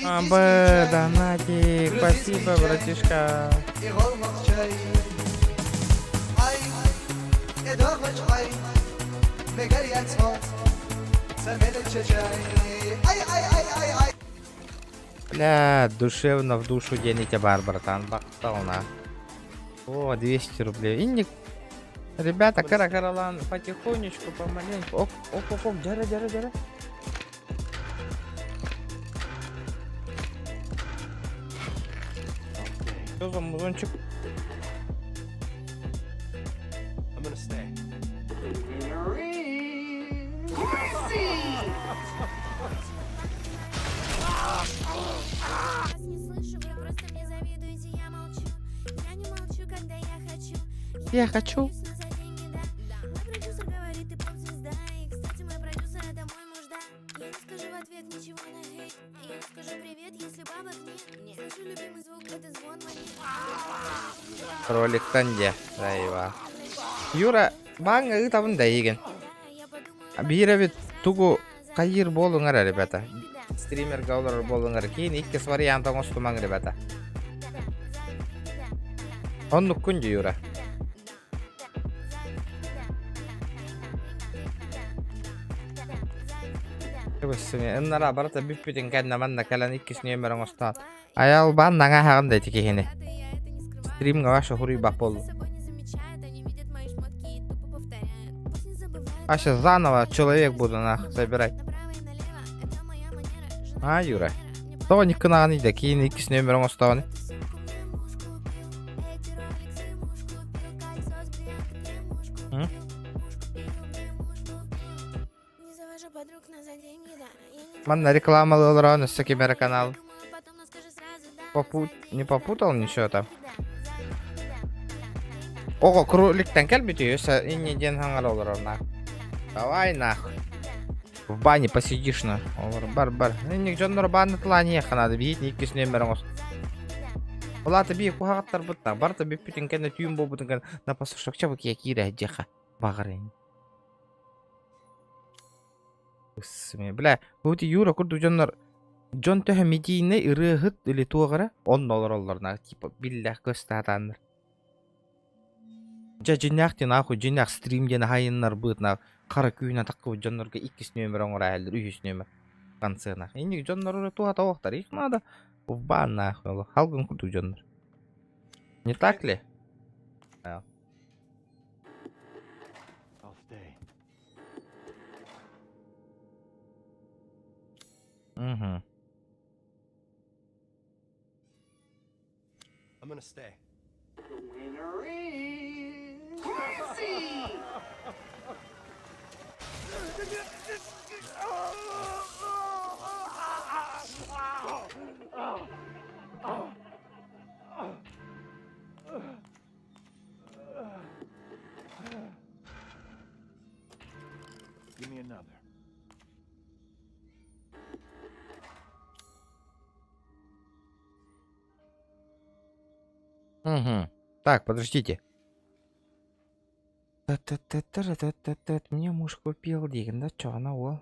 А, Б, донатик, спасибо, братишка. Бля, душевно в душу диэн ити баар, братан, бактална. О, 200 рублей. Инник. Ребята, кара-каралан, потихонечку, помаленьку. Оп, оп, оп, оп, дяра, дяра, дяра. Что за музончик? I'm gonna stay. Я хочу. Роликтан дьэ, Раева. Юра, бааҥҥа ыытабын да эйигин. Биир эбит тугу хайыыр буолуҥ эрэ, ребята. Стримергэ олорор буолуҥ эрэ. Киин иккис вариант оҥостумаҥ, ребята. Оннуккун дии, Юра. Ыннара барыта бүппүтүн кэннэ манна кэлэн иккис нүөмэр оҥостоон. Айалбаан наҥа аһаҕын да ити киһини. Стримҥа ваша хуруйбах буоллум. Аша заново человек буду нах собирать. А, Юра. Тоҕо никкынаҕын да киин иккис нүөмэр оҥостоон. Манна рекламалыы олорон өссө ким эрэ канал. Попут... Не попутал ничего там? Ого, кроликтан кэлбит өссө инне диэн хаҥара олорор нах. Давай нах. В бане посидишь на. Олор бар бар. Инник дьоннор баанна тылаан надо биит иккис нүөмэр оҥос. Улаата бии куһаҕаттарбыт та барта бүппүтүн кэннэ түүн буолбутун кэннэ на пасашокча бу киирэ дьэха баҕарыйын. Бля, бу Юра курдук дьоннор дьон төһө медийнэй ырыаһыт или туох эрэ онно олороллор на типа биллэх көстаатааннар. Дьэ дьиҥнээх диэн нахуй дьиҥнээх стрим диэн аһайыннарбыт на хара күүһүнэн таххыбыт дьоннорго иккис нүөмэр оҥороо үһүс нүөмэр концена. Инник дьоннор эрэ туһата оһохтор их надо в бан нахуй халгын курдук дьоннор. Не так ли? I'll stay. Угу. I'm gonna stay. The winner is Quincy. Give me another. Угу. Так, подождите. Та-та-та-та-та-та-та. Мне муж купил диэн да чоҕуна уол.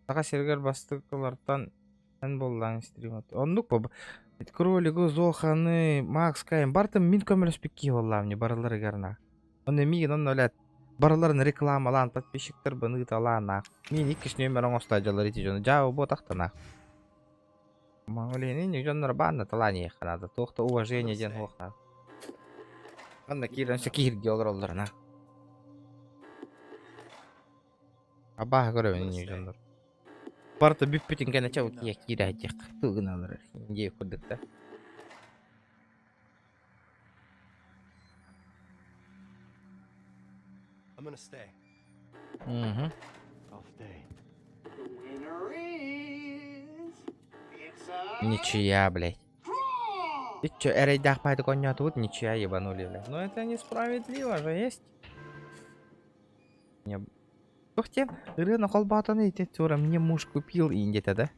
Саха сиригэр бастакылартан эн буоллаҕыҥ стрим Оннук бу. Кролигу, Зоханы, Макс Кайм барытын мин көмөлөспүт киһи буоллаҕым дии барыларыгар на. Онно миигин онно үлэт барыларын рекламалаан подписчиктарбын ыыталаан аах. Миин иккис нүөмэр оҥосто дьаллар ити дьону дьаабы буотахтанаах. Маҥалиини дьоннор баанна талаан иһиэххэ наада. Туох да уважение диэн суохтаах. Манна киирэн киһиргии олороллорuna. Абааһы көрөбүн инньэ дьоннор. Барыта бүппүтүн кэннэ чэ утуйа киирээдьиэх тыгыналар дии курдук да. I'm gonna stay. Мгм. I'll stay. The winner is. It's a Ничья, блядь. draw. Ты чё, эрэйдээх баайдык оонньоотубут, ничья ебанули, блядь. Ну это несправедливо же, есть? Не... Туох диэн, ырыаны холбоотон ити тура мне муж купил индите, да?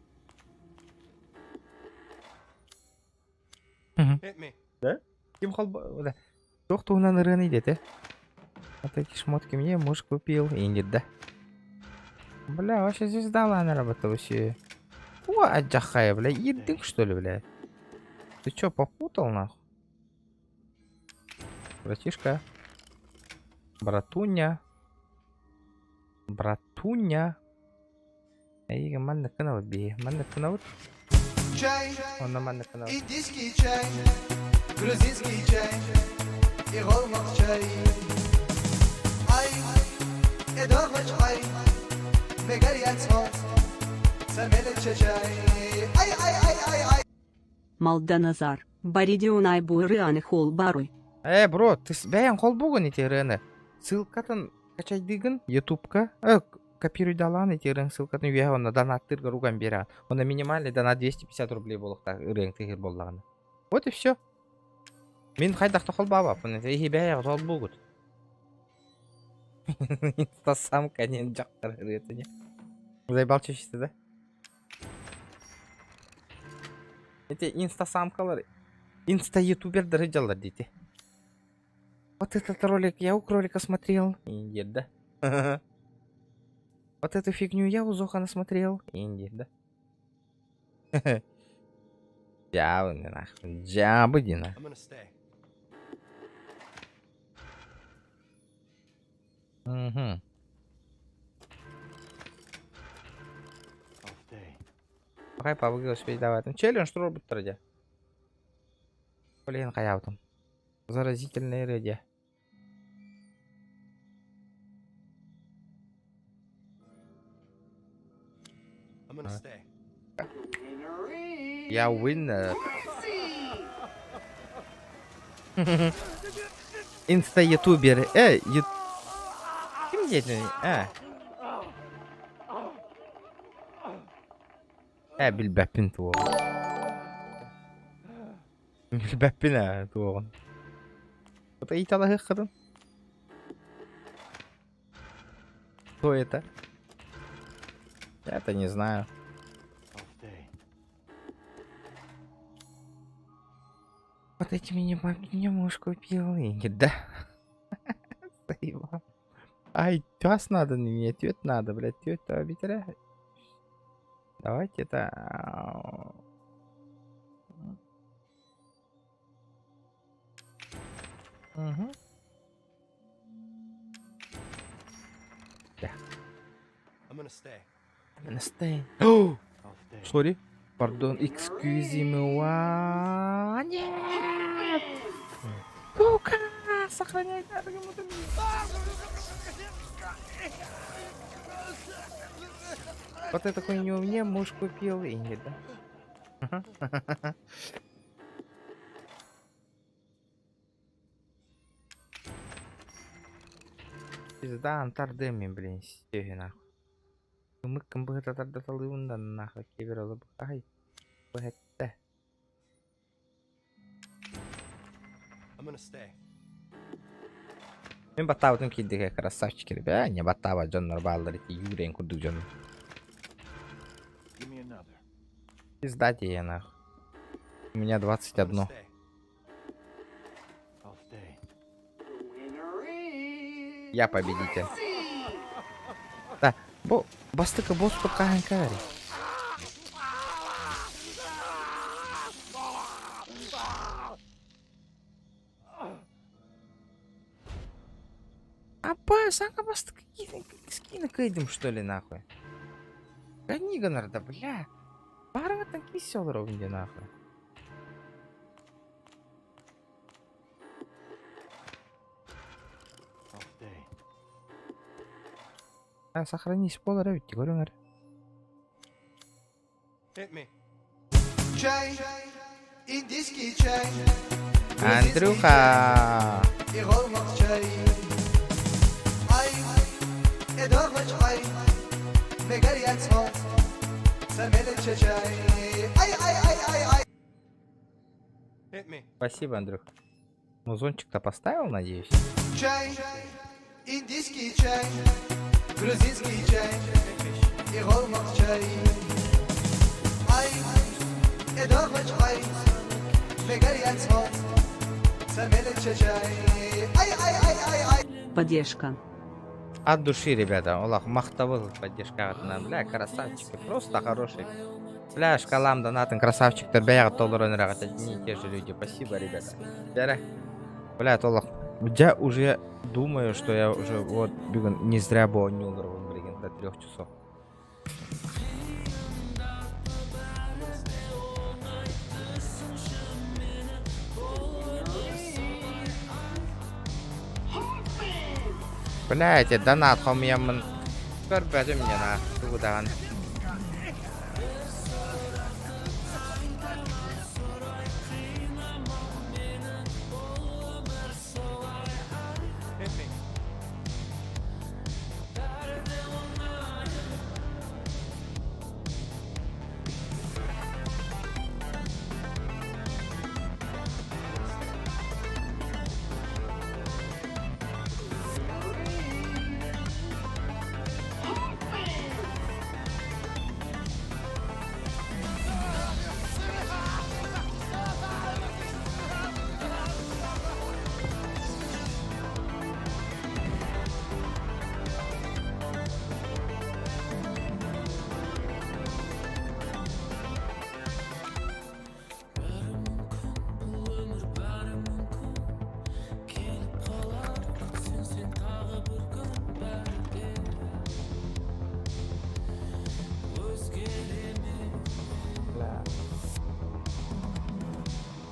Hit me. Да? Ким холбо... Да. Туох туһунан ырыаны идэтэ? Вот эти шмотки мне муж купил, индит, да? Бля, вообще звезда на работа вообще. О, адьахая, бля, ирдик что ли, бля? Ты чё, попутал, нахуй? Братишка. Братуня. Братуня. Эйиги маннык гынабыт биһи. Маннык гынабыт. Чай, Онно маннык гынабыт. индийский чай, грузинский чай и голмак чай. Ай, эдоргач ай, мегарьяцмо, самелече чай. Ай, ай, ай, ай, ай. Малданазар, Баридионай Буырыаны Хол Баруй. Э, бро, ты бэйэҥ холбуугун ити ырыаны. Ссылкатын качайдыгын ютубка. Э, копируйдалаан ити ырыаҥ ссылкатын үөһэ онно донаттыыргар уган биэрэҕин. Онно минимальный донат 250 рублей буолуохтаах ырыаҥ тыһыыр буоллаҕына. Вот и все. Мин хайдах да холбообоппун. Эһи бэйэҕит холбуугут. Инстасамка диэн дьахтар ырыата не. Заебал чешется, да? Эти инстасамкалар, инста-ютубердары дьаллар дети. Вот этот ролик я у кролика смотрел. Индия, да? Вот эту фигню я у Зохана смотрел. Индия, да? Дьаабы нахуй. Дьаабы дина. I'm gonna stay. Угу. I'll stay. Хай пабыгы успеть давай. Челлендж робот дьэ. Блин, хайаабытым. Заразительная ырыа I'm gonna stay. Winner is Я winner. Quincy. Инста-ютубер. Э, ю... Ким диэтиний? Э. Э, билбэппин туоҕун. Билбэппин ээ туоҕун. Это ыйыталаһыаххытын. Кто это? Я-то не знаю. I'll stay. Вот эти мне, мне муж купил. И да. Заебал. Ай, тёс надо, не тёт надо, блядь, тёт обителя. Давайте это... Угу. Да. I'm gonna stay. I'm gonna stay. Oh! I'll stay. Sorry. Pardon, excuse me. Нет! Сука! Сохраняй дорогому. Вот эту хуйню мне муж купил и не да. Пизда антарды мен, блин, стеги нахуй. Ымыккын быһыта тардаталыыбын да нахуй кибер олы ай быһэтте. I'm gonna stay. Мин баттаабытым киирдигэ красавчик ребя, не баттаабат дьоннор бааллар ити юрен курдук дьон. Give me another. Пизда тебе нахуй. У меня 21. I'll stay. Я победитель. Да, бу бастыкы боспут хаһан кэлэр? Апа, саҥа бастакы скина кыйдым, что ли, нахуй? Гони да, бля. Баарыгыттан кисе олоробун дии, нахуй. I'll stay. А, сохранись буолар эбит, көрүҥ эрэ. Hit me. Чай, индийский чай. Андрюха! И чай. Ай, эдорвач ай. Мегарьяцмо. Самелеча чай. Ай, ай, ай, ай, ай. Hit me. Спасибо, Андрюх. Музончик-то поставил, надеюсь? Чай, индийский чай, грузинский чай, и чай. Ай, эдорвач ай. Мегарьяцмо. Самелеча чай. Ай, ай, ай, ай, ай. Поддержка. От души, ребята. Олох, махтал поддержка от нам. Бля, красавчики. Просто хорошие. Бля, шкалам донатын, красавчиктар. Бля, толорон одни и те же люди. Спасибо, ребята. Бля, Бля, олох. Я уже думаю, что я уже вот бүгүн не зря был не блин, до 3 часов. Бля, эти донат хомьямын. Көрбөтүм мне на тугудаан. Hit me. Бәрі мүмкін, бұл өмір бәрі мүмкін. Келіп қалар күтсең сен тағы бір күн. Бәрі де өзгере ме? Бля.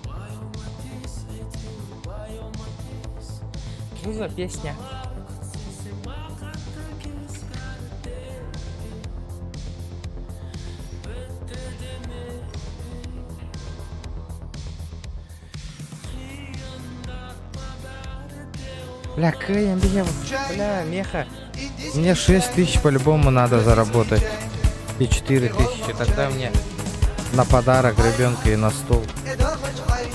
Баяума тез, әйтеуір баяума тез. Что за песня? Күтсең сен бақытты кез, бәрі де бітті деме. Қиындатпа, бәрі де. Бля, Кэм, бля, бля, меха. Индийский Мне 6 тысяч по-любому надо заработать. И 4 тысячи. Тогда мне на подарок ребенка и на стол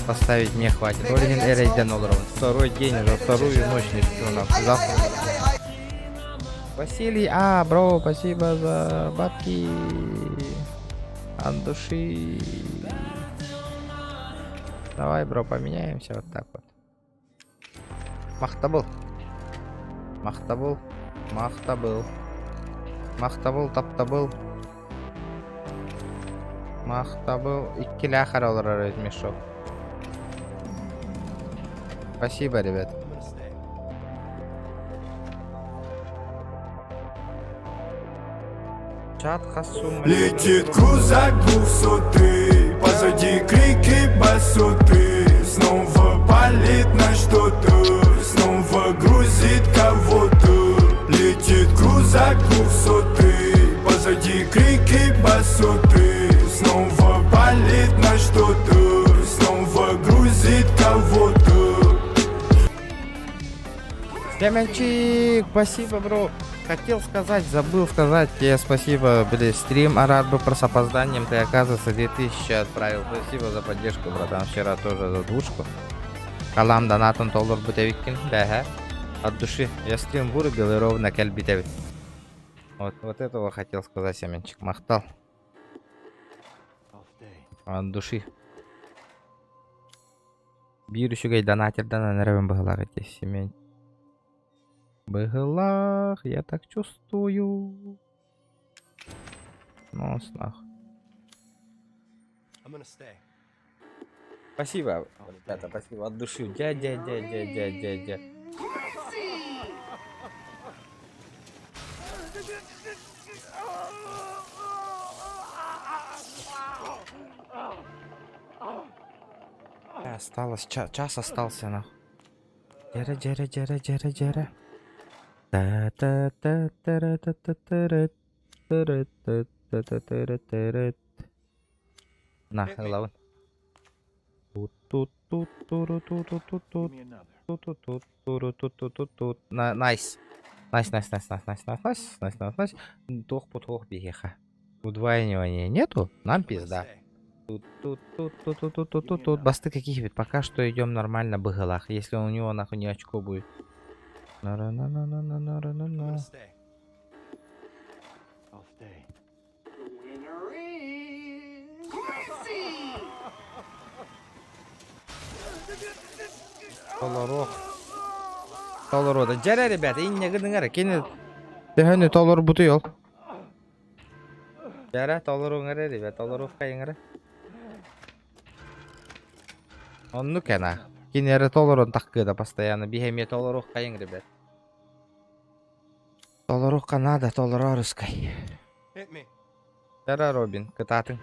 поставить мне хватит. Ольгин Эрейден Второй день уже, вторую ночь не сплю, нахуй. Завтра. Василий, а, бро, спасибо за бабки. От души. Давай, бро, поменяемся вот так вот. Махтабыл. Махтабыл. Махтабыл. Махтабыл, таптабыл. Махтабыл. Икки олорор мешок. Спасибо, ребят. I'm gonna stay. Чат хасум. Летит крузак 200-й, позади крики басоты. Снова палит на что-то, снова грузит кого-то. Летит Летит крузак двухсотый, позади крики басоты. Снова палит на что-то, снова грузит кого-то. Семенчик, спасибо, бро. Хотел сказать, забыл сказать тебе спасибо, блин, стрим Арар бы с опозданием, ты, оказывается, 2000 отправил. Спасибо за поддержку, братан, вчера тоже за двушку. Калам донатын толорбут эбиккин, бэһэ. От души. Я стрим вырубил и ровно кэлбит эбит. Вот, вот этого хотел сказать, Семенчик. Махтал. От души. Биир үчүгэй донатердан эрэбин быһылаах эти Семен. Быһылаах, я так чувствую. Нос нах. I'm gonna stay. Спасибо, ребята, спасибо от души. Дядя, дядя, дядя, дядя. Осталось, час остался, нахуй. Дяря, дяря, дяря, дяря, дяря. та та та та та та та та та та та та та На, главн. Тут тут тут туру ту ту ту ту ту ту ту туру ту ту ту ту На найс. Найс, найс, найс, найс, найс, найс, найс, найс, найс, найс. Тох путох биһиэхэ. Удваивания нету, нам пизда. Тут, тут, тут, тут, тут, тут, тут, тут, тут. Басты каких ведь? Пока что идем нормально быһыылаах. Если у него нахуй не очко будет. на на на на на на на на на I'll stay. Winner is Gracie! Толоруох. Толоруода. Дьэрэ, ребята, инньэ гыныҥ эрэ. Кини төһөнү толорбутуй ол? Дьэрэ, толоруҥ эрэ, ребят, толоруоххайыҥ эрэ. Оннук эн Кини эрэ толорон тахкыда постоянно. Биһи эмиэ толоруоххайыҥ, ребят. Толоруохха надо, толорорускай. Hit me. Дьэрэ, Робин, кытаатыҥ.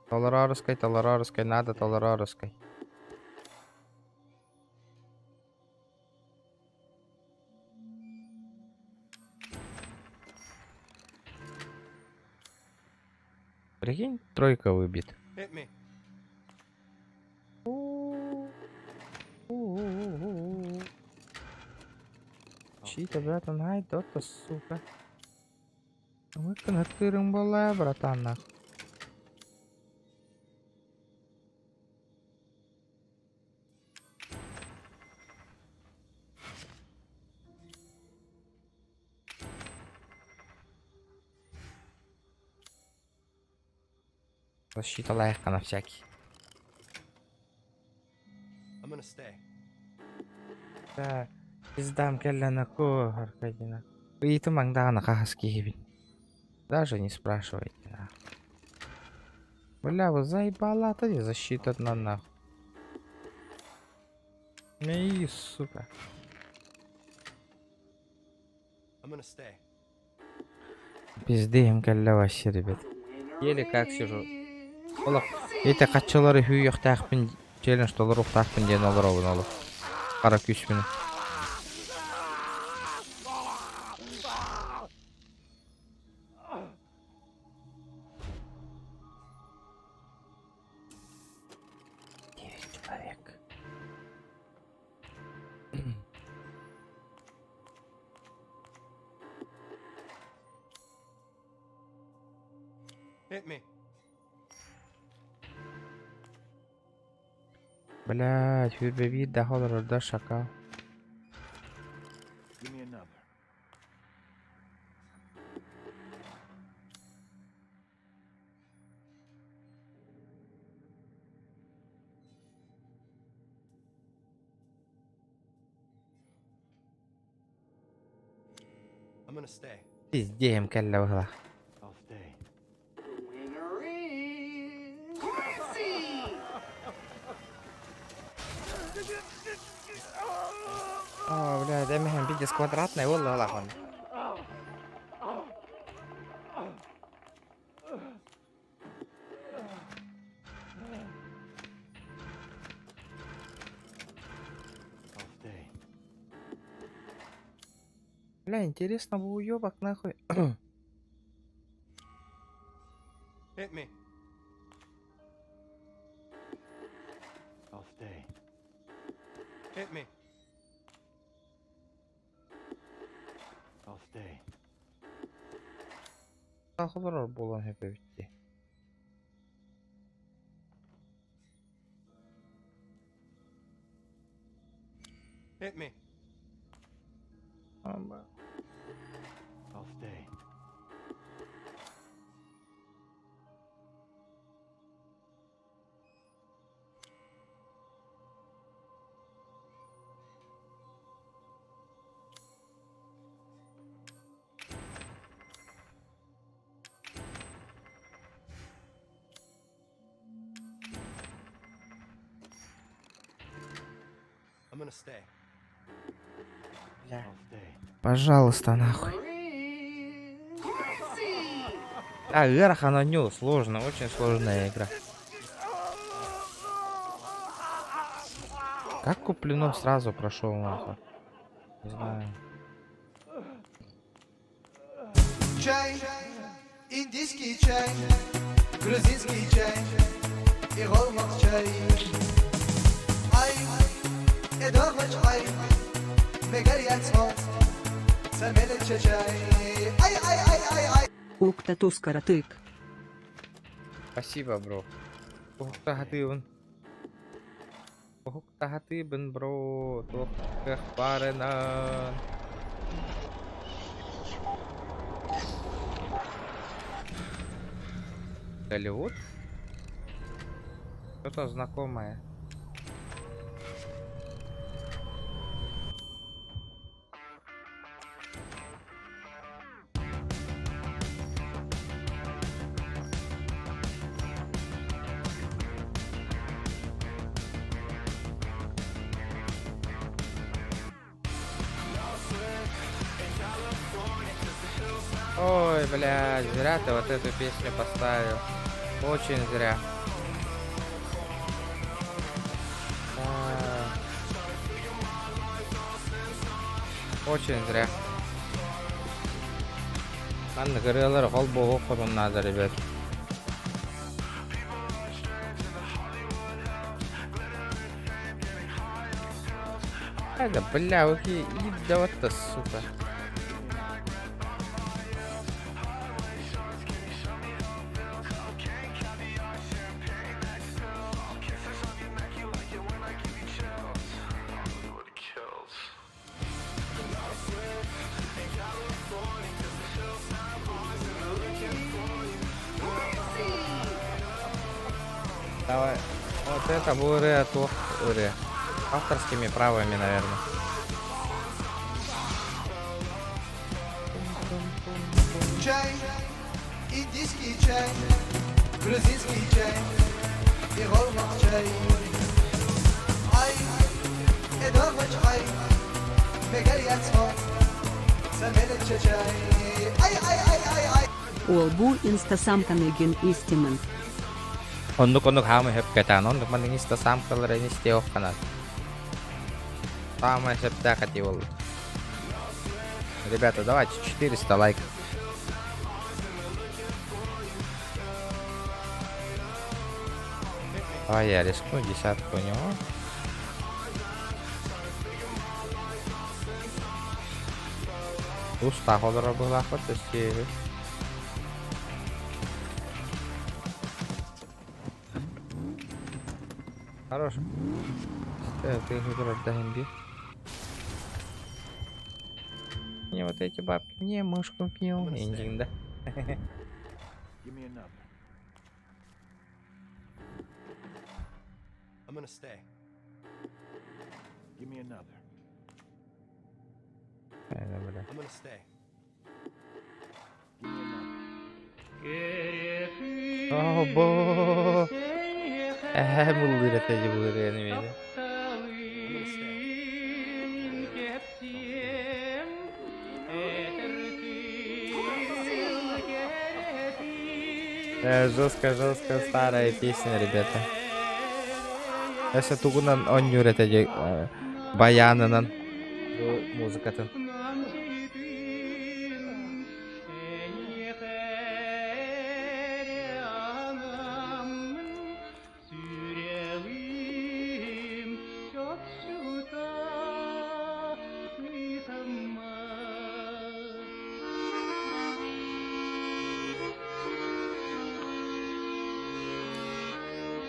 Толорорускай, толорорускай, надо толорорускай. Прикинь, тройка выбит. Hit me. Чьи-то, братан, ай, дота, сука. Выконатырым была, братан, нах. Защита лайка на всякий. I'm gonna stay. Да, пиздам кэллэ ко Аркадина. Ыйытымаҥ даҕаны хаһыс киһибин. Даже не спрашивайте, нахуй. Бля, вы заебала, ты защита на нахуй. И, сука. I'm gonna stay. Пизды им кэллэ вообще, ребят. Еле как сижу. Олох, эти хаччылары хүүйүөхтээхпин челлендж толоруохтаахпын диэн олоробун олох. Хара күүспүн. Девять человек. Hit me. Блядь, сүүрбэ да олорор да шакал. Give me another. I'm gonna stay. Пиздеем кэллэ быһыылаах. I'll stay. Winner is Gracie! О, блядь, эмэһэн пиздец квадратный, буолла он. I'll stay. Бля, интересно бу уебок нахуй. Hit me. I'll stay. Hit me. I'll stay. Олорор буолан сөп эбит дии. Hit me. Ама. I'll stay. I'm gonna stay. Бля. I'll stay. Пожалуйста, нахуй. А, ыарахан оонньуу, сложно, очень сложная игра. Как Куплинов сразу прошел нахуй? Не знаю. Чай, индийский чай, грузинский чай и чай. Ай, ай, Ай, ай, ай, ай, ай. Укта тускаратык. Спасибо, бро. Уһуктаһатыыбын. Уһуктаһатыыбын, бро. Туох барынан. Голливуд? Что-то знакомое. Ой, блядь, зря ты вот эту песню поставил. Очень зря. А. Очень зря. Маннык ырыалары холбуоххутун наада, ребят. Да, бля, окей, да вот то, сука. Давай. Вот это бу ырыа туох ырыа. Авторскими правами, наверное. Чай, индийский чай, грузинский чай и чай. Ай, ай, Ай, ай, ай, ай, ай. Уол бу инстасамканы истимэн. Оннук оннук хаамы хөп кэтаан, оннук маннык инстасамкалары истиэххэ Самое сөптөөх этии буолла. Ребята, давайте 400 лайков. Давай я рискну десятку у него. Устах олорор быһыылаахпыт өссө Хорош. Ты выбрал би. Мне вот эти бабки. Мне мышку пил. Эндинг, да? Give me another. I'm gonna stay. Give me another. Э, бля. I'm gonna stay. Give me another. О, бо. Э, буллыр это буллыр не I'm gonna stay. Жестко, жестко старая песня, ребята. Өссө тугунан оонньуур этэ баянынан бу музыкатын.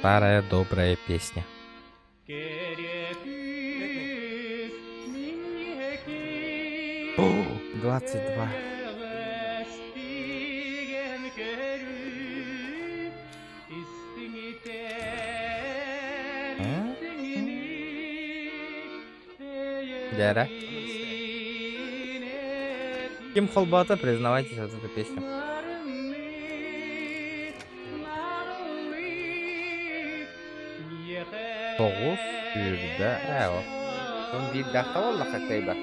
Старая добрая песня. О, 22. Дяра. Ким холбоото, признавайтесь, вот эту песню. Тоҕус сүүрбэ ээ ол биирдээх буоллахха кыайбат.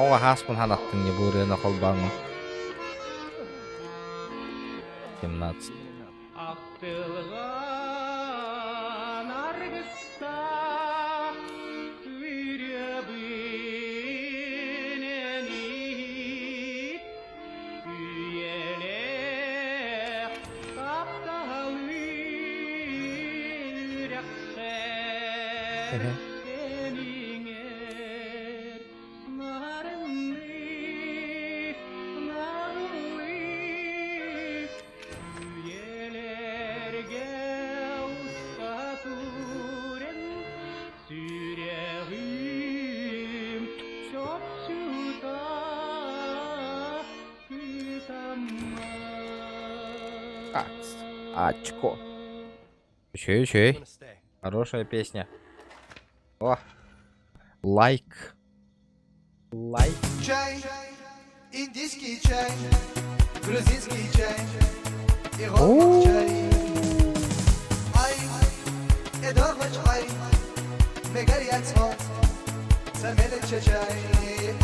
Оҕо ааспын ханаттын не бу ырыаны холбооҥҥо. 17. Ахтылҕан аргыстаах ырыабын иһит, үйэлээх тапталы үрэххэр иҥэр нарыннык наҕыллык үйэлэргэ уста туран сүрэҕим чопчута Очко. Еще, еще. Хорошая песня. О, лайк. Лайк. Чай, индийский чай, грузинский чай и чай. Ай, чай, чай.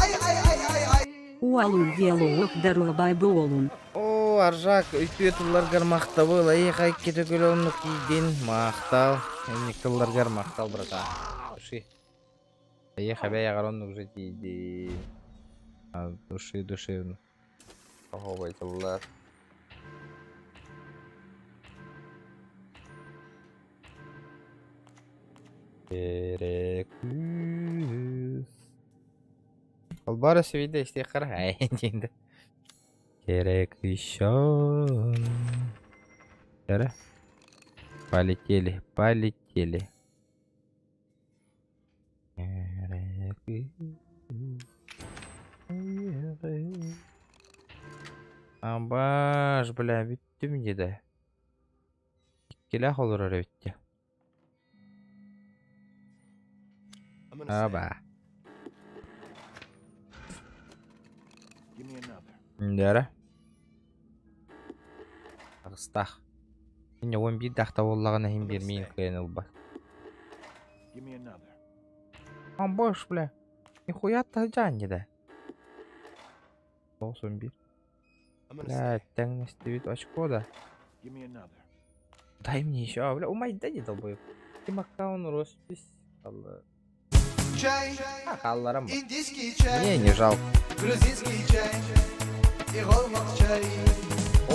Ай, ай, ай, ай, ай. Уалун велоох даруабай буолун. О, Аржак, үтүө тылларгар махтабыл, эйиэхэ икки төгүл оннук тиийдин, махтал. Инник тылларгар махтал, братан. Души. Эйиэхэ бэйэҕэр оннук уже тиийдин. Души, душевно. Оһуобай тыллар. Эрэ күүс. Холборо сүүйдэ истиэххэ эрэ диэн да. Керек еще. Эрэ. Полетели, полетели. Эрэ Абаш, бля, бүттүм дии Иккилээх олорор эбит дии. Аба. Дьэрэ. Аҕыстаах. Инньэ уон биир дахта буоллаҕына иһин биэрмиин кыайан ылбат. Амбаш, бля. Нихуя таһдьаан да. 91. Бля, тэҥнэстибит очко да. Дай мне еще, бля, умайда не долбоеб. Ким аккаунт роспись Чай, Хаалларам. индийский чай, Мне не жалко. грузинский чай и чай. О,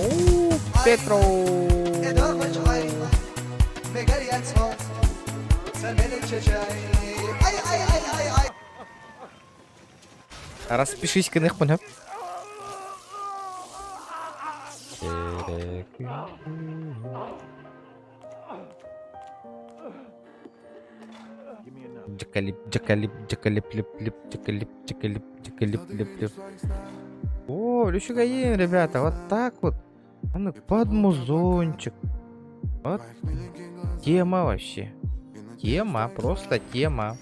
Петро! Ай, ай, ай, ай, ай. Распишись гыныахпын хөп. Джакалип, джакалип, джакалип, лип, лип, джакалип, джакалип, джакалип, лип, лип. О, Лючугаин, ребята, вот так вот. Он под музончик. Вот тема вообще. Тема, просто тема.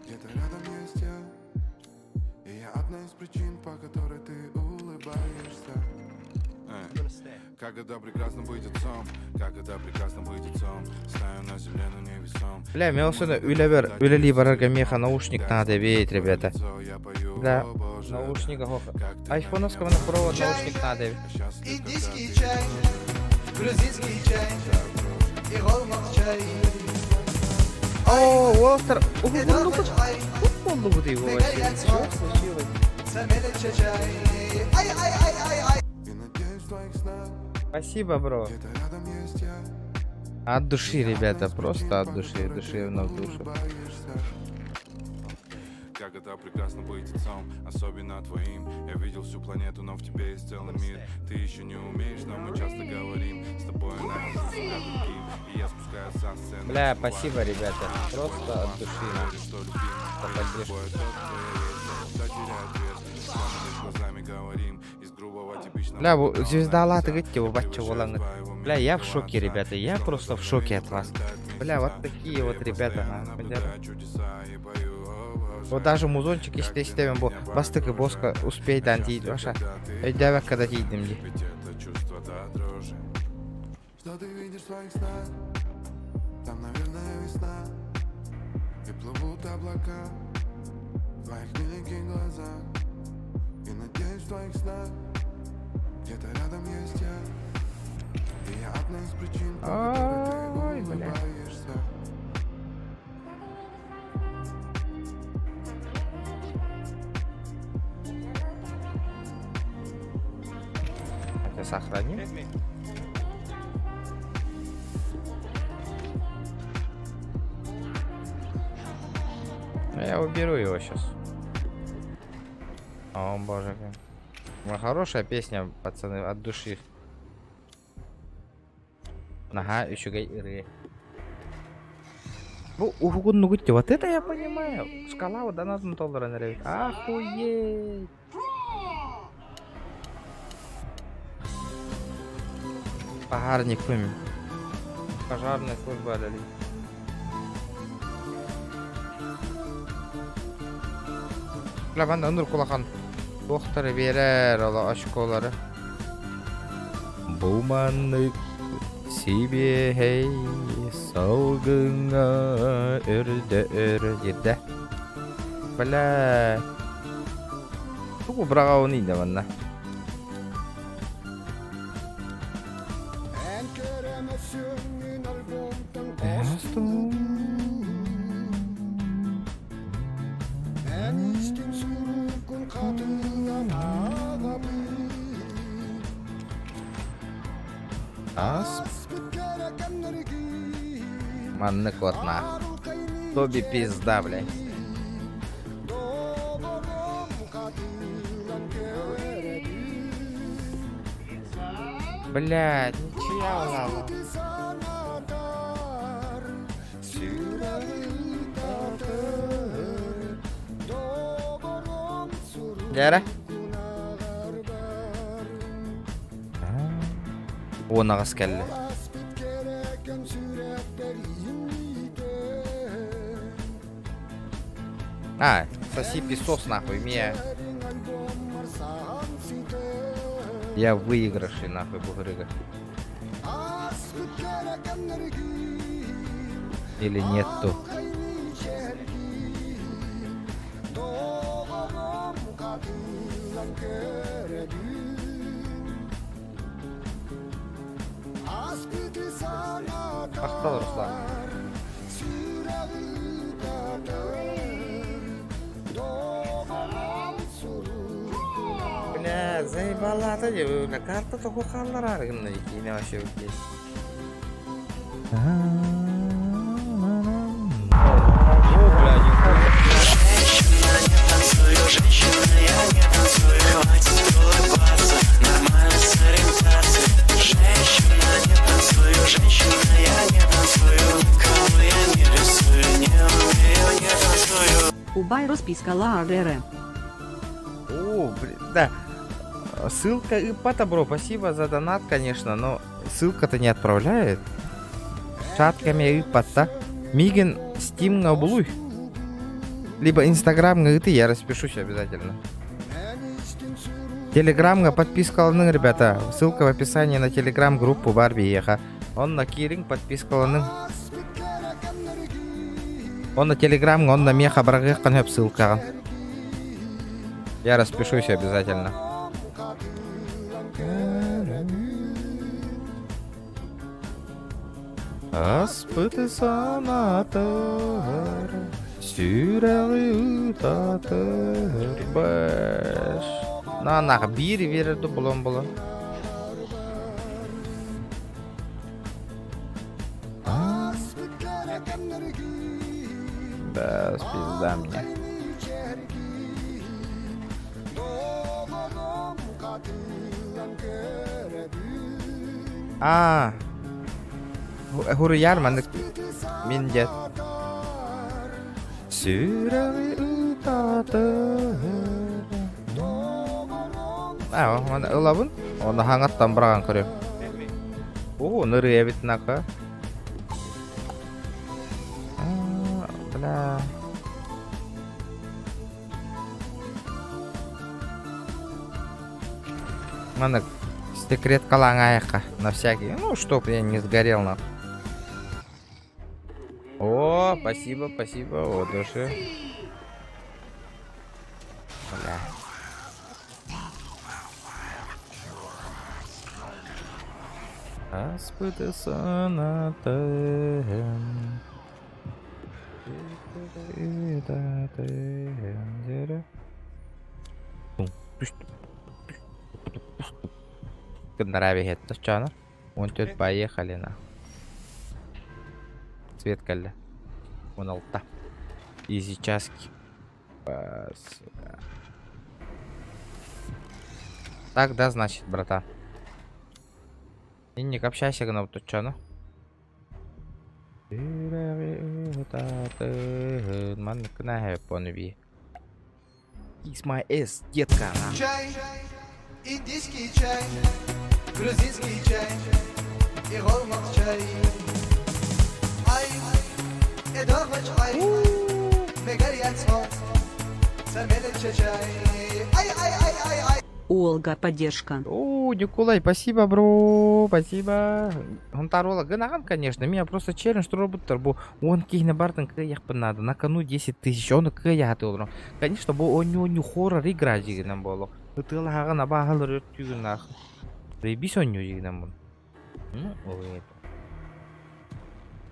Где-то рядом есть я И я одна из причин, по которой ты улыбаешься. Как это прекрасно быть отцом, как это прекрасно быть отцом. Стою на земле, но не весом. Бля, мен осыны үлэбэр үлэлии барарга миэхэ наушник надо эбит, ребята. Да, наушник охо. Айфоновского на провод наушник надо эбит. Индийский чай, грузинский чай и чай. О, Уолтер, буоллубут его вообще. Что случилось? Ай, ай, ай, ай, ай. И надеюсь, в твоих снах Спасибо, бро. где-то рядом есть я. От души, ребята, просто от души, душевно в душу. Улыбаешься. Как это прекрасно быть отцом, особенно твоим. Я видел всю планету, но в тебе есть целый мир. Ты еще не умеешь, но мы часто говорим. С тобой я нахожу себя другим. И я спускаюсь со сцены. Бля, спасибо, ребята. Просто от души. Верю, что любим. За поддержку. Тобой тот, кто я есть. Всегда теряет вес. Когда мы лишь глазами говорим. Из грубого типичного Бля, бу звездалааты гытти бу бачча буолаҥҥыт. Бля, я в шоке, ребята, я просто в шоке от вас. Бля, вот такие вот ребята, нахуй, бля. Вот даже музончик истэ-истэбин бу бастакы босска успейдаан тиийд ваша. Өйдөөбөккө да тиийдим дии. Ведь это чувство до дрожи. Что ты видишь в своих снах? Там, наверное, весна. И плывут облака в твоих миленьких глазах. И надеюсь, в твоих снах где-то рядом есть я. И я одна из причин, по которой Ой, ты бля. улыбаешься. Это сохраним. Ну, Я уберу его сейчас. О, боже мой. Ну, Хорошая песня, пацаны, от души. Ага, еще ырыа. Бу уһугун вот это я понимаю. Шкала донатын толорон эрэбит. Охуеть. Пожарник пым. Пожарная служба дали. Бля, манна ынырык улахан. Туохтары биэрэр ол очколары. Бу маннык сибиэһэй салгыҥҥа өрдө өр диирдэ. Бля. Тугу быраҕабын да манна. Ас маннык вот на. Тоби пизда, блядь. Блядь, ничья улала. Дьэ 10 аҕыс кэллэ. А, соси песос нахуй, мне. Я в выигрыше нахуй, бугрыга. Или нету. Махтал, Руслан. Бля, заебала да бля, карта тоҕо хааллар гынна киинэ вообще здесь. О, бля, нихуя. Танцую, женщина, я не танцую, хватит улыбаться, нормально с ориентацией. Женщина, не танцую, женщина, я не танцую, никого я не рисую, не умею, не танцую. Убай распискала РР. О, блин, да. Ссылка ыыппата, бро, спасибо за донат, конечно, но ссылка-то не отправляет. Чатками ыыппата. Миигин Steam булуй. Либо Инстаграм ты, я распишусь обязательно. Телеграмҥа подпискаланыҥ, ребята. Ссылка в описании на телеграм-группу Барби Еха. Онно киириҥ подпискаланыҥ. Онно телеграмҥа, онно миэхэ быраҕыаххын сөп ссылкаҕын. Я распишусь обязательно. Ааспыты санатар, сүрэҕи ытатар бэш. На нах биир биэрэр булан булан. Да, пизда мне. Аа. Хуруйар маннык мин дьэ. Сүрэҕи ытатар. Аа, маны ылабын. Оны хаҥаттан быраҕан көрөм. Оо, нырыа эбит нака. Аа, бля. Маннык секреткалааҥаайахха на всякий, ну, чтоб я не сгорел на. О, спасибо, спасибо, о, души. Бля. Аспыты санатым. Гыннара чана. Он тут поехали на. Цвет кэллэ. 16. И сейчас. Так, да, значит, братан. Инник, общайся гына туччаны. Kiss my ass, детка. Чай, индийский чай, грузинский чай и голмак чай. Ай, эдогоч ай, Ай, ай, ай, ай, ай. Олга, поддержка. О, Николай, спасибо, бро, спасибо. Һунтаар гынаҕын, конечно, меня просто челлендж туруорбуттар. Бу 10 киһини бартын кыайыахпын наада. На кону 10 тысяч, ону кыайааты олорон. Конечно, бу оонньуу хоррор игра дьигинэн буолуо. Ытыалаһаҕын абааһылар өртүүгүн аах. Заебись оонньуу дьигинэн бу. Ну, ой, это.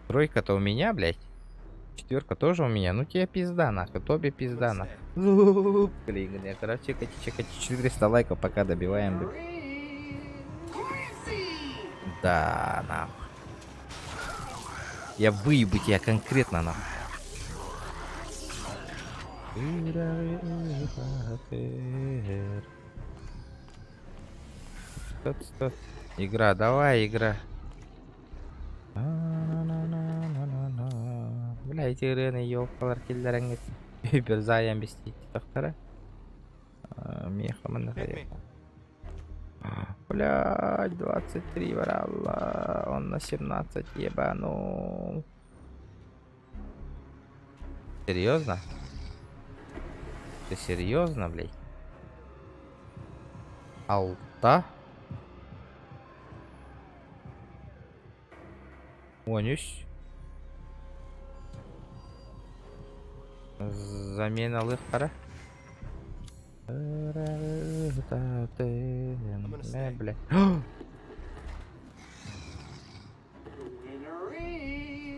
Тройка-то у меня, блядь. Четверка тоже у меня. Ну тебе пизда, нахуй. Тобе пизда, нахуй. Блин, я, короче, чекайте, чекайте. 400 лайков пока добиваем, блин. Да, нахуй. Я выебу тебя конкретно, нахуй. Стоп, стоп. Игра, давай, игра. Бля, эти ырыаны ёлкалар киллэрэҥҥит үпер заайан бистиит тохтара. Миэхэ манна Блядь, 23 баралла, он на 17 ебанул. Серьезно? Ты серьезно, блядь? Алта. 13. Заменалыахтара. Бля.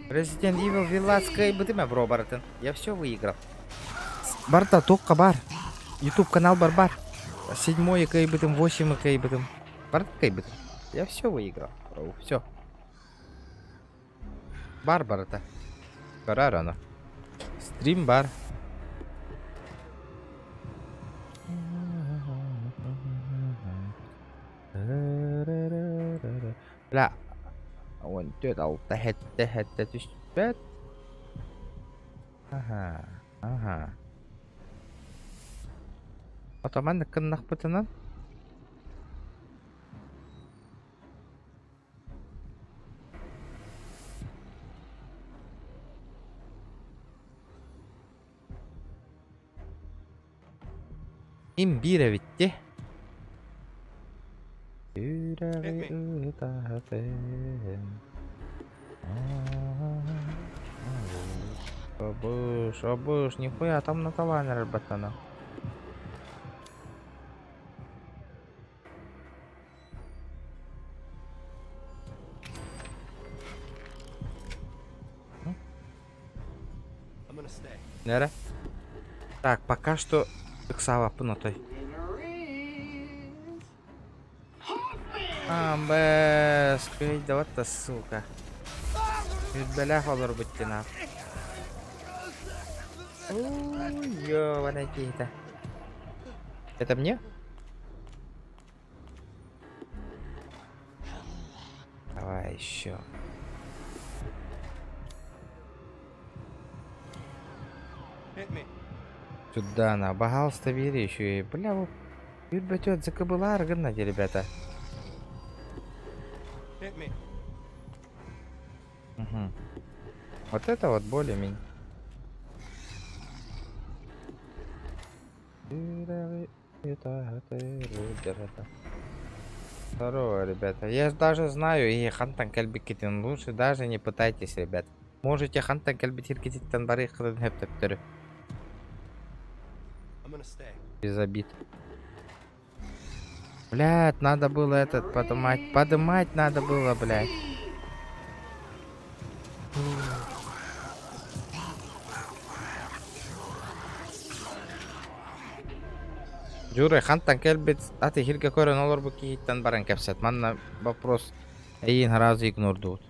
Resident Evil Village бытыма бро барытын. Я все выиграл. Барта туохха баар. YouTube канал бар бар. Седьмой кыайбытым, восемь кыайбытым. Барта кыайбытым. Я все выиграл. Все. Баар барыта. Көрөр ону. Стрим бар. Бля, 14, 6, 7, 7 түспэт. Аха, аха. Отоман гыннахпытынан Им биир эбит дии. Сүрэҕи ытаһатын Обыш, обыш, нихуя там наталаан эрэр баттана. Нэрэ. Так, пока что ыксаабаппын отой. Амбэс, кыйдабат да сука. Үрбэлээх олорбут диэн Ёбаный киһитэ. Это мне? еще. Сюда на, пожалуйста, бери еще и, бля, вот, бөтөт закабылар гынна ребята. Угу. Вот это вот более-менее. Здорово, ребята. Я даже знаю, и хантан кэлбиккитин лучше даже не пытайтесь, ребят. Можете хантан кэлбит сиргититтэн барыаххытын сөп төптөрү. Без обид. Блядь, надо было этот подымать. Подымать надо было, блядь. Дьууруй хантан кэлбит аты иһиргэ көрөн олорбут киһиттэн баран кэпсэт. Манна вопрос эйиин сразу игнордуут.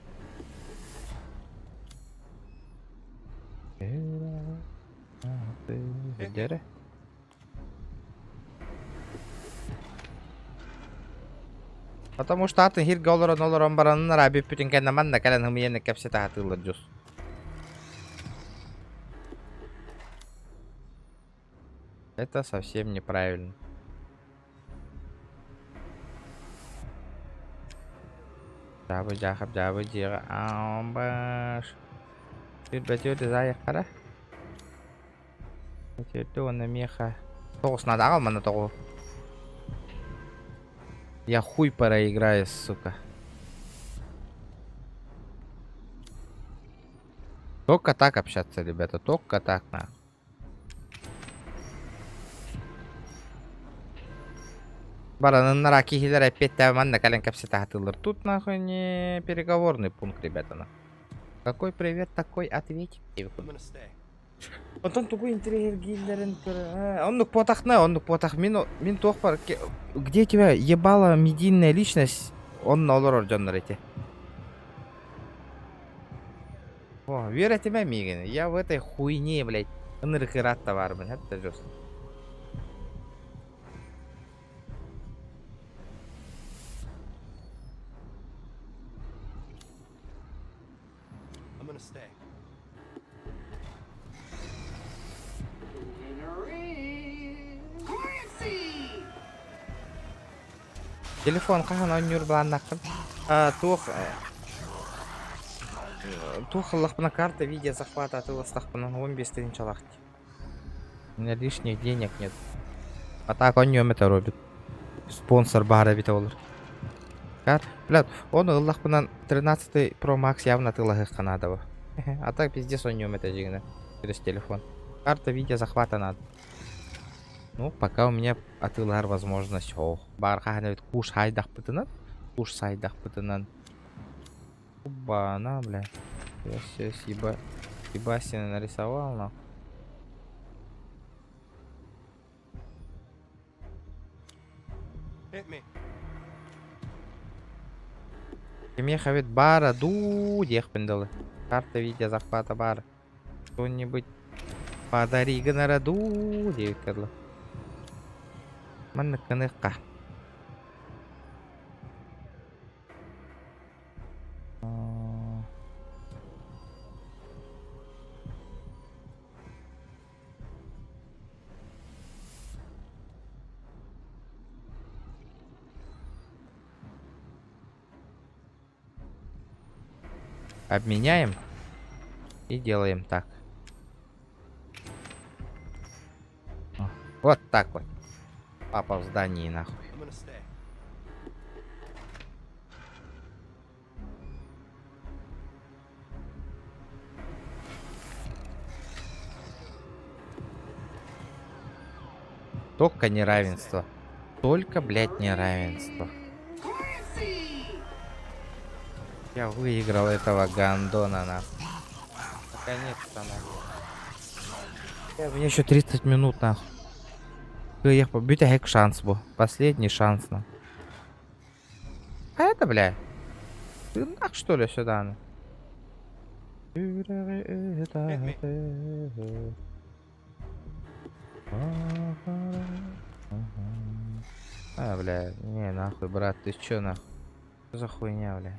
Дьэрэ. Потому что атын иһиргэ олорон олорон бараннар бүппүтүн кэннэ манна кэлэн ымыйаны кэпсэтэ сатыыллар дьус. Это совсем неправильно. Дьаабы дьаахап дьаабы дьиэҕэ аамбаш. Сүүрбэтүөрт заайаххара. Түөртэ уонна миэхэ. Тоҕус надо аҕал манна тоҕу. Я хуй проиграю, сука. Только так общаться, ребята, только так, на. Бараныннара киһилэр эппиэттээх манна кэлэн кэпсэтэ сатыыллар. Тут нахуй не переговорный пункт, ребята. На. Какой привет, такой ответик. Онтон тугу интэриэһиргииллэрин көрө... Оннук буотахна, оннук буотах. Мин, мин туох бар... Где тебя ебала медийная личность? Онно олорор дьоннор эти. О, үөрэтимэ миигин. Я в этой хуйне, блядь, ынырык ыраатта баарбын, это жестко. I'm gonna stay. Телефон хаһан оонньуур былааннааххын? А, туох туох ыллахпына карта видео захвата атыыластахпына 15 тыһыынчалаах дии. У меня лишних денег нет. А так оонньуом этэ Робит. Спонсор баар эбитэ болар. Кар, блядь, он ыллахпынан 13 Pro Max явно атыылаһыахха наада бу. А так пиздец оонньуом этэ дьиҥинэ через телефон. Карта видео захвата надо. Ну, пока у меня атыылаһар возможность суох. Баар хаһан эбит куш хайдахпытынан, куш сайдахпытынан. Оба, бля. Я все съеба... Ебасина нарисовал, нахуй. Hit me. Кимиэхэ эбит баара дуу диэхпин дылы. Карта видео захвата баар. Что-нибудь подари гынара дуу диэбиккэ дылы. Маннык гыныахха. Обменяем и делаем так. Вот так вот. Папа в здании нахуй. I'm gonna stay. Только неравенство. Только, блядь, неравенство. Я выиграл этого гандона, нахуй. Наконец-то, нахуй. У меня еще 30 минут, нахуй. Я бүтэһик шанс бу. Последний шанс, нахуй. А это, бля? Ты нах, что ли, сюда? на? А, бля, не, нахуй, брат, ты чё, нахуй? Что за хуйня, бля?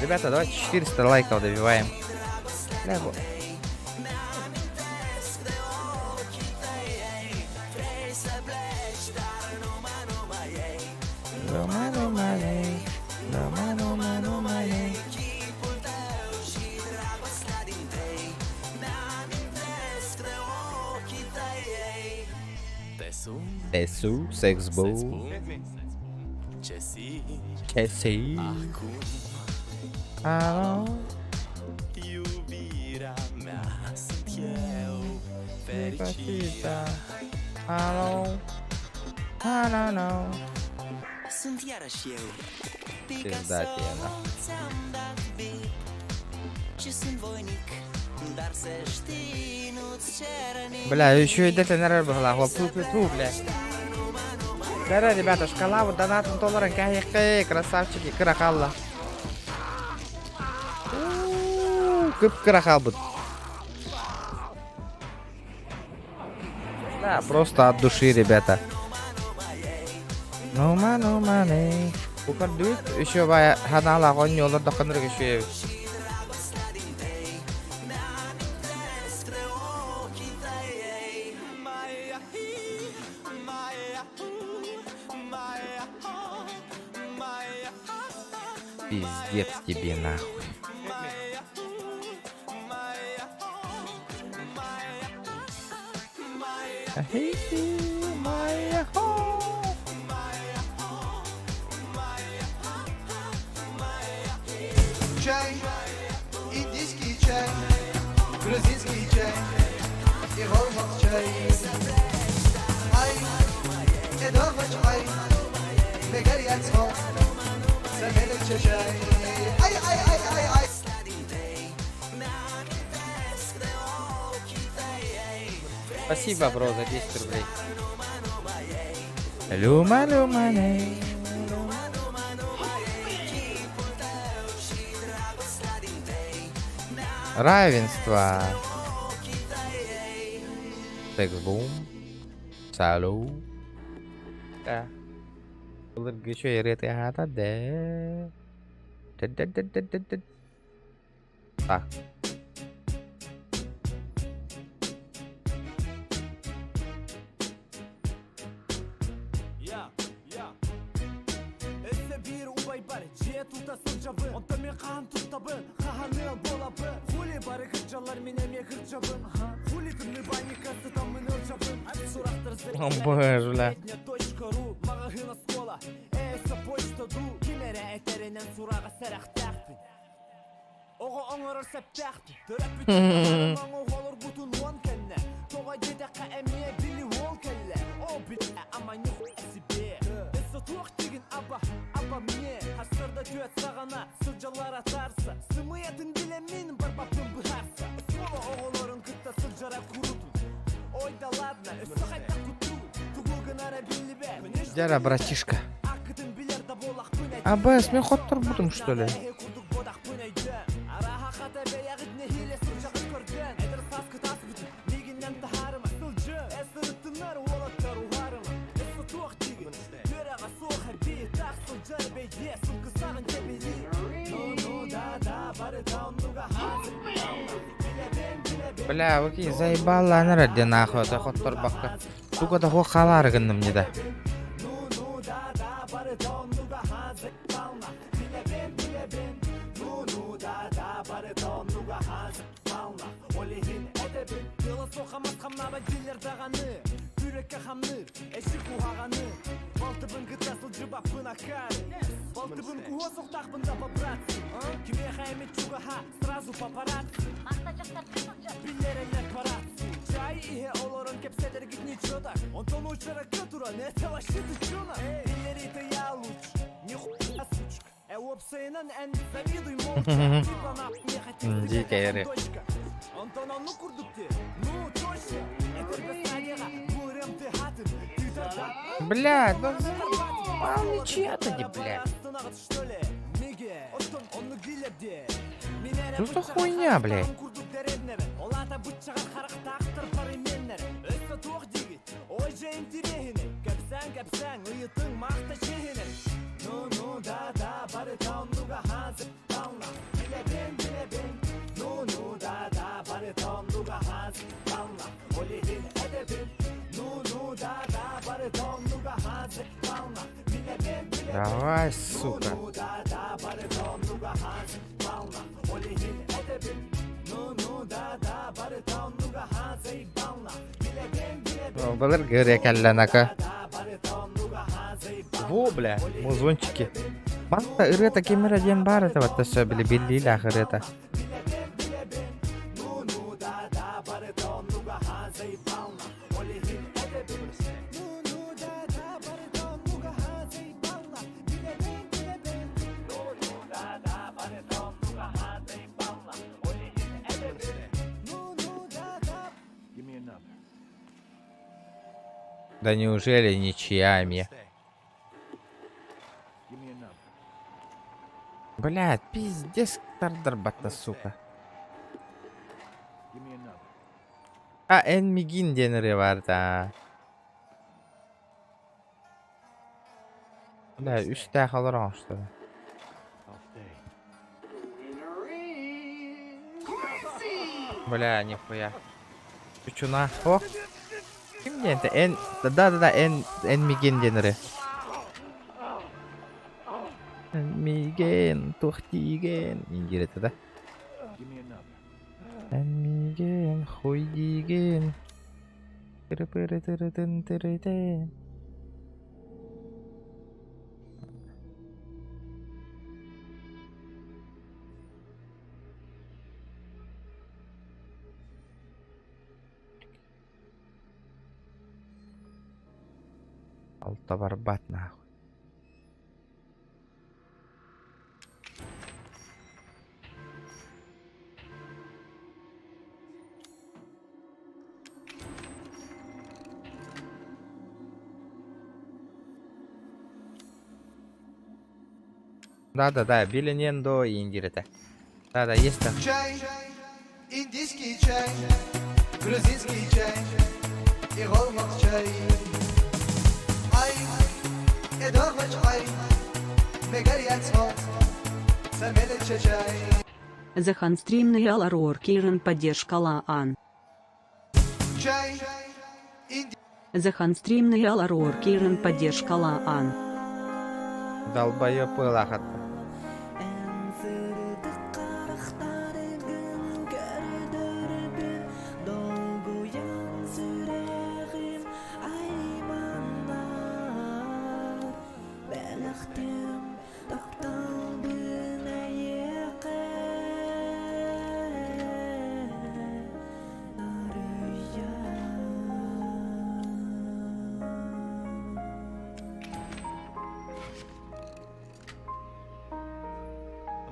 Ребята, давайте 400 лайков добиваем. Бля, вот. Tesu, Sexbo, Chessy. Alo. Alo. I don't know. Пизда тебе, нахуй. Бля, еще и это наверное была. Ту ту ту, бля. Да, ребята, шкала вот донатом долларом, красавчики, крахалла. Кып-кыра хаалбыт. Да, просто от души, ребята. Ну, ману, маны. Букардует еще бая ханала гоннюлар дакыныр еще. Пиздец тебе нахуй. Чай, индийский чай, грузинский чай и гормак чай. Ай, эдовач ай, мегарьяцхо, самелек чай. Ай, ай, ай, ай, ай. Спасибо, бро, за 10 рублей. Люма, люма, лей. Равенство. Секс-бум. Салу. Да. Былыргы ырыаты аата да. Да-да-да-да-да. Так. О боже, бля. Дяра, братишка. АБС, мен хоттор будем, что ли? Бля, окей, заебала она ради нахуй, это хоттор бакка. Сука, того халары гынным не да. Дикая ырыа. Блядь, ну заебал ничья-то не, блядь. Что за хуйня, блядь? Давай, сука. Былыр гыря кэллэнака. Во, бля, музончики. Манта ырыата кимера диэн баар этэ батта сөбүлі били биллиилээх ырыата. Да неужели ничья мне? Блядь, пиздец тардарбатта, сука. А, эн мигин диэн ырыа баар да. Бля, үстээх олорон что ли? Бля, нихуя. Чучуна. О! Ким диэн Эн... Да-да-да, эн... Эн мигин диэн ырыа. Эн мигин, туох тииген. Индир это да? Эн мигин, хуй диген. Тыры-пыры-тыры-тын тыры-тын. Алта барбат нахуй. Да-да-да, Билинендо Индир это. Да-да, есть там. Чай, индийский чай, грузинский чай и голмак чай. Ай, эдорвач ай, чай. Захан стримный Аларор Киран поддержка Лаан. Чай, Захан стримный Аларор Киран поддержка Лаан. Долбоёб ылахат.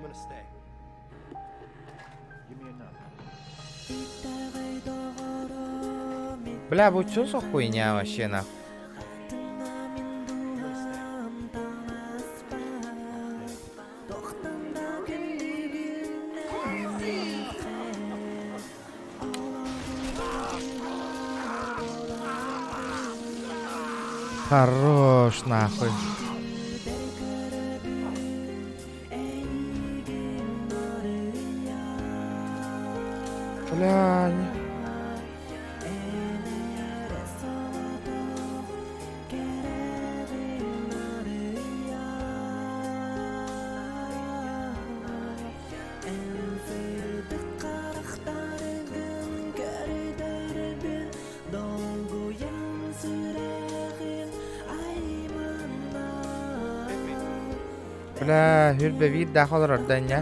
I'm gonna stay. Give me another. Бля, бу чё за хуйня вообще нахуй? Хорош нахуй. Бля, не- Бля, хүрбэ биир даах олорор да инньэ.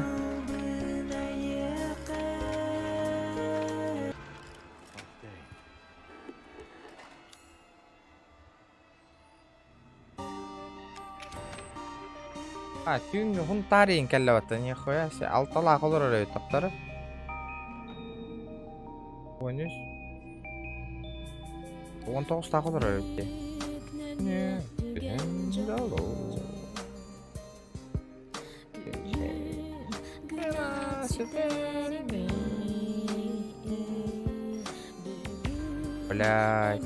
А, түүн хунтаарыйын кэллэбэттэ нихуя се алталаах олорор эбит таптары. 13 19-таах олорор эбит дии. Блядь.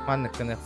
Маннык гыныах.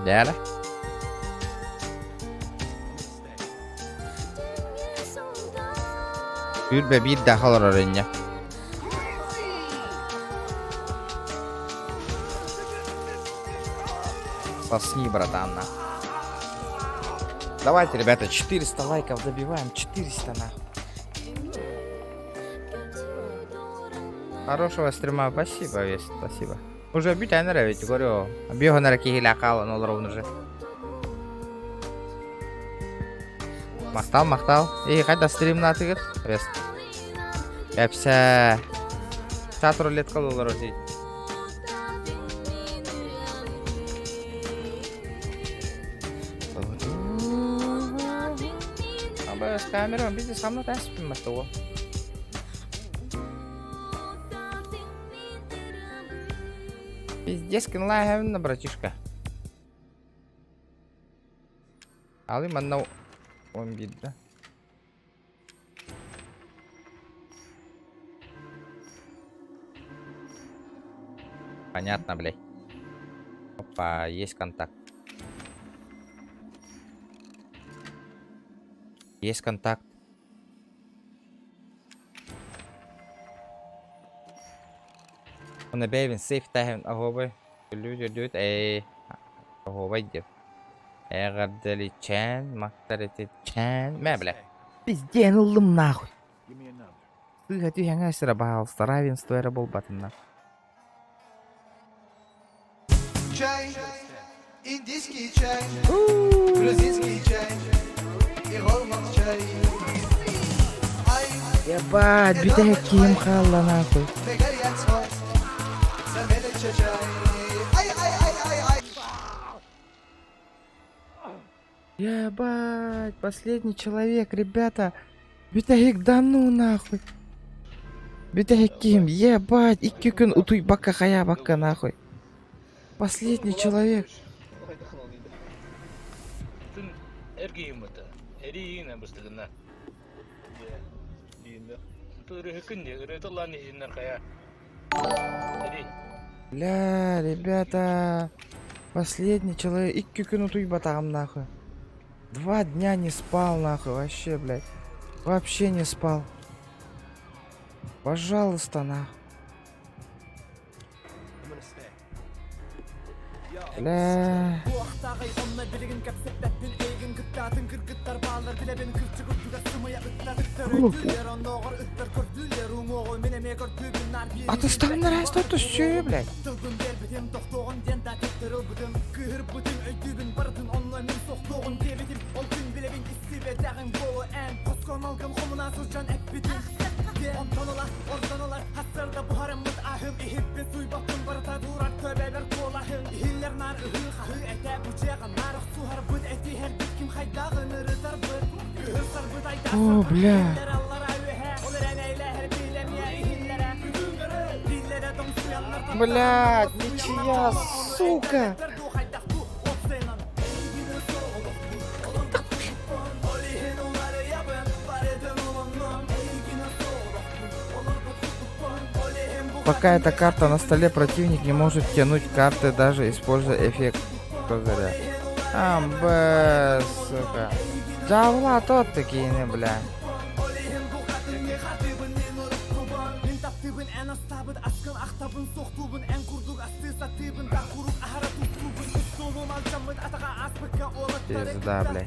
Дээлэ. Үүрбэ биир да олорор инньэ. Сосни, братан, на. Давайте, ребята, 400 лайков добиваем. 400 нахуй. Хорошего стрима, спасибо, Вес, спасибо. Уже бүтэн эрэ ведь, говорю. Биоһон эрэ киһилээх хаалан олоробун уже. Махтал, махтал. И хайда стримнаатыгыт? Вес. Эпсэ. Чат рулетка олорор дии. Абас камера бизи самна таспын матуо. Пиздец, кинла братишка. Алы манна он бидда. Понятно, блядь. Опа, есть контакт. Есть контакт. Уонна бэйэбин сейфтээһин оһуобай күллүбүт-үөрдүбүт ээ оһуобай диэн эҕэрдэличээн махтаритичээн мэ бля пизден ыллым нахуй сыыһа түһэҥэ сыра баһаалыста равенство эрэ буолбатыннар Чай, индийский чай, грузинский чай и чай. Ай, Ебать, бүтэһик киһим хаалла нахуй. Ай, ай, ай, ай, ай. Ебать, последний человек, ребята. Бүтэһик да ну нахуй. Бүтэһик киһим, ебать, икки күн утуйбакка хайаабакка нахуй. Последний человек. Бля, ребята, последний человек, икки күн утуйбатаҕым нахуй. 2 дня не спал нахуй, вообще, блядь. Вообще не спал. Пожалуйста, нахуй. Бля. А ты стал на что то все, блядь. О, бля. Блядь, ничья, сука. Пока эта карта на столе, противник не может тянуть карты, даже используя эффект козыря. Амбе, сука. Дьавла тот такие, не, бля. Пизда, блядь.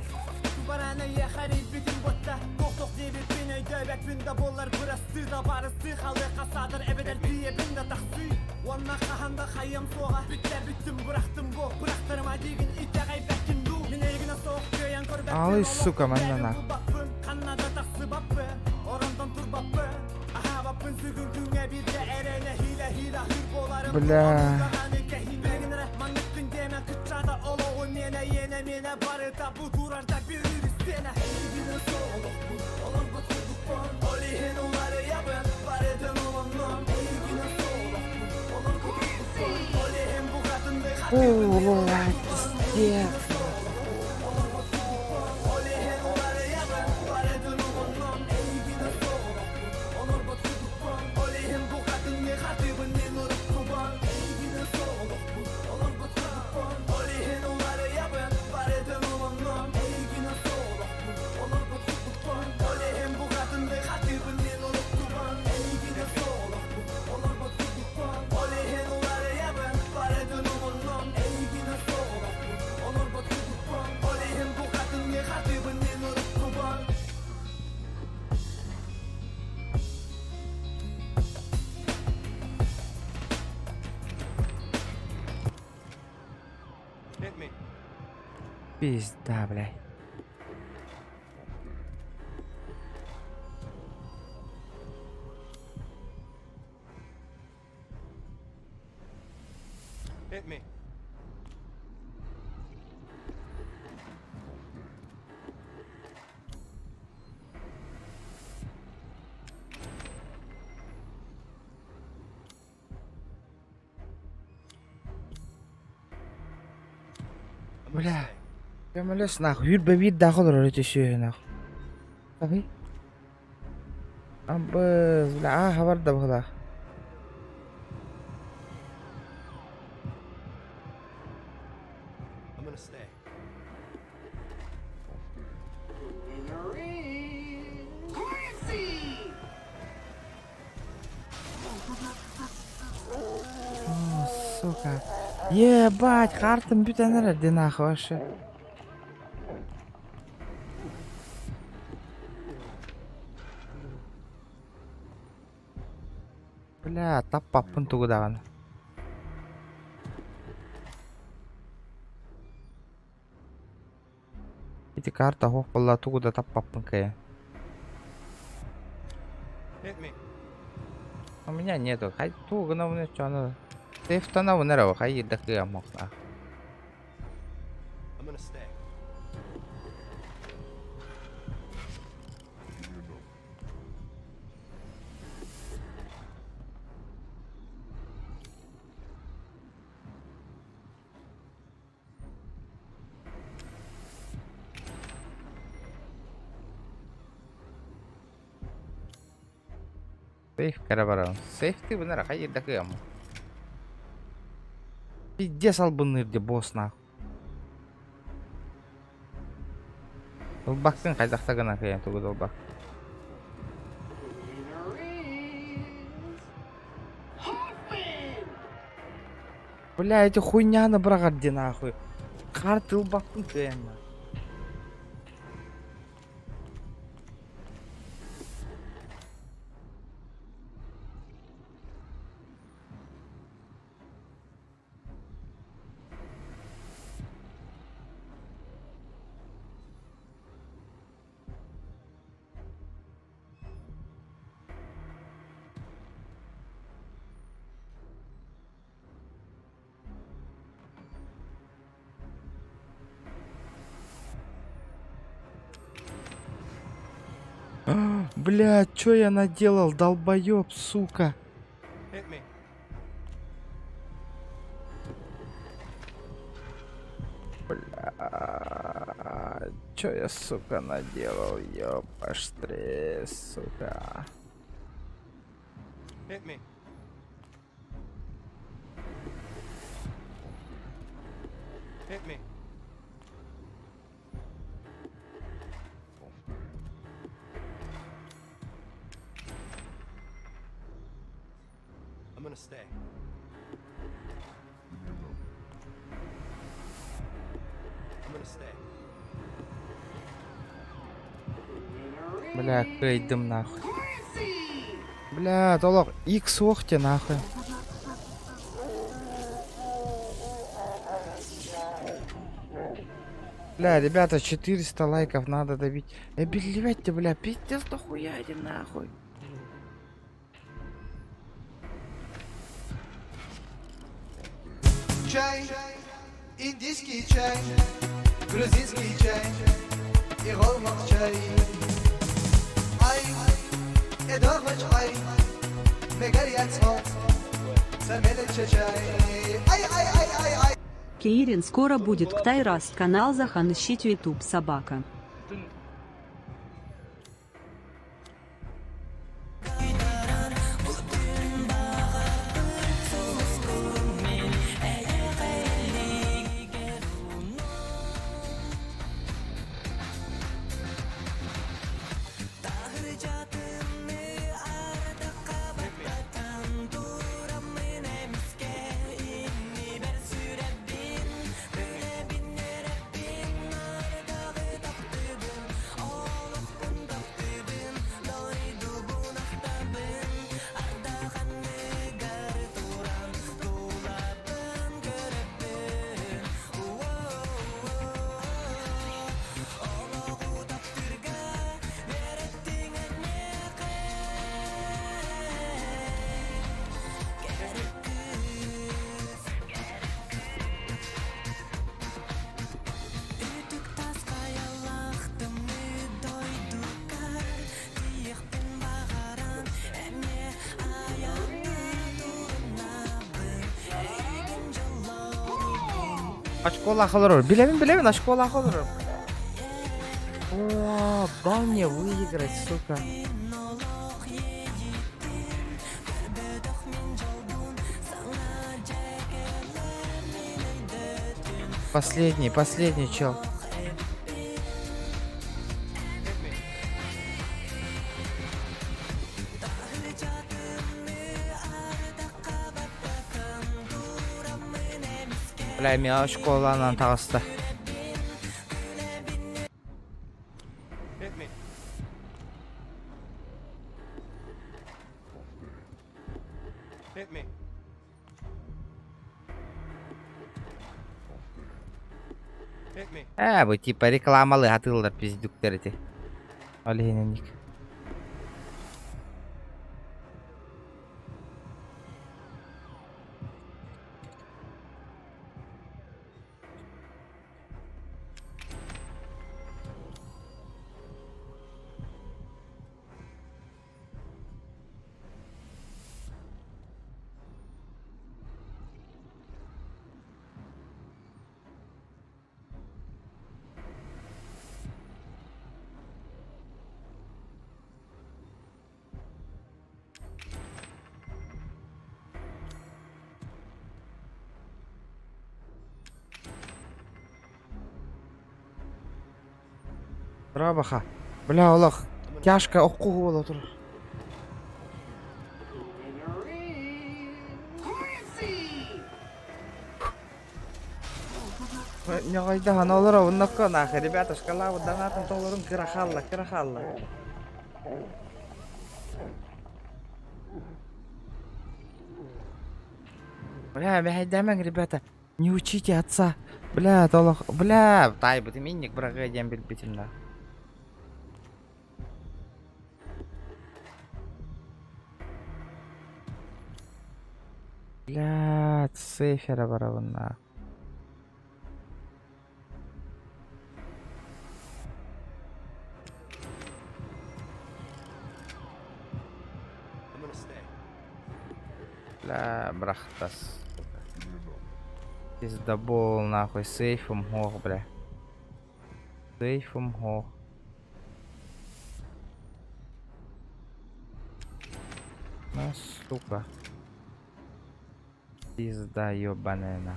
баран эйиэхэ эрийбитим буотта Туох-туох диэбиппин өйдөөбөппүн да буоллар бырастыы да барыстыы Халыахха саатар эбэтэр тиийэбин да тахсыы Уонна хаһан да хайыам суоҕа Бүттэ бүттүм бырахтым бу Бырахтарыма диигин итэҕэйбэккин дуу Мин эйигинэ суох кыайан көрбөппүн Ай, сука, манна нах. Булбаппын ханна да тахсыбаппын Оронтон турбаппын Аһаабаппын сүгүн күҥҥэ биирдэ эрэнэ хиилэ хиилэ аһыыр буоларым Бля. Манныккын диэмэ кыччата олоҕун миэнэ иэнэ миэнэ барыта бу турарда биир истиэнэ Эйигинэ суох олохпун олорбут курдукпун Ол иһин уларыйабын барытын олоннум Эйигинэ суох олохпун олорбут курдукпун Ол иһин букатынныы Блядь, пиздец. Ол иһин уларыйабын барытын олоннум Эйигинэ суох олохпун олорбут курдукпун Ол иһин букатынныы хатыыбын мин уруккубун Эйигинэ суох олохпун олорбут курдукпун Ол иһин уларыйабын барытын олоннум Эйигинэ суох олохпун олорбут курдукпун Ол иһин букатынныы хатыыбын мин уруккубун Эйигинэ суох олохпун олорбут курдукпун Ол иһин уларыйабын барытын олоннум Эйигинэ суох олохпун олорбут курдукпун Ол иһин букатынныы хатыыбын мин уруккубун Hit me. Пизда, блядь. Hit me. I'm gonna Бля. stay. Көмөлөс нах, үүрбэ биир даах олорор ити сүөһү нах. Таһый. Абыз, бля, аа хабар да быһылаах. I'm gonna stay. О, сука. Ебать, картам бүтэн эрэр ди нахуй вообще. Бля, таппаппын тугу даҕаны. Ити карта оһох буолла тугу да таппаппын кыайан. Hit me. У меня нету. Хай тугу гынабын өччөөнө. Сейфтанабын эрэ хай да кыаммахтаах. I'm gonna stay. Сейф кэрэ барабын. Сейфтыыбын эрэ хай да кыаммах. Пиздец албынныыр дии босс нахуй. Ылбаккын хайдах да гына кыайан тугу да ылбак. Бля, эти хуйняны быраҕар дии нахуй. Карта ылбаппын кыайан Бля, чё я наделал, долбоёб, сука. Hit me. Бля, чё я, сука, наделал, ёпаштрес, сука. Hit me. Hit me. I'm gonna stay. I'm gonna stay. Бля, кыайдым нахуй. Бля, толох X суох те нахуй. Бля, ребята, 400 лайков надо добить. Э, блядь, ты, бля, пиздец дохуя иди нахуй. Чай, индийский чай, грузинский чай и голмак чай. Ай, эдорвач ай, мегарьяцо, самелече чай. Ай, ай, ай, ай, ай. Кирин скоро будет Ктайрас канал Захан ищите YouTube собака. Очколаах олорор. Билэбин, билэбин, очколаах олорор. О, дай мне выиграть, сука. Последний, последний чел. Бля, мен школанан таҕыста. Hit me. Hit me. Hit me. Ээ, бу типа рекламалы атыылар пиздюктэр ити. Ол иһин Рабаха. Бля, олох. Тяжко окку буола турар. Ньоҕойдоһон олоробун нокко нахуй, ребята, шкалабыт донатын толорун кыра хаалла, кыра хаалла. Бля, мэһэйдээмэҥ, ребята, не учите отца. Бля, толох, бля, таайбытым инник быраҕыа диэн билбитим да. Бля, цифера барабын нахуй. I'm gonna stay. Бля, брахтас. Пиздобол нахуй, сейфом ох, бля. Сейфом ох. Ну, сука. Пизда ебаная на.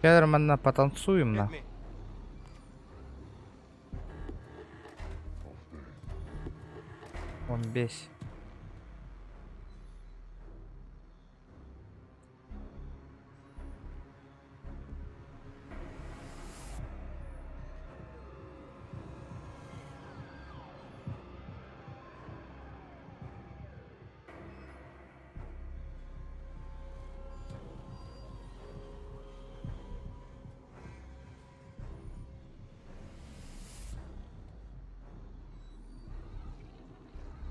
Федор, на потанцуем на. Hit me. Он бесь.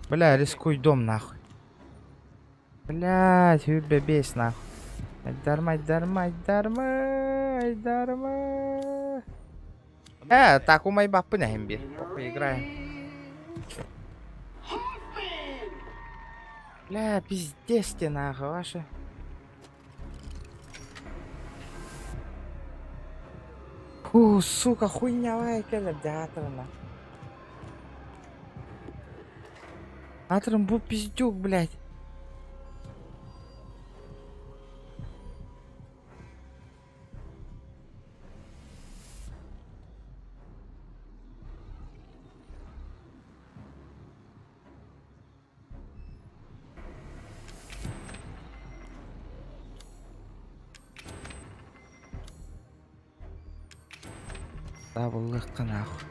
Бля, рискуй дом нахуй. Блядь, сүүрбэ биэс нахуй. Айдарма, айдарма, айдарма, айдарма. Э, так умайбаппын эһим биир. Похуй, играем. Бля, пиздец ты нахуй, ваша. Фу, сука, хуйня кэлэр театрына. Атрым бу пиздюк, блядь. Табыллыахха нахуй.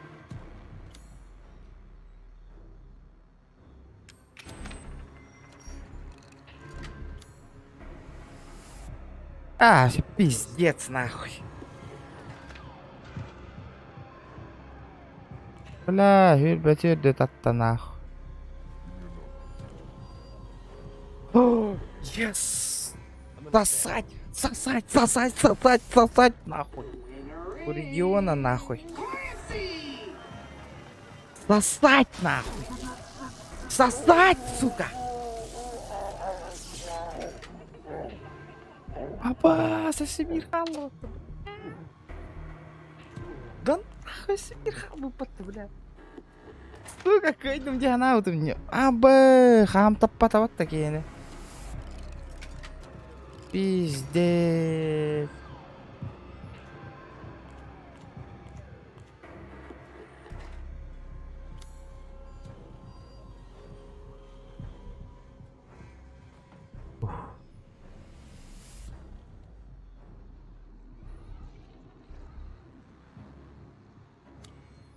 А, пиздец нахуй. Бля, үрбэти үрдэ татта нахуй. О, yes! Сосать! Сосать, сосать, сосать, сосать, нахуй. У региона нахуй. Сосать нахуй! Сосать, сука! Апа, сосимир халло. Да нахуй симир халло, бля. Сука, кыайдым дии санаабытым дии. Абы, хаам таппатабат да киһини. Пиздец.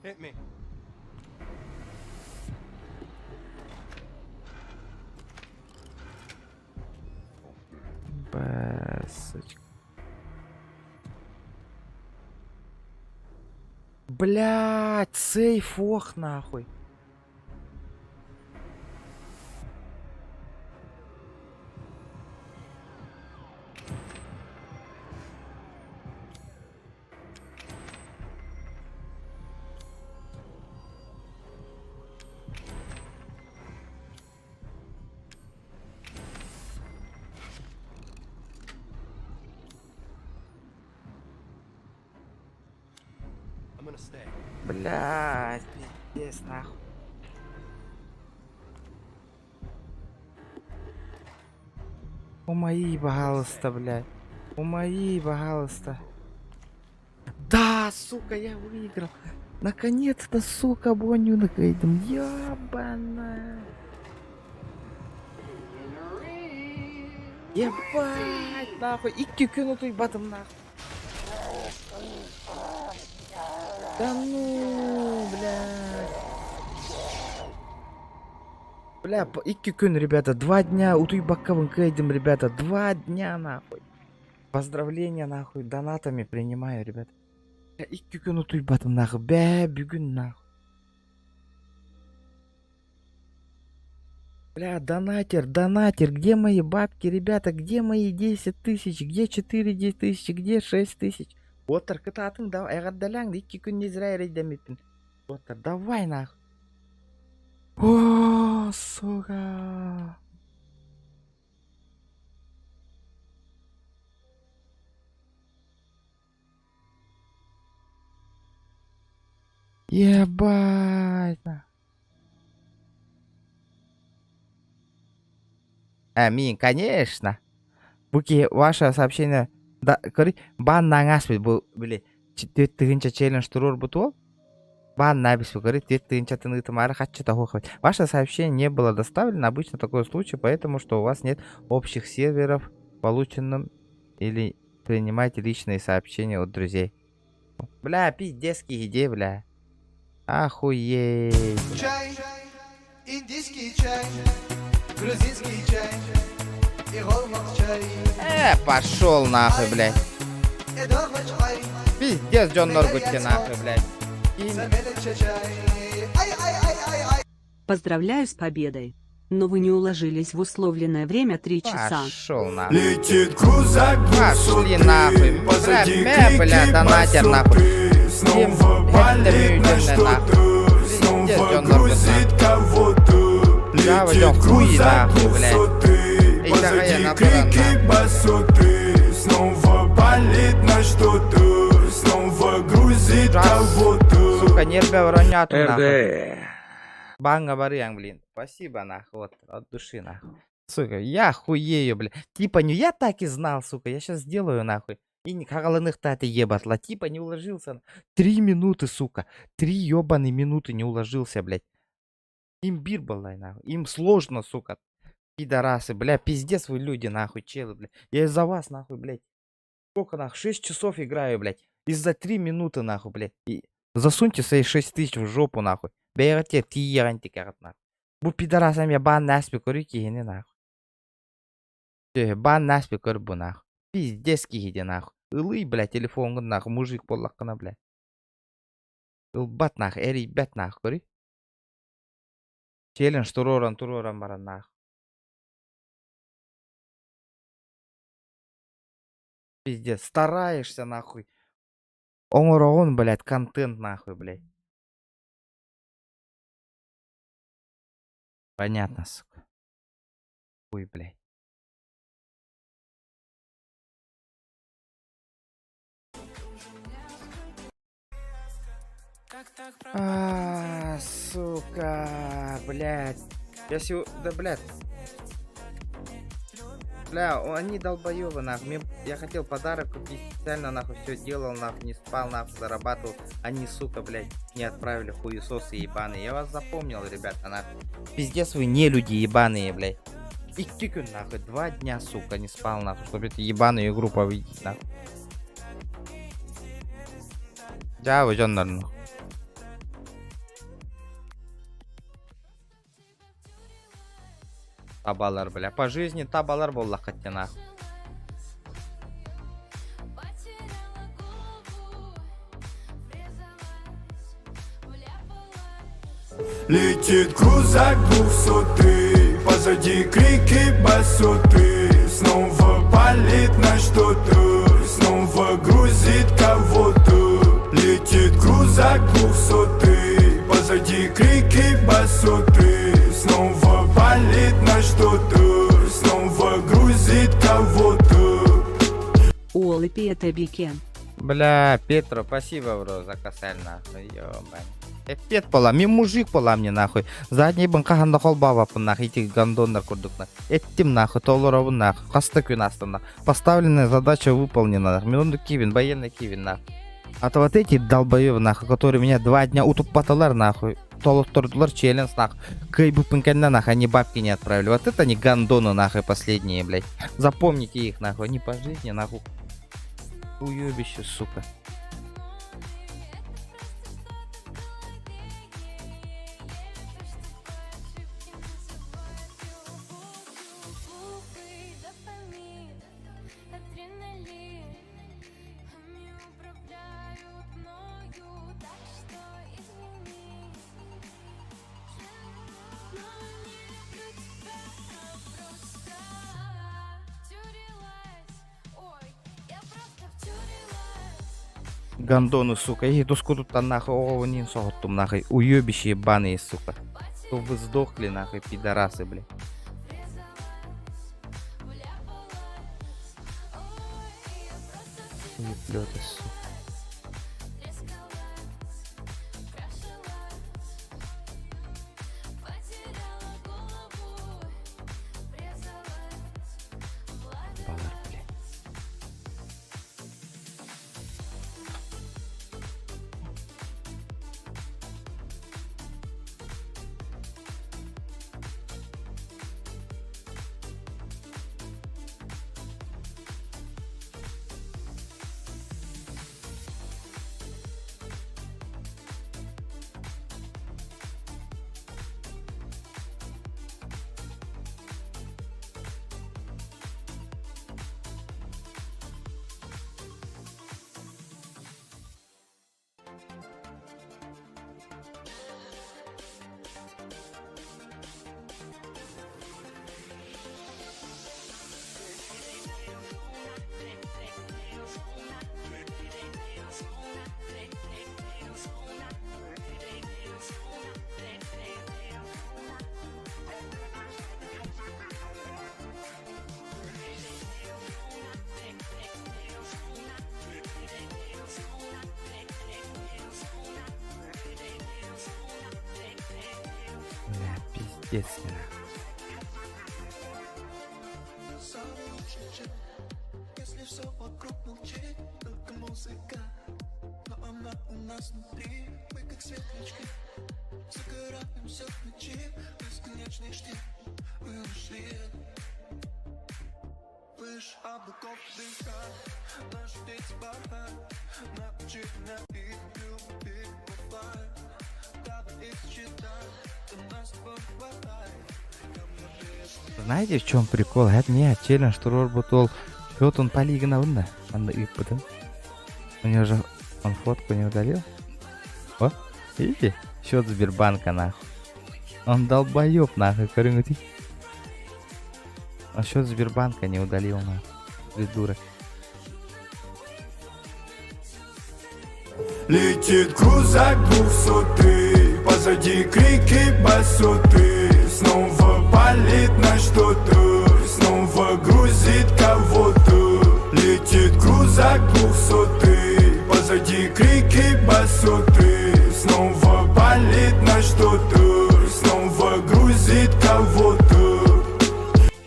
Hit me. Б, сучка. Блять, сейф ох нахуй. I'm gonna stay. Блять, пиздец нахуй. Умои, пожалуйста, блядь. Умои, пожалуйста. Да, сука, я выиграл. Наконец-то, сука, боню накайдым. Ебана. Ебать, нахуй. Икки күн утуйбатым, нахуй. Да ну, блядь. Бля, икки күн, ребята, 2 дня утуйбаккабын кыайдым, ребята, 2 дня, нахуй. Поздравления, нахуй, донатами принимаю, ребята. Бля, икки күн утуйбатым, нахуй, бә, бүгүн, нахуй. Бля, донатер, донатер, где мои бабки, ребята, где мои 10 тысяч, где 4 тысячи, где 6 тысяч? Уолаттар, кытаатыҥ, давай, эҕэрдэлээҥ, икки күн не зря эрэйдэммиппин. Уолаттар, давай, нахуй. О, сука. Ебать. Аминь, конечно. Буки, ваше сообщение... Да, көрүй, бан наңас бу, били, түөрт тыһыынча челлендж туруорбут уол. Бан набис говорит, түөрт тыһыынчатын ыытымаары хаччы Ваше сообщение не было доставлено. Обычно такой случай, поэтому что у вас нет общих серверов, полученным или принимайте личные сообщения от друзей. Бля, пиздец, идеи, бля. Охуеть. Чай, индийский чай, грузинский чай и чай. Пошел нахуй, блядь. Пиздец, Джон Норгутти нахуй, блядь. И... Поздравляю с победой. Но вы не уложились в условленное время 3 часа. Пошел нахуй. Летит крузак Пошли нахуй. Бля, Позади мя, бля, крики донатер нахуй. басоты Снова палит на что-то Пиздец, Снова он грузит кого-то Да, Летит войдём, хуй крузак нахуй, блядь. двухсотый Эй, давай, я Позади на крики баран, басоты Снова палит на что-то Снова грузит Раз. кого-то Сука, нерве вороняту нахуй. РД. Банга барыян, блин. Спасибо, нахуй, вот, от души, нахуй. Сука, я хуею, бля. Типа, не, я так и знал, сука, я сейчас сделаю, нахуй. И не хагаланых-то ты ебатла. Типа, не уложился. 3 минуты, сука. 3 ебаные минуты не уложился, блядь. Им бир балай, нахуй. Им сложно, сука. Пидорасы, бля, пиздец вы люди, нахуй, челы, бля. Я из-за вас, нахуй, блядь. Сколько, нахуй, 6 часов играю, блядь. Из-за 3 минуты, нахуй, блядь. И засуньте свои 6 тысяч в жопу, нахуй. Бэйэҕит тиийэн нахуй. Бу пидорасам я бан наспи көрү киһини нахуй. Бан наспи көр бу нахуй. Пиздец киһи нахуй. Ылый, бля, телефоҥҥун нахуй, мужик буоллаххына, бля. Ылбат нахуй, эрийбэт нахуй, көрү. Челлендж туруоран туруоран баран нахуй. Пиздец, стараешься нахуй. Оҥороҕун, блядь, контент нахуй, блядь. Понятно, сука. Хуй, блядь. А, сука, блядь. Я сего... Да, блядь. Бля, они долбоебы, нахуй. Я хотел подарок купить, специально, нахуй, все делал, нахуй, не спал, нахуй, зарабатывал. Они, сука, блядь, не отправили хуесосы ебаные. Я вас запомнил, ребята, нахуй. Пиздец вы не люди ебаные, блядь. И тыкаю, нахуй, 2 дня, сука, не спал, нахуй, чтобы эту ебаную игру победить, нахуй. Да, уйдем, нахуй. Табалар, бля. По жизни табалар буоллаххыт нахуй. Потеряла голову, врезалась, вляпалась. Летит крузак двухсотый Позади крики басоты Снова палит на что-то Снова грузит кого-то Летит крузак двухсотый Позади крики басоты Снова палит на что-то Снова грузит кого-то Уолл Петебике. Бля, Петро, спасибо, бро, за косарь, нахуй, ёбань. Эппиэт буолла, мин мужик буолла мне нахуй. Задний хаһан да холбообоппун нахуй, ити гондоннар курдук нахуй. Эттим нахуй, толоробун нахуй, хаста күн ааста нахуй. Поставленная задача выполнена нахуй. Мин киһибин, военный киһибин нахуй. А то вот эти долбоебы нахуй, которые меня 2 дня утуппатылар нахуй, толоттордулар челлендж нахуй. Кыайбыппын кэннэ нахуй, они бабки не отправили. Вот это они гондоны нахуй последние, блядь. Запомните их нахуй, они по жизни нахуй. Уебище, сука. Буквы, дофамин, адреналин. Они управляют мною, так что извини. Но не люблю тебя, просто втюрилась. Ой, я просто втюрилась. Гондоны, сука. Эй, тускутут нахуй, о, не соттум нахуй. Уебище ебаные, сука. То вы сдохли нахуй, пидорасы, блядь. Врезалась, вляпалась. Ой, я просто Уеблёты, сука. Трескалась, крошилась, потеряла голову, врезалась, Балар, блядь. вломилась. Пиздец. Если все вокруг молчит, только музыка. Но она у нас внутри, мы как светлячки. Загораемся в ночи, бесконечный штиль. Мы ушли выше облаков дыха. Наши дети пора, научи меня их любить, бывает. Давай их считай, да нас с тобой хватает. Знаете, в чем прикол? Это не челлендж туруорбут Вот он полигонабын да. Манна ыыппытым. У него же он фотку не удалил. О, видите? Счет Сбербанка нахуй. Он долбоеб нахуй, көрүҥүтүй. Он счет Сбербанка не удалил нахуй. Придурок. Летит крузак двухсотый Позади крики басоты Снова палит на что-то Снова грузит кого-то Летит крузак двухсотый Позади крики басоты Снова палит на что-то Снова грузит кого-то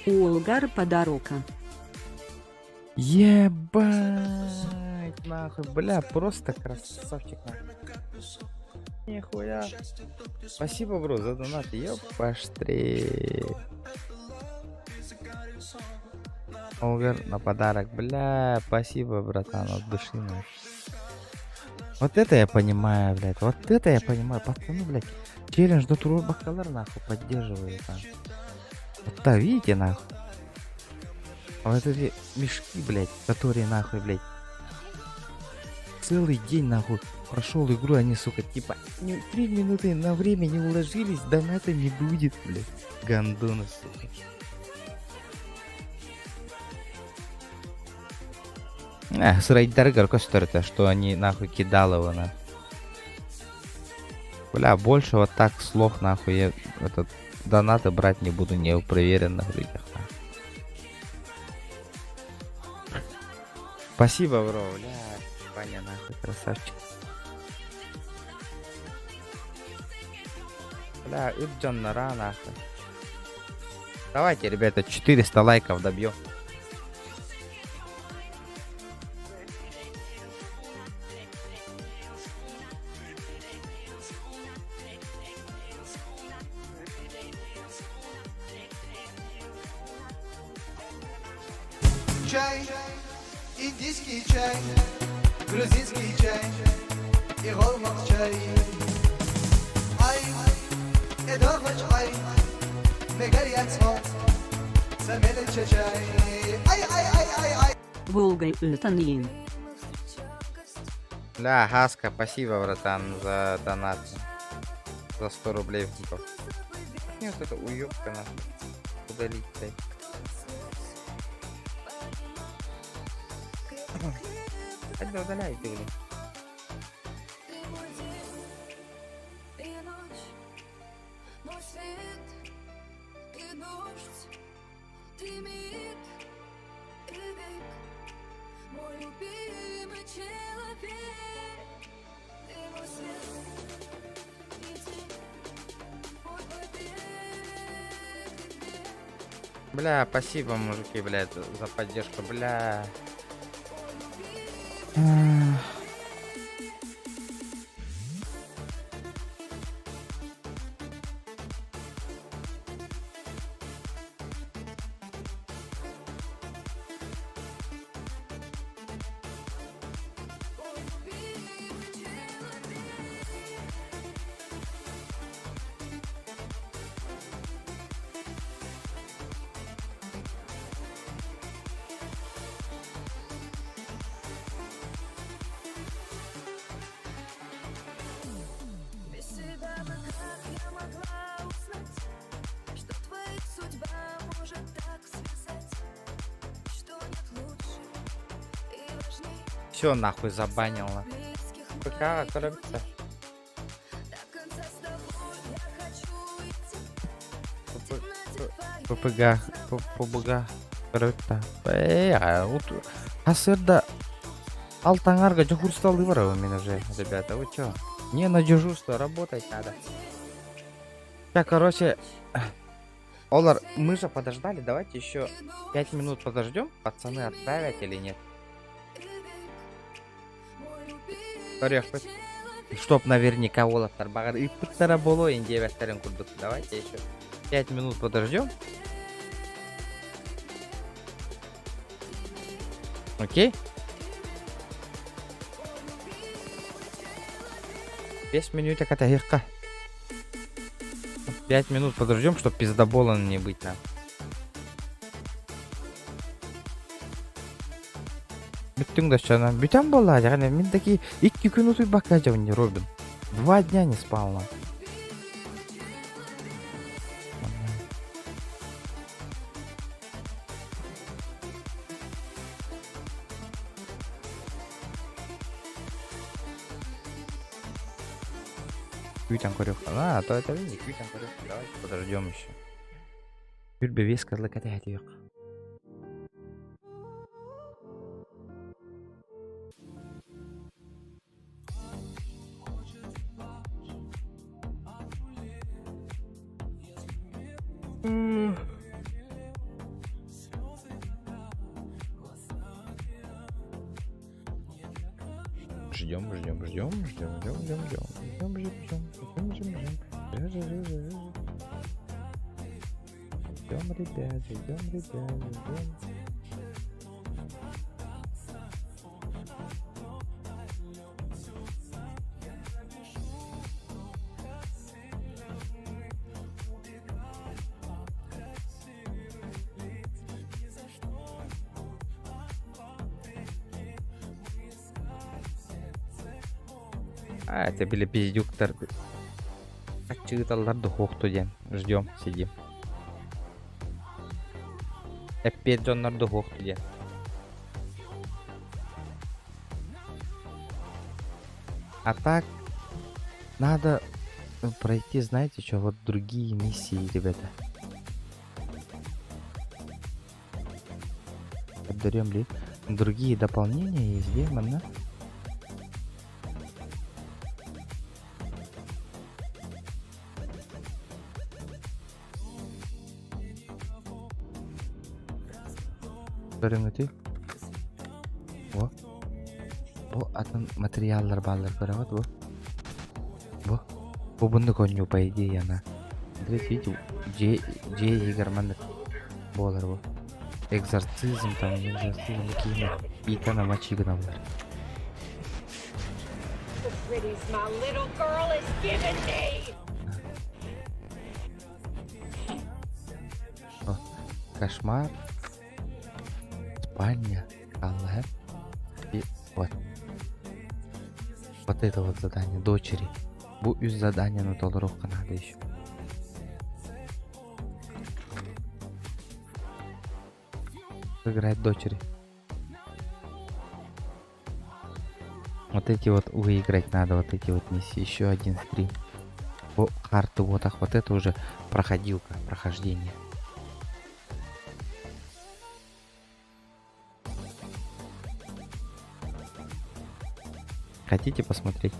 Уолгар подарока. Ебать, нахуй, бля, просто красавчик, нахуй. Нихуя. Спасибо, бро, за донат, ёпаштри. Олгар на подарок, бля, спасибо, братан, от души, нахуй. Вот это я понимаю, блядь, вот это я понимаю, пацаны, блядь, челлендж до бакалар, нахуй, поддерживаю, там. Вот да, видите, нахуй. А вот эти мешки, блядь, которые нахуй, блядь, целый день, нахуй, прошел игру, они, сука, типа, не, 3 минуты на время не уложились, доната не будет, блядь. Гандоны, сука. Эх, сырайдаргар көстөр что они нахуй кидал его, нахуй. Бля, больше вот так слов, нахуй, я этот донаты брать не буду не у проверенных людях. Нахуй. Спасибо, бро, бля, Ваня, нахуй, красавчик. Бля, Ибджан нахуй. Давайте, ребята, 400 лайков добьем. Чай, индийский чай, грузинский чай и голмак чай. Ай, эдохоч ай, мегарьяцмо, самелече чай. Ай, ай, ай, ай, ай. Волга Ютанлин. Бля, Хаска, спасибо, братан, за донат. За 100 рублей. Нет, это уёбка нахуй. Удалить, блядь. Тогда удаляй ты, блин. Ты мой день и ночь, мой свет, ты дождь, ты миг и век, мой любимый человек. Ты мой свет и тень, мой побег и бег. Бля, спасибо, мужики, блядь, за поддержку, бля. Ах. Любимый человек. Без тебя бы как я могла узнать, что твоих судьба может так связать, что нет лучше и важней Все нахуй забанил. На. близких ПК моих торопится. людей. До конца с тобой я хочу идти, в темноте твоей ППГ, ПБГ, торопится. Э, вот, Асырда Алтаңарга дежурстволы бар у меня уже, ребята, вы чё? Не на дежурство, работать надо. Так, короче, Олар, мы же подождали, давайте еще 5 минут подождем, пацаны отправят или нет. Көрүөхпүт. Чтоб наверняка уолаттар баҕар ыыппыттара буолуо диэбэттэрин курдук. Давайте еще 5 минут подождем. Окей? 5 минут катаһыахха. 5 минут подождем, чтоб пиздоболом не быть нам. Бүттүҥ да чана. Бүтэн буолла дьаҕан мин такие икки күн утуйбакка дьабын Робин. 2 дня не спал на. Күүтэн көрүөх. А, то это не күүтэн көрүөх. Давайте подождем еще. Үрбэбиэс кырлык этэһэтиэх. Ждем, ждем, ждем, ждем, ждем, ждем, ждем, ждем, ждем, ждем, ждем, ждем, ждем, ждем, ждем, ждем, ребят, ждем, ребят, ждем. А, это были пиздюктор. Аччыгыталлар духуохту диэн. Ждем, сидим. Эппиэт дьоннор духуохту диэн. А так, надо пройти, знаете что, вот другие миссии, ребята. Отдарем ли? Другие дополнения есть, демон, да? Көрүҥүтүй? Бу. Бу атын материаллар бааллар көрөҕүт бу. Бу. Бу буннук оонньуу по идее она. Смотрите, видите, дьиэ дьиэ иһигэр маннык буолар бу. Экзорцизм там, экзорцизм киинэ иитэн амачыы гыналлар. The pretties my little girl has given me! О, кошмар. Спальня. Аллах. И вот. Вот это вот задание дочери. Бу үс заданиены толоруохха надо еще. Сыграть дочери. Вот эти вот выиграть надо, вот эти вот миссии. Еще один стрим. По карту вот так вот это уже проходилка, прохождение. Хотите посмотреть?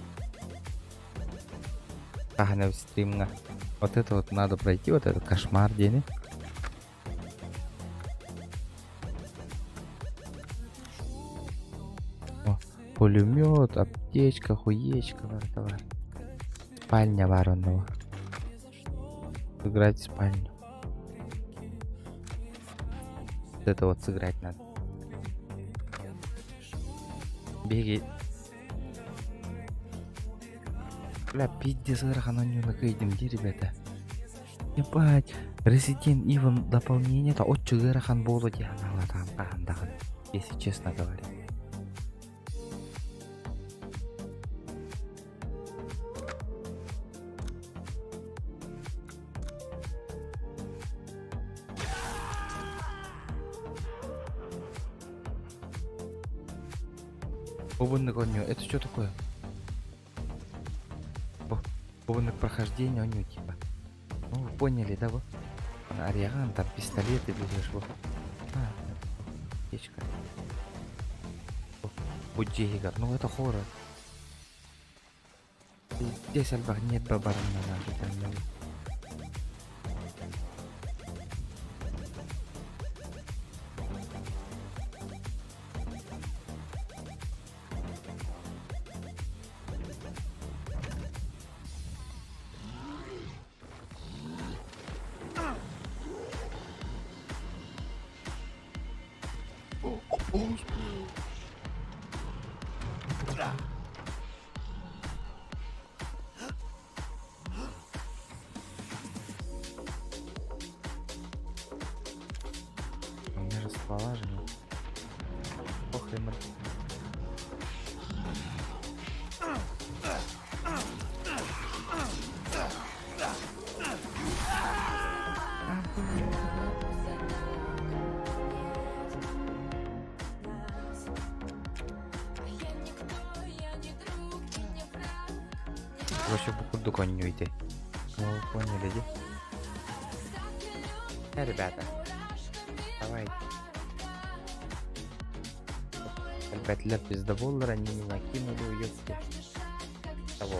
Ага, стримҥа. Вот это вот надо пройти, вот этот кошмар день. О, пулемет, аптечка, хуечка, бар, Спальня воронного. Сыграть в спальню. Вот это вот сыграть надо. Беги. Бля, пиздец, ыарахан кыйдым дии, ребята. Ебать, Resident Evil дополнение это очень ыарахан буолуо дии санаабатаҕым хаһан даҕаны, если честно говоря. Бу оонньуу, это что такое? Бу прохождение оонньуу типа. Ну, вы поняли, да, вот? Ариан, там пистолеты берешь, вот. А, аптечка. Буддегар, ну это хоррор. Здесь альбах нет бабарана. У меня же ствола же нет. Похрен. Короче, бу курдук оонньууйдей. Ну, вы поняли, ди? Ребята, давайте. Ребят, пиздоболлар, они меня кинули, уёбки. Того.